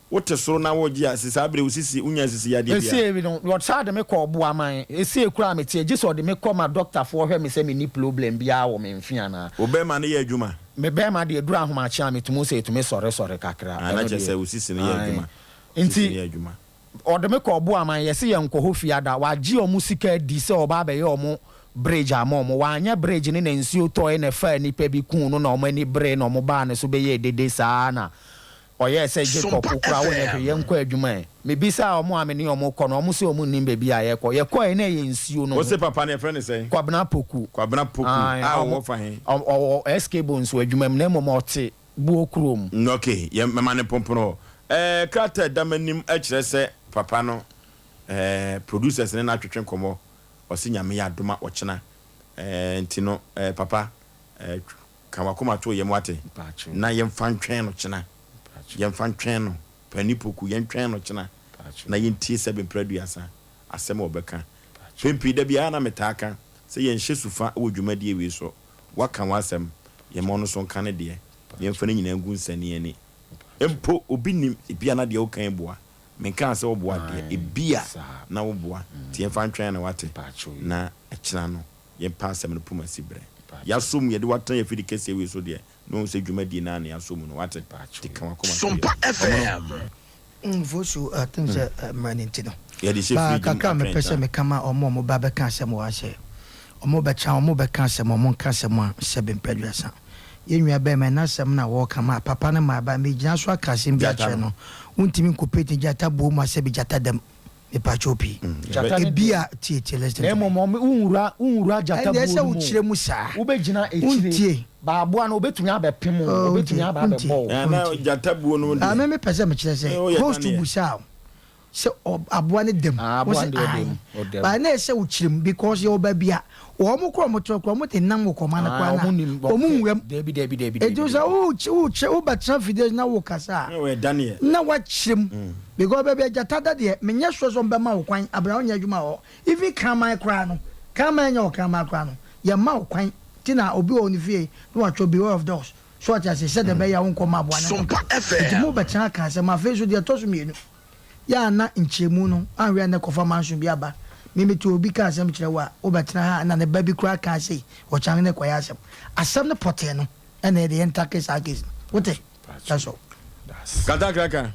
A: wote soro na woregye a, si saa berɛ wo sisi, wonya sisi yadeɛ biara?
F: Esie no, wɔsan de me kɔɔ Boaman. Esie koraa a meteɛ, gye sɛ ɔde me kɔ ma dɔktafoɔ hwɛ me sɛ menni problem biara wɔ me mfe anaa.
A: Wo bɛrima no yɛ adwuma?
F: Me bɛrima deɛ, ɛduru ahomakye a, metumi hu sɛ ɛtumi sɔresɔre kakra.
A: Ah, na
F: Ɛno
A: kyerɛ
F: deɛ,
A: sɛ wo sisi no yɛ
F: ae.
A: adwuma. Wo sisi
F: Nti,
A: no yɛ adwuma.
F: ɔde me kɔɔ Boaman, yɛse yɛnkɔ hɔ fiada. Wagye wɔn sika adi sɛ ɔreba abɛyɛ wɔn bridge ama wɔn. Wanyɛ bridge no na nsuo tɔeɛ na ɛfaa nnipa bi kuu no na wɔn ani beree na wɔbaa ne so bɛyɛɛ dede saa na Ɔyɛɛ sɛ Jacob,
R: Sompa
F: wo koraa wonyɛ hwee,
R: FM.
F: yɛnkɔ adwuma ɛ. Mebisaa wɔn a me ne wɔn rekɔ no, wɔn se wɔn nnim baabi a yɛrekɔ. Yɛkɔeɛ na ɛyɛ nsuo no
A: Wo
F: ho.
A: se papa no yɛfrɛ no sɛn?
F: Kwabena Poku.
A: Kwabena Poku
F: Ae,
A: a
F: ɔmo,
A: ɔwɔ fa he?
F: ɔ, ɔwɔ SK Bonsu adwuma mu, na mmom ɔte Buo kurom.
A: Ok, yɛ, mɛma no mpompon hɔ. Ɛɛ, krataa a ɛda m'anim kyerɛ sɛ papa no, ɛɛ, producers ne no atwetwe nkɔmmɔ, ɔse Nyame yɛ adom a ɔkyena. Ɛɛ, nti no, ɛɛ, papa, ɛɛ, Ka w'akoma to yam wate na yɛmfa ntwɛn no kyena yɛmfa ntwɛn no Paani Poku yɛntwɛn no kyena na yɛntie sɛbe mprɛ aduasa asɛm a ɔbɛka Mpɛn pii da biara na metaa ka sɛ yɛnhyɛ su fa wɔ dwumadie wei so Woaka w'asɛm yɛma ɔno nso nka ne deɛ na yɛmfa ne nyinaa ngu nsania ani Mpo obi nim ebia na deɛ woka yi boa Menkaa sɛ woboa deɛ ebia na woboa nti yɛmfa ntwɛn no wate na ɛkyena no Yɛmpa asɛm no poma si berɛ. Yɛasɔ mu, yɛde wo atena yɛn afidi kɛseɛ wei so deɛ, na wahu sɛ dwumadie no ara na yɛasɔ mu no, wate? Nti ka w'akoma to yam.
R: Sompa
A: Ɔmono.
R: FM.
B: Mfosu, I think sɛ mmerɛ no nti no.
A: Yɛde hyɛ
B: Ba
A: fridge mu
B: kakra a mepɛ
A: atwɛn
B: sɛ
A: kyena.
B: meka ma wɔn a wɔba bɛka asɛm wɔ ha sɛ, wɔbɛtra, wɔbɛka asɛm, wɔnka asɛm a sɛbe mpɛ aduasa. Yɛn nua barima yi n'asɛm no a wɔreka ma papa no ma aba, megyina so aka asɛm bi
A: Gyata
B: akyerɛ
A: no.
B: no, wontumi nkɔpeti gyata buo mu a sɛbe gyata dam. Mepakyɛw pii.
F: Gyata ne
B: Ebi
F: deɛ.
B: a tie tie listen
F: Na
B: to me.
F: mmom ɔmo wonwura wonwura gyata
B: Ɛnde
F: buo
B: ɛsɛ
F: no mu o.
B: wokyerɛ mu saa.
F: Wobɛgyina akyire.
B: Wontie.
F: Ba aboa no obɛtumi abɛpem wo,
B: Oh,
F: obɛtumi
B: wontie,
F: aba
B: wontie,
F: abɛbɔ wo.
A: Eh, na
B: wontie.
A: gyata buo no
B: Ah,
A: deɛ.
B: me mepɛ sɛ mekyerɛ sɛ
A: Eh, woyɛ
B: host
A: Daniel.
B: busaa wo sɛ ɔ- aboa no dam.
F: Ah,
B: Wo
F: aboa
B: se
F: no deɛ ɔda
B: ae.
F: mu, ɔda mu.
B: But na ɛsɛ wokyerɛ mu because yɛwɔ baabi a wɔn kora wɔn tena kora wɔn de nam wɔ kɔma no
F: Ah,
B: koraa na
F: ɔmo nim,
B: wɔn nwura mu.
F: Dabi, dabi, dabi,
B: Enti
F: dabi,
B: sɛ
F: dabi.
B: wo wokyerɛ wobɛtena fidie so na wokasa a
A: Eh, woyɛ Daniel.
B: na wakyerɛ mu because baabi a gyata da deɛ menyɛ sure sɛ ɔmbɛma wo kwan abira wonyɛ adwuma wɔ hɔ even kraman koraa no kraman nyɛ ɔkraman koraa no yɛmma wo kwan ti na obi wɔ ne fie na watwerɛ beware of dogs so ɔte ase sɛdeɛ ɛbɛyɛ a wonkɔ ma aboa no
R: Sompa
B: nkɔka
R: FM.
B: nti mo bɛtena aka asɛm afei nso deɛ ɛtɔ so mmienu yɛ a na nkyerɛmu no anhwɛ a na ɛkɔfa manso bi aba me mete obi ka asɛm kyerɛ wo a wobɛtena ha na ne ba bi koraa ka sei ɔkyan ne kɔyɛ asɛm asɛm no pɔtee no ɛna yɛde yɛntake saa case no wote that's all.
A: Katakra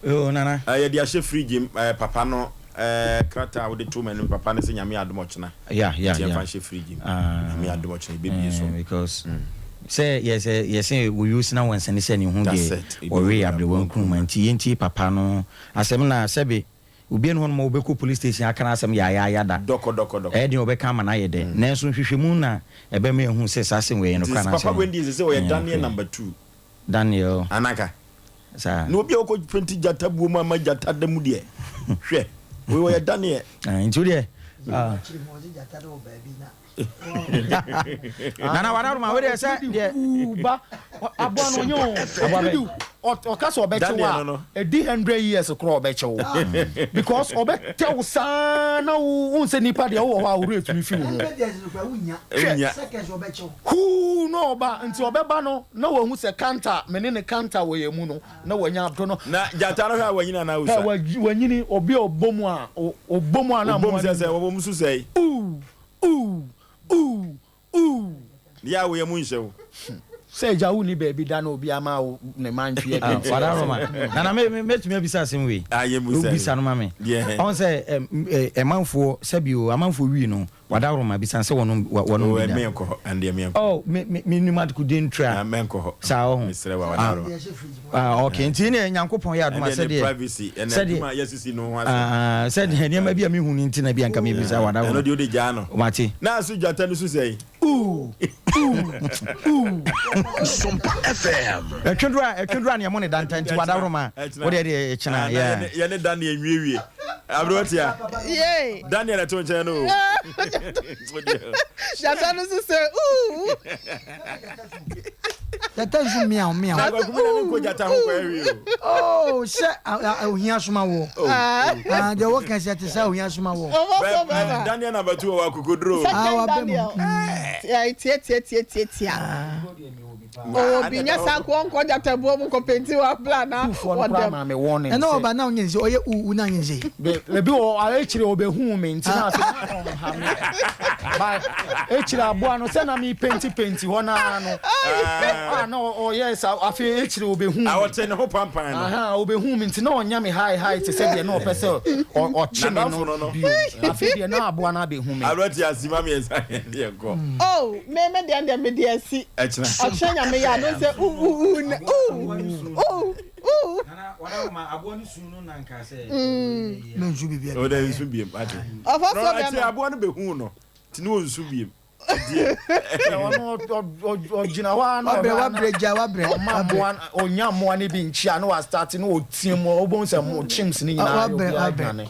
C: Oh, nana.
A: Eh, yɛde ahyɛ fridge mu eh, papa no eh, krataa a wode too m'anim papa no sɛ Nyame adom ɔkyena.
C: Yeah, yeah,
A: Nti yɛmfa
C: yeah.
A: nhyɛ fridge mu.
C: Ah,
A: Nyame adom ɔkyena yɛbɛbie so.
C: eh, because sɛ yɛsɛ yɛsɛ wɔyɛ osina wɔn nsɛne sɛ ne ho
A: That's
C: deɛ
A: it. Ebi
C: wɔwe
A: wɔ
C: aberewa nkruma nti yɛntie papa no asɛm na sɛbe obi ne hɔ nom a wɔbɛkɔ police station aka n'asɛm yaayaaya da
A: Dɔkɔ dɔkɔ dɔkɔ.
C: ɛyɛ deɛ wɔbɛka ama no ayɛ dɛ nanso nhwehwɛmu na ɛbɛma yɛahu sɛ saa asɛm wei ɛyɛ
A: Nti
C: nokorɛ
A: papa
C: anaasɛ
A: wei deɛ sɛ sɛ ɔyɛ
C: ɛnyɛ
A: Daniel
C: nokorɛ.
A: number two.
C: Daniel.
A: Anaka.
C: Saa.
A: Na obi a ɔkɔ penti gyata buo mu ama gyata da mu deɛ hwɛ wei ɔyɛ Daniel.
C: Ah, nti wo deɛ. Ah. Nana wadaroma wo deɛ sɛ deɛ.
F: Ba aboa no ɔnyɛ o.
C: Aboa bɛ.
F: Ɔka sɛ ɔbɛkye wo a ɛdi hundred years korɔ ɔbɛkye wo because ɔbɛtɛ wo saa na wo wo nsɛ nipa deɛ wowɔ hɔ a wo werɛ tumi fi wo ho. Hwɛ huu na ɔba nti ɔbɛba no na wahu sɛ kanta me ne ne kanta wɔ yɛn mu no na wanya abto no.
A: Na gyata no hwɛ a wanyini anaa osua?
F: Hɛ wanyini obi a ɔbɔ mu a ɔbɔ mu a na
A: Ɔbɔ mu
F: mmoa
A: sɛ
F: no
A: sɛ ɔbɔ mu so sɛe.
F: Uu uu uu uu.
A: Yɛ a wo yam nhyɛ wo.
F: Sɛ agya wo ni baabi da na obi ama wo ne mantwi
C: Ah,
F: ɛde nti.
C: Fada Roma. Nana me me metumi abisa asɛm wei.
A: Ah, yɛ busa.
C: Wobisa no ma me.
A: Deɛ.
C: Ɔn sɛ ɛm, ɛmanfoɔ sɛbi o amanfoɔ wii no Wada Roma bisa sɛ wɔnom wɔnom
A: Oh,
C: bi da.
A: menkɔ hɔ. Ɛndeɛ menkɔ.
C: Oh, me me me nim adekode ntura.
A: Ah, menkɔ hɔ.
C: Saa ɔho.
A: Mesrɛ wa wada Roma.
C: Ah, okay. Nti ne Nyankopɔn yɛ adoma
A: Ɛndeɛ ne
C: sɛdeɛ
A: privacy ɛnɛ
C: sɛdeɛ
A: adwuma yɛsisi no ho asɛm.
C: Ah, sɛdeɛ nneɛma bi a mehu no nti na bi anka mebisa wada
A: Ɛno
C: Roma.
A: deɛ wode gyaa no.
C: Mate.
A: Na aso gyata no so sɛe.
F: Ooh, ooh, ooh.
R: Sompa FM.
C: Ɛtwe duro a ɛtwe duro a nea mo ne danta nti wada Roma.
A: Ɛkyena.
C: Wo deɛ deɛ ɛkyena.
A: Ah, na
C: Yeah.
A: yɛne yɛne Daniel nwiewie. Aberewa
E: Yay.
A: Daniel ɛto nkyɛn no o.
E: Gyata no so sɛ ooh.
B: Gyata nsu miaw miaw.
A: Na kwaku mi na mi nkɔ gyata ho kɔ ɛwi
B: o. Oh sɛ ohia soma wɔ. Ah deɛ wɔ kɛse te sɛ ohia soma wɔ.
A: Bɛ Daniel number 2 wɔ akokoduro.
B: Ah wa bɛ mu.
E: Tie tie tie tie tie. Ɔwɔ bi nyɛ saa nko ɔnkɔ gyata buo mu nkɔ penti wɔ abla na
F: ɔdɛm.
B: Ɛna ɔba na ɔnyɛ nse ɔyɛ uu na ɔnyɛ nse.
F: Ebi wɔ akyire ɔbɛhuu me nti na afei na ɔnha me. Ba akyire aboa no sɛ na me penti penti hɔ naa no. Ah na ɔyɛ sa afei akyire ɔbɛhuu me.
A: Ɔte ne ho pampan no.
F: Aha ɔbɛhuu me nti na ɔnyɛ me hi hi te sɛ deɛ na ɔpɛ sɛ ɔkye me no bio. Afei deɛ na aboa no abɛhu me.
A: Aberante asi ma mmiɛnsa yɛn kɔ.
E: Oh me me deɛ deɛ me deɛ asi.
A: Ɛkyena.
E: Ɔkyena nyame yɛ adom sɛ uu uu uu na uu uu uu.
C: Nana wadawoma aboa no su no na nka sɛ.
B: Na nsu biribi
A: a. Ɔda nsu biem ate.
E: Ɔfɔ so bɛma.
A: Ati aboa no bɛhu no ti ne ɔnsu biem.
F: Ɔno ɔgyina hɔ a na
B: wabrɛ wabrɛ gya wabrɛ.
F: Ɔma mmoa ɔnya mmoa no bi nkyia na wa start na ɔteam ɔbɛhu sɛ mo chimps no nyinaa
B: wabrɛ wabrɛ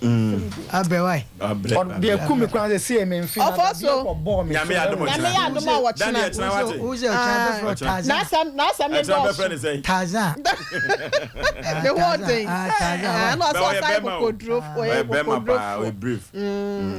B: abrɛ wae.
F: Deɛ ku me koraa sɛ sei me mfe na dadeɛ kɔ bɔɔ me so.
A: Nyame adom
E: ɔkyena. Nyame adom a wɔkyena.
A: Daniel kyena wate.
B: Wo sɛ ɔkyena bɛfrɛ wo Tarzan.
E: N'asɛm n'asɛm ne dɔɔso.
B: Tarzan.
E: Ne ho ɔden.
B: Tarzan.
E: Ɛna ɔsɛ ɔsan yɛ kokoduro.
A: Ɔyɛ bɛrima paa ɔyɛ brave.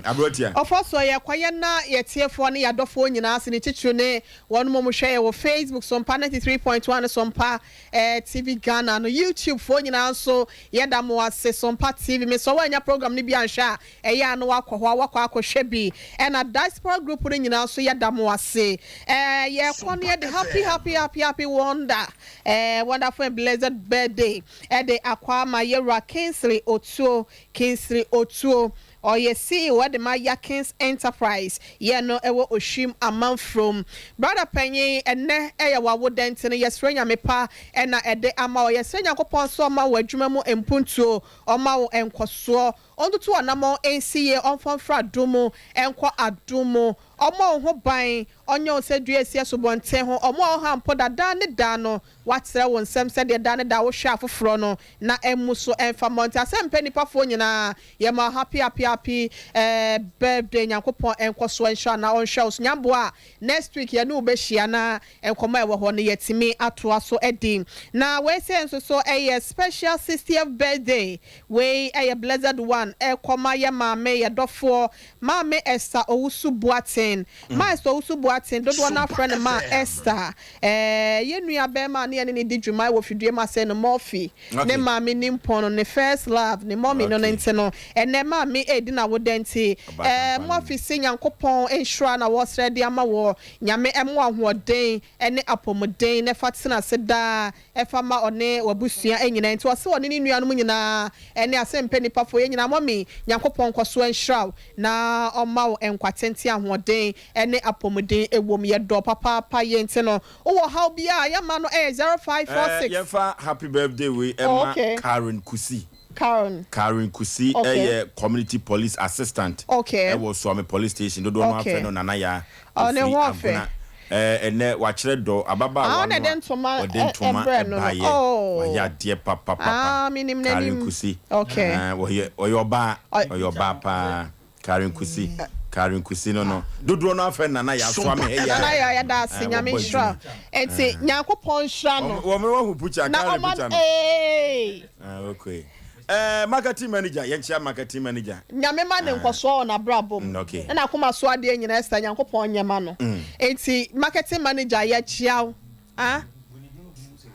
A: Aberanteɛ.
E: Ɔfɔ so yɛ kɔ yɛn na yɛ tiefoɔ ne yɛ adɔfoɔ nyinaa ase ne titiriw ne wɔn mo hwɛ yɛ wɔ Facebook Sompa 93.1 Sompa eh, TV Ghana no YouTube foɔ nyinaa nso yɛda mo ase Sompa TV mesrɛ woannya program no bi anhwɛ a ɛyɛ a na wakɔ hɔ a wakɔ akɔhwɛ bi ɛna Diaspora group no nyinaa nso yɛda mo ase eh, yɛkɔ no yɛde happy happy happy happy wonder eh, wonderful and blessed birthday ɛde akɔ ama yɛwura Kingsley Otuo Kingsley Otuo Ɔyɛ CEO de ma Yakins Enterprise yɛ no wɔ Ohwim Amanfrom. Brother panyin ɛnɛ yɛ w'awoda nti no yɛsrɛ Nyame pa na ɛde ama wo. Yɛsrɛ Nyankopɔn sɛ ɔma wo adwuma mu mpuntuo, ɔma wo nkɔsoɔ, ɔntutu w'anamɔn nsi yie, ɔmfa mfiri adom mu nkɔ adom mu, ɔmmɔ wo ho ban, ɔnyɛ wo sɛ dua a ɛsi asubɔnten ho, ɔmmoa wo ha mpo da daa ne daa no Woatrɛ wo nsam sɛdeɛ daa ne daa wohwɛ afoforɔ no na mmu so mfa mmɔ. Nti asɛm pɛ nnipa foɔ nyinaa yɛma wo happy happy happy eh birthday Nyankopɔn nkɔsoɔ nhyira na ɔnhwɛ wo so Nyamboa a next week yɛne wo bɛhyia na nkɔmmɔ a ɛwɔ hɔ no yɛatumi atoa so adi. Na wei sei nso so ɛyɛ special 60th birthday wei ɛyɛ blessed one ɛkɔma yɛ maame yɛ dɔfoɔ Maame Esther Owusu Boateng. Ma Esther Owusu Boateng, dodoɔ no ara frɛ no Ma Esther. Ɛɛ, yɛn nua barima a ne yɛne no di dwuma wɔ fidua mu ase no, Murphy, ne maame nimpɔn no, ne first love, ne mummy no no nti no, ɛnnɛ maame redi n'awoda nti, ɛɛ, Murphy se Nyankopɔn nhyira na wɔresrɛ de ama wɔ, Nyame mmoa ahoɔden ne apɔmuden na ɛfa tena ase daa ɛfa ma ɔne wabusua nyinaa nti ɔse ɔne ne nuanom nyinaa ɛne asɛmpɛ nipa foɔ yɛ nyinaa mummy Nyankopɔn nkɔso nhyira wo na ɔma wo nkwa tenten ahoɔden ɛne apɔmuden ɛwom yɛdɔ papaapa yɛ nti no wowɔ ɔhaw biaa yɛma no ɛyɛ 0546.
A: Yɛmfa happy birthday wei ɛma Karen Kusi.
E: Karen.
A: Karen Kusi
E: Okay.
A: yɛ community police assistant
E: Okay.
A: wɔ Suame police station. Dodoɔ no ara
E: Okay.
A: frɛ no Nana Yaa.
E: Ɔ, ne
A: Ɔfiri
E: ho ɔfɛ.
A: Agona. Ɛɛ, ɛnnɛ wakyerɛ dɔ.
E: Ah,
A: Ababaawa
E: ɔna
A: no
E: ɛde
A: a
E: ntoma
A: ɔde
E: ɛ-
A: ntoma
E: ɛbrɛ no no.
A: baeɛ.
E: Oh.
A: Wayɛ adeɛ papapapa.
E: Ah, menim
A: Karen
E: n'anim.
A: Kusi.
E: Okay.
A: Ɛɛ, ɔyɛ ɔyɛ ɔbaa.
E: Ɔ-
A: Ɔyɛ ɔbaa paa. Karen Kusi. Karen Kusi no no. Dodoɔ no ara frɛ no Nana Yaa. Suame ha yi
E: Nana
A: ara.
E: Yaa, yɛda ase.
A: Ɛɛ,
E: Nyame
A: wɔbɔ
E: nhyira wo.
A: adwuma.
E: Enti, Nyankopɔn nhyira no.
A: Wɔn wɔn wahu picture,
E: Na
A: Karen
E: ɔma
A: picture no.
E: ee.
A: Ah, okay. Eh, marketing manager, yɛnkyia marketing manager.
E: Nyame ma no nkɔsoɔ wɔ n'abrabɔ mu.
A: Mm, okay.
E: Ne n'akoma so adeɛ nyinaa Esther Nyankopɔn nyɛ ma no. Enti marketing manager yɛkyia wo. Ah?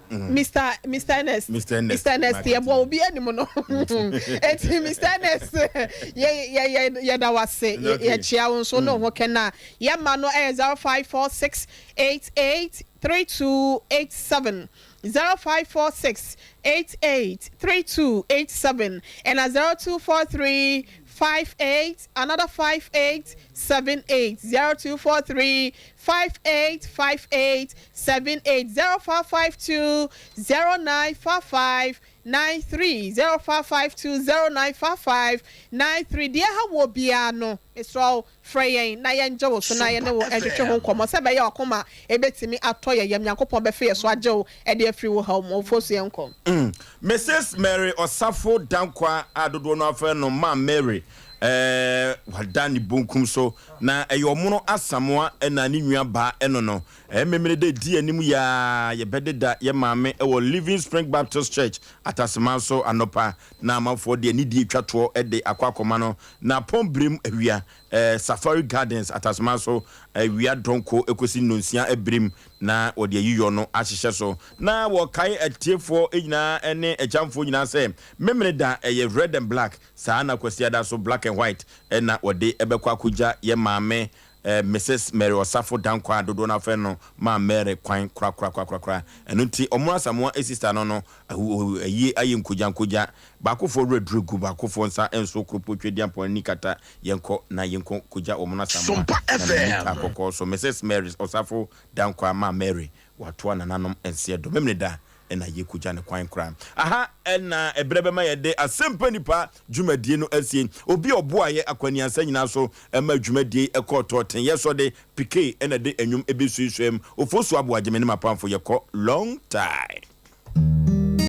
E: Mr. Mr. Ernest.
A: Mr. Ernest.
E: Mr. Ernest yɛboa obi anim no. Enti Mr. Ernest yɛ yɛ yɛ yɛda wo ase. Yɛ-
A: Okay.
E: Yɛkyia wo nso ne wo ho kɛn a yɛma no ɛyɛ 0546 88 3287. 0546 88 3287 ɛna 0243 58 another 58 78 0243 58 58 78 0552 0955 93 0552 0955 93 deɛ ɛha wɔ biara no mesrɛ wo Frɛ yɛn na yɛngye wo so na yɛne wo ntwetwe ho nkɔmmɔ sɛ ɛbɛyɛ a w'akoma bɛtumi atɔ yɛn yam. Nyankopɔn bɛfe yɛn so agye wo de afiri wo haw mu. Ɔwofoɔ su yɛnkɔ.
A: Mrs. Mary Osafo Dankwa a dodoɔ no ara frɛ no Maam Mary. Ɛɛ, wada ne bonkum so, na ɛyɛ Ɔmono Asamoah na ne nua baa ɛno no. Ɛɛ, Memene dɛ di anim yi ara yɛbɛdeda yɛ maame wɔ Living Spring Baptist Church, Ataseman so anɔpa, na amanfoɔ de anidie twa toɔ de akɔ akɔma no, na pɔn berem awia, ɛɛ, Safari Gardens, Ataseman so, awia dɔnko kɔsi nnɔnsia berem na wɔde ayiyɔ no ahyehyɛ so. Na wɔkae atiefoɔ nyinaa ne akyamfoɔ nyinaa sɛ Memene da ɛyɛ Red and Black, Saa na Kwasiada so black and white na wɔde bɛkɔ akɔgya yɛn maame Misis Mary Ɔsafo Dankwah a dodoɔ no ara frɛ no Maam Mary kwan korakorakorakora. Ɛno nti Ɔmo Asamoah sista no no ayie ayɛ nkogya nkogya. Baakofoɔ werɛ duru gu baakofoɔ nsa nso koropɔ Tweduampɔn ani kata yɛnkɔ na yɛnkɔ kɔgya Ɔmo Asamoah na ne nika kɔkɔɔ so Misis Mary Ɔsafo Dankwah Maam Mary watoa nananom nseɛ do Memeneda na yɛkogya no kwan koraa. Aha na ɛberɛ bɛma yɛde Asɛmpa Nipa dwumadie no asie. Obi a ɔboaeɛ akwaniansa nyinaa so ma dwumadie yi kɔɔ tɔɔten. Yɛsɔ de Piquet na ɛde nnwom bɛsuasuaam. Ofosu Aboagye me ne m'apamfo yɛkɔ long time.